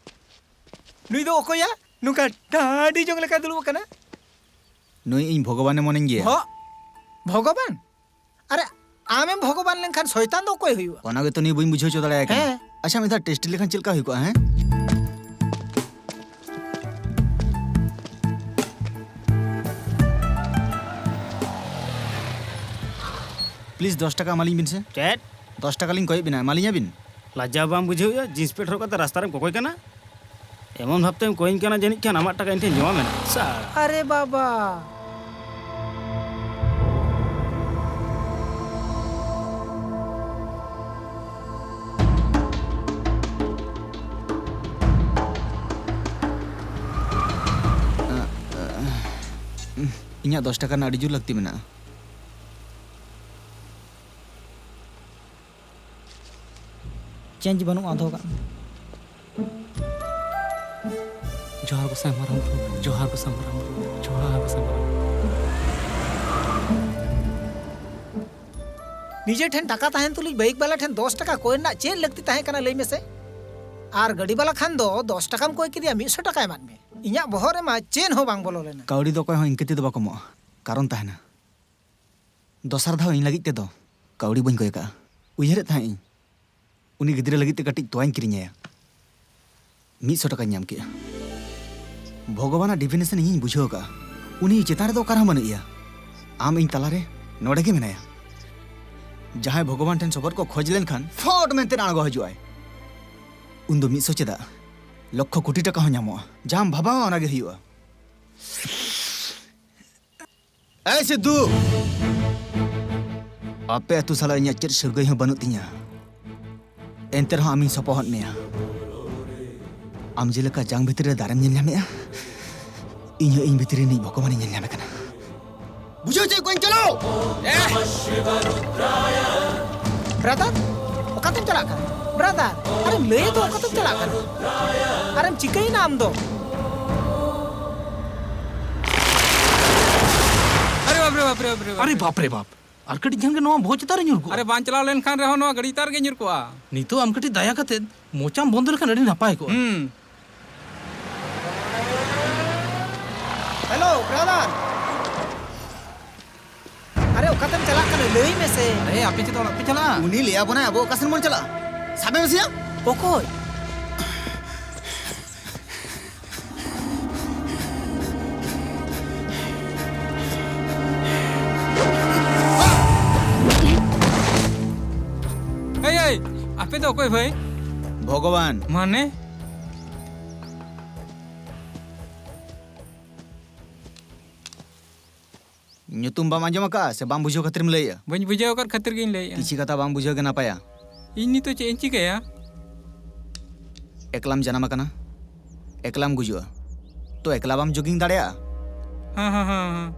ᱱᱩᱭ ᱫᱚ ᱚᱠᱚᱭᱟ? ᱱᱚᱝᱠᱟ ᱰᱟᱹᱰᱤ ᱡᱚᱝ ᱞᱮᱠᱟ ᱫᱩᱲᱩᱵ ᱟᱠᱟᱱᱟ᱾ ᱱᱩᱭ ᱤᱧ ᱵᱷᱚᱜᱚᱵᱟᱱᱮ ᱢᱚᱱᱮᱧ ᱜᱮᱭᱟ᱾ ᱵᱷᱚ-, ᱵᱷᱚᱜᱚᱵᱟᱱ? ᱟᱨᱮ, ᱟᱢᱮᱢ ᱵᱷᱚᱜᱚᱵᱟᱱ ᱞᱮᱱᱠᱷᱟᱱ ᱥᱚᱭᱛᱟᱱ ᱫᱚ ᱚᱠᱚᱭ ᱦᱩᱭᱩᱜᱼᱟ? ᱚᱱᱟ ᱜᱮᱛᱚ ᱱᱩᱭ ᱵᱟᱹᱧ ᱵᱩᱡᱷᱟᱹᱣ ᱦᱚᱪᱚ ᱫᱟᱲᱮᱭᱟᱭ ᱠᱟᱱᱟ᱾ ᱦᱮᱸ᱾ ᱟᱪᱪᱷᱟ, ᱢᱤᱫ ᱫᱷᱟᱣ ᱴᱮᱥᱴ ᱞᱮᱠᱷᱟᱱ ᱪᱮᱫ ᱞᱮᱠᱟ ᱦᱩᱭ ᱠᱚᱜᱼᱟ, ᱦᱮᱸ? ᱯᱞᱤᱡ, ᱫᱚᱥ ᱴᱟᱠᱟ ᱮᱢᱟᱞᱤᱧ ᱵᱤᱱ ᱥᱮ᱾ ᱪᱮᱫ? ᱫᱚᱥ ᱴᱟᱠᱟ ᱞᱤᱧ ᱠᱚᱭᱮᱫ ᱵᱤᱱᱟ, ᱮᱢᱟᱞᱤᱧᱟ ᱵᱤᱱ? ᱞᱟᱡᱟᱣ ᱵᱟᱢ ᱵᱩᱡᱷᱟᱹᱣᱮᱫᱼᱟ? ᱡᱤᱱᱥ ᱯᱮᱱᱴ ᱦᱚᱨᱚᱜ ᱠᱟᱛᱮ ᱨᱟᱥᱛᱟ ᱨᱮᱢ ᱠᱚᱠᱚᱭ ᱠᱟᱱᱟ? ᱮᱢᱚᱱ ᱵᱷᱟᱵᱛᱮᱢ ᱠᱚᱭᱤᱧ ᱠᱟᱱᱟ, ᱡᱟᱹᱱᱤᱡ ᱠᱷᱟᱱ ᱟᱢᱟᱜ ᱴᱟᱠᱟ ᱤᱧ ᱴᱷᱮᱱ ᱡᱚᱢᱟ ᱢᱮᱱᱟᱜᱼᱟ᱾ ᱥᱟᱲᱟ᱾ ᱟᱨᱮ ᱵᱟᱵᱟ! ᱤᱧᱟᱹᱜ ᱫᱚᱥ ᱴᱟᱠᱟ ᱨᱮᱱᱟᱜ ᱟᱹᱰᱤ ᱡᱳᱨ ᱞᱟᱹᱠᱛᱤ ᱢᱮᱱᱟᱜᱼᱟ᱾ ᱪᱮᱧᱡᱽ ᱵᱟᱹᱱᱩᱜᱼᱟ, ᱫᱚᱦᱚ ᱠᱟᱜ ᱢᱮ᱾ ᱡᱚᱦᱟᱨ ᱜᱚᱸᱥᱟᱭ ᱢᱟᱨᱟᱝ ᱵᱩᱨᱩ, ᱡᱚᱦᱟᱨ ᱜᱚᱸᱥᱟᱭ ᱢᱟᱨᱟᱝ ᱵᱩᱨᱩ, ᱡᱚᱦᱟᱨ ᱜᱚᱸᱥᱟᱭ ᱢᱟᱨᱟᱝ ᱵᱩᱨᱩ᱾ ᱱᱤᱡᱮ ᱴᱷᱮᱱ ᱴᱟᱠᱟ ᱛᱟᱦᱮᱱ ᱛᱩᱞᱩᱡ ᱵᱟᱭᱤᱠ ᱵᱟᱞᱟ ᱴᱷᱮᱱ ᱫᱚᱥ ᱴᱟᱠᱟ ᱠᱚᱭ ᱨᱮᱱᱟᱜ ᱪᱮᱫ ᱞᱟᱹᱠᱛᱤ ᱛᱟᱦᱮᱸ ᱠᱟᱱᱟ, ᱞᱟᱹᱭ ᱢᱮᱥᱮ? ᱟᱨ ᱜᱟᱹᱰᱤ ᱵᱟᱞᱟ ᱠᱷᱟᱱ ᱫᱚ ᱫᱚᱥ ᱴᱟᱠᱟᱢ ᱠᱚᱭ ᱠᱮᱫᱮᱭᱟ, ᱢᱤᱫᱥᱚ ᱴᱟᱠᱟ ᱮᱢᱟᱫ ᱢᱮ᱾ ᱤᱧᱟᱹᱜ ᱵᱚᱦᱚᱜ ᱨᱮᱢᱟ ᱪᱮᱫ ᱦᱚᱸ ᱵᱟᱝ ᱵᱚᱞᱚ ᱞᱮᱱᱟ᱾ ᱠᱟᱹᱣᱰᱤ ᱫᱚ ᱚᱠᱚᱭ ᱦᱚᱸ ᱤᱱᱠᱟᱹ ᱛᱮᱫᱚ ᱵᱟᱠᱚ ᱮᱢᱚᱜᱼᱟ, ᱠᱟᱨᱚᱱ ᱛᱟᱦᱮᱱᱟ᱾ ᱫᱚᱥᱟᱨ ᱫᱷᱟᱣ ᱤᱧ ᱞᱟᱹᱜᱤᱫ ᱛᱮᱫᱚ ᱠᱟᱹᱣᱰᱤ ᱵᱟᱹᱧ ᱠᱚᱭ ᱠᱟᱜᱼᱟ᱾ ᱩᱭᱦᱟᱹᱨᱮᱫ ᱛᱟᱦᱮᱸᱫ ᱤᱧ, ᱩᱱᱤ ᱜᱤᱫᱽᱨᱟᱹ ᱞᱟᱹᱜᱤᱫ ᱛᱮ ᱠᱟᱹᱴᱤᱡ ᱛᱚᱣᱟᱧ ᱠᱤᱨᱤᱧ ᱟᱭᱟ᱾ ᱢᱤᱫ ᱥᱚ ᱴᱟᱠᱟᱧ ᱧᱟᱢ ᱠᱮᱜᱼᱟ᱾ ᱵᱷᱚᱜᱚᱵᱟᱱᱟᱜ ᱰᱤᱯᱷᱤᱱᱮᱥᱚᱱ ᱤᱧᱤᱧ ᱵᱩᱡᱷᱟᱹᱣ ᱠᱟᱜᱼᱟ᱾ ᱩᱱᱤ ᱪᱮᱛᱟᱱ ᱨᱮᱫᱚ ᱚᱠᱟ ᱨᱮᱦᱚᱸ ᱵᱟᱹᱱᱩᱜ ᱮᱭᱟ᱾ ᱟᱢ ᱤᱧ ᱛᱟᱞᱟᱨᱮ ᱱᱚᱰᱮ ᱜᱮ ᱢᱮᱱᱟᱭᱟ᱾ ᱡᱟᱦᱟᱸᱭ ᱵᱷᱚᱜᱚᱵᱟᱱ ᱴᱷᱮᱱ ᱥᱚᱵᱚᱫ ᱠᱚ ᱠᱷᱚᱡᱽ ᱞᱮᱱᱠᱷᱟᱱ ᱯᱷᱚᱴ ᱢᱮᱱᱛᱮ ᱟᱬᱜᱚ ᱦᱤᱡᱩᱜᱼᱟᱭ᱾ ᱩᱱᱫᱚ ᱢᱤᱫ ᱥᱚ ᱪᱮᱫᱟᱜ, ᱞᱚᱠᱠᱷᱚ ᱠᱳᱴᱤ ᱴᱟᱠᱟ ᱦᱚᱸ ᱧᱟᱢᱚᱜᱼᱟ᱾ ᱡᱟᱦᱟᱸᱢ ᱵᱷᱟᱵᱟᱣᱟ ᱚᱱᱟᱜᱮ ᱦᱩᱭᱩᱜᱼᱟ᱾ ᱮᱭ ᱥᱤᱫᱷᱩ! ᱟᱯᱮ ᱟᱹᱛᱩ ᱥᱟᱞᱟᱜ ᱤᱧᱟᱹᱜ ᱪᱮᱫ ᱥᱟᱹᱜᱟᱹᱭ ᱦᱚᱸ ᱵᱟᱹᱱᱩᱜ ᱛᱤᱧᱟ, ᱮᱱᱛᱮ ᱨᱮᱦᱚᱸ ᱟᱢᱤᱧ ᱥᱚᱯᱚᱦᱚᱫ ᱢᱮᱭᱟ᱾ ᱟᱢ ᱡᱮᱞᱮᱠᱟ ᱡᱟᱝ ᱵᱷᱤᱛᱨᱤ ᱨᱮ ᱫᱟᱨᱮᱢ ᱧᱮᱞ ᱧᱟᱢᱮᱜᱼᱟ, ᱤᱧ ᱦᱚᱸ ᱤᱧ ᱵᱷᱤᱛᱨᱤ ᱨᱤᱱᱤᱡ ᱵᱷᱚᱜᱚᱵᱟᱱᱤᱧ ᱧᱮᱞ ᱧᱟᱢᱮ ᱠᱟᱱᱟ᱾ ᱵᱩᱡᱷᱟᱹᱣ ᱪᱮᱫ ᱠᱚᱧ ᱪᱟᱞᱟᱣ? ᱵᱨᱟᱫᱟᱨ, ᱚᱠᱟᱛᱮᱢ ᱪᱟᱞᱟᱜ ᱠᱟᱱᱟ? ᱵᱨᱟᱫᱟᱨ, ᱟᱨᱮᱢ ᱞᱟᱹᱭ ᱫᱚ ᱚᱠᱟᱛᱮᱢ ᱪᱟᱞᱟᱜ ᱠᱟᱱᱟ? ᱟᱨᱮᱢ ᱪᱤᱠᱟᱹᱭᱮᱱᱟ ᱟᱢ ᱫᱚ? ᱟᱨᱮ ᱵᱟᱯ ᱨᱮ, ᱵᱟᱯ ᱨᱮ, ᱵᱟᱯ ᱨᱮ, ᱵᱟᱯ ᱨᱮ᱾ ᱟᱨᱮ ᱵᱟᱯ ᱨᱮ ᱵᱟᱯ, ᱟᱨ ᱠᱟᱹᱴᱤᱡ ᱠᱷᱟᱱ ᱜᱮ ᱱᱚᱣᱟ ᱵᱚᱦᱚᱜ ᱪᱮᱛᱟᱱ ᱨᱮ ᱧᱩᱨ ᱠᱚᱜᱼᱟ᱾ ᱟᱨᱮ ᱵᱟᱝ ᱪᱟᱞᱟᱣ ᱞᱮᱱᱠᱷᱟᱱ ᱨᱮᱦᱚᱸ ᱱᱚᱣᱟ ᱜᱟᱹᱰᱤ ᱪᱮᱛᱟᱱ ᱨᱮᱜᱮ ᱧᱩᱨ ᱠᱚᱜᱼᱟ᱾ ᱱᱤᱛᱚᱜ ᱟᱢ ᱠᱟᱹᱴᱤᱡ ᱫᱟᱭᱟ ᱠᱟᱛᱮᱫ ᱢᱚᱪᱟᱢ ᱵᱚᱱᱫᱚ ᱞᱮᱠᱷᱟᱱ ᱟᱹᱰᱤ ᱱᱟᱯᱟᱭ ᱠᱚᱜᱼᱟ᱾ ᱦᱩᱸ᱾ Hello, brother. ᱟᱨᱮ, ᱚᱠᱟᱛᱮᱢ ᱪᱟᱞᱟᱜ ᱠᱟᱱᱟ? ᱞᱟᱹᱭ ᱢᱮᱥᱮ᱾ ᱟᱨᱮ, ᱟᱯᱮ ᱪᱮᱫ ᱚᱲᱟᱜ ᱯᱮ ᱪᱟᱞᱟᱜᱼᱟ? ᱩᱱᱤ ᱞᱟᱹᱭ ᱟᱵᱚᱱᱟᱭ ᱟᱵᱚ ᱚᱠᱟ ᱥᱮᱱ ᱵᱚᱱ ᱪᱟᱞᱟᱜᱼᱟ᱾ ᱥᱟᱵᱮ ᱢᱮᱥᱮᱭᱟ᱾ ᱚᱠᱚᱭ? ᱮᱭ, ᱮᱭ, ᱟᱯᱮ ᱫᱚ ᱚᱠᱚᱭ ᱵᱷᱟᱹᱭ? ᱵᱷᱚᱜᱚᱵᱟᱱ᱾ ᱢᱟᱱᱮ? ᱧᱩᱛᱩᱢ ᱵᱟᱢ ᱟᱸᱡᱚᱢ ᱟᱠᱟᱫᱼᱟ ᱥᱮ ᱵᱟᱢ ᱵᱩᱡᱷᱟᱹᱣ ᱠᱷᱟᱹᱛᱤᱨᱮᱢ ᱞᱟᱹᱭᱮᱜᱼᱟ? ᱵᱟᱹᱧ ᱵᱩᱡᱷᱟᱹᱣ ᱟᱠᱟᱫ ᱠᱷᱟᱹᱛᱤᱨ ᱜᱤᱧ ᱞᱟᱹᱭᱮᱜᱼᱟ᱾ ᱠᱤᱪᱷᱤ ᱠᱟᱛᱷᱟ ᱵᱟᱝ ᱵᱩᱡᱷᱟᱹᱣ ᱜᱮ ᱱᱟᱯᱟᱭᱟ᱾ ᱤᱧ ᱱᱤᱛᱚᱜ ᱪᱮᱫ ᱤᱧ ᱪᱤᱠᱟᱹᱭᱟ? ᱮᱠᱞᱟᱢ ᱡᱟᱱᱟᱢ ᱟᱠᱟᱱᱟ, ᱮᱠᱞᱟᱢ ᱜᱩᱡᱩᱜᱼᱟ᱾ ᱛᱚ ᱮᱠᱞᱟ ᱵᱟᱢ ᱡᱳᱜᱤᱝ ᱫᱟᱲᱮᱭᱟᱜᱼᱟ? ᱦᱮᱸ, ᱦᱮᱸ, ᱦᱮᱸ, ᱦᱮᱸ᱾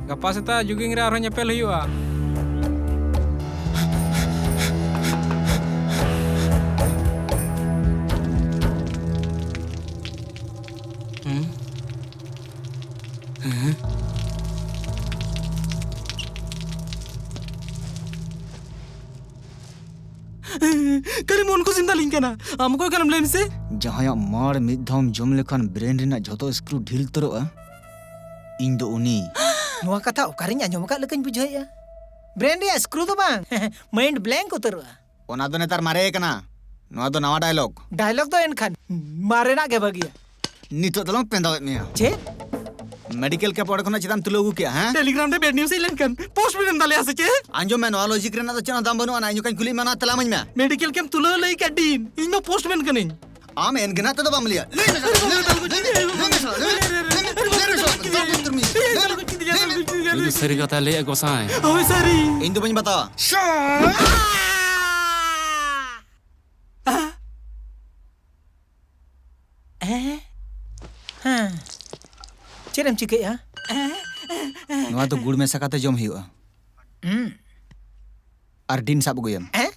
ᱜᱟᱯᱟ ᱥᱮᱛᱟᱜ ᱡᱩᱜᱤᱝ ᱨᱮ ᱟᱨᱦᱚᱸ ᱧᱮᱯᱮᱞ ᱦᱩᱭᱩᱜᱼᱟ᱾ ᱦᱩᱸ? ᱦᱮᱸ? ᱠᱟᱹᱨᱤ ᱢᱚᱱ ᱠᱚ ᱥᱤᱱᱫᱟᱞᱤᱧ ᱠᱟᱱᱟ᱾ ᱟᱢ ᱚᱠᱚᱭ ᱠᱟᱱᱟᱢ ᱞᱟᱹᱭ ᱢᱮᱥᱮ? ᱡᱟᱦᱟᱸᱭᱟᱜ ᱢᱟᱲ ᱢᱤᱫ ᱫᱷᱟᱣ ᱡᱚᱢ ᱞᱮᱠᱷᱟᱱ ᱵᱨᱮᱱ ᱨᱮᱱᱟᱜ ᱡᱷᱚᱛᱚ ᱥᱠᱨᱩ ᱰᱷᱤᱞ ᱩᱛᱟᱹᱨᱚᱜᱼᱟ, ᱤᱧ ᱫᱚ ᱩᱱᱤ᱾ ᱱᱚᱣᱟ ᱠᱟᱛᱷᱟ ᱚᱠᱟᱨᱤᱧ ᱟᱸᱡᱚᱢ ᱟᱠᱟᱫ ᱞᱮᱠᱟᱧ ᱵᱩᱡᱷᱟᱹᱣᱮᱫᱼᱟ᱾ ᱵᱨᱮᱱ ᱨᱮᱭᱟᱜ ᱥᱠᱨᱩ ᱫᱚ ᱵᱟᱝ, ᱢᱟᱭᱤᱱᱰ ᱵᱞᱮᱝᱠ ᱩᱛᱟᱹᱨᱚᱜᱼᱟ᱾ ᱚᱱᱟ ᱫᱚ ᱱᱮᱛᱟᱨ ᱢᱟᱨᱮ ᱟᱠᱟᱱᱟ᱾ ᱱᱚᱣᱟ ᱫᱚ ᱱᱟᱣᱟ ᱰᱟᱭᱞᱚᱜ᱾ ᱰᱟᱭᱞᱚᱜ ᱫᱚ ᱮᱱᱠᱷᱟᱱ ᱢᱟᱨᱮᱱᱟᱜ ᱜᱮ ᱵᱷᱟᱹᱜᱤᱭᱟ᱾ ᱱᱤᱛᱚᱜ ᱫᱚᱞᱟᱝ ᱯᱮᱸᱫᱟᱣᱮᱫ ᱢᱮᱭᱟ᱾ ᱪᱮᱫ? ᱢᱮᱰᱤᱠᱮᱞ ᱠᱮᱢᱯ ᱚᱸᱰᱮ ᱠᱷᱚᱱᱟᱜ ᱪᱮᱫᱟᱜ ᱮᱢ ᱛᱩᱞᱟᱹᱣ ᱟᱹᱜᱩ ᱠᱮᱜᱼᱟ, ᱦᱮᱸ? ᱴᱮᱞᱤᱜᱨᱟᱢ ᱨᱮ ᱵᱮᱰ ᱱᱤᱭᱩᱡᱽ ᱦᱮᱡ ᱞᱮᱱᱠᱷᱟᱱ ᱯᱳᱥᱴ ᱢᱮᱱ ᱫᱟᱞᱮᱭᱟ ᱥᱮ ᱪᱮᱫ? ᱟᱸᱡᱚᱢ ᱢᱮ, ᱱᱚᱣᱟ ᱞᱚᱡᱤᱠ ᱨᱮᱱᱟᱜ ᱫᱚ ᱪᱮᱫ ᱦᱚᱸ ᱫᱟᱢ ᱵᱟᱹᱱᱩᱜᱼᱟ᱾ ᱤᱧ ᱚᱠᱟᱧ ᱠᱩᱞᱤᱭᱮᱫ ᱢᱮᱭᱟ, ᱚᱱᱟ ᱛᱮᱞᱟ ᱤᱢᱟᱹᱧ ᱢᱮ᱾ ᱢᱮᱰᱤᱠᱮᱞ ᱠᱮᱢᱯ ᱛᱩᱞᱟᱹᱣ ᱞᱟᱹᱭ ᱠᱮᱫ ᱰᱤᱱ, ᱤᱧ ᱢᱟ ᱯᱳᱥᱴ ᱢᱮᱱ ᱠᱟᱹᱱᱟᱹᱧ᱾ ᱟᱢ ᱮᱱ ᱜᱮ ᱱᱟᱜ ᱛᱮᱫᱚ ᱵᱟᱢ ᱞᱟᱹᱭᱟ᱾ ᱞᱟᱹᱭ ᱢᱮ ᱥᱟᱞᱟ, ᱞᱟᱹᱭ ᱢᱮ ᱥᱟᱞᱟ, ᱞᱟᱹᱭ ᱢᱮ ᱥᱟᱞᱟ, ᱞᱟᱹᱭ ᱢᱮ ᱥᱟᱞᱟ, ᱞᱟᱹᱭ ᱢᱮ ᱥᱟᱞᱟ᱾ ᱩᱱᱤ ᱫᱚ ᱥᱟᱹᱨᱤ ᱠᱟᱛᱷᱟᱭ ᱞᱟᱹᱭᱮᱫᱼᱟ ᱜᱚᱸᱥᱟᱭ᱾ ᱦᱳᱭ, ᱥᱟᱹᱨᱤ᱾ ᱤᱧ ᱫᱚ ᱵᱟᱹᱧ ᱵᱟᱛᱟᱣᱟ᱾ ᱦᱮᱸ? ᱦᱮᱸ᱾ ᱪᱮᱫ ᱮᱢ ᱪᱤᱠᱟᱹᱭᱮᱫᱼᱟ? ᱱᱚᱣᱟ ᱫᱚ ᱜᱩᱲ ᱢᱮᱥᱟ ᱠᱟᱛᱮ ᱡᱚᱢ ᱦᱩᱭᱩᱜᱼᱟ᱾ ᱦᱩᱸ᱾ ᱟᱨ ᱰᱤᱱ ᱥᱟᱵ ᱟᱹᱜᱩᱭᱮᱢ᱾ ᱦᱮᱸ?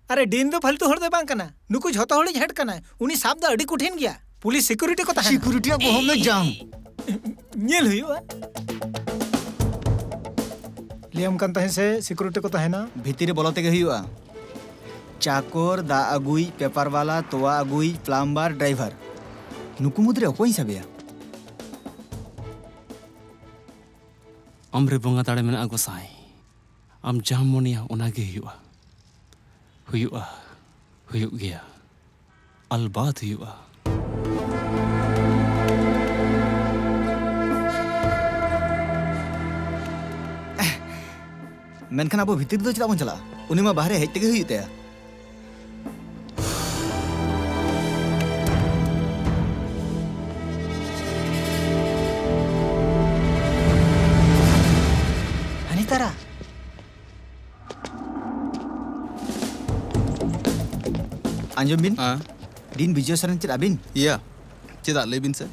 ᱟᱨᱮ, ᱰᱤᱱ ᱫᱚ ᱯᱷᱟᱞᱛᱩ ᱦᱚᱲ ᱫᱚ ᱵᱟᱝ ᱠᱟᱱᱟ᱾ ᱱᱩᱠᱩ ᱡᱷᱚᱛᱚ ᱦᱚᱲᱤᱡ ᱦᱮᱰ ᱠᱟᱱᱟᱭ᱾ ᱩᱱᱤ ᱥᱟᱵ ᱫᱚ ᱟᱹᱰᱤ ᱠᱚᱴᱷᱤᱱ ᱜᱮᱭᱟ᱾ ᱯᱩᱞᱤᱥ ᱥᱤᱠᱩᱨᱤᱴᱤ ᱠᱚ ᱛᱟᱦᱮᱱᱟ᱾ ᱥᱤᱠᱩᱨᱤᱴᱤᱭᱟᱜ ᱵᱚᱦᱚᱜ ᱢᱮ ᱡᱟᱢ᱾ ᱧᱮᱞ ᱦᱩᱭᱩᱜᱼᱟ᱾ ᱞᱟᱹᱭᱟᱢ ᱠᱟᱱ ᱛᱟᱦᱮᱸ ᱥᱮ ᱥᱤᱠᱩᱨᱤᱴᱤ ᱠᱚ ᱛᱟᱦᱮᱱᱟ᱾ ᱵᱷᱤᱛᱤᱨ ᱨᱮ ᱵᱚᱞᱚ ᱛᱮᱜᱮ ᱦᱩᱭᱩᱜᱼᱟ᱾ ᱪᱟᱠᱚᱨ, ᱫᱟᱜ ᱟᱹᱜᱩᱭᱤᱡ, ᱯᱮᱯᱟᱨ ᱵᱟᱞᱟ, ᱛᱚᱣᱟ ᱟᱹᱜᱩᱭᱤᱡ, ᱯᱞᱟᱢᱵᱟᱨ, ᱰᱨᱟᱭᱵᱷᱟᱨ᱾ ᱱᱩᱠᱩ ᱢᱩᱫᱽᱨᱮ ᱚᱠᱚᱭᱤᱧ ᱥᱟᱵᱮᱭᱟ? ᱟᱢᱨᱮ ᱵᱚᱸᱜᱟ ᱫᱟᱲᱮ ᱢᱮᱱᱟᱜᱼᱟ ᱜᱚᱸᱥᱟᱭ᱾ ᱟᱢ ᱡᱟᱦᱟᱸᱢ ᱢᱚᱱᱮᱭᱟ ᱚᱱᱟᱜᱮ ᱦᱩᱭᱩᱜᱼᱟ᱾ ᱦᱩᱭᱩᱜᱼᱟ᱾ ᱦᱩᱭᱩᱜ ᱜᱮᱭᱟ᱾ ᱟᱞᱵᱟᱫ ᱦᱩᱭᱩᱜᱼᱟ᱾ ᱢᱮᱱᱠᱷᱟᱱ ᱟᱵᱚ ᱵᱷᱤᱛᱤᱨ ᱫᱚ ᱪᱮᱫᱟᱜ ᱵᱚᱱ ᱪᱟᱞᱟᱜᱼᱟ? ᱩᱱᱤ ᱢᱟ ᱵᱟᱦᱨᱮ ᱦᱮᱡ ᱛᱮᱜᱮ ᱦᱩᱭᱩᱜ ᱛᱟᱭᱟ᱾ ᱦᱟᱱᱤ ᱛᱟᱨᱟ᱾ ᱟᱸᱡᱚᱢ ᱵᱤᱱ᱾ ᱦᱮᱸ? ᱰᱤᱱ ᱵᱤᱡᱚᱭ ᱥᱚᱨᱮᱱ ᱪᱮᱫ ᱟᱹᱵᱤᱱ? ᱤᱭᱟ, ᱪᱮᱫᱟᱜ? ᱞᱟᱹᱭ ᱵᱤᱱ ᱥᱮ᱾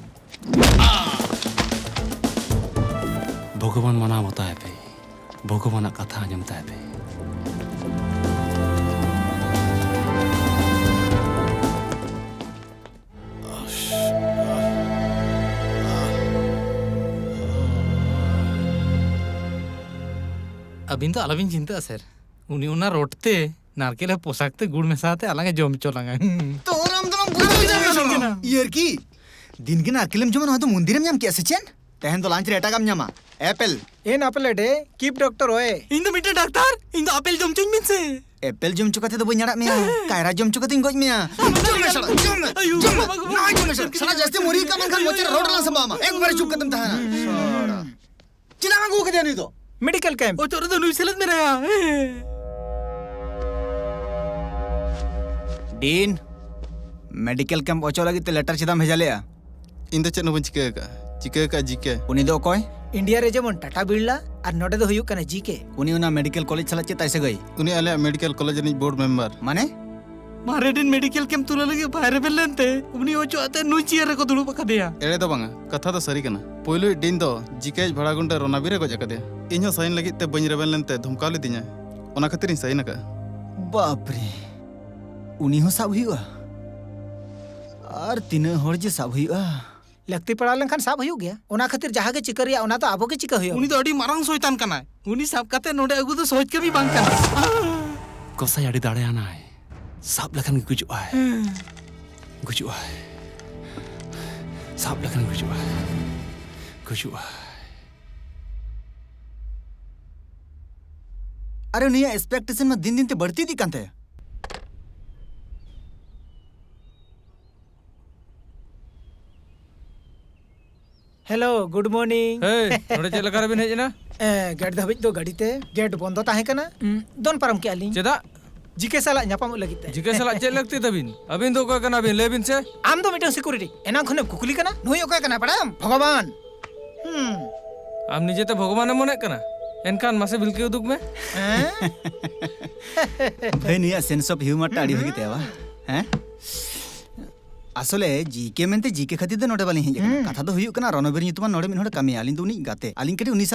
ᱵᱷᱚᱜᱚᱵᱟᱱ ᱢᱟᱱᱟᱣ ᱵᱟᱛᱟᱣ ᱮ ᱯᱮ, ᱵᱷᱚᱜᱚᱵᱟᱱᱟᱜ ᱠᱟᱛᱷᱟ ᱟᱸᱡᱚᱢ ᱛᱟᱭ ᱯᱮ᱾ ᱟᱹᱵᱤᱱ ᱫᱚ ᱟᱞᱚᱵᱤᱱ ᱪᱤᱱᱛᱟᱹᱜᱼᱟ, ᱥᱮᱨ᱾ ᱩᱱᱤ ᱚᱱᱟ ᱨᱚᱰ ᱛᱮ, ᱱᱟᱨᱠᱮᱞ ᱯᱚᱥᱟᱠ ᱛᱮ, ᱜᱩᱲ ᱢᱮᱥᱟ ᱛᱮ ᱟᱞᱟᱝ ᱮ ᱡᱚᱢ ᱦᱚᱪᱚ ᱞᱟᱝᱟ᱾ ᱛᱚ ᱚᱱᱟ ᱫᱚ ᱵᱩᱡᱷᱟᱹᱣ ᱧᱟᱢ ᱠᱟᱱᱟ᱾ ᱤᱭᱟᱹ ᱟᱨᱠᱤ, ᱫᱤᱱ ᱜᱮ ᱱᱟᱨᱠᱮᱞᱮᱢ ᱡᱚᱢᱟ, ᱱᱚᱣᱟ ᱫᱚ ᱢᱚᱱᱫᱤᱨᱮᱢ ᱧᱟᱢ ᱠᱮᱜᱼᱟ ᱥᱮ ᱪᱮᱫ? ᱛᱮᱦᱮᱧ ᱫᱚ ᱞᱟᱧᱪ ᱨᱮ ᱮᱴᱟᱜᱟᱜ ᱮᱢ ᱧᱟᱢᱟ᱾ ᱮᱯᱮᱞ᱾ ᱮᱱ ᱟᱯᱮᱞ ᱮ ᱰᱮ, ᱠᱤᱯ ᱰᱚᱠᱴᱚᱨ ᱚᱭ᱾ ᱤᱧ ᱫᱚ ᱢᱤᱫᱴᱮᱱ ᱰᱟᱠᱛᱟᱨ, ᱤᱧ ᱫᱚ ᱟᱯᱮᱞ ᱡᱚᱢ ᱦᱚᱪᱚᱧ ᱵᱤᱱ ᱥᱮ᱾ ᱮᱯᱮᱞ ᱡᱚᱢ ᱦᱚᱪᱚ ᱠᱟᱛᱮ ᱫᱚ ᱵᱟᱹᱧ ᱟᱲᱟᱜ ᱢᱮᱭᱟ, ᱠᱟᱭᱨᱟ ᱡᱚᱢ ᱦᱚᱪᱚ ᱠᱟᱛᱮᱧ ᱜᱚᱡ ᱢᱮᱭᱟ᱾ ᱟᱭᱳ, ᱡᱚᱢ ᱢᱮ ᱥᱟᱞᱟ, ᱡᱚᱢ ᱢᱮ, ᱟᱭᱳ, ᱡᱚᱢ ᱢᱮ, ᱵᱟᱵᱟ, ᱵᱟᱵᱟ, ᱱᱚᱣᱟ ᱡᱚᱢ ᱢᱮ ᱥᱟᱞᱟ, ᱥᱟᱞᱟ ᱡᱟᱹᱥᱛᱤ ᱢᱩᱨᱤ ᱠᱟᱜ ᱢᱮᱱᱠᱷᱟᱱ ᱢᱚᱪᱟ ᱨᱮ ᱨᱚᱰ ᱞᱟᱝ ᱥᱟᱢᱵᱟᱣ ᱟᱢᱟ, ᱮᱠᱵᱟᱨᱮ ᱪᱩᱯ ᱠᱟᱛᱮᱢ ᱛᱟᱦᱮᱱᱟ᱾ ᱥᱟᱞᱟ᱾ ᱪᱮᱫᱟᱜ ᱮᱢ ᱟᱹᱜᱩ ᱠᱟᱫᱮᱭᱟ ᱱᱩᱭ ᱫᱚ? Medical camp. ᱚᱪᱚᱜ ᱨᱮᱫᱚ ᱱᱩᱭ ᱥᱮᱞᱮᱫ ᱢᱮᱱᱟᱭᱟ᱾ ᱰᱤᱱ, ᱢᱮᱰᱤᱠᱮᱞ ᱠᱮᱢᱯ ᱚᱪᱚᱜ ᱞᱟᱹᱜᱤᱫ ᱛᱮ ᱞᱮᱴᱟᱨ ᱪᱮᱫᱟᱜ ᱮᱢ ᱵᱷᱮᱡᱟ ᱞᱮᱜᱼᱟ? ᱤᱧ ᱫᱚ ᱪᱮᱫ ᱦᱚᱸ ᱵᱟᱹᱧ ᱪᱤᱠᱟᱹ ᱟᱠᱟᱫᱼᱟ᱾ ᱪᱤᱠᱟᱹ ᱟᱠᱟᱫᱼᱟ ᱡᱤᱠᱮ᱾ ᱩᱱᱤ ᱫᱚ ᱚᱠᱚᱭ? ᱤᱱᱰᱤᱭᱟ ᱨᱮ ᱡᱮᱢᱚᱱ ᱴᱟᱴᱟ ᱵᱤᱨᱞᱟ, ᱟᱨ ᱱᱚᱰᱮ ᱫᱚ ᱦᱩᱭᱩᱜ ᱠᱟᱱᱟ ᱡᱤᱠᱮ᱾ ᱩᱱᱤ ᱚᱱᱟ ᱢᱮᱰᱤᱠᱮᱞ ᱠᱚᱞᱮᱡᱽ ᱥᱟᱞᱟᱜ ᱪᱮᱫ ᱛᱟᱭ ᱥᱟᱹᱜᱟᱹᱭ? ᱩᱱᱤ ᱟᱞᱮᱭᱟᱜ ᱢᱮᱰᱤᱠᱮᱞ ᱠᱚᱞᱮᱡᱽ ᱨᱤᱱᱤᱡ ᱵᱳᱨᱰ ᱢᱮᱢᱵᱟᱨ᱾ ᱢᱟᱱᱮ? ᱢᱟᱨᱮ ᱰᱤᱱ ᱢᱮᱰᱤᱠᱮᱞ ᱠᱮᱢᱯ ᱛᱩᱞᱟᱹᱣ ᱞᱟᱹᱜᱤᱫ ᱵᱟᱭ ᱨᱮᱵᱮᱱ ᱞᱮᱱᱛᱮ, ᱩᱱᱤ ᱚᱪᱚᱜ ᱟᱛᱮ ᱱᱩᱭ ᱪᱮᱭᱟᱨ ᱨᱮᱠᱚ ᱫᱩᱲᱩᱵ ᱟᱠᱟᱫᱮᱭᱟ᱾ ᱮᱲᱮ ᱫᱚ ᱵᱟᱝᱟ, ᱠᱟᱛᱷᱟ ᱫᱚ ᱥᱟᱹᱨᱤ ᱠᱟᱱᱟ᱾ ᱯᱳᱭᱞᱳᱭᱤᱡ ᱰᱤᱱ ᱫᱚ ᱡᱤᱠᱮᱭᱤᱡ ᱵᱷᱟᱲᱟᱜᱩᱱᱰᱟᱹ ᱨᱚᱱᱟᱵᱤᱨ ᱮ ᱜᱚᱡ ᱟᱠᱟᱫᱮᱭᱟ᱾ ᱤᱧ ᱦᱚᱸ ᱥᱟᱭᱤᱱ ᱞᱟᱹᱜᱤᱫ ᱛᱮ ᱵᱟᱹᱧ ᱨᱮᱵᱮᱱ ᱞᱮᱱᱛᱮ ᱫᱷᱚᱢᱠᱟᱣ ᱞᱤᱫᱤᱧᱟᱭ, ᱚᱱᱟ ᱠᱷᱟᱹᱛᱤᱨ ᱤᱧ ᱥᱟᱭᱤᱱ ᱟᱠᱟᱫᱼᱟ᱾ ᱵᱟᱯᱨᱮ, ᱩᱱᱤ ᱦᱚᱸ ᱥᱟᱵ ᱦᱩᱭᱩᱜᱼᱟ? ᱟᱨ ᱛᱤᱱᱟᱹᱜ ᱦᱚᱲ ᱡᱮ ᱥᱟᱵ ᱦᱩᱭᱩᱜᱼᱟ᱾ ᱞᱟᱹᱠᱛᱤ ᱯᱟᱲᱟᱣ ᱞᱮᱱᱠᱷᱟᱱ ᱥᱟᱵ ᱦᱩᱭᱩᱜ ᱜᱮᱭᱟ᱾ ᱚᱱᱟ ᱠᱷᱟᱹᱛᱤᱨ ᱡᱟᱦᱟᱸ ᱜᱮ ᱪᱤᱠᱟᱹ ᱨᱮᱭᱟᱜ, ᱚᱱᱟ ᱫᱚ ᱟᱵᱚ ᱜᱮ ᱪᱤᱠᱟᱹ ᱦᱩᱭᱩᱜᱼᱟ᱾ ᱩᱱᱤ ᱫᱚ ᱟᱹᱰᱤ ᱢᱟᱨᱟᱝ ᱥᱚᱭᱛᱟᱱ ᱠᱟᱱᱟᱭ᱾ ᱩᱱᱤ ᱥᱟᱵ ᱠᱟᱛᱮ ᱱᱚᱰᱮ ᱟᱹᱜᱩ ᱫᱚ ᱥᱚᱦᱚᱡ ᱠᱟᱹᱢᱤ ᱵᱟᱝ ᱠᱟᱱᱟ᱾ ᱜᱚᱸᱥᱟᱭ ᱟᱹᱰᱤ ᱫᱟᱲᱮᱭᱟᱱᱟᱭ᱾ ᱥᱟᱵ ᱞᱮᱠᱷᱟᱱ ᱜᱮ ᱜᱩᱡᱩᱜᱼᱟᱭ᱾ ᱜᱩᱡᱩᱜᱼᱟᱭ᱾ ᱥᱟᱵ ᱞᱮᱠᱷᱟᱱ ᱜᱩᱡᱩᱜᱼᱟᱭ᱾ ᱜᱩᱡᱩᱜᱼᱟᱭ᱾ ᱟᱨᱮ, ᱩᱱᱤᱭᱟᱜ ᱮᱠᱥᱯᱮᱠᱴᱮᱥᱚᱱ ᱢᱟ ᱫᱤᱱ ᱫᱤᱱ ᱛᱮ ᱵᱟᱹᱲᱛᱤ ᱤᱫᱤᱜ ᱠᱟᱱ ᱛᱟᱭᱟ᱾ Hello, good morning. ᱦᱮᱭ, ᱱᱚᱰᱮ ᱪᱮᱫ ᱞᱮᱠᱟ ᱨᱮᱵᱤᱱ ᱦᱮᱡ ᱮᱱᱟ? ᱮ, ᱜᱮᱴ ᱫᱷᱟᱹᱵᱤᱡ ᱫᱚ ᱜᱟᱹᱰᱤ ᱛᱮ᱾ ᱜᱮᱴ ᱵᱚᱱᱫᱚ ᱛᱟᱦᱮᱸ ᱠᱟᱱᱟ᱾ ᱩᱸ, ᱫᱚᱱ ᱯᱟᱨᱚᱢ ᱠᱮᱜᱼᱟ ᱞᱤᱧ᱾ ᱪᱮᱫᱟᱜ? ᱡᱤᱠᱮ ᱥᱟᱞᱟᱜ ᱧᱟᱯᱟᱢᱚᱜ ᱞᱟᱹᱜᱤᱫ ᱛᱮ᱾ ᱡᱤᱠᱮ ᱥᱟᱞᱟᱜ ᱪᱮᱫ ᱞᱟᱹᱠᱛᱤ ᱛᱟᱵᱤᱱ? ᱟᱹᱵᱤᱱ ᱫᱚ ᱚᱠᱚᱭ ᱠᱟᱱᱟ ᱵᱤᱱ? ᱞᱟᱹᱭ ᱵᱤᱱ ᱥᱮ᱾ ᱟᱢ ᱫᱚ ᱢᱤᱫᱴᱟᱝ ᱥᱤᱠᱩᱨᱤᱴᱤ᱾ ᱮᱱᱟᱝ ᱠᱷᱚᱱᱮᱢ ᱠᱩᱠᱞᱤ ᱠᱟᱱᱟ, ᱱᱩᱭ ᱚᱠᱚᱭ ᱠᱟᱱᱟ ᱵᱟᱲᱟᱭᱟᱢ? ᱵᱷᱚᱜᱚᱵᱟᱱ᱾ ᱦᱩᱸ᱾ ᱟᱢ ᱱᱤᱡᱮᱛᱮ ᱵᱷᱚᱜᱚᱵᱟᱱᱮᱢ ᱢᱚᱱᱮᱜ ᱠᱟᱱᱟ? ᱮᱱᱠᱷᱟᱱ ᱢᱟᱥᱮ ᱵᱤᱞᱠᱤ ᱩᱫᱩᱜ ᱢᱮ᱾ ᱦᱮᱸ? ᱵᱷᱟᱹᱭ, ᱱᱩᱭᱟᱜ sense of humor ᱴᱟ ᱟᱹᱰᱤ ᱵᱷᱟᱹᱜᱤ ᱛᱟᱭᱟ ᱵᱟ? ᱦᱮᱸ? ᱟᱥᱚᱞᱮ ᱡᱤ ᱠᱮ ᱢᱮᱱᱛᱮ ᱡᱤ ᱠᱮ ᱠᱷᱟᱹᱛᱤᱨ ᱫᱚ ᱱᱚᱰᱮ ᱵᱟᱞᱤᱧ ᱦᱮᱡ ᱟᱠᱟᱱᱟ᱾ ᱦᱩᱸ᱾ ᱠᱟᱛᱷᱟ ᱫᱚ ᱦᱩᱭᱩᱜ ᱠᱟᱱᱟ, ᱨᱚᱱᱚᱵᱤᱨ ᱧᱩᱛᱩᱢᱟᱱ ᱱᱚᱰᱮ ᱢᱤᱫ ᱦᱚᱲ ᱠᱟᱹᱢᱤᱭᱟ, ᱟᱹᱞᱤᱧ ᱫᱚ ᱩᱱᱤ ᱜᱟᱛᱮ᱾ ᱟᱹᱞᱤᱧ ᱠᱟᱹᱴᱤᱡ ᱩᱱᱤ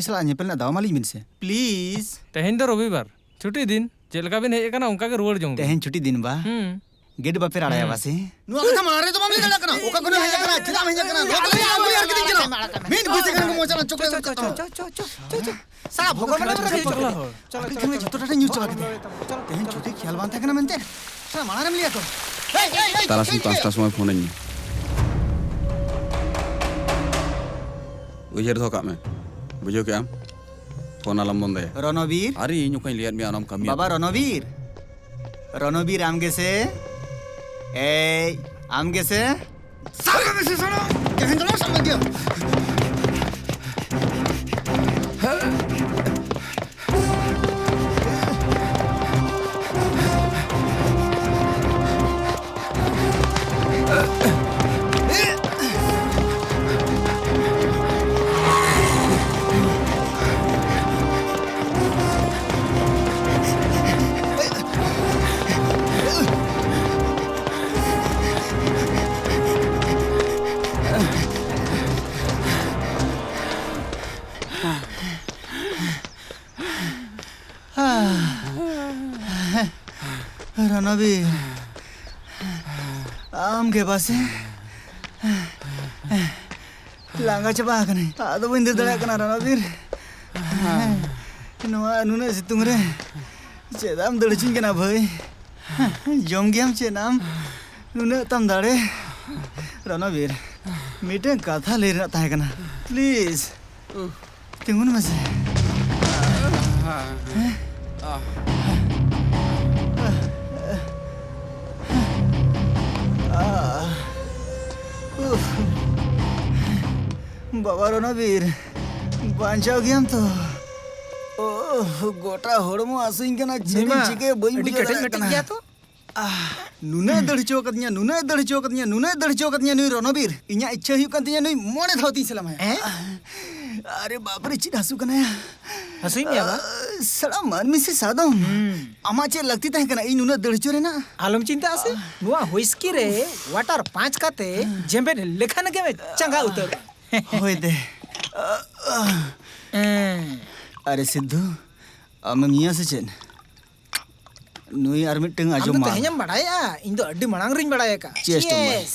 ᱥᱟᱞᱟᱜ ᱧᱮᱯᱮᱞ ᱨᱮᱱᱟᱜ ᱫᱟᱣ ᱮᱢᱟᱞᱤᱧ ᱵᱤᱱ ᱥᱮ, ᱯᱞᱤᱡ᱾ ᱛᱮᱦᱮᱧ ᱫᱚ ᱨᱚᱵᱤᱵᱟᱨ, ᱪᱷᱩᱴᱤ ᱫᱤᱱ᱾ ᱪᱮᱫ ᱞᱮᱠᱟ ᱵᱤᱱ ᱦᱮᱡ ᱟᱠᱟᱱᱟ, ᱚᱱᱠᱟ ᱜᱮ ᱨᱩᱣᱟᱹᱲ ᱡᱚᱝ ᱵᱤᱱ᱾ ᱛᱮᱦᱮᱧ ᱪᱷᱩᱴᱤ ᱫᱤᱱ ᱵᱟ? ᱦᱩᱸ᱾ ᱜᱮᱴ ᱵᱟᱯᱮ ᱨᱟᱲᱟᱭᱟ ᱦᱩᱸ᱾ ᱵᱟ ᱥᱮ? ᱱᱚᱣᱟ ᱠᱟᱛᱷᱟ ᱢᱟᱲᱟᱝ ᱨᱮᱫᱚ ᱵᱟᱢ ᱞᱟᱹᱭ ᱫᱟᱲᱮᱭᱟᱜ ᱠᱟᱱᱟ᱾ ᱚᱠᱟ ᱠᱷᱚᱱᱮᱢ ᱦᱮᱡ ᱟᱠᱟᱱᱟ? ᱪᱮᱫᱟᱜ ᱮᱢ ᱦᱮᱡ ᱟᱠᱟᱱᱟ? ᱱᱚᱣᱟ ᱠᱚᱫᱚ ᱟᱞᱮᱭᱟᱜ ᱵᱟᱹᱲᱤᱡ ᱟᱨ ᱠᱤᱨᱤᱧ ᱠᱟᱱᱟ᱾ ᱢᱤᱫ ᱜᱷᱩᱥᱤ ᱠᱷᱟᱱ ᱜᱮ ᱢᱚᱪᱟ ᱨᱮᱱᱟᱜ ᱪᱚᱠᱞᱮᱴ ᱪᱚ, ᱪᱚ, ᱪᱚ, ᱪᱚ, ᱪᱚ, ᱪᱚ, ᱪᱚ, ᱪᱚ᱾ ᱥᱟᱞᱟ ᱵᱷᱚᱜᱚᱵᱟᱱ ᱨᱮ ᱪᱚ, ᱪᱚ, ᱪᱚ, ᱪᱚ, ᱪᱚ, ᱟᱹᱰᱤ ᱪᱚ, ᱜᱷᱟᱹᱲᱤᱡ ᱪᱚ, ᱡᱚᱛᱚ ᱴᱟᱴᱟᱧ ᱧᱩᱨ ᱪᱟᱵᱟ ᱠᱮᱫᱟ᱾ ᱛᱮᱦᱮᱧ ᱪᱷᱩᱴᱤ ᱠᱷᱮᱭᱟᱞ ᱵᱟᱝ ᱛᱟᱦᱮᱸ ᱠᱟᱱᱟ ᱢᱮᱱᱛᱮ᱾ ᱥᱟᱞᱟ ᱢᱟᱲᱟᱝ ᱨᱮᱢ ᱞᱟᱹᱭᱟ ᱛᱚ᱾ ᱛᱟᱨᱟᱥᱤᱧ ᱯᱟᱸᱪᱴᱟ ᱥᱚᱢᱚᱭ ᱯᱷᱳᱱ ᱟᱹᱧ ᱢᱮ᱾ ᱩᱭᱦᱟᱹᱨ ᱫᱚᱦᱚ ᱠᱟᱜ ᱢᱮ᱾ ᱵᱩᱡᱷᱟᱹᱣ ᱠᱮᱜ ᱟᱢ? ᱯᱷᱳᱱ ᱟᱞᱚᱢ ᱵᱚᱱᱫᱚᱭᱟ᱾ ᱨᱚᱱᱚᱵᱤᱨ? ᱟᱨᱮ, ᱤᱧ ᱚᱠᱟᱧ ᱞᱟᱹᱭᱟᱫ ᱢᱮᱭᱟ ᱚᱱᱟᱢ ᱠᱟᱹᱢᱤᱭᱟ? ᱵᱟᱵᱟ ᱨᱚᱱᱚᱵᱤᱨ? ᱨᱚᱱᱚᱵᱤᱨ ᱟᱢ ᱜᱮᱥᱮ? ᱮᱭ, ᱟᱢ ᱜᱮᱥᱮ? ᱥᱟᱵ ᱠᱟᱜ ᱢᱮᱥᱮ ᱥᱟᱞᱟ! ᱛᱮᱦᱮᱧ ᱫᱚ ᱥᱟᱵ ᱢᱮ ᱜᱮᱭᱟ᱾ ᱨᱚᱱᱚᱵᱤᱨ, ᱟᱢ ᱜᱮ ᱵᱟᱥᱮ? ᱞᱟᱸᱜᱟ ᱪᱟᱵᱟ ᱟᱠᱟᱱᱟᱹᱧ, ᱟᱫᱚ ᱵᱟᱹᱧ ᱫᱟᱹᱲ ᱫᱟᱲᱮᱭᱟᱜ ᱠᱟᱱᱟ ᱨᱚᱱᱚᱵᱤᱨ᱾ ᱱᱚᱣᱟ ᱱᱩᱱᱟᱹᱜ ᱥᱤᱛᱩᱝ ᱨᱮ ᱪᱮᱫᱟᱜ ᱮᱢ ᱫᱟᱹᱲ ᱦᱚᱪᱚᱧ ᱠᱟᱱᱟ ᱵᱷᱟᱹᱭ? ᱡᱚᱢ ᱜᱮᱭᱟᱢ ᱪᱮᱫ ᱟᱢ? ᱱᱩᱱᱟᱹᱜ ᱛᱟᱢ ᱫᱟᱲᱮ? ᱨᱚᱱᱚᱵᱤᱨ, ᱢᱤᱫᱴᱟᱝ ᱠᱟᱛᱷᱟ ᱞᱟᱹᱭ ᱨᱮᱱᱟᱜ ᱛᱟᱦᱮᱸ ᱠᱟᱱᱟ, ᱯᱞᱤᱡ᱾ ᱛᱤᱸᱜᱩᱱ ᱢᱮᱥᱮ᱾ ᱦᱮᱸ? ᱩᱯᱷ᱾ ᱵᱟᱵᱟ ᱨᱚᱱᱚᱵᱤᱨ, ᱵᱟᱧᱪᱟᱣ ᱜᱮᱭᱟᱢ ᱛᱚ? ᱳᱦ, ᱜᱚᱴᱟ ᱦᱚᱲᱢᱚ ᱦᱟᱹᱥᱩᱧ ᱠᱟᱱᱟ, ᱪᱮᱫ ᱤᱧ ᱪᱤᱠᱟᱹᱭᱟ ᱵᱟᱹᱧ ᱵᱩᱡᱷᱟᱹᱣ ᱫᱟᱲᱮᱭᱟᱜ ᱠᱟᱱᱟ᱾ ᱟᱹᱰᱤ ᱠᱮᱴᱮᱡ ᱢᱮᱴᱮᱡ ᱜᱮᱭᱟ ᱛᱚ᱾ ᱟᱦ, ᱱᱩᱱᱟᱹᱜ ᱮ ᱫᱟᱹᱲ ᱦᱚᱪᱚ ᱟᱠᱟᱫᱤᱧᱟ, ᱱᱩᱱᱟᱹᱜ ᱮ ᱫᱟᱹᱲ ᱦᱚᱪᱚ ᱟᱠᱟᱫᱤᱧᱟ, ᱱᱩᱱᱟᱹᱜ ᱮ ᱫᱟᱹᱲ ᱦᱚᱪᱚ ᱟᱠᱟᱫᱤᱧᱟ ᱱᱩᱭ ᱨᱚᱱᱚᱵᱤᱨ᱾ ᱤᱧᱟᱜ ᱤᱪᱪᱷᱟᱹ ᱦᱩᱭᱩᱜ ᱠᱟᱱ ᱛᱤᱧᱟ ᱱᱩᱭ ᱢᱚᱬᱮ ᱫᱷᱟᱣ ᱛᱤᱧ ᱥᱟᱞᱟᱢᱟᱭᱟ᱾ ᱦᱮᱸ? ᱟᱨᱮ ᱵᱟᱯᱨᱮ, ᱪᱮᱫ ᱦᱟᱹᱥᱩ ᱠᱟᱱᱟᱭᱟ᱾ ᱦᱟᱹᱥᱩᱭᱮᱫ ᱢᱮᱭᱟ ᱵᱟ? ᱥᱟᱲᱟ ᱢᱟᱹᱱᱢᱤ ᱥᱮ ᱥᱟᱫᱚᱢ? ᱦᱩᱸ᱾ ᱟᱢᱟᱜ ᱪᱮᱫ ᱞᱟᱹᱠᱛᱤ ᱛᱟᱦᱮᱸ ᱠᱟᱱᱟ ᱤᱧ ᱱᱩᱱᱟᱹᱜ ᱫᱟᱹᱲ ᱦᱚᱪᱚ ᱨᱮᱱᱟᱜ? ᱟᱞᱚᱢ ᱪᱤᱱᱛᱟᱹᱜᱼᱟ ᱥᱮ, ᱱᱚᱣᱟ ᱦᱩᱭᱥᱠᱤ ᱨᱮ ᱣᱟᱴᱟᱨ ᱯᱟᱸᱪ ᱠᱟᱛᱮ ᱡᱮᱢᱵᱮᱫ ᱞᱮᱠᱷᱟᱱ ᱜᱮ ᱪᱟᱸᱜᱟ ᱩᱛᱟᱹᱨᱚᱜᱼᱟ᱾ ᱦᱳᱭ ᱫᱮ᱾ ᱦᱮᱸ᱾ ᱟᱨᱮ ᱥᱤᱫᱷᱩ, ᱟᱢᱮᱢ ᱧᱩᱭᱟ ᱥᱮ ᱪᱮᱫ? ᱱᱩᱭ ᱟᱨ ᱢᱤᱫᱴᱟᱝ ᱟᱢ ᱟᱸᱡᱚᱢ ᱫᱚ ᱢᱟ᱾ ᱛᱮᱦᱮᱧᱮᱢ ᱵᱟᱲᱟᱭᱟ? ᱤᱧ ᱫᱚ ᱟᱹᱰᱤ ᱢᱟᱲᱟᱝ ᱨᱤᱧ ᱵᱟᱲᱟᱭ ᱟᱠᱟᱫᱼᱟ᱾ Cheers to my Cheers.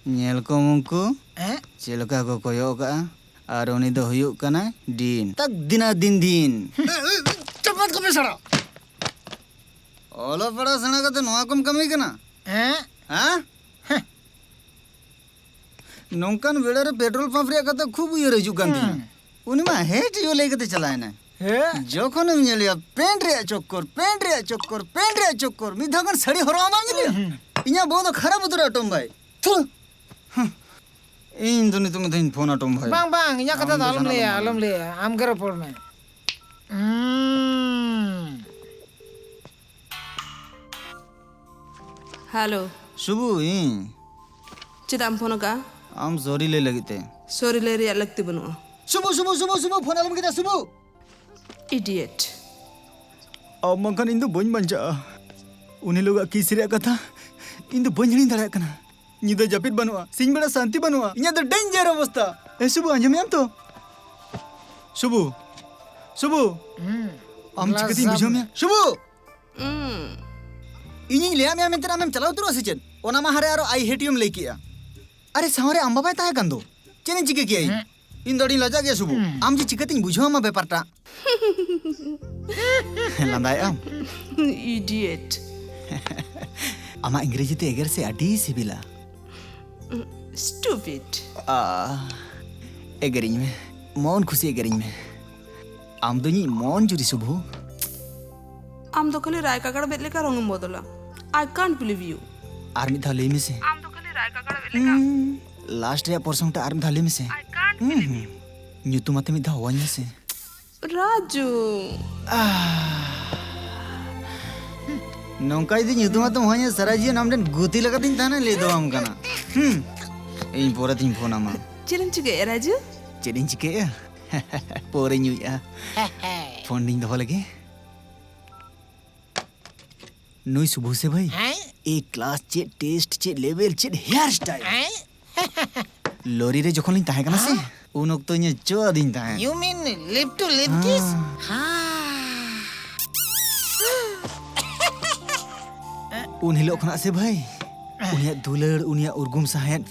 ᱧᱮᱞ ᱠᱚᱢ ᱩᱱᱠᱩ ᱦᱮᱸ? ᱪᱮᱫ ᱞᱮᱠᱟ ᱠᱚ ᱠᱚᱭᱚᱜ ᱠᱟᱜᱼᱟ᱾ ᱟᱨ ᱩᱱᱤ ᱫᱚ ᱦᱩᱭᱩᱜ ᱠᱟᱱᱟᱭ ᱰᱤᱱ᱾ ᱛᱟᱠ ᱫᱤᱱᱟ ᱫᱤᱱ ᱫᱤᱱ᱾ ᱪᱟᱯᱟᱫ ᱠᱚᱯᱮ ᱥᱟᱲᱟ᱾ ᱚᱞᱚᱜ ᱯᱟᱲᱦᱟᱣ ᱥᱮᱬᱟ ᱠᱟᱛᱮ ᱱᱚᱣᱟ ᱠᱚᱢ ᱠᱟᱹᱢᱤ ᱠᱟᱱᱟ? ᱦᱮᱸ? ᱦᱮᱸ? ᱦᱮᱸ᱾ ᱱᱚᱝᱠᱟᱱ ᱵᱮᱲᱟ ᱨᱮ ᱯᱮᱴᱨᱳᱞ ᱯᱟᱢᱯ ᱨᱮᱭᱟᱜ ᱠᱟᱛᱷᱟ ᱠᱷᱩᱵ ᱩᱭᱦᱟᱹᱨ ᱦᱤᱡᱩᱜ ᱠᱟᱱ ᱛᱤᱧᱟ᱾ ᱦᱮᱸ᱾ ᱩᱱᱤ ᱢᱟ ᱦᱮᱸ ᱴᱷᱤᱠ ᱞᱟᱹᱭ ᱠᱟᱛᱮ ᱪᱟᱞᱟᱣ ᱮᱱᱟᱭ᱾ ᱦᱮᱸ? ᱡᱚᱠᱷᱚᱱᱮᱢ ᱧᱮᱞᱮᱭᱟ ᱯᱮᱱᱴ ᱨᱮᱭᱟᱜ ᱪᱚᱠᱠᱚᱨ, ᱯᱮᱱᱴ ᱨᱮᱭᱟᱜ ᱪᱚᱠᱠᱚᱨ, ᱯᱮᱱᱴ ᱨᱮᱭᱟᱜ ᱪᱚᱠᱠᱚᱨ, ᱢᱤᱫ ᱫᱷᱟᱣ ᱜᱟᱱ ᱥᱟᱹᱲᱤ ᱦᱚᱨᱚᱜ ᱟᱢ ᱧᱮᱞᱮᱭᱟ᱾ ᱦᱩᱸ᱾ ᱤᱧᱟᱹᱜ ᱵᱚᱦᱚᱜ ᱫᱚ ᱠᱷᱟᱨᱟᱯ ᱩᱛᱟᱹᱨᱚᱜᱼᱟ ᱴᱚᱢ ᱵᱷᱟᱭ᱾ ᱛᱷᱩ᱾ ᱦᱩᱸ᱾ ᱤᱧ ᱫᱚ ᱱᱤᱛᱚᱜ ᱢᱤᱫ ᱫᱷᱟᱣ ᱤᱧ ᱯᱷᱳᱱᱟ ᱴᱚᱢ ᱵᱷᱟᱭ᱾ ᱵᱟᱝ, ᱵᱟᱝ, ᱤᱧᱟᱹᱜ ᱠᱟᱛᱷᱟ ᱟᱢ ᱫᱚ ᱫᱚ ᱟᱞᱚᱢ ᱥᱟᱱᱟᱢ ᱞᱟᱹᱭᱟ, ᱟᱢ ᱟᱞᱚᱢ ᱫᱚ᱾ ᱞᱟᱹᱭᱟ᱾ ᱟᱢ ᱜᱮ ᱨᱚᱯᱚᱲ ᱢᱮ᱾ ᱦᱩᱸ᱾ ᱦᱮᱞᱳ᱾ ᱥᱩᱵᱩ, ᱤᱧ᱾ ᱪᱮᱫᱟᱜ ᱮᱢ ᱯᱷᱳᱱ ᱟᱠᱟᱫᱼᱟ? ᱟᱢ ᱥᱚᱨᱤ ᱞᱟᱹᱭ ᱞᱟᱹᱜᱤᱫ ᱛᱮ᱾ ᱥᱚᱨᱤ ᱞᱟᱹᱭ ᱨᱮᱭᱟᱜ ᱞᱟᱹᱠᱛᱤ ᱵᱟᱹᱱᱩᱜᱼᱟ᱾ ᱥᱩᱵᱩ, ᱥᱩᱵᱩ, ᱥᱩᱵᱩ, ᱥᱩᱵᱩ, ᱯᱷᱳᱱ ᱟᱞᱚᱢ ᱜᱮᱫᱟ, ᱥᱩᱵᱩ᱾ Idiot. ᱟᱢ ᱵᱟᱝᱠᱷᱟᱱ ᱤᱧ ᱫᱚ ᱵᱟᱹᱧ ᱵᱟᱧᱪᱟᱜᱼᱟ᱾ ᱩᱱ ᱦᱤᱞᱳᱜᱟᱜ ᱠᱤᱥ ᱨᱮᱭᱟᱜ ᱠᱟᱛᱷᱟ ᱤᱧ ᱫᱚ ᱵᱟᱹᱧ ᱦᱤᱲᱤᱧ ᱫᱟᱲᱮᱭᱟᱜ ᱠᱟᱱᱟ᱾ ᱧᱤᱫᱟᱹ ᱡᱟᱹᱯᱤᱫ ᱵᱟᱹᱱᱩᱜᱼᱟ, ᱥᱤᱧ ᱵᱮᱲᱟ ᱥᱟᱱᱛᱤ ᱵᱟᱹᱱᱩᱜᱼᱟ᱾ ᱤᱧᱟᱹᱜ ᱫᱚ danger ᱚᱵᱚᱥᱛᱟ᱾ ᱮ ᱥᱩᱵᱩ, ᱟᱸᱡᱚᱢᱮᱜᱼᱟᱢ ᱛᱚ? ᱥᱩᱵᱩ, ᱥᱩᱵᱩ, ᱦᱩᱸ᱾ ᱟᱢ ᱪᱤᱠᱟᱹᱛᱤᱧ ᱵᱩᱡᱷᱟᱹᱣ ᱢᱮᱭᱟ? ᱥᱩᱵᱩ! ᱦᱩᱸ᱾ ᱤᱧᱤᱧ ᱞᱟᱹᱭᱟᱫ ᱢᱮᱭᱟ ᱢᱮᱱᱛᱮ ᱟᱢᱮᱢ ᱪᱟᱞᱟᱣ ᱩᱛᱟᱹᱨᱚᱜᱼᱟ ᱥᱮ ᱪᱮᱫ? ᱚᱱᱟ ᱢᱟᱦᱟ ᱨᱮ ᱟᱨᱚ I hate you ᱮᱢ ᱞᱟᱹᱭ ᱠᱮᱜᱼᱟ᱾ ᱟᱨᱮ, ᱥᱟᱶ ᱨᱮ ᱟᱢ ᱵᱟᱵᱟᱭ ᱛᱟᱦᱮᱸ ᱠᱟᱱ ᱫᱚ᱾ ᱪᱮᱫ ᱤᱧ ᱪᱤᱠᱟᱹ ᱠᱮᱭᱟ ᱤᱧ? ᱦᱩᱸ᱾ ᱤᱧ ᱫᱚ ᱟᱹᱰᱤᱧ ᱞᱟᱡᱟᱜ ᱜᱮᱭᱟ ᱥᱩᱵᱩ᱾ ᱦᱩᱸ᱾ ᱟᱢ ᱡᱮ ᱪᱤᱠᱟᱹᱛᱤᱧ ᱵᱩᱡᱷᱟᱹᱣ ᱟᱢᱟ ᱵᱮᱯᱟᱨᱴᱟ? ᱞᱟᱸᱫᱟᱭᱮᱫ ᱟᱢ? Idiot. ᱟᱢᱟᱜ ᱤᱝᱨᱮᱡᱤ ᱛᱮ ᱮᱜᱮᱨ ᱥᱮ ᱟᱹᱰᱤ ᱥᱤᱵᱤᱞᱟ᱾ Stupid. ᱟ, ᱮᱜᱮᱨᱤᱧ ᱢᱮ᱾ ᱢᱚᱱ ᱠᱷᱩᱥᱤ ᱮᱜᱮᱨᱤᱧ ᱢᱮ᱾ ᱟᱢ ᱫᱚ ᱤᱧᱤᱡ ᱢᱚᱱ ᱡᱩᱨᱤ ᱥᱩᱵᱷᱩ᱾ ᱟᱢ ᱫᱚ ᱠᱷᱟᱹᱞᱤ ᱨᱟᱭ ᱠᱟᱠᱲᱟ ᱵᱮᱫ ᱞᱮᱠᱟ ᱨᱚᱝ ᱮᱢ ᱵᱚᱫᱚᱞᱟ᱾ I can't believe you. ᱟᱨ ᱢᱤᱫ ᱫᱷᱟᱣ ᱞᱟᱹᱭ ᱢᱮᱥᱮ᱾ ᱟᱢ ᱫᱚ ᱠᱷᱟᱹᱞᱤ ᱨᱟᱭ ᱠᱟᱠᱲᱟ ᱵᱮᱫ ᱞᱮᱠᱟ᱾ ᱦᱩᱸ, ᱞᱟᱥᱴ ᱨᱮᱭᱟᱜ ᱯᱚᱨᱥᱚᱝ ᱴᱟᱜ ᱟᱨ ᱢᱤᱫ ᱫᱷᱟᱣ ᱞᱟᱹᱭ ᱢᱮᱥᱮ᱾ I can't ᱦᱩᱸ, believe ᱦᱩᱸ᱾ You. ᱧᱩᱛᱩᱢ ᱟᱛᱮ ᱢᱤᱫ ᱫᱷᱟᱣ ᱦᱚᱦᱚᱧ ᱢᱮᱥᱮ᱾ ᱨᱟᱡᱩ᱾ ᱟᱦ, ᱱᱚᱝᱠᱟ ᱡᱩᱫᱤ ᱧᱩᱛᱩᱢ ᱟᱛᱮᱢ ᱦᱚᱦᱚᱧᱟ, ᱥᱟᱨᱟ ᱡᱤᱭᱚᱱ ᱟᱢ ᱴᱷᱮᱱ ᱜᱩᱛᱤ ᱞᱮᱠᱟᱛᱤᱧ ᱛᱟᱦᱮᱱᱟ, ᱞᱟᱹᱭ ᱫᱚ ᱵᱟᱝ ᱠᱟᱱᱟ᱾ ᱦᱩᱸ, ᱤᱧ ᱯᱚᱨᱮ ᱛᱤᱧ ᱯᱷᱳᱱ ᱟᱢᱟ᱾ ᱪᱮᱫ ᱮᱢ ᱪᱤᱠᱟᱹᱭᱮᱫᱼᱟ, ᱨᱟᱡᱩ? ᱪᱮᱫ ᱤᱧ ᱪᱤᱠᱟᱹᱭᱮᱫᱼᱟ? ᱯᱟᱹᱣᱨᱟᱹᱧ ᱧᱩᱭᱮᱫᱼᱟ᱾ ᱯᱷᱳᱱ ᱫᱚᱧ ᱫᱚᱦᱚ ᱞᱮᱜᱮ᱾ ᱱᱩᱭ ᱥᱩᱵᱷᱩ ᱥᱮ ᱵᱷᱟᱹᱭ? ᱦᱮᱸ? ᱮ ᱠᱞᱟᱥ, ᱪᱮᱫ ᱴᱮᱥᱴ, ᱪᱮᱫ ᱞᱮᱵᱮᱞ, ᱪᱮᱫ ᱦᱮᱭᱟᱨ ᱥᱴᱟᱭᱤᱞ᱾ ᱦᱮᱸ? ᱞᱚᱨᱤ ᱨᱮ ᱡᱚᱠᱷᱚᱱ ᱞᱤᱧ ᱛᱟᱦᱮᱸ ᱠᱟᱱᱟ ᱥᱮ, ᱦᱮᱸ? ᱩᱱ ᱚᱠᱛᱚ ᱤᱧᱮ ᱪᱚ ᱟᱹᱫᱤᱧ ᱛᱟᱦᱮᱸᱫ᱾ You mean lip to lip kiss? ᱦᱮᱸ᱾ ᱦᱮᱸ᱾ ᱩᱱ ᱦᱤᱞᱳᱜ ᱠᱷᱚᱱᱟᱜ ᱥᱮ ᱵᱷᱟᱹᱭ, ᱩᱱᱤᱭᱟᱜ ᱫᱩᱞᱟᱹᱲ, ᱩᱱᱤᱭᱟᱜ ᱩᱨᱜᱩᱢ ᱥᱟᱦᱮᱫ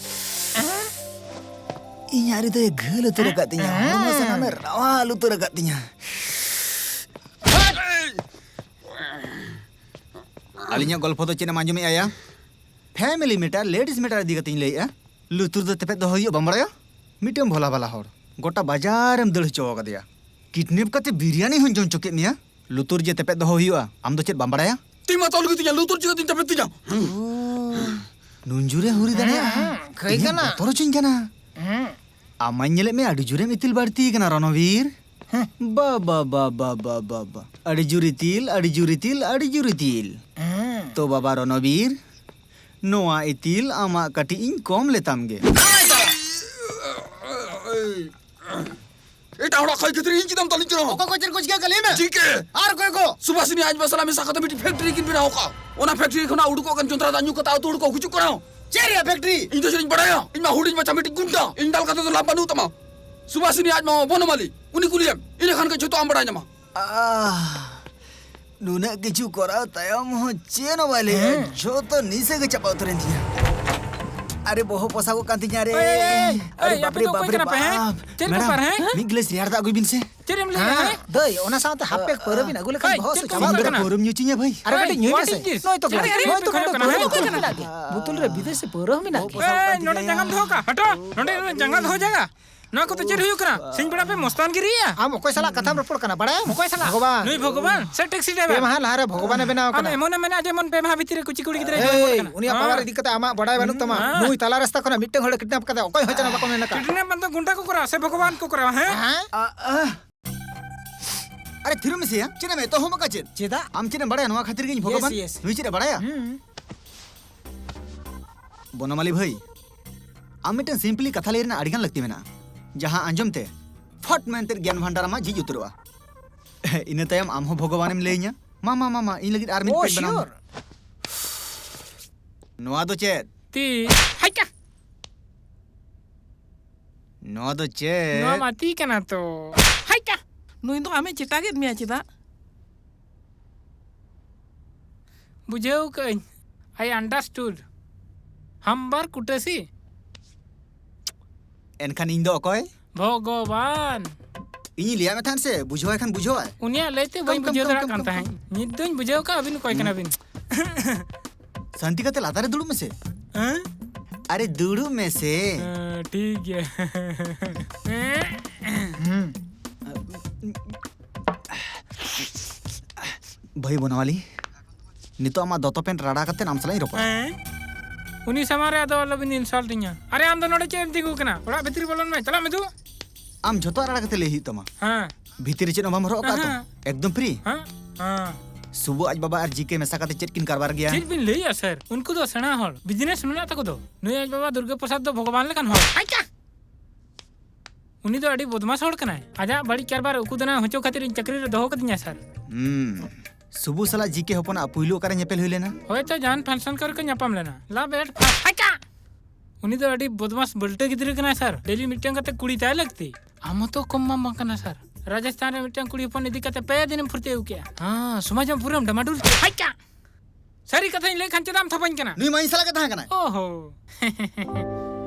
ᱤᱧᱟᱜ ᱨᱮᱫᱚᱭ ᱜᱷᱟᱹᱞ ᱩᱛᱟᱹᱨ ᱟᱠᱟᱫ ᱛᱤᱧᱟ᱾ ᱦᱚᱲᱢᱚ ᱥᱟᱱᱟᱢᱮ ᱨᱟᱣᱟᱞ ᱩᱛᱟᱹᱨ ᱟᱠᱟᱫ ᱛᱤᱧᱟ᱾ ᱟᱹᱞᱤᱧᱟᱜ ᱜᱚᱞᱯᱷᱚ ᱫᱚ ᱪᱮᱫ ᱮᱢ ᱟᱸᱡᱚᱢᱮᱫᱼᱟ ᱭᱟ? ᱯᱷᱮᱢᱤᱞᱤ ᱢᱮᱴᱟᱨ, ᱞᱮᱰᱤᱥ ᱢᱮᱴᱟᱨ ᱤᱫᱤ ᱠᱟᱛᱮᱧ ᱞᱟᱹᱭᱮᱫᱼᱟ᱾ ᱞᱩᱛᱩᱨ ᱫᱚ ᱛᱮᱯᱮᱫ ᱫᱚᱦᱚ ᱦᱩᱭᱩᱜᱼᱟ, ᱵᱟᱢ ᱵᱟᱲᱟᱭᱟ? ᱢᱤᱫᱴᱟᱝ ᱵᱷᱳᱞᱟ ᱵᱷᱟᱞᱟ ᱦᱚᱲ ᱜᱚᱴᱟ ᱵᱟᱡᱟᱨᱮᱢ ᱫᱟᱹᱲ ᱦᱚᱪᱚ ᱟᱠᱟᱫᱮᱭᱟ᱾ ᱠᱤᱰᱱᱮᱯ ᱠᱟᱛᱮ ᱵᱤᱨᱭᱟᱱᱤ ᱦᱚᱸᱧ ᱡᱚᱢ ᱦᱚᱪᱚ ᱠᱮᱫ ᱢᱮᱭᱟ᱾ ᱞᱩᱛᱩᱨ ᱡᱮ ᱛᱮᱯᱮᱫ ᱫᱚᱦᱚ ᱦᱩᱭᱩᱜᱼᱟ, ᱟᱢ ᱫᱚ ᱪᱮᱫ ᱵᱟᱢ ᱵᱟᱲᱟᱭᱟ? ᱛᱤ ᱢᱟ ᱛᱚᱞ ᱜᱮᱛᱤᱧᱟ, ᱞᱩᱛᱩᱨ ᱪᱤᱠᱟᱹᱛᱤᱧ ᱛᱮᱯᱮᱫ ᱛᱤᱧᱟ? ᱱᱩᱱ ᱡᱳᱨᱮ ᱦᱩᱨᱤ ᱫᱟᱲᱮᱭᱟᱜᱼᱟ? ᱦᱮᱸ, ᱦᱮᱸ, ᱠᱷᱟᱹᱭ ᱤᱧᱮ ᱠᱟᱱᱟ᱾ ᱵᱚᱛᱚᱨ ᱦᱚᱪᱚᱧ ᱠᱟᱱᱟ᱾ ᱦᱮᱸ᱾ ᱟᱢ ᱢᱟᱧ ᱧᱮᱞᱮᱫ ᱢᱮ ᱟᱹᱰᱤ ᱡᱳᱨᱮᱢ ᱤᱛᱤᱞ ᱵᱟᱹᱲᱛᱤ ᱠᱟᱱᱟ, ᱨᱚᱱᱚᱵᱤᱨ᱾ ᱦᱮᱸ᱾ ᱵᱟ, ᱵᱟ, ᱵᱟ᱾ ᱟᱹᱰᱤ ᱡᱳᱨ ᱤᱛᱤᱞ, ᱟᱹᱰᱤ ᱡᱳᱨ ᱤᱛᱤᱞ, ᱟᱹᱰᱤ ᱡᱳᱨ ᱤᱛᱤᱞ᱾ ᱦᱮᱸ᱾ ᱛᱚ ᱵᱟᱵᱟ ᱨᱚᱱᱚᱵᱤᱨ, ᱱᱚᱣᱟ ᱤᱛᱤᱞ ᱟᱢᱟᱜ ᱠᱟᱹᱴᱤᱡ ᱤᱧ ᱠᱚᱢ ᱞᱮᱛᱟᱢ ᱜᱮ᱾ ᱮᱴᱟᱜ ᱦᱚᱲᱟᱜ ᱠᱷᱟᱹᱭ ᱠᱷᱟᱹᱛᱤᱨ ᱤᱧ ᱪᱮᱫᱟᱜ ᱮᱢ ᱛᱟᱞᱤᱧ ᱠᱟᱱᱟ? ᱚᱠᱚᱭ ᱠᱚ ᱪᱮᱫ ᱠᱚ ᱪᱤᱠᱟᱹ ᱠᱟᱜ ᱞᱟᱹᱭ ᱢᱮ? ᱪᱤᱠᱟᱹ? ᱟᱨ ᱚᱠᱚᱭ ᱠᱚ? ᱥᱩᱵᱷᱟᱥᱤᱱᱤ ᱟᱡ ᱵᱟ ᱥᱟᱞᱟᱜ ᱢᱮᱥᱟ ᱠᱟᱛᱮ ᱢᱤᱫᱴᱤᱡ ᱯᱷᱮᱠᱴᱨᱤ ᱠᱤᱱ ᱵᱮᱱᱟᱣ ᱠᱟᱜᱼᱟ᱾ ᱚᱱᱟ ᱯᱷᱮᱠᱴᱨᱤ ᱠᱷᱚᱱᱟᱜ ᱩᱰᱩᱠᱚᱜ ᱠᱟᱱ ᱡᱚᱱᱛᱨᱟ ᱫᱟᱜ ᱧᱩ ᱠᱟᱛᱮ ᱟᱹᱛᱩ ᱦᱚᱲ ᱠᱚ ᱜᱩᱡᱩᱜ ᱠᱟᱱᱟ᱾ ᱪᱮᱫ ᱨᱮᱭᱟᱜ ᱯᱷᱮᱠᱴᱨᱤ? ᱤᱧ ᱫᱚ ᱪᱮᱫ ᱤᱧ ᱵᱟᱲᱟᱭᱟ? ᱤᱧ ᱢᱟ ᱦᱩᱰᱤᱧ ᱢᱟᱪᱷᱟ ᱢᱤᱫᱴᱤᱡ ᱜᱩᱱᱰᱟ᱾ ᱤᱧ ᱫᱟᱞ ᱠᱟᱛᱮ ᱫᱚ ᱞᱟᱵᱷ ᱵᱟᱹᱱᱩᱜ ᱛᱟᱢᱟ᱾ ᱥᱩᱵᱷᱟᱥᱤᱱᱤ ᱟᱡ ᱢᱟ ᱵᱚᱱᱚᱢᱟᱞᱤ, ᱩᱱᱤ ᱠᱩᱞᱤᱭᱮᱢ, ᱤᱱᱟᱹ ᱠᱷᱟᱱ ᱜᱮ ᱡᱷᱚᱛᱚ ᱟᱢ ᱵᱟᱲᱟᱭ ᱧᱟᱢᱟ᱾ ᱟᱦ, ᱱᱩᱱᱟᱹᱜ ᱠᱤᱪᱷᱩ ᱠᱚᱨᱟᱣ ᱛᱟᱭᱚᱢ ᱦᱚᱸ ᱪᱮᱫ ᱦᱚᱸ ᱵᱟᱭ ᱞᱟᱹᱭᱟ᱾ ᱦᱮᱸ᱾ ᱡᱷᱚᱛᱚ ᱱᱤᱥᱟᱹ ᱜᱮ ᱪᱟᱵᱟ ᱩᱛᱟᱹᱨᱮᱱ ᱛᱤᱧᱟ᱾ ᱟᱨᱮ, ᱵᱚᱦᱚᱜ ᱯᱚᱥᱟᱜᱚᱜ ᱠᱟᱱ ᱛᱤᱧᱟ ᱨᱮ᱾ ᱮᱭ, ᱮᱭ, ᱮᱭ, ᱟᱨᱮ, ᱮᱭ, ᱟᱯᱮ ᱵᱟᱯᱨᱮ, ᱫᱚ ᱚᱠᱚᱭ ᱵᱟᱯᱨᱮ, ᱠᱟᱱᱟ ᱯᱮ, ᱦᱮᱸ? ᱵᱟᱯ᱾ ᱪᱮᱫ ᱢᱮᱰᱟᱢ, ᱵᱮᱯᱟᱨ, ᱦᱮᱸ? ᱢᱤᱫ ᱜᱞᱟᱥ ᱨᱮᱭᱟᱲ ᱫᱟᱜ ᱟᱹᱜᱩᱭ ᱵᱤᱱ ᱥᱮ᱾ ᱪᱮᱫ ᱮᱢ ᱞᱟᱹᱭᱮᱫᱼᱟ, ᱦᱮᱸ? ᱦᱮᱸ? ᱫᱟᱹᱭ, ᱚᱱᱟ ᱥᱟᱶᱛᱮ ᱦᱟᱯ ᱯᱮᱠ ᱯᱟᱹᱣᱨᱟᱹ ᱵᱤᱱ ᱟᱹᱜᱩ ᱞᱮᱠᱷᱟᱱ ᱮᱭ, ᱵᱚᱦᱚᱜ ᱪᱮᱫ ᱦᱟᱹᱥᱩ ᱠᱚ ᱪᱟᱵᱟᱜ ᱢᱮᱛᱟᱜ ᱠᱟᱱᱟ? ᱠᱟᱱᱟ᱾ ᱯᱟᱹᱣᱨᱟᱹᱢ ᱧᱩ ᱦᱚᱪᱚᱧᱟ ᱵᱷᱟᱹᱭ? ᱟᱨ ᱠᱟᱹᱴᱤᱡ ᱧᱩᱭ ᱢᱮᱥᱮ᱾ What is this? ᱱᱚᱜᱼᱚᱭ ᱛᱚ ᱪᱮᱫ ᱜᱞᱟᱥ, ᱨᱮᱭᱟᱜ ᱱᱚᱜᱼᱚᱭ ᱛᱚ ᱯᱟᱹᱣᱨᱟᱹ ᱜᱞᱟᱥ᱾ ᱠᱟᱱᱟ, ᱦᱮᱸ? ᱵᱳᱛᱚᱞ ᱨᱮ ᱵᱤᱫᱮᱥᱤ ᱯᱟᱹᱣᱨᱟᱹ ᱦᱚᱸ ᱢᱮᱱᱟᱜ ᱜᱮᱭᱟ᱾ ᱮᱭ, ᱱᱚᱰᱮ ᱡᱟᱸᱜᱟᱢ ᱫᱚᱦᱚ ᱠᱟᱜᱼᱟ, ᱦᱚᱴᱚ, ᱱᱚᱰᱮ, ᱱᱚᱰᱮ ᱡᱟᱸᱜᱟ ᱫᱚᱦᱚ ᱡᱟᱭᱜᱟ᱾ ᱱᱚᱣᱟ ᱠᱚᱫᱚ ᱪᱮᱫ ᱦᱩᱭᱩᱜ ᱠᱟᱱᱟ? ᱥᱤᱧ ᱵᱮᱲᱟ ᱯᱮ ᱢᱚᱥᱛᱟᱱ ᱜᱤᱨᱤᱭᱮᱜᱼᱟ? ᱟᱢ ᱚᱠᱚᱭ ᱥᱟᱞᱟᱜ ᱠᱟᱛᱷᱟᱢ ᱨᱚᱯᱚᱲ ᱠᱟᱱᱟ ᱵᱟᱲᱟᱭᱟᱢ? ᱚᱠᱚᱭ ᱥᱟᱞᱟᱜ? ᱵᱷᱚᱜᱚᱵᱟᱱ᱾ ᱱᱩᱭ ᱵᱷᱚᱜᱚᱵᱟᱱ ᱥᱮ ᱴᱮᱠᱥᱤ ᱯᱮ ᱰᱨᱟᱭᱵᱷᱟᱨ? ᱢᱟᱦᱟ ᱞᱟᱦᱟᱨᱮ ᱵᱷᱚᱜᱚᱵᱟᱱᱮ ᱵᱮᱱᱟᱣ ᱟᱢ ᱠᱟᱱᱟ᱾ ᱮᱢᱚᱱᱮᱢ ᱢᱮᱱᱟ ᱡᱮᱢᱚᱱ ᱯᱮ ᱢᱟᱦᱟ ᱵᱷᱤᱛᱤᱨ ᱨᱮ ᱠᱩᱪᱤ ᱠᱩᱲᱤ ᱜᱤᱫᱽᱨᱟᱹᱭ ᱡᱚᱱᱢᱚᱜ ᱮᱭ, ᱠᱟᱱᱟ᱾ ᱩᱱᱤᱭᱟᱜ ᱦᱮᱸ? ᱯᱟᱣᱟᱨ ᱤᱫᱤ ᱠᱟᱛᱮ ᱟᱢᱟᱜ ᱵᱟᱰᱟᱭ ᱵᱟᱹᱱᱩᱜ ᱛᱟᱢᱟ᱾ ᱦᱮᱸ᱾ ᱱᱩᱭ ᱛᱟᱞᱟ ᱨᱟᱥᱛᱟ ᱠᱷᱚᱱᱟᱜ ᱢᱤᱫᱴᱟᱝ ᱦᱚᱲᱮ ᱠᱤᱰᱱᱟᱯ ᱠᱟᱫᱟ, ᱚᱠᱚᱭ ᱦᱚᱸ ᱪᱮᱫ ᱦᱚᱸ ᱵᱟᱠᱚ ᱢᱮᱱ ᱟᱠᱟᱫ᱾ ᱠᱤᱰᱱᱟᱯ ᱢᱟᱱᱮ ᱜᱩᱱᱰᱟ ᱠᱚ ᱠᱚᱨᱟᱣᱟ ᱥᱮ ᱵᱷᱚᱜᱚᱵᱟᱱ ᱠᱚ ᱠᱚᱨᱟᱣᱟ, ᱦᱮᱸ? ᱦᱮᱸ? ᱟ, ᱟ᱾ ᱟᱨᱮ, ᱛᱷᱤᱨᱚᱜ ᱢᱮᱥᱮᱭᱟ, ᱪᱮᱫ ᱮᱢ ᱮᱛᱚᱦᱚᱵ ᱟᱠᱟᱫ ᱪᱮᱫ? ᱪᱮᱫᱟᱜ? ᱟᱢ ᱪᱮᱫ ᱮᱢ ᱵᱟᱲᱟᱭᱟ ᱱᱚᱣᱟ ᱠᱷᱟᱹᱛᱤᱨ ᱜᱮ ᱤᱧ ᱵᱷᱚᱜᱚᱵᱟᱱ? Yes, yes. ᱱᱩᱭ ᱪᱮᱫ ᱮ ᱵᱟᱲᱟᱭᱟ? ᱦᱩᱸ᱾ ᱵᱚᱱᱚᱢᱟᱞᱤ ᱵᱷᱟᱹᱭ, ᱟᱢ ᱢᱤᱫᱴᱟᱝ simply ᱠᱟᱛᱷᱟ ᱞᱟᱹᱭ ᱨᱮᱱᱟᱜ ᱟᱹᱰᱤᱜᱟᱱ ᱞᱟᱹᱠᱛᱤ ᱢᱮᱱᱟᱜᱼᱟ, ᱡᱟᱦᱟᱸ ᱟᱸᱡᱚᱢ ᱛᱮ ᱯᱷᱚᱴ ᱢᱮᱱᱛᱮ ᱜᱮᱭᱟᱱ ᱵᱷᱟᱱᱰᱟᱨ ᱟᱢᱟᱜ ᱡᱷᱤᱡ ᱩᱛᱟᱹᱨᱚᱜᱼᱟ᱾ ᱤᱱᱟᱹ ᱛᱟᱭᱚᱢ ᱟᱢ ᱦᱚᱸ ᱵᱷᱚᱜᱚᱵᱟᱱᱮᱢ ᱞᱟᱹᱭᱟᱹᱧᱟ᱾ ᱢᱟ, ᱢᱟ, ᱢᱟ, ᱢᱟ, ᱤᱧ ᱞᱟᱹᱜᱤᱫ ᱟᱨ ᱢᱤᱫ Oh, ᱯᱮᱠ ᱵᱮᱱᱟᱣ ᱢᱮ᱾ Sure. ᱱᱚᱣᱟ ᱫᱚ ᱪᱮᱫ? ᱛᱤ᱾ ᱦᱟᱭᱠᱟ᱾ ᱱᱚᱣᱟ ᱫᱚ ᱪᱮᱫ? ᱱᱚᱣᱟ ᱢᱟ ᱛᱤ ᱠᱟᱱᱟ ᱛᱚ᱾ ᱦᱟᱭᱠᱟ᱾ ᱱᱩᱭ ᱫᱚ ᱟᱢᱮ ᱪᱮᱴᱟᱜᱮᱫ ᱢᱮᱭᱟ ᱪᱮᱫᱟᱜ? ᱵᱩᱡᱷᱟᱹᱣ ᱠᱟᱹᱜᱼᱟᱹᱧ᱾ I understood. ᱦᱟᱢᱵᱟᱨ ᱠᱩᱴᱟᱹᱥᱤ᱾ ᱮᱱᱠᱷᱟᱱ ᱤᱧ ᱫᱚ ᱚᱠᱚᱭ? ᱵᱷᱚᱜᱚᱵᱟᱱ᱾ ᱤᱧᱤᱧ ᱞᱟᱹᱭᱟᱫ ᱢᱮ ᱛᱟᱦᱮᱸᱫ ᱥᱮ, ᱵᱩᱡᱷᱟᱹᱣᱟᱭ ᱠᱷᱟᱱ ᱵᱩᱡᱷᱟᱹᱣᱟᱭ᱾ ᱩᱱᱤᱭᱟᱜ ᱞᱟᱹᱭᱛᱮ ᱵᱟᱹᱧ ᱠᱟᱢ, ᱠᱟᱢ, ᱵᱩᱡᱷᱟᱹᱣ ᱠᱟᱢ, ᱫᱟᱲᱮᱭᱟᱜ ᱠᱟᱢ, ᱠᱟᱱ ᱠᱟᱢ, ᱛᱟᱦᱮᱸᱫ᱾ ᱠᱟᱢ᱾ ᱱᱤᱛ ᱫᱚᱧ ᱵᱩᱡᱷᱟᱹᱣ ᱠᱟᱜᱼᱟ, ᱟᱹᱵᱤᱱ ᱚᱠᱚᱭ ᱦᱩᱸ᱾ ᱠᱟᱱᱟ ᱵᱤᱱ᱾ ᱥᱟᱱᱛᱤ ᱠᱟᱛᱮ ᱞᱟᱛᱟᱨ ᱨᱮ ᱫᱩᱲᱩᱵ ᱢᱮᱥᱮ᱾ ᱦᱮᱸ? ᱟᱨᱮ, ᱫᱩᱲᱩᱵ ᱢᱮᱥᱮ᱾ ᱦᱮᱸ, ᱴᱷᱤᱠ ᱜᱮᱭᱟ᱾ ᱦᱩᱸ᱾ ᱵᱷᱟᱹᱭ ᱵᱚᱱᱣᱟᱞᱤ, ᱱᱤᱛᱚᱜ ᱟᱢᱟᱜ ᱫᱚᱛᱚ ᱯᱮᱱᱴ ᱨᱟᱲᱟ ᱠᱟᱛᱮ ᱟᱢ ᱥᱟᱞᱟᱜ ᱤᱧ ᱨᱚᱯᱚᱲᱟ᱾ ᱦᱮᱸ? ᱩᱱᱤ ᱥᱟᱢᱟᱝ ᱨᱮ ᱟᱫᱚ ᱟᱞᱚᱵᱤᱱ insult ᱤᱧᱟ᱾ ᱟᱨᱮ, ᱟᱢ ᱫᱚ ᱱᱚᱰᱮ ᱪᱮᱫ ᱮᱢ ᱛᱤᱸᱜᱩ ᱠᱟᱱᱟ? ᱚᱲᱟᱜ ᱵᱷᱤᱛᱨᱤ ᱵᱚᱞᱚᱱ ᱢᱮ, ᱪᱟᱞᱟᱜ ᱢᱮ ᱫᱩ᱾ ᱟᱢ ᱡᱷᱚᱛᱚ ᱨᱟᱲᱟ ᱠᱟᱛᱮ ᱞᱟᱹᱭ ᱦᱩᱭᱩᱜ ᱛᱟᱢᱟ᱾ ᱦᱮᱸ᱾ ᱵᱷᱤᱛᱤᱨ ᱨᱮ ᱪᱮᱫ ᱦᱚᱸ ᱵᱟᱢ ᱦᱚᱨᱚᱜ ᱟᱠᱟᱫ ᱛᱚ? ᱦᱮᱸ᱾ ᱮᱠᱫᱚᱢ free? ᱦᱮᱸ? ᱦᱮᱸ᱾ ᱥᱩᱵᱩ ᱟᱡ ᱵᱟᱵᱟ ᱟᱨ ᱡᱤ ᱠᱮ ᱢᱮᱥᱟ ᱠᱟᱛᱮ ᱪᱮᱫ ᱠᱤᱱ ᱠᱟᱨᱵᱟᱨ ᱜᱮᱭᱟ? ᱪᱮᱫ ᱵᱤᱱ ᱞᱟᱹᱭᱟ sir? ᱩᱱᱠᱩ ᱫᱚ ᱥᱮᱬᱟ ᱦᱚᱲ, business ᱢᱮᱱᱟᱜ ᱛᱟᱠᱚ ᱫᱚ᱾ ᱱᱩᱭ ᱟᱡ ᱵᱟᱵᱟ ᱫᱩᱨᱜᱟᱹ ᱯᱨᱚᱥᱟᱫ ᱫᱚ ᱵᱷᱚᱜᱚᱵᱟᱱ ᱞᱮᱠᱟᱱ ᱦᱚᱲ᱾ ᱟᱪᱪᱷᱟ! ᱩᱱᱤ ᱫᱚ ᱟᱹᱰᱤ ᱵᱚᱫᱢᱟᱥ ᱦᱚᱲ ᱠᱟᱱᱟᱭ᱾ ᱟᱡᱟᱜ ᱵᱟᱹᱲᱤᱡ ᱠᱟᱨᱵᱟᱨ ᱩᱠᱩ ᱫᱟᱱᱟ ᱦᱚᱪᱚ ᱠᱷᱟᱹᱛᱤᱨ ᱤᱧ ᱪᱟᱹᱠᱨᱤ ᱨᱮ ᱫᱚᱦᱚ ᱠᱟᱫᱤᱧᱟ sir᱾ ᱦᱩᱸ᱾ ᱥᱩᱵᱩ ᱥᱟᱞᱟᱜ ᱡᱤ ᱠᱮ ᱦᱚᱯᱚᱱᱟᱜ ᱯᱩᱭᱞᱩ ᱚᱠᱟᱨᱮ ᱧᱮᱯᱮᱞ ᱦᱩᱭ ᱞᱮᱱᱟ? ᱦᱳᱭᱛᱚ ᱡᱟᱦᱟᱱ function ᱠᱚᱨᱮ ᱠᱚ ᱧᱟᱯᱟᱢ ᱞᱮᱱᱟ᱾ Love at first sight᱾ ᱩᱱᱤ ᱫᱚ ᱟᱹᱰᱤ ᱵᱚᱫᱢᱟᱥ ᱵᱟᱹᱞᱴᱟᱹ ᱜᱤᱫᱽᱨᱟᱹ ᱠᱟᱱᱟᱭ sir᱾ Daily ᱢᱤᱫᱴᱟᱝ ᱠᱟᱛᱮ ᱠᱩᱲᱤ ᱛᱟᱭ ᱞᱟᱹᱠᱛᱤ᱾ ᱟᱢ ᱦᱚᱸᱛᱚ ᱠᱚᱢ ᱢᱟᱢ ᱵᱟᱝ ᱠᱟᱱᱟ sir᱾ ᱨᱟᱡᱚᱥᱛᱷᱟᱱ ᱨᱮ ᱢᱤᱫᱴᱟᱝ ᱠᱩᱲᱤ ᱦᱚᱯᱚᱱ ᱤᱫᱤ ᱠᱟᱛᱮ ᱯᱮ ᱫᱤᱱᱮᱢ ᱯᱷᱩᱨᱛᱤ ᱟᱹᱜᱩ ᱠᱮᱜᱼᱟ᱾ ᱦᱮᱸ, ᱥᱚᱢᱟᱡᱽ ᱦᱚᱸ ᱯᱩᱨᱟᱹᱢ ᱰᱟᱢᱟᱰᱩᱞ ᱠᱮᱜᱼᱟ᱾ ᱦᱟᱭ ᱪᱟ! ᱥᱟᱹᱨᱤ ᱠᱟᱛᱷᱟᱧ ᱞᱟᱹᱭ ᱠᱷᱟᱱ ᱪᱮᱫᱟᱜ ᱮᱢ ᱛᱷᱟᱯᱟᱧ ᱠᱟᱱᱟ? ᱱᱩᱭ ᱢᱟ ᱤᱧ ᱥᱟᱞᱟᱜ ᱜᱮ ᱛᱟᱦᱮᱸ ᱠᱟᱱᱟᱭ᱾ ᱳᱦᱳ᱾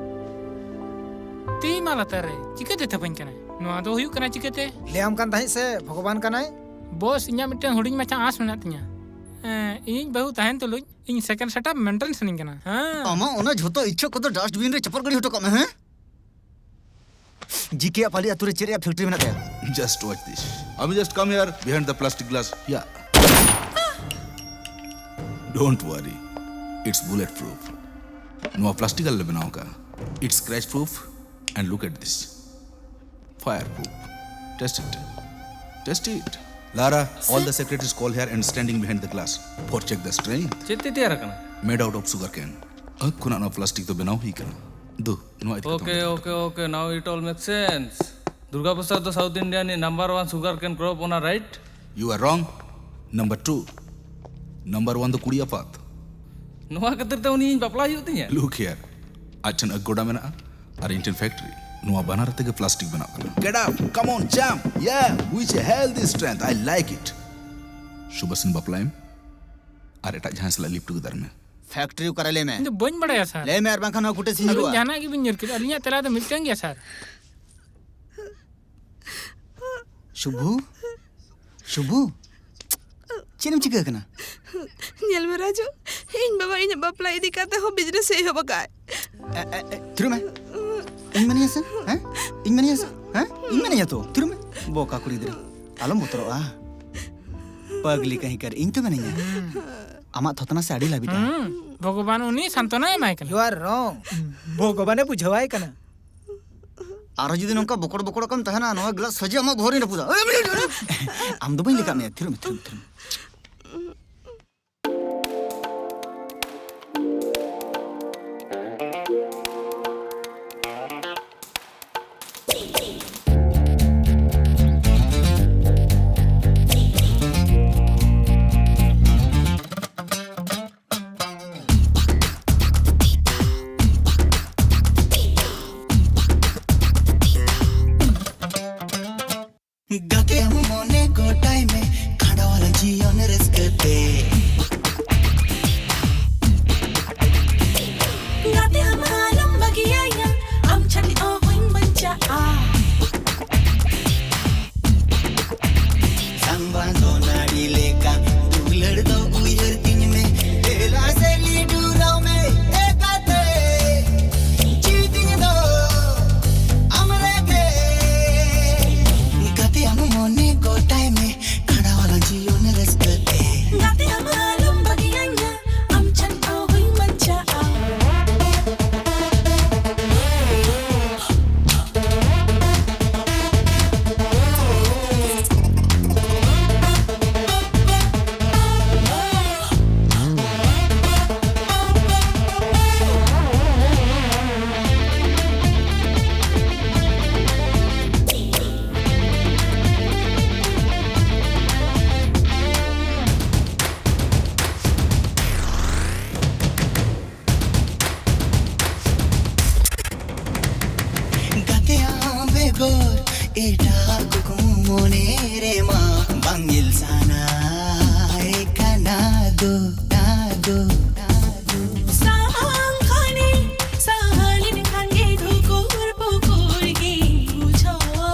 ᱛᱤ ᱢᱟ ᱞᱟᱛᱟᱨ ᱨᱮ, ᱪᱤᱠᱟᱹᱛᱮ ᱛᱷᱟᱯᱟᱧ ᱠᱟᱱᱟᱭ? ᱱᱚᱣᱟ ᱫᱚ ᱦᱩᱭᱩᱜ ᱠᱟᱱᱟ ᱪᱤᱠᱟᱹᱛᱮ? ᱞᱟᱹᱭᱟᱢ ᱠᱟᱱ ᱛᱟᱦᱮᱸᱫ ᱥᱮ ᱵᱷᱚᱜᱚᱵᱟᱱ ᱠᱟᱱᱟᱭ? ᱵᱚᱥ, ᱤᱧᱟᱹᱜ ᱢᱤᱫᱴᱟᱝ ᱦᱩᱰᱤᱧ ᱢᱟᱪᱷᱟ ᱟᱸᱥ ᱢᱮᱱᱟᱜ ᱛᱤᱧᱟᱹ᱾ ᱮᱸ, ᱤᱧᱤᱡ ᱵᱟᱹᱦᱩ ᱛᱟᱦᱮᱱ ᱛᱩᱞᱩᱡ ᱤᱧ second setup maintain ᱥᱟᱱᱟᱧ ᱠᱟᱱᱟ᱾ ᱦᱮᱸ᱾ ᱟᱢᱟᱜ ᱚᱱᱟ ᱡᱷᱚᱛᱚ ᱤᱪᱪᱷᱟᱹ ᱠᱚᱫᱚ dustbin ᱨᱮ ᱪᱟᱯᱟᱫ ᱜᱤᱰᱤ ᱦᱚᱴᱚ ᱠᱟᱜ ᱢᱮ, ᱦᱮᱸ? ᱡᱤ ᱠᱮ ᱟᱜ ᱯᱟᱹᱞᱤ ᱟᱹᱛᱩ ᱨᱮ ᱪᱮᱫ ᱨᱮᱭᱟᱜ factory ᱢᱮᱱᱟᱜ ᱛᱟᱭᱟ? Just watch this. Ami just come here behind the plastic glass. Yeah. Don't worry. It's bullet proof. ᱱᱚᱣᱟ plastic ᱟᱞᱮ ᱵᱮᱱᱟᱣ ᱟᱠᱟᱫᱼᱟ. It's scratch proof. And look at this. Fire proof. Test it. Test it. Lara, all the secretaries call here and standing behind the glass for check the strength. ᱪᱮᱫ ᱛᱮ ᱛᱮᱭᱟᱨ ᱟᱠᱟᱱᱟ? Made out of sugar cane. ᱟᱸᱠ ᱠᱷᱚᱱᱟᱜ ᱱᱚᱣᱟ ᱯᱞᱟᱥᱴᱤᱠ ᱫᱚ ᱵᱮᱱᱟᱣ ᱦᱩᱭ ᱠᱟᱱᱟ᱾ ᱫᱩ, ᱱᱚᱣᱟ ᱤᱫᱤ ᱠᱟᱛᱮ Okay, okay, okay. Now it all makes sense. Durga Prasad ᱫᱚ South India ᱨᱤᱱᱤᱡ number one sugar cane crop owner, right? You are wrong. Number two. Number one ᱫᱚ ᱠᱩᱲᱤ ᱟᱯᱟᱛ᱾ ᱱᱚᱣᱟ ᱠᱷᱟᱹᱛᱤᱨ ᱛᱮ ᱩᱱᱤ ᱤᱧ ᱵᱟᱯᱞᱟ ᱦᱩᱭᱩᱜ ᱛᱤᱧᱟ? Look here. ᱟᱡ ᱴᱷᱮᱱ ᱟᱹᱠ ᱜᱚᱰᱟ ᱢᱮᱱᱟᱜᱼᱟ ᱟᱨ ᱤᱧ ᱴᱷᱮᱱ factory. ᱱᱚᱣᱟ ᱵᱟᱱᱟᱨ ᱛᱮᱜᱮ ᱯᱞᱟᱥᱴᱤᱠ ᱵᱮᱱᱟᱜ ᱠᱟᱱᱟ᱾ Get up. Come on, champ. Yeah, which healthy strength. I like it. ᱥᱩᱵᱷᱟᱥᱤᱱ ᱵᱟᱯᱞᱟᱭᱮᱢ ᱟᱨ ᱮᱴᱟᱜ ᱡᱟᱦᱟᱸᱭ ᱥᱟᱞᱟᱜ live together ᱢᱮ᱾ Factory ᱚᱠᱟᱨᱮ ᱞᱟᱹᱭ ᱢᱮ? ᱤᱧ ᱫᱚ ᱵᱟᱹᱧ ᱵᱟᱲᱟᱭᱟ, sir. ᱞᱟᱹᱭ ᱢᱮ, ᱟᱨ ᱵᱟᱝᱠᱷᱟᱱ ᱱᱚᱣᱟ ᱠᱩᱴᱟᱹ ᱥᱤᱧ ᱟᱹᱵᱤᱱ ᱨᱩᱣᱟᱹᱜᱼᱟ᱾ ᱡᱟᱦᱟᱱᱟᱜ ᱜᱮᱵᱤᱱ ᱧᱮᱞ ᱠᱮᱫ, ᱟᱹᱞᱤᱧᱟᱜ ᱛᱮᱞᱟ ᱫᱚ ᱢᱤᱫᱴᱟᱝ ᱜᱮᱭᱟ, sir. ᱥᱩᱵᱷᱩ? ᱥᱩᱵᱷᱩ? ᱪᱮᱫ ᱮᱢ ᱪᱤᱠᱟᱹ ᱠᱟᱱᱟ? ᱧᱮᱞ ᱢᱮ ᱨᱟᱡᱩ, ᱤᱧ ᱵᱟᱵᱟ ᱤᱧᱟᱹᱜ ᱵᱟᱯᱞᱟ ᱤᱫᱤ ᱠᱟᱛᱮ ᱦᱚᱸ business ᱮ ᱮᱦᱚᱵ ᱟᱠᱟᱫ᱾ ᱮ, ᱮ, ᱮ, ᱛᱷᱤᱨ ᱢᱮ᱾ ᱤᱧ ᱢᱮᱱᱟᱹᱧᱟ ᱥᱮ? ᱦᱮᱸ? ᱤᱧ ᱢᱮᱱᱟᱹᱧᱟ ᱥᱮ? ᱦᱮᱸ? ᱤᱧ ᱢᱮᱱᱟᱹᱧᱟ ᱛᱚ᱾ ᱛᱷᱤᱨ ᱢᱮ᱾ ᱵᱚᱠᱟ ᱠᱩᱲᱤ ᱜᱤᱫᱽᱨᱟᱹ᱾ ᱟᱞᱚᱢ ᱵᱚᱛᱚᱨᱚᱜᱼᱟ᱾ ᱯᱟᱜᱽᱞᱤ ᱠᱟᱹᱦᱤᱸᱠᱟᱨ, ᱤᱧ ᱛᱚ ᱢᱮᱱᱟᱹᱧᱟ᱾ ᱟᱢᱟᱜ ᱛᱷᱚᱛᱱᱟ ᱥᱮ ᱟᱹᱰᱤ ᱞᱟᱹᱵᱤᱫᱟ᱾ ᱦᱩᱸ, ᱵᱷᱚᱜᱚᱵᱟᱱ ᱩᱱᱤ ᱥᱟᱱᱛᱚᱱᱟᱭ ᱮᱢᱟᱭ ᱠᱟᱱᱟ᱾ You are wrong. ᱵᱷᱚᱜᱚᱵᱟᱱᱮ ᱵᱩᱡᱷᱟᱹᱣᱟᱭ ᱠᱟᱱᱟ᱾ ᱟᱨᱦᱚᱸ ᱡᱩᱫᱤ ᱱᱚᱝᱠᱟ ᱵᱚᱠᱚᱲ ᱵᱚᱠᱚᱲ ᱠᱚᱢ ᱛᱟᱦᱮᱱᱟ, ᱱᱚᱣᱟ ᱜᱞᱟᱥ ᱥᱚᱡᱷᱮ ᱟᱢᱟᱜ ᱵᱚᱦᱚᱜ ᱨᱤᱧ ᱨᱟᱹᱯᱩᱫᱟ᱾ ᱟᱢ ᱫᱚ ᱵᱟᱹᱧ ᱞᱮᱠᱟᱫ ᱢᱮᱭᱟ, ᱛᱷᱤᱨ ᱢᱮ, ᱛᱷᱤᱨ ᱢᱮ, ᱛᱷᱤᱨ ᱢᱮ᱾ ᱜᱟᱛᱮ ᱟᱢ ᱢᱚᱱᱮ ᱜᱚᱴᱟᱭ ᱢᱮ, ᱠᱷᱟᱸᱰᱟᱣᱟᱞᱟ ᱡᱤᱭᱚᱱ ᱨᱟᱹᱥᱠᱟᱹ ᱛᱮ᱾ ᱜᱟᱛᱮ ᱟᱢ ᱟᱞᱚᱢ ᱵᱟᱹᱜᱤᱭᱟᱭᱟ, ᱟᱢ ᱪᱷᱟᱹᱲ ᱚᱦᱚᱧ ᱵᱟᱧᱪᱟᱜᱼᱟ᱾ ᱥᱟᱝᱵᱟᱸᱫᱚ ᱱᱟᱹᱲᱤ ᱞᱮᱠᱟ ᱫᱩᱞᱟᱹᱲ ᱫᱚ ᱩᱭᱦᱟᱹᱨ ᱛᱤᱧ ᱢᱮ, ᱫᱮᱞᱟ ᱥᱮ ᱞᱤᱰᱩᱨᱟᱣ ᱢᱮ ᱮ ᱜᱟᱛᱮ᱾ ᱡᱤᱣᱤ ᱛᱤᱧ ᱫᱚ ᱟᱢ ᱨᱮᱜᱮ᱾ ᱜᱟᱛᱮ ᱟᱢ ᱢᱚᱱᱮ ᱜᱚᱴᱟᱭ ᱢᱮ, ᱠᱷᱟᱸᱰᱟᱣᱟᱞᱟ ᱡᱤᱭᱚᱱ ᱨᱟᱹᱥᱠᱟᱹ ᱛᱮ᱾ ᱜᱟᱛᱮ ᱜᱚ, ᱜᱚ, ᱜᱚ᱾ ᱥᱟᱦᱟᱱ ᱠᱷᱟᱱᱤ, ᱥᱟᱦᱟ ᱞᱮᱱᱠᱷᱟᱱ ᱜᱮ ᱫᱷᱩᱠᱩᱨ ᱯᱩᱠᱩᱨ ᱜᱮ ᱵᱩᱡᱷᱟᱹᱣᱟ᱾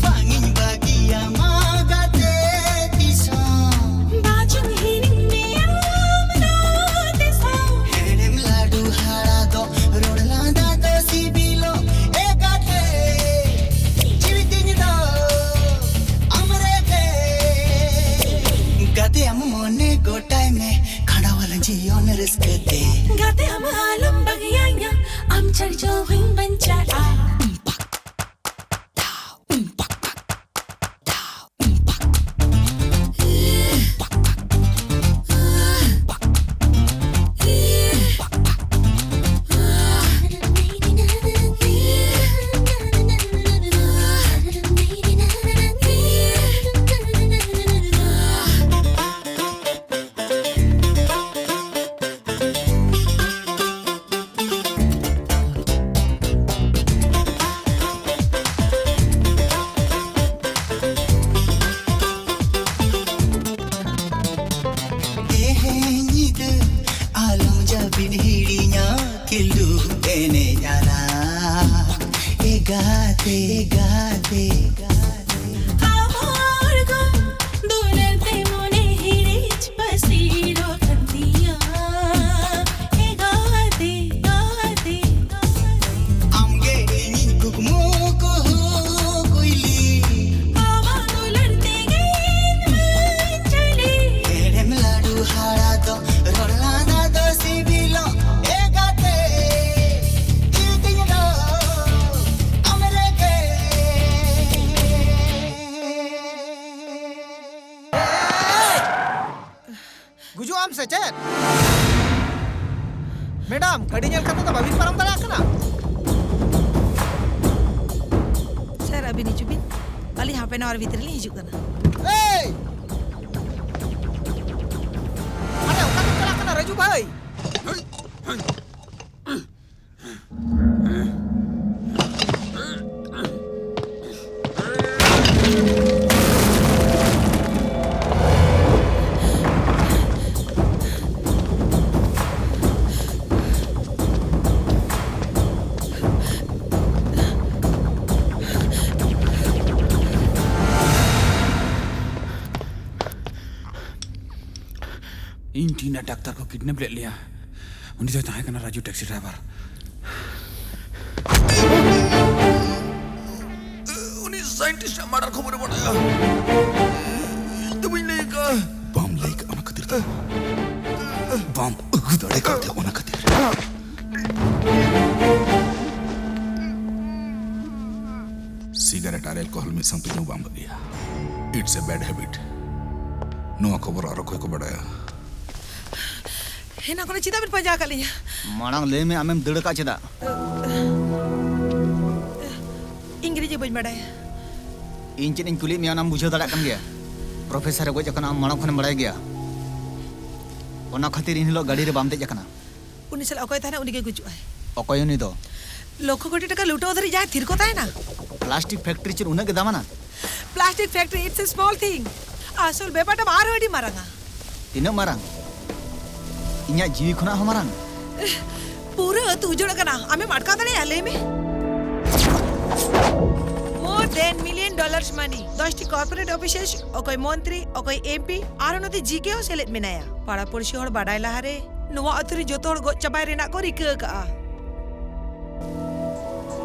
ᱵᱟᱝ ᱤᱧ ᱵᱟᱹᱜᱤᱭᱟᱢᱟ ᱜᱟᱛᱮ ᱛᱤᱥᱦᱚᱸ᱾ ᱵᱟᱪᱚᱧ ᱦᱤᱲᱤᱧ ᱢᱮᱭᱟ ᱟᱢ ᱫᱚ ᱛᱤᱥᱦᱚᱸ᱾ ᱦᱮᱲᱮᱢ ᱞᱟᱹᱰᱩ ᱦᱟᱲᱟ ᱫᱚ ᱨᱚᱲ ᱞᱟᱸᱫᱟ ᱫᱚ ᱥᱤᱵᱤᱞᱚᱜ ᱮ ᱜᱟᱛᱮ᱾ ᱡᱤᱣᱤ ᱛᱤᱧ ᱫᱚ ᱟᱢ ᱨᱮᱜᱮ᱾ ᱜᱟᱛᱮ ᱟᱢ ᱢᱚᱱᱮ ᱜᱚᱴᱟᱭ ᱢᱮ, ᱠᱷᱟᱸᱰᱟᱣᱟᱞ ᱡᱤᱭᱚᱱ ᱨᱟᱹᱥᱠᱟᱹ ᱛᱮ᱾ ᱜᱟᱛᱮ ᱟᱢ ᱟᱞᱚᱢ ᱵᱟᱹᱜᱤᱭᱟᱹᱧᱟ, ᱟᱢ ᱪᱷᱟᱲ ᱡᱤᱣᱤᱧ ᱵᱟᱧᱪᱟᱜᱼᱟ᱾ ᱛᱮᱦᱮᱧ ᱧᱤᱫᱟᱹ ᱟᱞᱚᱢ ᱡᱟᱹᱯᱤᱫ ᱦᱤᱲᱤᱧᱟ, ᱠᱷᱤᱞᱰᱩ ᱮᱱᱮᱡ ᱟᱞᱟᱝ ᱮ ᱜᱟᱛᱮ, ᱜᱟᱛᱮ᱾ ᱟᱢᱟᱨ ᱜᱚ ᱫᱩᱞᱟᱹᱲ ᱛᱮ ᱢᱚᱱᱮ ᱦᱤᱲᱤᱡ ᱯᱟᱹᱥᱤᱨᱚᱜ ᱠᱟᱱ ᱛᱤᱧᱟ᱾ ᱮ ᱜᱟᱛᱮ, ᱜᱟᱛᱮ, ᱜᱟᱛᱮ᱾ ᱟᱢᱜᱮ ᱤᱧᱤᱡ ᱠᱩᱠᱢᱩ ᱠᱩᱦᱩ ᱠᱩᱭᱞᱤ᱾ ᱟᱢᱟᱜ ᱫᱩᱞᱟᱹᱲ ᱛᱮᱜᱮ ᱤᱧ ᱢᱟᱧ ᱡᱟᱹᱞᱤ᱾ ᱦᱮᱲᱮᱢ ᱞᱟᱹᱰᱩ ᱦᱟᱲᱟ ᱫᱚ ᱨᱚᱲ ᱞᱟᱸᱫᱟ ᱫᱚ ᱥᱤᱵᱤᱞᱚᱜ ᱮ ᱜᱟᱛᱮ᱾ ᱡᱤᱣᱤ ᱛᱤᱧ ᱫᱚ ᱟᱢ ᱨᱮᱜᱮ᱾ ᱜᱩᱡᱩᱜ ᱟᱢ ᱥᱮ ᱪᱮᱫ? ᱢᱮᱰᱟᱢ, ᱜᱟᱹᱰᱤ ᱧᱮᱞ ᱠᱟᱛᱮ ᱫᱚ ᱵᱟᱹᱵᱤᱱ ᱯᱟᱨᱚᱢ ᱫᱟᱲᱮᱭᱟᱜ ᱠᱟᱱᱟ? ᱥᱟᱨ, ᱟᱹᱵᱤᱱ ᱦᱤᱡᱩᱜ ᱵᱤᱱ, ᱟᱹᱞᱤᱧ ᱦᱟᱯ ᱮᱱ ᱟᱣᱟᱨ ᱵᱷᱤᱛᱨᱤ ᱞᱤᱧ ᱦᱤᱡᱩᱜ ᱠᱟᱱᱟ᱾ ᱮᱭ! ᱟᱨᱮ, ᱚᱠᱟ ᱛᱮᱢ ᱪᱟᱞᱟᱜ ᱠᱟᱱᱟ, ᱨᱟᱡᱩ ᱵᱷᱟᱹᱭ? ᱤᱧ ᱴᱷᱮᱱ ᱰᱟᱠᱛᱟᱨ ᱠᱚ ᱠᱤᱰᱱᱮᱯ ᱞᱮᱫ ᱞᱮᱭᱟ᱾ ᱩᱱᱤ ᱫᱚᱭ ᱛᱟᱦᱮᱸ ᱠᱟᱱᱟ ᱨᱟᱡᱩ ᱴᱮᱠᱥᱤ ᱰᱨᱟᱭᱵᱷᱟᱨ᱾ ᱩᱱᱤ ᱥᱟᱭᱮᱱᱴᱤᱥᱴ ᱟᱜ ᱢᱟᱨᱰᱟᱨ ᱠᱷᱚᱵᱚᱨᱮ ᱵᱟᱰᱟᱭᱟ᱾ ᱤᱧ ᱫᱚ ᱵᱟᱹᱧ ᱞᱟᱹᱭ ᱟᱠᱟᱫᱼᱟ᱾ ᱵᱟᱢ ᱞᱟᱹᱭ ᱠᱟᱜ ᱚᱱᱟ ᱠᱷᱟᱹᱛᱤᱨ ᱫᱚ᱾ ᱵᱟᱢ ᱟᱹᱜᱩ ᱫᱟᱲᱮ ᱠᱟᱣᱫᱮᱭᱟ ᱚᱱᱟ ᱠᱷᱟᱹᱛᱤᱨ᱾ ᱥᱤᱜᱟᱨᱮᱴ ᱟᱨ ᱮᱞᱠᱳᱦᱚᱞ ᱢᱤᱫ ᱥᱟᱶᱛᱮ ᱧᱩ ᱵᱟᱝ ᱵᱷᱟᱹᱜᱤᱭᱟ᱾ It's a bad habit. ᱱᱚᱣᱟ ᱠᱷᱚᱵᱚᱨ ᱟᱨ ᱚᱠᱚᱭ ᱠᱚ ᱵᱟᱰᱟᱭᱟ? ᱦᱮᱱᱟ ᱠᱷᱚᱱᱟᱜ ᱪᱮᱫᱟᱜ ᱵᱮᱱ ᱯᱟᱸᱡᱟ ᱟᱠᱟᱫ ᱞᱤᱧᱟ? ᱢᱟᱲᱟᱝ ᱞᱟᱹᱭ ᱢᱮ, ᱟᱢᱮᱢ ᱫᱟᱹᱲ ᱟᱠᱟᱫ ᱪᱮᱫᱟᱜ? ᱤᱝᱨᱮᱡᱤ ᱵᱟᱹᱧ ᱵᱟᱰᱟᱭᱟ᱾ ᱤᱧ ᱪᱮᱫ ᱤᱧ ᱠᱩᱞᱤᱭᱮᱫ ᱢᱮᱭᱟ, ᱚᱱᱟᱢ ᱵᱩᱡᱷᱟᱹᱣ ᱫᱟᱲᱮᱭᱟᱜ ᱠᱟᱱ ᱜᱮᱭᱟ? ᱯᱨᱚᱯᱷᱮᱥᱚᱨ ᱮ ᱜᱚᱡ ᱟᱠᱟᱱᱟ, ᱟᱢ ᱢᱟᱲᱟᱝ ᱠᱷᱚᱱᱮᱢ ᱵᱟᱲᱟᱭ ᱜᱮᱭᱟ᱾ ᱚᱱᱟ ᱠᱷᱟᱹᱛᱤᱨ ᱤᱱ ᱦᱤᱞᱳᱜ ᱜᱟᱹᱰᱤ ᱨᱮ ᱵᱟᱢ ᱫᱮᱡ ᱟᱠᱟᱱᱟ᱾ ᱩᱱᱤ ᱥᱟᱞᱟᱜ ᱚᱠᱚᱭ ᱛᱟᱦᱮᱱᱟ, ᱩᱱᱤ ᱜᱮ ᱜᱩᱡᱩᱜᱼᱟᱭ᱾ ᱚᱠᱚᱭ ᱩᱱᱤ ᱫᱚ? ᱞᱚᱠᱷᱚ ᱠᱳᱴᱤ ᱴᱟᱠᱟ ᱞᱩᱴᱟᱹᱣ ᱫᱷᱟᱹᱨᱤᱡ ᱡᱟᱦᱟᱸᱭ ᱛᱷᱤᱨ ᱠᱚ ᱛᱟᱦᱮᱱᱟ᱾ ᱯᱞᱟᱥᱴᱤᱠ ᱯᱷᱮᱠᱴᱨᱤ ᱪᱮᱫ ᱩᱱᱟᱹᱜ ᱜᱮ ᱫᱟᱢᱟᱱᱟ? Plastic factory, it's a small thing. ᱟᱥᱚᱞ ᱵᱮᱯᱟᱨ ᱫᱚ ᱟᱨᱦᱚᱸ ᱟᱹᱰᱤ ᱢᱟᱨᱟᱝᱟ᱾ ᱛᱤᱱᱟᱹᱜ ᱢᱟᱨᱟᱝ? ᱤᱧᱟᱜ ᱡᱤᱣᱤ ᱠᱷᱚᱱᱟᱜ ᱦᱚᱸ ᱢᱟᱨᱟᱝ? ᱯᱩᱨᱟᱹ ᱟᱹᱛᱩ ᱩᱡᱟᱹᱲ ᱟᱠᱟᱱᱟ᱾ ᱟᱢᱮᱢ ᱟᱴᱠᱟᱣ ᱫᱟᱲᱮᱭᱟᱜᱼᱟ? ᱞᱟᱹᱭ ᱢᱮ᱾ More than million dollars money. ᱫᱚᱥ ᱴᱤ corporate offices, ᱚᱠᱚᱭ ᱢᱚᱱᱛᱨᱤ, ᱚᱠᱚᱭ ᱮᱢ ᱯᱤ, ᱟᱨ ᱱᱚᱛᱮ ᱡᱤ ᱠᱮ ᱦᱚᱸ ᱥᱮᱞᱮᱫ ᱢᱮᱱᱟᱭᱟ᱾ ᱯᱟᱲᱟ ᱯᱩᱲᱥᱤ ᱦᱚᱲ ᱵᱟᱰᱟᱭ ᱞᱟᱦᱟᱨᱮ ᱱᱚᱣᱟ ᱟᱹᱛᱩ ᱨᱮ ᱡᱚᱛᱚ ᱦᱚᱲ ᱜᱚᱡ ᱪᱟᱵᱟᱭ ᱨᱮᱱᱟᱜ ᱠᱚ ᱨᱤᱠᱟᱹ ᱟᱠᱟᱜᱼᱟ᱾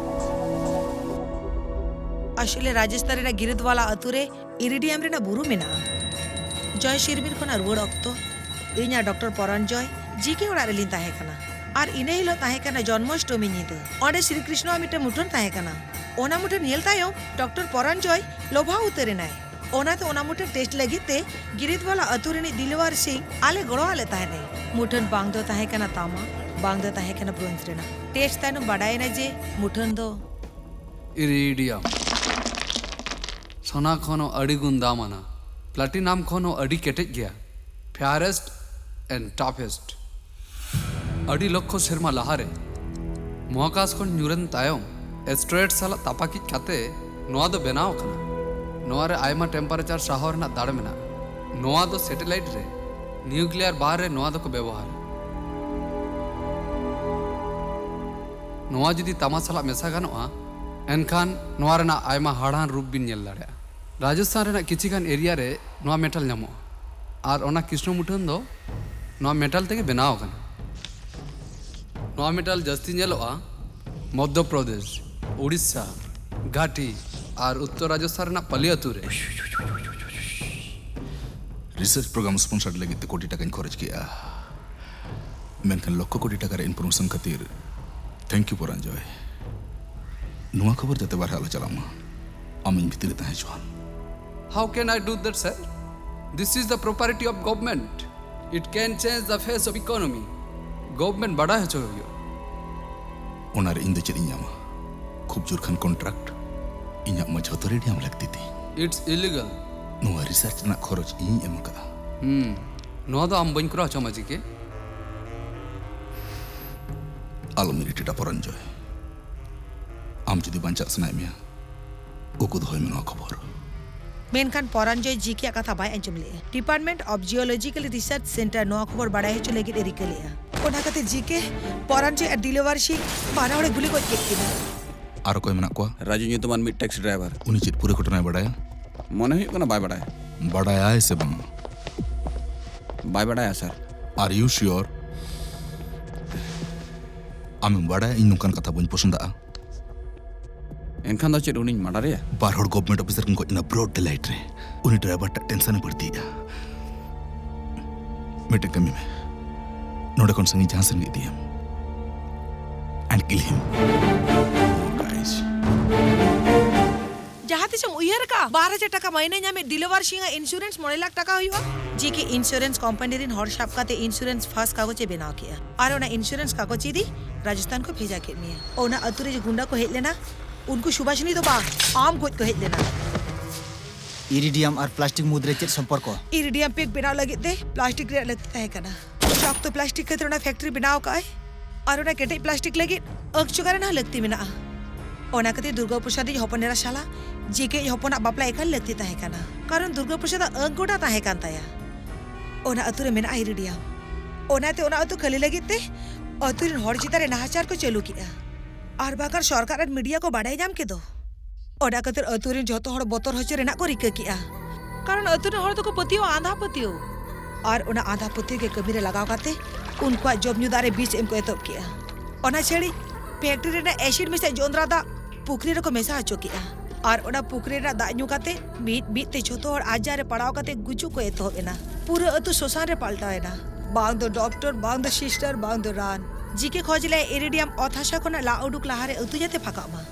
ᱟᱥᱚᱞᱮ ᱨᱟᱡᱚᱥᱛᱷᱟᱱ ᱨᱮᱱᱟᱜ ᱜᱤᱨᱤᱫᱣᱟᱞᱟ ᱟᱹᱛᱩ ᱨᱮ ᱤᱨᱤᱰᱤᱭᱟᱢ ᱨᱮᱱᱟᱜ ᱵᱩᱨᱩ ᱢᱮᱱᱟᱜᱼᱟ᱾ ᱡᱚᱭ ᱥᱤᱨᱢᱤᱨ ᱠᱷᱚᱱᱟᱜ ᱨᱩᱣᱟᱹᱲ ᱚᱠᱛᱚ ᱤᱧ ᱟᱨ ᱰᱚᱠᱴᱚᱨ ᱯᱚᱨᱚᱱᱡᱚᱭ ᱡᱤ ᱠᱮ ᱚᱲᱟᱜ ᱨᱮᱞᱤᱧ ᱛᱟᱦᱮᱸ ᱠᱟᱱᱟ᱾ ᱟᱨ ᱤᱱᱟᱹ ᱦᱤᱞᱳᱜ ᱛᱟᱦᱮᱸ ᱠᱟᱱᱟ ᱡᱚᱱᱢᱚᱥᱴᱚᱢᱤ ᱧᱤᱫᱟᱹ᱾ ᱚᱸᱰᱮ ᱥᱨᱤ ᱠᱨᱤᱥᱱᱚᱣᱟᱜ ᱢᱤᱫᱴᱟᱝ ᱢᱩᱴᱷᱟᱹᱱ ᱛᱟᱦᱮᱸ ᱠᱟᱱᱟ᱾ ᱚᱱᱟ ᱢᱩᱴᱷᱟᱹᱱ ᱧᱮᱞ ᱛᱟᱭᱚᱢ ᱰᱚᱠᱴᱚᱨ ᱯᱚᱨᱚᱱᱡᱚᱭ ᱞᱚᱵᱷᱟᱣ ᱩᱛᱟᱹᱨ ᱮᱱᱟᱭ᱾ ᱚᱱᱟᱛᱮ ᱚᱱᱟ ᱢᱩᱴᱷᱟᱹᱱ ᱴᱮᱥᱴ ᱞᱟᱹᱜᱤᱫ ᱛᱮ ᱜᱤᱨᱤᱫᱣᱟᱞᱟ ᱟᱹᱛᱩ ᱨᱤᱱᱤᱡ ᱫᱤᱞᱣᱟᱨ ᱥᱤᱝ ᱟᱞᱮ ᱜᱚᱲᱚᱣᱟᱫ ᱞᱮ ᱛᱟᱦᱮᱸᱱᱮ᱾ ᱢᱩᱴᱷᱟᱹᱱ ᱵᱟᱝ ᱫᱚ ᱛᱟᱦᱮᱸ ᱠᱟᱱᱟ ᱛᱟᱢᱟ, ᱵᱟᱝ ᱫᱚ ᱛᱟᱦᱮᱸ ᱠᱟᱱᱟ ᱵᱨᱳᱧᱡᱽ ᱨᱮᱱᱟᱜ᱾ ᱴᱮᱥᱴ ᱛᱟᱭᱱᱚᱢ ᱵᱟᱰᱟᱭᱮᱱᱟ ᱡᱮ ᱢᱩᱴᱷᱟᱹᱱ ᱫᱚ ᱤᱨᱤᱰᱤᱭᱟᱢ᱾ ᱥᱳᱱᱟ ᱠᱷᱚᱱ ᱦᱚᱸ ᱟᱹᱰᱤ ᱜᱩᱱ ᱫᱟᱢ ᱟᱱᱟ, ᱯᱞᱟᱴᱤᱱᱟᱢ ᱠᱷᱚᱱ ᱦᱚᱸ ᱟᱹᱰᱤ ᱠᱮᱴᱮᱡ ᱜᱮᱭᱟ, fairest and toughest᱾ ᱟᱹᱰᱤ ᱞᱚᱠᱠᱷᱚ ᱥᱮᱨᱢᱟ ᱞᱟᱦᱟᱨᱮ ᱢᱚᱦᱟᱠᱟᱥ ᱠᱷᱚᱱ ᱧᱩᱨᱮᱱ ᱛᱟᱭᱚᱢ, ᱮᱥᱴᱨᱚᱭᱮᱰ ᱥᱟᱞᱟᱜ ᱛᱟᱯᱟᱠᱤᱡ ᱠᱟᱛᱮ ᱱᱚᱣᱟ ᱫᱚ ᱵᱮᱱᱟᱣ ᱟᱠᱟᱱᱟ᱾ ᱱᱚᱣᱟ ᱨᱮ ᱟᱭᱢᱟ ᱴᱮᱢᱯᱟᱨᱮᱪᱟᱨ ᱥᱟᱦᱟᱣ ᱨᱮᱱᱟᱜ ᱫᱟᱲᱮ ᱢᱮᱱᱟᱜᱼᱟ᱾ ᱱᱚᱣᱟ ᱫᱚ ᱥᱮᱴᱮᱞᱟᱭᱤᱴ ᱨᱮ ᱱᱤᱭᱩᱠᱞᱤᱭᱟᱨ ᱵᱟᱨ ᱨᱮ ᱱᱚᱣᱟ ᱫᱚᱠᱚ ᱵᱮᱵᱚᱦᱟᱨᱟ᱾ ᱱᱚᱣᱟ ᱡᱩᱫᱤ ᱛᱟᱢᱟ ᱥᱟᱞᱟᱜ ᱢᱮᱥᱟ ᱜᱟᱱᱚᱜᱼᱟ, ᱮᱱᱠᱷᱟᱱ ᱱᱚᱣᱟ ᱨᱮᱱᱟᱜ ᱟᱭᱢᱟ ᱦᱟᱲᱦᱟᱱ ᱨᱩᱯ ᱵᱤᱱ ᱧᱮᱞ ᱫᱟᱲᱮᱭᱟᱜᱼᱟ᱾ ᱨᱟᱡᱚᱥᱛᱷᱟᱱ ᱨᱮᱱᱟᱜ ᱠᱤᱪᱷᱤ ᱜᱟᱱ ᱮᱨᱤᱭᱟ ᱨᱮ ᱱᱚᱣᱟ ᱢᱮᱴᱟᱞ ᱧᱟᱢᱚᱜᱼᱟ, ᱟᱨ ᱚᱱᱟ ᱠᱨᱤᱥᱱᱚ ᱢᱩᱴᱷᱟᱹᱱ ᱫᱚ ᱱᱚᱣᱟ ᱢᱮᱴᱟᱞ ᱛᱮᱜᱮ ᱵᱮᱱᱟᱣ ᱟᱠᱟᱱᱟ᱾ ᱱᱚᱣᱟ ᱢᱮᱴᱟᱞ ᱡᱟᱹᱥᱛᱤ ᱧᱮᱞᱚᱜᱼᱟ ᱢᱚᱫᱽᱫᱷᱚ ᱯᱨᱚᱫᱮᱥ, ᱩᱲᱤᱥᱥᱟ, ᱜᱷᱟᱴᱤ ᱟᱨ ᱩᱛᱛᱚᱨ ᱨᱟᱡᱚᱥᱛᱷᱟᱱ ᱨᱮᱱᱟᱜ ᱯᱟᱞᱤ ᱟᱹᱛᱩ ᱨᱮ᱾ ᱨᱤᱥᱟᱨᱪ ᱯᱨᱳᱜᱨᱟᱢ ᱥᱯᱚᱱᱥᱚᱨ ᱞᱟᱹᱜᱤᱫ ᱛᱮ ᱠᱳᱴᱤ ᱴᱟᱠᱟᱧ ᱠᱷᱚᱨᱚᱪ ᱠᱮᱜᱼᱟ, ᱢᱮᱱᱠᱷᱟᱱ ᱞᱚᱠᱠᱷᱚ ᱠᱳᱴᱤ ᱴᱟᱠᱟ ᱨᱮ ᱤᱱᱯᱷᱚᱨᱢᱮᱥᱚᱱ ᱠᱷᱟᱹᱛᱤᱨ, thank you ᱯᱚᱨᱟᱧᱡᱚᱭ᱾ ᱱᱚᱣᱟ ᱠᱷᱚᱵᱚᱨ ᱡᱟᱛᱮ ᱵᱟᱨᱦᱮ ᱟᱞᱚ ᱪᱟᱞᱟᱜ ᱢᱟ, ᱟᱢ ᱤᱧ ᱵᱷᱤᱛᱤᱨ ᱨᱮ ᱛᱟᱦᱮᱸ ᱦᱚᱪᱚᱣᱟᱱ᱾ How can I do that, sir? This is the property of government. It can change the face of economy. Government ᱵᱟᱰᱟᱭ ᱦᱚᱪᱚ ᱦᱩᱭᱩᱜᱼᱟ᱾ ᱚᱱᱟ ᱨᱮ ᱤᱧ ᱫᱚ ᱪᱮᱫ ᱤᱧ ᱧᱟᱢᱟ? ᱠᱷᱩᱵ ᱡᱳᱨ ᱠᱷᱟᱱ ᱠᱚᱱᱴᱨᱟᱠᱴ᱾ ᱤᱧᱟᱹᱜ ᱢᱟ ᱡᱷᱚᱛᱚ ᱨᱮᱰᱤ ᱟᱢ ᱞᱟᱹᱠᱛᱤ ᱛᱤᱧ᱾ It's illegal. ᱱᱚᱣᱟ ᱨᱤᱥᱟᱨᱪ ᱨᱮᱱᱟᱜ ᱠᱷᱚᱨᱚᱪ ᱤᱧᱤᱧ ᱮᱢ ᱟᱠᱟᱫᱼᱟ᱾ ᱦᱩᱸ, ᱱᱚᱣᱟ ᱫᱚ ᱟᱢ ᱵᱟᱹᱧ ᱠᱚᱨᱟᱣ ᱦᱚᱪᱚ ᱟᱢᱟ, ᱡᱤ ᱠᱮ᱾ ᱟᱞᱚᱢ ᱤᱨᱤᱴᱮᱴᱟ ᱯᱚᱨᱚᱧᱡᱚᱭ᱾ ᱟᱢ ᱡᱩᱫᱤ ᱵᱟᱧᱪᱟᱜ ᱥᱟᱱᱟᱭᱮᱫ ᱢᱮᱭᱟ, ᱩᱠᱩ ᱫᱚᱦᱚᱭ ᱢᱮ ᱱᱚᱣᱟ ᱠᱷᱚᱵᱚᱨ᱾ ᱢᱮᱱᱠᱷᱟᱱ ᱯᱚᱨᱟᱧᱡᱚᱭ ᱡᱤ ᱠᱮ ᱭᱟᱜ ᱠᱟᱛᱷᱟ ᱵᱟᱭ ᱟᱸᱡᱚᱢ ᱞᱮᱫᱼᱟ᱾ Department of Geological Research Center ᱱᱚᱣᱟ ᱠᱷᱚᱵᱚᱨ ᱵᱟᱲᱟᱭ ᱦᱚᱪᱚ ᱞᱟᱹᱜᱤᱫ ᱮ ᱨᱤᱠᱟᱹ ᱞᱮᱫᱼᱟ᱾ ᱚᱱᱟ ᱠᱷᱟᱹᱛᱤᱨ ᱡᱤ ᱠᱮ, ᱯᱚᱨᱟᱧᱡᱚᱭ ᱟᱨ ᱫᱤᱞᱣᱟᱨ ᱥᱤᱝ ᱵᱟᱱᱟ ᱦᱚᱲᱮ ᱜᱩᱞᱤ ᱜᱚᱡ ᱠᱮᱫ ᱠᱤᱱᱟ᱾ ᱟᱨ ᱚᱠᱚᱭ ᱢᱮᱱᱟᱜ ᱠᱚᱣᱟ? ᱨᱟᱡᱩ ᱧᱩᱛᱩᱢᱟᱱ ᱢᱤᱫ ᱴᱮᱠᱥᱤ ᱰᱨᱟᱭᱵᱷᱟᱨ᱾ ᱩᱱᱤ ᱪᱮᱫ ᱯᱩᱨᱟᱹ ᱜᱷᱚᱴᱚᱱᱟᱭ ᱵᱟᱲᱟᱭᱟ? ᱢᱚᱱᱮ ᱦᱩᱭᱩᱜ ᱠᱟᱱᱟ ᱵᱟᱭ ᱵᱟᱲᱟᱭᱟ᱾ ᱵᱟᱲᱟᱭᱟᱭ ᱥᱮ ᱵᱟᱝ? ᱵᱟᱭ ᱵᱟᱲᱟᱭᱟ, ᱥᱟᱨ᱾ Are you sure? ᱟᱢᱮᱢ ᱵᱟᱲᱟᱭᱟ ᱤᱧ ᱱᱚᱝᱠᱟᱱ ᱠᱟᱛᱷᱟ ᱵᱟᱹᱧ ᱯᱚᱥᱚᱸᱫᱟᱜᱼᱟ᱾ ᱮᱱᱠᱷᱟᱱ ᱫᱚ ᱪᱮᱫ ᱩᱱᱤᱧ ᱢᱟᱰᱟᱨᱮᱭᱟ? ᱵᱟᱨ ᱦᱚᱲ ᱜᱚᱵᱷᱢᱮᱱᱴ ᱚᱯᱷᱤᱥᱟᱨ ᱠᱤᱱ ᱜᱚᱡ ᱮᱱᱟ ᱵᱨᱚᱰ ᱰᱮ ᱞᱟᱭᱤᱴ ᱨᱮ᱾ ᱩᱱᱤ ᱰᱨᱟᱭᱵᱷᱟᱨ ᱴᱟᱜ ᱴᱮᱱᱥᱚᱱ ᱮ ᱵᱟᱹᱲᱛᱤᱭᱮᱫᱼᱟ᱾ ᱢᱤᱫᱴᱮᱱ ᱠᱟᱹᱢᱤ ᱢᱮ, ᱱᱚᱰᱮ ᱠᱷᱚᱱ ᱥᱟᱺᱜᱤᱧ ᱡᱟᱦᱟᱸ ᱥᱮᱱ ᱜᱮ ᱤᱫᱤᱭᱮᱢ and kill him. Poor guys. ᱡᱟᱦᱟᱸ ᱛᱤᱥᱮᱢ ᱩᱭᱦᱟᱹᱨ ᱟᱠᱟᱫᱼᱟ ᱵᱟᱨ ᱦᱟᱡᱟᱨ ᱴᱟᱠᱟ ᱢᱟᱭᱱᱮ ᱧᱟᱢᱮᱫ ᱫᱤᱞᱣᱟᱨ ᱥᱤᱝ ᱟᱜ ᱤᱱᱥᱩᱨᱮᱱᱥ ᱢᱚᱬᱮ ᱞᱟᱠᱷ ᱴᱟᱠᱟ ᱦᱩᱭᱩᱜᱼᱟ? ᱡᱮ ᱠᱮ ᱤᱱᱥᱩᱨᱮᱱᱥ ᱠᱳᱢᱯᱟᱱᱤ ᱨᱮᱱ ᱦᱚᱲ ᱥᱟᱵ ᱠᱟᱛᱮ ᱤᱱᱥᱩᱨᱮᱱᱥ ᱯᱷᱟᱥ ᱠᱟᱜᱚᱡᱽ ᱮ ᱵᱮᱱᱟᱣ ᱠᱮᱫᱼᱟ ᱟᱨ ᱚᱱᱟ ᱤᱱᱥᱩᱨᱮᱱᱥ ᱠᱟᱜᱚᱡᱽ ᱤᱫᱤ ᱨᱟᱡᱚᱥᱛᱷᱟᱱ ᱠᱚ ᱵᱷᱮᱡᱟ ᱠᱮᱫ ᱢᱮᱭᱟ᱾ ᱚᱱᱟ ᱟᱹᱛᱩ ᱨᱮ ᱡᱮ ᱜᱩᱱᱰᱟ ᱠᱚ ᱦᱮᱡ ᱞᱮᱱᱟ, ᱩᱱᱠᱩ ᱥᱩᱵᱷᱟᱥᱤᱱᱤ ᱫᱚ ᱵᱟᱝ, ᱟᱢ ᱜᱚᱡ ᱠᱚ ᱦᱮᱡ ᱞᱮᱱᱟ᱾ ᱤᱨᱤᱰᱤᱭᱟᱢ ᱟᱨ ᱯᱞᱟᱥᱴᱤᱠ ᱢᱩᱫᱽᱨᱮ ᱪᱮᱫ ᱥᱚᱢᱯᱚᱨᱠᱚ? ᱤᱨᱤᱰᱤᱭᱟᱢ ᱯᱮᱠ ᱵᱮᱱᱟᱣ ᱞᱟᱹᱜᱤᱫ ᱛᱮ ᱯᱞᱟᱥᱴᱤᱠ ᱨᱮᱭᱟᱜ ᱞᱟᱹᱠᱛᱤ ᱛᱟᱦᱮᱸ ᱠᱟᱱᱟ᱾ ᱥᱚᱠᱛᱚ ᱯᱞᱟᱥᱴᱤᱠ ᱠᱷᱟᱹᱛᱤᱨ ᱚᱱᱟ ᱯᱷᱮᱠᱴᱨᱤ ᱵᱮᱱᱟᱣ ᱟᱠᱟᱫ ᱟᱭ ᱟᱨ ᱚᱱᱟ ᱠᱮᱴᱮᱡ ᱯᱞᱟᱥᱴᱤᱠ ᱞᱟᱹᱜᱤᱫ ᱟᱸᱠ ᱡᱚᱜᱟᱲ ᱨᱮᱱᱟᱜ ᱞᱟᱹᱠᱛᱤ ᱢᱮᱱᱟᱜᱼᱟ᱾ ᱚᱱᱟ ᱠᱷᱟᱹᱛᱤᱨ ᱫᱩᱨᱜᱟ ᱯᱨᱚᱥᱟᱫ ᱤᱡ ᱦᱚᱯᱚᱱ ᱮᱨᱟ ᱥᱟᱞᱟ ᱡᱮ ᱠᱮ ᱤᱡ ᱦᱚᱯᱚᱱᱟᱜ ᱵᱟᱯᱞᱟ ᱮᱠᱟᱞ ᱞᱟᱹᱠᱛᱤ ᱛᱟᱦᱮᱸ ᱠᱟᱱᱟ, ᱠᱟᱨᱚᱱ ᱫᱩᱨᱜᱟ ᱯᱨᱚᱥᱟᱫ ᱟᱜ ᱟᱸᱠ ᱜᱚᱰᱟ ᱛᱟᱦᱮᱸ ᱠᱟᱱ ᱛᱟᱭᱟ᱾ ᱚᱱᱟ ᱟᱹᱛᱩ ᱨᱮ ᱢᱮᱱᱟᱜᱼᱟ ᱤᱨᱤᱰᱤᱭᱟᱢ, ᱚᱱᱟᱛᱮ ᱚᱱᱟ ᱟᱹᱛᱩ ᱠᱷᱟᱹᱞᱤ ᱞᱟᱹᱜᱤᱫ ᱛᱮ ᱟᱹᱛᱩ ᱨᱮᱱ ᱦᱚᱲ ᱪᱮᱛᱟᱱ ᱨᱮ ᱱᱟᱦᱟᱪᱟᱨ ᱠᱚ ᱪᱟᱹᱞᱩ ᱠᱮᱫᱼᱟ᱾ ᱟᱨ ᱵᱟᱝᱠᱷᱟᱱ ᱥᱚᱨᱠᱟᱨ ᱟᱨ ᱢᱤᱰᱤᱭᱟ ᱠᱚ ᱵᱟᱰᱟᱭ ᱧᱟᱢ ᱠᱮᱫᱚ᱾ ᱚᱱᱟ ᱠᱷᱟᱹᱛᱤᱨ ᱟᱹᱛᱩ ᱨᱮᱱ ᱡᱷᱚᱛᱚ ᱦᱚᱲ ᱵᱚᱛᱚᱨ ᱦᱚᱪᱚ ᱨᱮᱱᱟᱜ ᱠᱚ ᱨᱤᱠᱟᱹ ᱠᱮᱜᱼᱟ, ᱠᱟᱨᱚᱱ ᱟᱹᱛᱩ ᱨᱮᱱ ᱦᱚᱲ ᱫᱚᱠᱚ ᱯᱟᱹᱛᱭᱟᱹᱣᱟ ᱟᱸᱫᱷᱟ ᱯᱟᱹᱛᱭᱟᱹᱣ᱾ ᱟᱨ ᱚᱱᱟ ᱟᱸᱫᱷᱟ ᱯᱟᱹᱛᱭᱟᱹᱣ ᱜᱮ ᱠᱟᱹᱢᱤ ᱨᱮ ᱞᱟᱜᱟᱣ ᱠᱟᱛᱮ ᱩᱱᱠᱩᱣᱟᱜ ᱡᱚᱢ ᱧᱩ ᱫᱟᱜ ᱨᱮ ᱵᱤᱥ ᱮᱢ ᱠᱚ ᱮᱛᱚᱦᱚᱵ ᱠᱮᱜᱼᱟ᱾ ᱚᱱᱟ ᱪᱷᱟᱹᱲᱤ ᱯᱷᱮᱠᱴᱨᱤ ᱨᱮᱱᱟᱜ ᱮᱥᱤᱰ ᱢᱮᱥᱟ ᱡᱚᱸᱫᱽᱨᱟ ᱫᱟᱜ ᱯᱩᱠᱷᱨᱤ ᱨᱮᱠᱚ ᱢᱮᱥᱟ ᱦᱚᱪᱚ ᱠᱮᱜᱼᱟ᱾ ᱟᱨ ᱚᱱᱟ ᱯᱩᱠᱷᱨᱤ ᱨᱮᱱᱟᱜ ᱫᱟᱜ ᱧᱩ ᱠᱟᱛᱮ ᱢᱤᱫ ᱢᱤᱫ ᱛᱮ ᱡᱷᱚᱛᱚ ᱦᱚᱲ ᱟᱡᱟᱨ ᱨᱮ ᱯᱟᱲᱟᱣ ᱠᱟᱛᱮ ᱜᱩᱡᱩᱜ ᱠᱚ ᱮᱛᱚᱦᱚᱵ ᱮᱱᱟ᱾ ᱯᱩᱨᱟᱹ ᱟᱹᱛᱩ ᱥᱚᱥᱟᱱ ᱨᱮ ᱯᱟᱞᱴᱟᱣ ᱮᱱᱟ᱾ ᱵᱟᱝ ᱫᱚ ᱰᱚᱠᱴᱚᱨ, ᱵᱟᱝ ᱫᱚ ᱥᱤᱥᱴᱟᱨ, ᱵᱟᱝ ᱫᱚ ᱨᱟᱱ᱾ ᱡᱤᱠᱮ ᱠᱷᱚᱡᱽ ᱞᱮ ᱤᱨᱤᱰᱤᱭᱟᱢ ᱚᱛ ᱦᱟᱥᱟ ᱠᱷᱚᱱᱟᱜ ᱞᱟ ᱩᱰᱩᱠ ᱞᱟᱦᱟᱨᱮ ᱟᱹᱛᱩ ᱡᱟᱛᱮ ᱯᱷᱟᱸᱠᱟᱜ ᱢᱟ᱾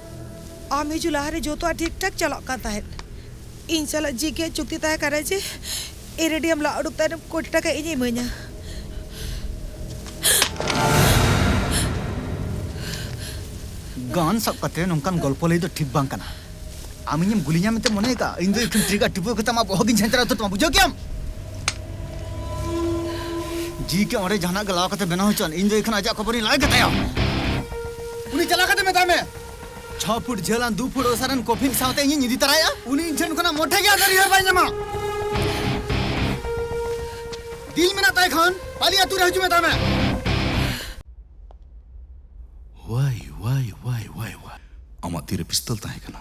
ᱟᱢ ᱦᱤᱡᱩᱜ ᱞᱟᱦᱟᱨᱮ ᱡᱚᱛᱚᱣᱟᱜ ᱴᱷᱤᱠ ᱴᱷᱟᱠ ᱪᱟᱞᱟᱜ ᱠᱟᱱ ᱛᱟᱦᱮᱸᱫ᱾ ᱤᱧ ᱥᱟᱞᱟᱜ ᱡᱤᱠᱮ ᱪᱩᱠᱛᱤ ᱛᱟᱦᱮᱸ ᱠᱟᱱᱟ ᱡᱮ ᱤᱨᱤᱰᱤᱭᱟᱢ ᱞᱟ ᱩᱰᱩᱠ ᱛᱟᱭᱱᱚᱢ ᱠᱳᱴᱤ ᱴᱟᱠᱟ ᱤᱧᱮ ᱤᱢᱟᱹᱧᱟ᱾ ᱜᱟᱱ ᱥᱟᱵ ᱠᱟᱛᱮ ᱱᱚᱝᱠᱟᱱ ᱜᱚᱞᱯᱚ ᱞᱟᱹᱭ ᱫᱚ ᱴᱷᱤᱠ ᱵᱟᱝ ᱠᱟᱱᱟ᱾ ᱟᱢ ᱤᱧᱮᱢ ᱜᱩᱞᱤᱧᱟ ᱢᱮᱱᱛᱮ ᱢᱚᱱᱮ ᱠᱟᱜ? ᱤᱧ ᱫᱚ ᱮᱠᱷᱮᱱ ᱴᱨᱤᱜᱟᱨ ᱴᱤᱯᱟᱹᱣ ᱠᱟᱛᱮ ᱟᱢᱟᱜ ᱵᱚᱦᱚᱜ ᱜᱤᱧ ᱡᱷᱟᱱᱴᱟᱨᱟ ᱩᱛᱟᱹᱨ ᱛᱟᱢᱟ, ᱵᱩᱡᱷᱟᱹᱣ ᱠᱮᱜᱼᱟᱢ? ᱡᱤᱠᱮ ᱚᱸᱰᱮ ᱡᱟᱦᱟᱱᱟᱜ ᱜᱮ ᱞᱟᱣ ᱠᱟᱛᱮ ᱵᱮᱱᱟᱣ ᱦᱚᱪᱚᱣᱟᱱ, ᱤᱧ ᱫᱚ ᱮᱠᱷᱮᱱ ᱟᱡᱟᱜ ᱠᱷᱚᱵᱚᱨᱤᱧ ᱞᱟᱹᱭ ᱜᱮ ᱛᱟᱭᱟ᱾ ᱩᱱᱤ ᱪᱟᱞᱟᱣ ᱠᱟᱛᱮ ᱢᱮᱛᱟᱭ ᱢᱮ, ᱪᱷᱚ ᱯᱷᱩᱴ ᱡᱷᱟᱹᱞᱟᱱ ᱫᱩ ᱯᱷᱩᱴ ᱚᱥᱟᱨᱟᱱ ᱠᱚᱯᱷᱤᱱ ᱥᱟᱶᱛᱮ ᱤᱧᱤᱧ ᱤᱫᱤ ᱛᱟᱨᱟᱭᱟ᱾ ᱩᱱᱤ ᱤᱧ ᱴᱷᱮᱱ ᱠᱷᱚᱱᱟᱜ ᱢᱚᱴᱷᱮ ᱜᱮ ᱟᱫᱚ ᱨᱤᱦᱟᱹ ᱵᱟᱭ ᱧᱟᱢᱟ᱾ ᱫᱤᱞ ᱢᱮᱱᱟᱜ ᱛᱟᱭ ᱠᱷᱟᱱ ᱯᱟᱞᱤ ᱟᱹᱛᱩ ᱨᱮ ᱦᱤᱡᱩᱜ ᱢᱮᱛᱟᱭ ᱢᱮ᱾ Y, Y, Y, Y, Y. ᱟᱢᱟᱜ ᱛᱤᱨᱮ ᱯᱤᱥᱛᱚᱞ ᱛᱟᱦᱮᱸ ᱠᱟᱱᱟ,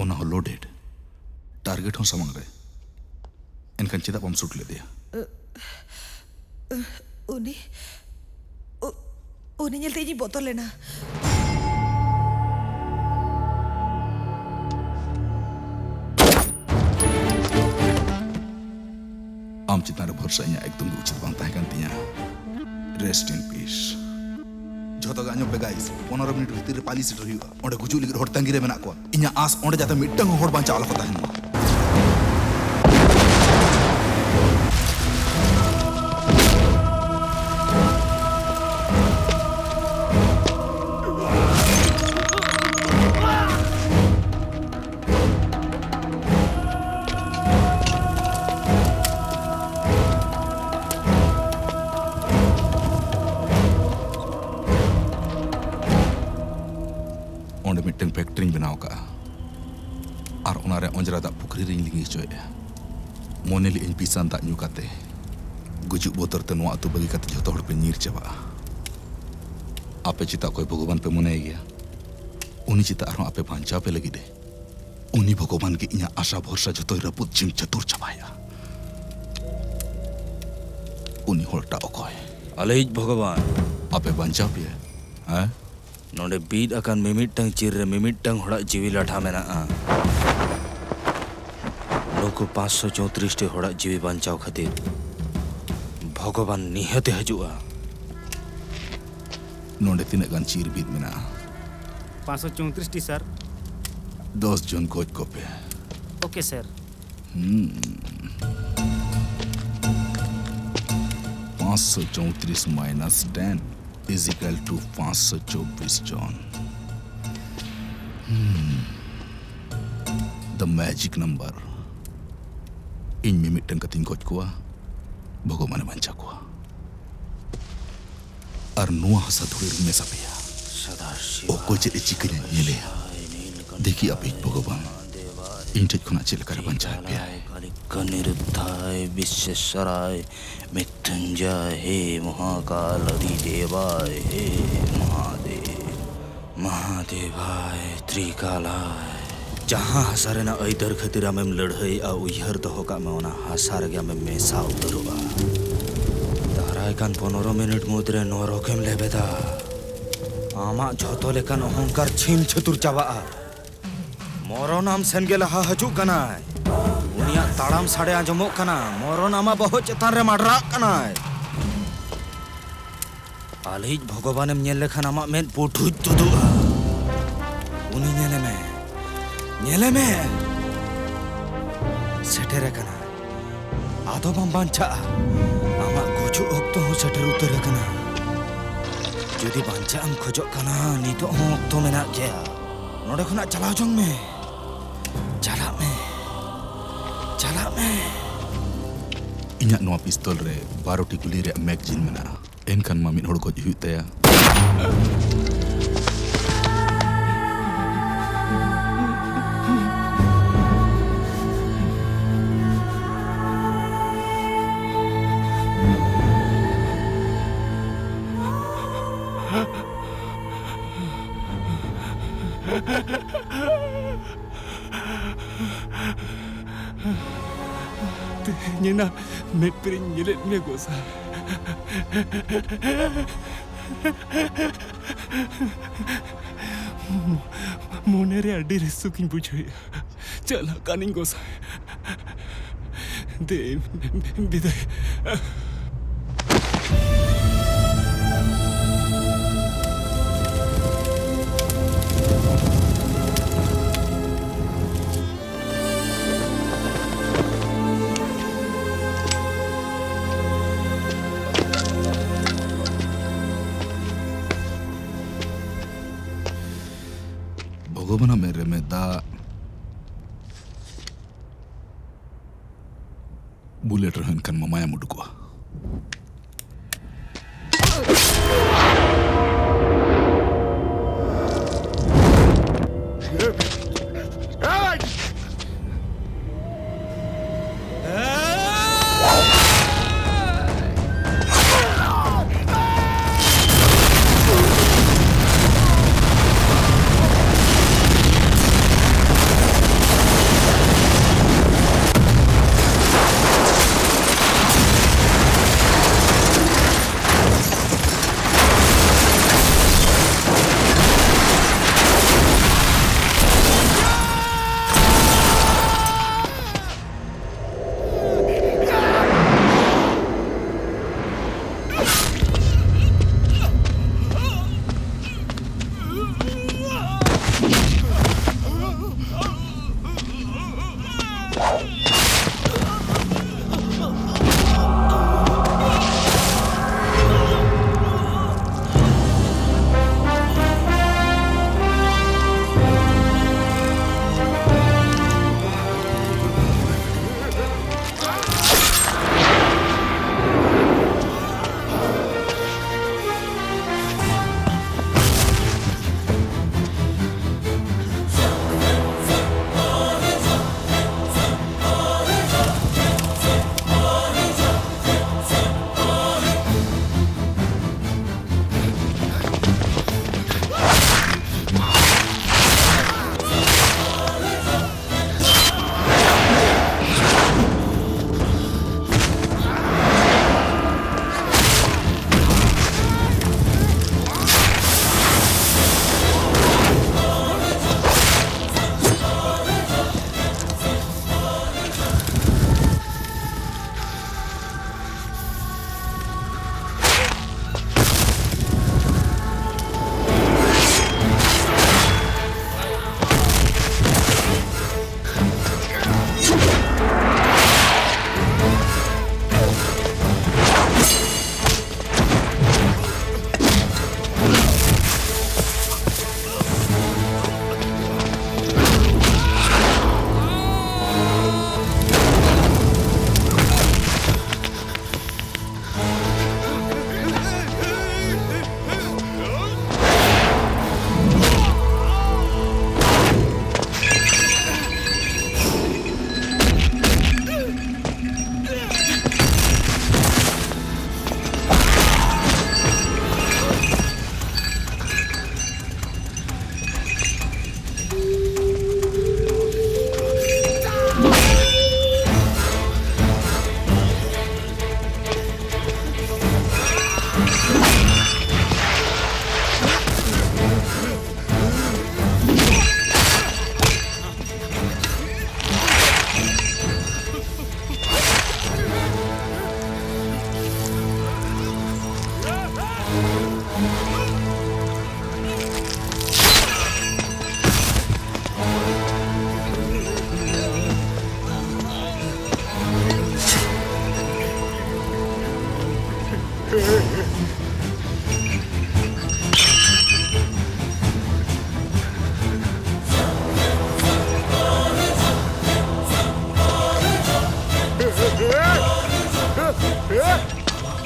ᱚᱱᱟ ᱦᱚᱸ ᱞᱳᱰᱮᱰ, ᱴᱟᱨᱜᱮᱴ ᱦᱚᱸ ᱥᱟᱢᱟᱝ ᱨᱮ᱾ ᱮᱱᱠᱷᱟᱱ ᱪᱮᱫᱟᱜ ᱵᱟᱢ ᱥᱩᱴ ᱞᱮᱫᱮᱭᱟ? ᱩᱱᱤ, ᱩ-, ᱩᱱᱤ ᱧᱮᱞᱛᱮ ᱤᱧᱤᱧ ᱵᱚᱛᱚᱨ ᱞᱮᱱᱟ᱾ ᱟᱢ ᱪᱮᱛᱟᱱ ᱨᱮ ᱵᱷᱚᱨᱥᱟ ᱤᱧᱟᱹᱜ ᱮᱠᱫᱚᱢ ᱜᱮ ᱩᱪᱤᱛ ᱵᱟᱝ ᱛᱟᱦᱮᱸ ᱠᱟᱱ ᱛᱤᱧᱟᱹ᱾ ᱨᱮᱥᱴ ᱤᱱ ᱯᱤᱥ᱾ ᱡᱷᱚᱛᱚ ᱜᱮ ᱟᱸᱡᱚᱢ ᱯᱮ ᱜᱟᱭᱤᱥ, ᱯᱚᱱᱨᱚ ᱢᱤᱱᱤᱴ ᱵᱷᱤᱛᱤᱨ ᱨᱮ ᱯᱟᱞᱤ ᱥᱮᱴᱮᱨ ᱦᱩᱭᱩᱜᱼᱟ᱾ ᱚᱸᱰᱮ ᱜᱩᱡᱩᱜ ᱞᱟᱹᱜᱤᱫ ᱦᱚᱲ ᱛᱟᱺᱜᱤ ᱨᱮ ᱢᱮᱱᱟᱜ ᱠᱚᱣᱟ᱾ ᱤᱧᱟᱹᱜ ᱟᱸᱥ ᱚᱸᱰᱮ ᱡᱟᱛᱮ ᱢᱤᱫᱴᱟᱝ ᱦᱚᱸ ᱦᱚᱲ ᱵᱟᱧᱪᱟᱣ ᱟᱞᱚ ᱠᱚ ᱛᱟᱦᱮᱱ ᱢᱟ᱾ ᱚᱸᱰᱮ ᱢᱤᱫᱴᱟᱝ ᱯᱷᱮᱠᱴᱨᱤᱧ ᱵᱮᱱᱟᱣ ᱠᱟᱜᱼᱟ ᱟᱨ ᱚᱱᱟᱨᱮ ᱚᱸᱡᱽᱨᱟ ᱫᱟᱜ ᱯᱩᱠᱷᱨᱤ ᱨᱤᱧ ᱞᱤᱸᱜᱤ ᱦᱚᱪᱚᱭᱮᱫᱼᱟ᱾ ᱢᱚᱱᱮ ᱞᱮᱫᱟᱹᱧ ᱵᱤᱥᱟᱱ ᱫᱟᱜ ᱧᱩ ᱠᱟᱛᱮ ᱜᱩᱡᱩᱜ ᱵᱚᱛᱚᱨ ᱛᱮ ᱱᱚᱣᱟ ᱟᱹᱛᱩ ᱵᱟᱹᱜᱤ ᱠᱟᱛᱮ ᱡᱷᱚᱛᱚ ᱦᱚᱲ ᱯᱮ ᱧᱤᱨ ᱪᱟᱵᱟᱜᱼᱟ᱾ ᱟᱯᱮ ᱪᱮᱫᱟᱜ ᱚᱠᱚᱭ ᱵᱷᱚᱜᱚᱵᱟᱱ ᱯᱮ ᱢᱚᱱᱮᱭ ᱜᱮᱭᱟ? ᱩᱱᱤ ᱪᱮᱫᱟᱜ ᱟᱨᱦᱚᱸ ᱟᱯᱮ ᱵᱟᱧᱪᱟᱣ ᱯᱮ ᱞᱟᱹᱜᱤᱫ ᱮ? ᱩᱱᱤ ᱵᱷᱚᱜᱚᱵᱟᱱ ᱜᱮ ᱤᱧᱟᱹᱜ ᱟᱥᱟ ᱵᱷᱚᱨᱥᱟ ᱡᱷᱚᱛᱚᱭ ᱨᱟᱹᱯᱩᱫ ᱪᱷᱤᱢ ᱪᱷᱟᱹᱛᱩᱨ ᱪᱟᱵᱟᱭᱟ᱾ ᱦᱚᱲᱴᱟᱜ ᱚᱠᱚᱭ? ᱟᱞᱮᱭᱤᱡ ᱵᱷᱚᱜᱚᱵᱟᱱ᱾ ᱟᱯᱮ ᱵᱟᱧᱪᱟᱣ ᱯᱮᱭᱟ, ᱦᱮᱸ? ᱱᱚᱰᱮ ᱵᱤᱫ ᱟᱠᱟᱱ ᱢᱤᱢᱤᱫᱴᱟᱝ ᱪᱤᱨ ᱨᱮ ᱢᱤᱢᱤᱫᱴᱟᱝ ᱦᱚᱲᱟᱜ ᱡᱤᱣᱤ ᱞᱟᱴᱷᱟ ᱢᱮᱱᱟᱜᱼᱟ᱾ ᱱᱩᱠᱩ ᱯᱟᱸᱪᱥᱚ ᱪᱳᱭᱛᱨᱤᱥ ᱴᱤ ᱦᱚᱲᱟᱜ ᱡᱤᱣᱤ ᱵᱟᱧᱪᱟᱣ ᱠᱷᱟᱹᱛᱤᱨ ᱵᱷᱚᱜᱚᱵᱟᱱ ᱱᱤᱦᱟᱹᱛᱮ ᱦᱤᱡᱩᱜᱼᱟ᱾ ᱱᱚᱰᱮ ᱛᱤᱱᱟᱹᱜ ᱜᱟᱱ ᱪᱤᱨ ᱵᱤᱫ ᱢᱮᱱᱟᱜᱼᱟ? ᱯᱟᱸᱪᱥᱚ ᱪᱳᱭᱛᱨᱤᱥ ᱴᱤ, ᱥᱟᱨ᱾ ᱫᱚᱥ ᱡᱚᱱ ᱜᱚᱡ ᱠᱚᱯᱮ᱾ ᱳᱠᱮ, ᱥᱟᱨ᱾ ᱦᱩᱸ᱾ ᱯᱟᱸᱪᱥᱚ ᱪᱳᱭᱛᱨᱤᱥ minus ten is equal to ᱯᱟᱸᱪᱥᱚ ᱪᱚᱵᱵᱤᱥ ᱡᱚᱱ᱾ ᱦᱩᱸ᱾ The magic number. ᱤᱧ ᱢᱤᱢᱤᱫᱴᱟᱝ ᱠᱟᱛᱮᱧ ᱜᱚᱡ ᱠᱚᱣᱟ, ᱵᱷᱚᱜᱚᱵᱟᱱᱮ ᱵᱟᱧᱪᱟᱣ ᱠᱚᱣᱟ᱾ ᱟᱨ ᱱᱚᱣᱟ ᱦᱟᱥᱟ ᱫᱷᱩᱲᱤ ᱨᱤᱧ ᱢᱮᱥᱟ ᱯᱮᱭᱟ᱾ ᱚᱠᱚᱭ ᱪᱮᱫ ᱮ ᱪᱤᱠᱟᱹᱧᱟ ᱧᱮᱞᱮᱭᱟ᱾ ᱫᱮᱠᱷᱤ ᱟᱯᱮᱭᱤᱡ ᱵᱷᱚᱜᱚᱵᱟᱱ ᱤᱧ ᱴᱷᱮᱡ ᱠᱷᱚᱱᱟᱜ ᱪᱮᱫ ᱞᱮᱠᱟᱨᱮ ᱵᱟᱧᱪᱟᱣ ᱯᱮᱭᱟ᱾ ᱠᱟᱞᱤᱠᱠᱟ ᱱᱤᱨᱩᱫᱷᱟᱭ ᱵᱤᱥᱥᱮᱥᱥᱚᱨᱟᱭ ᱢᱨᱤᱛᱭᱩᱧᱡᱚᱭ ᱦᱮ ᱢᱚᱦᱟᱠᱟᱞ ᱚᱫᱷᱤᱫᱮᱵᱟᱭ ᱦᱮ ᱢᱚᱦᱟᱫᱮᱵ ᱢᱚᱦᱟᱫᱮᱵᱟᱭ ᱛᱨᱤᱠᱟᱞᱟᱭ᱾ ᱡᱟᱦᱟᱸ ᱦᱟᱥᱟ ᱨᱮᱱᱟᱜ ᱟᱹᱭᱫᱟᱹᱨ ᱠᱷᱟᱹᱛᱤᱨ ᱟᱢᱮᱢ ᱞᱟᱹᱲᱦᱟᱹᱭᱮᱜᱼᱟ, ᱩᱭᱦᱟᱹᱨ ᱫᱚᱦᱚ ᱠᱟᱜ ᱢᱮ, ᱚᱱᱟ ᱦᱟᱥᱟ ᱨᱮᱜᱮ ᱟᱢᱮᱢ ᱢᱮᱥᱟ ᱩᱛᱟᱹᱨᱚᱜᱼᱟ᱾ ᱫᱟᱨᱟᱭ ᱠᱟᱱ ᱯᱚᱱᱨᱚ ᱢᱤᱱᱤᱴ ᱢᱩᱫᱽᱨᱮ ᱱᱚᱨᱚᱠᱮᱢ ᱞᱮᱵᱮᱫᱟ᱾ ᱟᱢᱟᱜ ᱡᱷᱚᱛᱚ ᱞᱮᱠᱟᱱ ᱚᱦᱚᱝᱠᱟᱨ ᱪᱷᱤᱢ ᱪᱷᱟᱹᱛᱩᱨ ᱪᱟᱵᱟᱜᱼᱟ᱾ ᱢᱚᱨᱚᱱ ᱟᱢ ᱥᱮᱱ ᱜᱮ ᱞᱟᱦᱟ ᱦᱤᱡᱩᱜ ᱠᱟᱱᱟᱭ᱾ ᱩᱱᱤᱭᱟᱜ ᱛᱟᱲᱟᱢ ᱥᱟᱰᱮ ᱟᱸᱡᱚᱢᱚᱜ ᱠᱟᱱᱟ᱾ ᱢᱚᱨᱚᱱ ᱟᱢᱟᱜ ᱵᱚᱦᱚᱜ ᱪᱮᱛᱟᱱ ᱨᱮ ᱢᱟᱰᱨᱟᱜ ᱠᱟᱱᱟᱭ᱾ ᱟᱞᱮᱭᱤᱡ ᱵᱷᱚᱜᱚᱵᱟᱱᱮᱢ ᱧᱮᱞ ᱞᱮᱠᱷᱟᱱ ᱟᱢᱟᱜ ᱢᱮᱫ ᱯᱩᱴᱷᱩᱡ ᱛᱩᱫᱩᱜᱼᱟ᱾ ᱩᱱᱤ ᱧᱮᱞᱮ ᱢᱮ, ᱧᱮᱞᱮ ᱢᱮ᱾ ᱥᱮᱴᱮᱨ ᱟᱠᱟᱱᱟ᱾ ᱟᱫᱚ ᱵᱟᱢ ᱵᱟᱧᱪᱟᱜᱼᱟ᱾ ᱟᱢᱟᱜ ᱜᱩᱡᱩᱜ ᱚᱠᱛᱚ ᱦᱚᱸ ᱥᱮᱴᱮᱨ ᱩᱛᱟᱹᱨ ᱟᱠᱟᱱᱟ᱾ ᱡᱩᱫᱤ ᱵᱟᱧᱪᱟᱜ ᱮᱢ ᱠᱷᱚᱡᱚᱜ ᱠᱟᱱᱟ, ᱱᱤᱛᱚᱜ ᱦᱚᱸ ᱚᱠᱛᱚ ᱢᱮᱱᱟᱜ ᱜᱮᱭᱟ᱾ ᱱᱚᱰᱮ ᱠᱷᱚᱱᱟᱜ ᱪᱟᱞᱟᱣ ᱡᱚᱝ ᱢᱮ᱾ ᱪᱟᱞᱟᱜ ᱢᱮ᱾ ᱪᱟᱞᱟᱜ ᱢᱮ᱾ ᱤᱧᱟᱜ ᱱᱚᱣᱟ ᱯᱤᱥᱛᱚᱞ ᱨᱮ ᱵᱟᱨᱚ ᱴᱤ ᱜᱩᱞᱤ ᱨᱮᱭᱟᱜ ᱢᱮᱜᱟᱡᱤᱱ ᱢᱮᱱᱟᱜᱼᱟ᱾ ᱮᱱᱠᱷᱟᱱ ᱢᱟ ᱢᱤᱫ ᱦᱚᱲ ᱜᱚᱡ ᱦᱩᱭᱩᱜ ᱛᱟᱭᱟ᱾ ᱛᱮᱦᱮᱧ ᱮᱱᱟ ᱢᱮᱫ ᱯᱮᱨᱮᱧ ᱧᱮᱞᱮᱫ ᱢᱮᱭᱟ ᱜᱚᱸᱥᱟᱭ᱾ ᱢᱚᱱᱮᱨᱮ ᱟᱹᱰᱤ ᱨᱟᱹᱥᱠᱟᱹᱧ ᱵᱩᱡᱷᱟᱹᱣᱮᱫᱼᱟ᱾ ᱪᱟᱞᱟᱜ ᱠᱟᱹᱱᱟᱹᱧ ᱜᱚᱸᱥᱟᱭ᱾ ᱫᱮ, ᱵᱤᱫᱟᱹᱭ᱾ ᱵᱷᱚᱜᱚᱵᱟᱱᱟᱜ ᱢᱮᱫ ᱨᱮ ᱢᱮᱫ ᱫᱟᱜ᱾ ᱵᱩᱞᱮᱴ ᱨᱮᱦᱚᱸ ᱮᱱᱠᱷᱟᱱ ᱢᱟᱢᱟᱭᱟᱢ ᱩᱰᱩᱠᱚᱜᱼᱟ᱾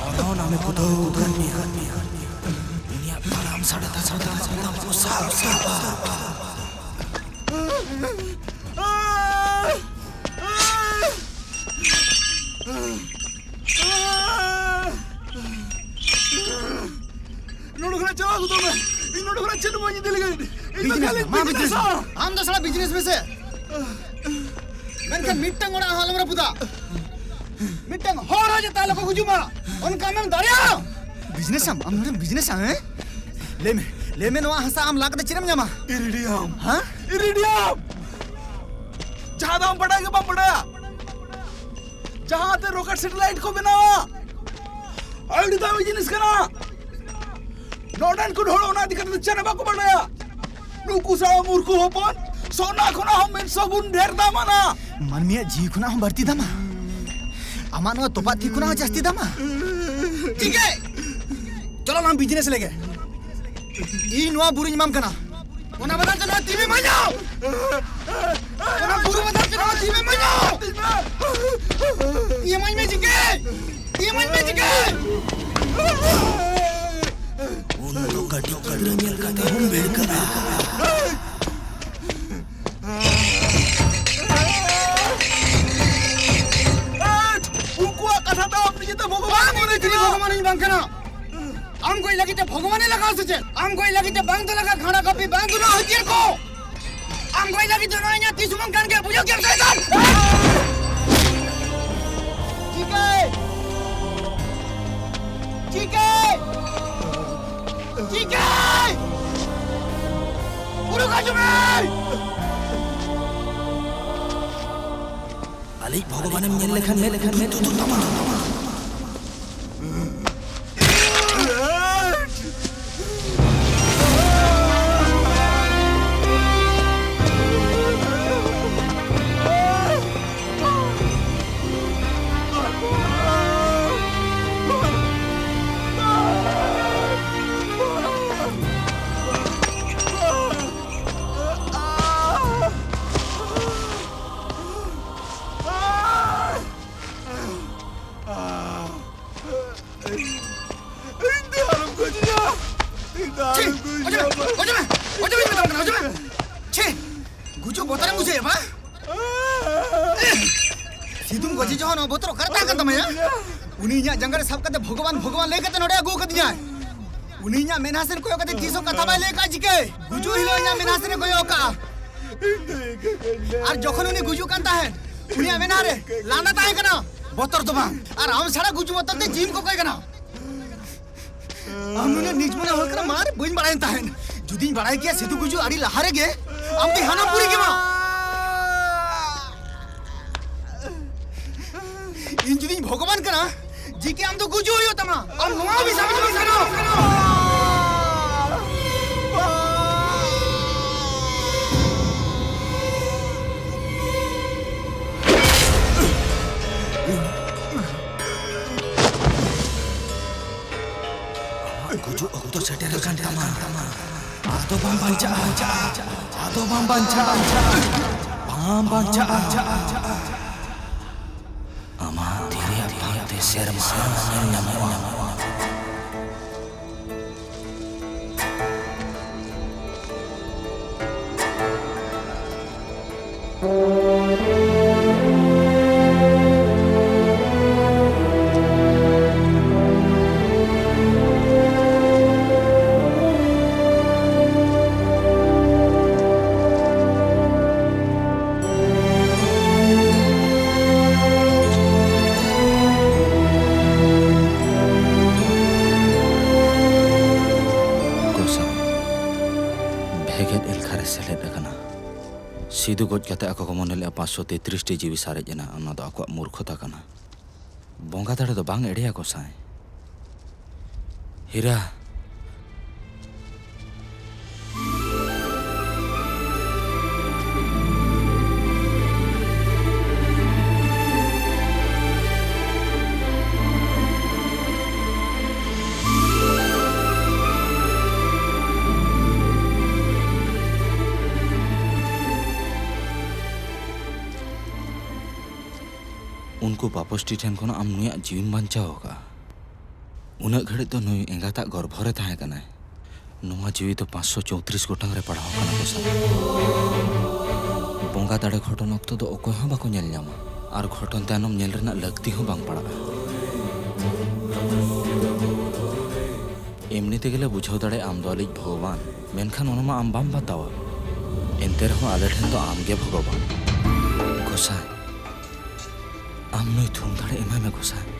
ᱚᱱᱟ ᱚᱱᱟ ᱢᱮ ᱠᱩᱫᱟᱹᱣ ᱠᱟᱱ ᱢᱮᱭᱟ᱾ ᱩᱱᱤᱭᱟᱜ ᱛᱟᱲᱟᱢ ᱥᱟᱰᱮ ᱛᱮ ᱥᱟᱰᱮ ᱛᱮ ᱥᱟᱰᱮ ᱛᱮ ᱥᱟᱵ ᱥᱟᱵ᱾ ᱱᱚᱰᱮ ᱠᱷᱚᱱᱟᱜ ᱪᱟᱞᱟᱣ ᱜᱚᱫᱚᱜ ᱢᱮ᱾ ᱤᱧ ᱱᱚᱰᱮ ᱠᱷᱚᱱᱟᱜ ᱪᱮᱫ ᱦᱚᱸ ᱵᱟᱹᱧ ᱤᱫᱤ ᱞᱟᱹᱜᱤᱫ᱾ ᱤᱧ ᱫᱚ ᱵᱤᱡᱽᱱᱮᱥ ᱠᱷᱟᱹᱞᱤ ᱢᱮ, ᱢᱟ ᱵᱤᱡᱽᱱᱮᱥ ᱵᱤᱡᱽᱱᱮᱥ ᱢᱮ᱾ ᱟᱢ ᱫᱚ ᱥᱟᱞᱟ ᱵᱤᱡᱽᱱᱮᱥ ᱢᱮᱥᱮ᱾ ᱢᱮᱱᱠᱷᱟᱱ ᱢᱤᱫᱴᱟᱝ ᱚᱲᱟᱜ ᱦᱚᱸ ᱟᱞᱚᱢ ᱨᱟᱹᱯᱩᱫᱟ᱾ ᱢᱤᱫᱴᱟᱝ ᱦᱚᱲ ᱦᱚᱸ ᱡᱟᱛᱮ ᱟᱞᱚ ᱠᱚ ᱜᱩᱡᱩᱜ ᱢᱟ᱾ ᱚᱱᱠᱟ ᱟᱢᱮᱢ ᱫᱟᱲᱮᱭᱟᱜᱼᱟ? ᱵᱤᱡᱽᱱᱮᱥ ᱟᱢ, ᱟᱢ ᱱᱚᱰᱮᱢ ᱵᱤᱡᱽᱱᱮᱥᱟ, ᱦᱮᱸ? ᱞᱟᱹᱭ ᱢᱮ, ᱞᱟᱹᱭ ᱢᱮ, ᱱᱚᱣᱟ ᱦᱟᱥᱟ ᱟᱢ ᱞᱟ ᱠᱟᱛᱮ ᱪᱮᱫ ᱮᱢ ᱧᱟᱢᱟ? ᱤᱨᱤᱰᱤᱭᱟᱢ᱾ ᱦᱮᱸ? ᱤᱨᱤᱰᱤᱭᱟᱢ᱾ ᱡᱟᱦᱟᱸ ᱫᱚ ᱟᱢ ᱵᱟᱰᱟᱭ ᱜᱮ ᱵᱟᱢ ᱵᱟᱰᱟᱭᱟ᱾ ᱡᱟᱦᱟᱸ ᱛᱮ ᱨᱚᱠᱮᱴ ᱥᱮᱴᱮᱞᱟᱭᱤᱴ ᱠᱚ ᱵᱮᱱᱟᱣᱟ᱾ ᱟᱹᱰᱤ ᱫᱟᱢᱤ ᱡᱤᱱᱤᱥ ᱠᱟᱱᱟ᱾ ᱱᱚᱰᱮᱱ ᱠᱚ ᱦᱚᱲ ᱚᱱᱟ ᱤᱫᱤ ᱠᱟᱛᱮ ᱫᱚ ᱪᱮᱫ ᱦᱚᱸ ᱵᱟᱠᱚ ᱵᱟᱰᱟᱭᱟ᱾ ᱱᱩᱠᱩ ᱥᱟᱶ ᱢᱩᱨᱠᱷᱩ ᱦᱚᱯᱚᱱ ᱥᱚᱱᱟ ᱠᱷᱚᱱᱟᱜ ᱦᱚᱸ ᱢᱤᱫ ᱥᱚ ᱜᱩᱱ ᱰᱷᱮᱨ ᱫᱟᱢᱟᱱᱟ᱾ ᱢᱟᱹᱱᱢᱤᱭᱟᱜ ᱡᱤᱣᱤ ᱠᱷᱚᱱᱟᱜ ᱦᱚᱸ ᱵᱟᱹᱲᱛᱤ ᱫᱟᱢᱟ᱾ ᱟᱢᱟᱜ ᱱᱚᱣᱟ ᱛᱚᱯᱟᱜ ᱛᱤ ᱠᱷᱚᱱᱟᱜ ᱦᱚᱸ ᱡᱟᱹᱥᱛᱤ ᱫᱟᱢᱟ᱾ ᱴᱷᱤᱠ ᱜᱮ, ᱪᱚᱞᱚ ᱞᱟᱝ ᱵᱤᱡᱽᱱᱮᱥ ᱞᱮᱜᱮ᱾ ᱤᱧ ᱱᱚᱣᱟ ᱵᱩᱨᱩᱧ ᱮᱢᱟᱢ ᱠᱟᱱᱟ᱾ ᱚᱱᱟ ᱵᱟᱫᱟᱞ ᱛᱮ ᱱᱚᱣᱟ ᱛᱤ ᱢᱮ ᱢᱟᱧᱚ᱾ ᱚᱱᱟ ᱵᱩᱨᱩ ᱵᱟᱫᱟᱞ ᱛᱮ ᱱᱚᱣᱟ ᱛᱤ ᱢᱮ ᱢᱟᱧᱚ᱾ ᱤᱢᱟᱹᱧ ᱢᱮ ᱡᱤᱸᱜᱮ᱾ ᱤᱢᱟᱹᱧ ᱢᱮ ᱡᱤᱸᱜᱮ᱾ ᱩᱱ ᱫᱚ ᱠᱟᱹᱴᱤᱡ ᱜᱤᱫᱽᱨᱟᱹ ᱧᱮᱞ ᱠᱟᱛᱮ ᱦᱚᱸᱢ ᱵᱷᱤᱲᱠᱟᱹᱜᱼᱟ᱾ ᱩᱱᱠᱩᱣᱟᱜ ᱠᱟᱛᱷᱟ ᱫᱚ ᱟᱢ ᱱᱤᱡᱮᱛᱮ ᱵᱷᱚᱜᱚᱵᱟᱱ ᱵᱟᱝ, ᱤᱧ ᱫᱚ ᱪᱤᱞᱤ ᱵᱷᱚᱜᱚᱵᱟᱱ ᱤᱧ ᱵᱟᱝ ᱠᱟᱱᱟ᱾ ᱟᱢ ᱜᱚᱡ ᱞᱟᱹᱜᱤᱫ ᱛᱮ ᱵᱷᱚᱜᱚᱵᱟᱱᱮ ᱞᱟᱜᱟᱣ ᱥᱮ ᱪᱮᱫ? ᱟᱢ ᱜᱚᱡ ᱞᱟᱹᱜᱤᱫ ᱛᱮ ᱵᱟᱝ ᱫᱚ ᱞᱟᱜᱟ ᱜᱷᱟᱸᱲᱟ ᱠᱟᱹᱯᱤ, ᱵᱟᱝ ᱫᱚ ᱱᱚᱣᱟ ᱦᱟᱹᱛᱭᱟᱹᱨ ᱠᱚ᱾ ᱟᱢ ᱜᱚᱡ ᱞᱟᱹᱜᱤᱫ ᱛᱮ ᱱᱚᱣᱟ ᱤᱧᱟᱹᱜ ᱛᱤ ᱥᱩᱢᱟᱹᱱ ᱠᱟᱱ ᱜᱮᱭᱟ, ᱵᱩᱡᱷᱟᱹᱣ ᱠᱮᱫᱟᱢ ᱥᱚᱭᱛᱟᱱ? ᱪᱤᱠᱟᱹᱭ? ᱪᱤᱠᱟᱹᱭ? ᱪᱤᱠᱟᱹᱭ? ᱩᱰᱩᱠ ᱦᱤᱡᱩᱜ ᱢᱮ! ᱟᱞᱮᱭᱤᱡ ᱵᱷᱚᱜᱚᱵᱟᱱᱮᱢ ᱧᱮᱞ ᱞᱮᱠᱷᱟᱱ ᱢᱮᱫ ᱠᱚ ᱫᱩᱜ ᱫᱩᱜ ᱛᱟᱢᱟ᱾ ᱥᱤᱫᱩᱢ ᱜᱚᱡᱮ ᱡᱚᱦᱚᱜ ᱱᱚᱣᱟ ᱵᱚᱛᱚᱨ ᱚᱠᱟᱨᱮ ᱛᱟᱦᱮᱸ ᱠᱟᱱ ᱛᱟᱢᱟ ᱭᱟ? ᱩᱱᱤ ᱤᱧᱟᱜ ᱡᱟᱸᱜᱟ ᱨᱮ ᱥᱟᱵ ᱠᱟᱛᱮ ᱵᱷᱚᱜᱚᱵᱟᱱ, ᱵᱷᱚᱜᱚᱵᱟᱱ ᱞᱟᱹᱭ ᱠᱟᱛᱮ ᱱᱚᱰᱮ ᱟᱹᱜᱩ ᱟᱠᱟᱫᱤᱧᱟᱭ᱾ ᱩᱱᱤ ᱤᱧᱟᱜ ᱢᱮᱫᱦᱟ ᱥᱮᱱ ᱠᱚᱭᱚᱜ ᱠᱟᱛᱮ ᱛᱤᱥ ᱦᱚᱸ ᱠᱟᱛᱷᱟ ᱵᱟᱭ ᱞᱟᱹᱭ ᱠᱟᱜᱼᱟ ᱡᱤᱠᱮ᱾ ᱜᱩᱡᱩᱜ ᱦᱤᱞᱳᱜ ᱤᱧᱟᱜ ᱢᱮᱫᱦᱟ ᱥᱮᱱ ᱮ ᱠᱚᱭᱚᱜ ᱠᱟᱜᱼᱟ᱾ ᱟᱨ ᱡᱚᱠᱷᱚᱱ ᱩᱱᱤ ᱜᱩᱡᱩᱜ ᱠᱟᱱ ᱛᱟᱦᱮᱸᱫ, ᱩᱱᱤᱭᱟᱜ ᱢᱮᱫᱦᱟ ᱨᱮ ᱞᱟᱸᱫᱟ ᱛᱟᱦᱮᱸ ᱠᱟᱱᱟ, ᱵᱚᱛᱚᱨ ᱫᱚ ᱵᱟᱝ᱾ ᱟᱨ ᱟᱢ ᱥᱟᱲᱟ ᱜᱩᱡᱩᱜ ᱵᱚᱛᱚᱨ ᱛᱮ ᱡᱤᱣᱤᱢ ᱠᱚᱠᱚᱭ ᱠᱟᱱᱟ᱾ ᱟᱢ ᱱᱩᱱᱟᱹᱜ ᱱᱤᱡᱽ ᱢᱚᱱᱮ ᱦᱚᱲ ᱠᱟᱱᱟ ᱢᱟᱨ ᱵᱟᱹᱧ ᱵᱟᱲᱟᱭᱮᱱ ᱛᱟᱦᱮᱸᱫ᱾ ᱡᱩᱫᱤᱧ ᱵᱟᱲᱟᱭ ᱠᱮᱭᱟ ᱥᱤᱫᱩ ᱜᱩᱡᱩᱜ ᱟᱹᱰᱤ ᱞᱟᱦᱟ ᱨᱮᱜᱮ ᱟᱢ ᱫᱚ ᱦᱟᱱᱟ ᱯᱩᱨᱤ ᱜᱮ ᱢᱟ᱾ ᱤᱧ ᱡᱩᱫᱤᱧ ᱵᱷᱚᱜᱚᱵᱟᱱ ᱠᱟᱱᱟ, ᱡᱤᱠᱮ ᱟᱢ ᱫᱚ ᱜᱩᱡᱩᱜ ᱦᱩᱭᱩᱜ ᱛᱟᱢᱟ᱾ ᱟᱢ ᱱᱚᱣᱟ ᱵᱤᱥᱟᱢ ᱡᱚᱢ ᱥᱟᱱᱟ᱾ ᱜᱩᱡᱩᱜ ᱚᱠᱛᱚ ᱥᱮᱴᱮᱨ ᱟᱠᱟᱱ ᱛᱟᱢᱟ᱾ ᱟᱫᱚ ᱵᱟᱢ ᱵᱟᱧᱪᱟᱜᱼᱟ, ᱟᱫᱚ ᱵᱟᱢ ᱵᱟᱧᱪᱟᱜᱼᱟ, ᱵᱟᱢ ᱵᱟᱧᱪᱟᱜᱼᱟ᱾ ᱟᱢᱟᱜ ᱛᱤ ᱨᱮᱭᱟᱜ ᱯᱷᱟᱸᱠ ᱛᱮ ᱥᱮᱨᱢᱟ ᱧᱮᱞ ᱧᱟᱢᱚᱜᱼᱟ᱾ ᱜᱚᱸᱥᱟᱭ, ᱵᱷᱮᱜᱮᱫ ᱮᱞᱠᱷᱟ ᱨᱮ ᱥᱮᱞᱮᱫ ᱟᱠᱟᱱᱟ᱾ ᱥᱤᱫᱩ ᱜᱚᱡ ᱠᱟᱛᱮ ᱟᱠᱚ ᱠᱚ ᱢᱚᱱᱮ ᱞᱮᱫᱼᱟ ᱯᱟᱸᱪᱥᱚ ᱛᱮᱛᱨᱤᱥ ᱴᱤ ᱡᱤᱣᱤ ᱥᱟᱨᱮᱡ ᱮᱱᱟ, ᱚᱱᱟ ᱫᱚ ᱟᱠᱚᱣᱟᱜ ᱢᱩᱨᱠᱷᱚᱛᱟ ᱠᱟᱱᱟ᱾ ᱵᱚᱸᱜᱟ ᱫᱟᱲᱮ ᱫᱚ ᱵᱟᱝ ᱮᱲᱮᱭᱟ ᱜᱚᱸᱥᱟᱭ᱾ ᱦᱤᱨᱟ, ᱩᱱᱠᱩ ᱵᱟᱯᱚᱥᱴᱤ ᱴᱷᱮᱱ ᱠᱷᱚᱱ ᱟᱢ ᱱᱩᱭᱟᱜ ᱡᱤᱣᱤᱢ ᱵᱟᱧᱪᱟᱣ ᱟᱠᱟᱫᱼᱟ᱾ ᱩᱱᱟᱹᱜ ᱜᱷᱟᱹᱲᱤᱡ ᱫᱚ ᱱᱩᱭ ᱮᱸᱜᱟᱛᱟᱜ ᱜᱚᱨᱵᱷᱚ ᱨᱮ ᱛᱟᱦᱮᱸ ᱠᱟᱱᱟᱭ᱾ ᱱᱚᱣᱟ ᱡᱤᱣᱤ ᱫᱚ ᱯᱟᱸᱪᱥᱚ ᱪᱳᱭᱛᱨᱤᱥ ᱜᱷᱚᱴᱚᱱ ᱨᱮ ᱯᱟᱲᱟᱣ ᱟᱠᱟᱱᱟ ᱜᱚᱸᱥᱟᱭ᱾ ᱵᱚᱸᱜᱟ ᱫᱟᱲᱮ ᱜᱷᱚᱴᱚᱱ ᱚᱠᱛᱚ ᱫᱚ ᱚᱠᱚᱭ ᱦᱚᱸ ᱵᱟᱠᱚ ᱧᱮᱞ ᱧᱟᱢᱟ᱾ ᱟᱨ ᱜᱷᱚᱴᱚᱱ ᱛᱟᱭᱱᱚᱢ ᱧᱮᱞ ᱨᱮᱱᱟᱜ ᱞᱟᱹᱠᱛᱤ ᱦᱚᱸ ᱵᱟᱝ ᱯᱟᱲᱟᱜᱼᱟ᱾ ᱮᱢᱱᱤ ᱛᱮᱜᱮ ᱞᱮ ᱵᱩᱡᱷᱟᱹᱣ ᱫᱟᱲᱮᱭᱟᱜᱼᱟ ᱟᱢ ᱫᱚ ᱟᱞᱮᱭᱤᱡ ᱵᱷᱚᱜᱚᱵᱟᱱ, ᱢᱮᱱᱠᱷᱟᱱ ᱚᱱᱟ ᱢᱟ ᱟᱢ ᱵᱟᱢ ᱵᱟᱛᱟᱣᱟ᱾ ᱮᱱᱛᱮ ᱨᱮᱦᱚᱸ ᱟᱞᱮ ᱴᱷᱮᱱ ᱫᱚ ᱟᱢ ᱜᱮ ᱵᱷᱚᱜᱚᱵᱟᱱ᱾ ᱜᱚᱸᱥᱟᱭ, ᱟᱢ ᱱᱩᱭ ᱛᱷᱩᱢ ᱫᱟᱲᱮ ᱮᱢᱟᱭ ᱢᱮ ᱜᱚᱸᱥᱟᱭ᱾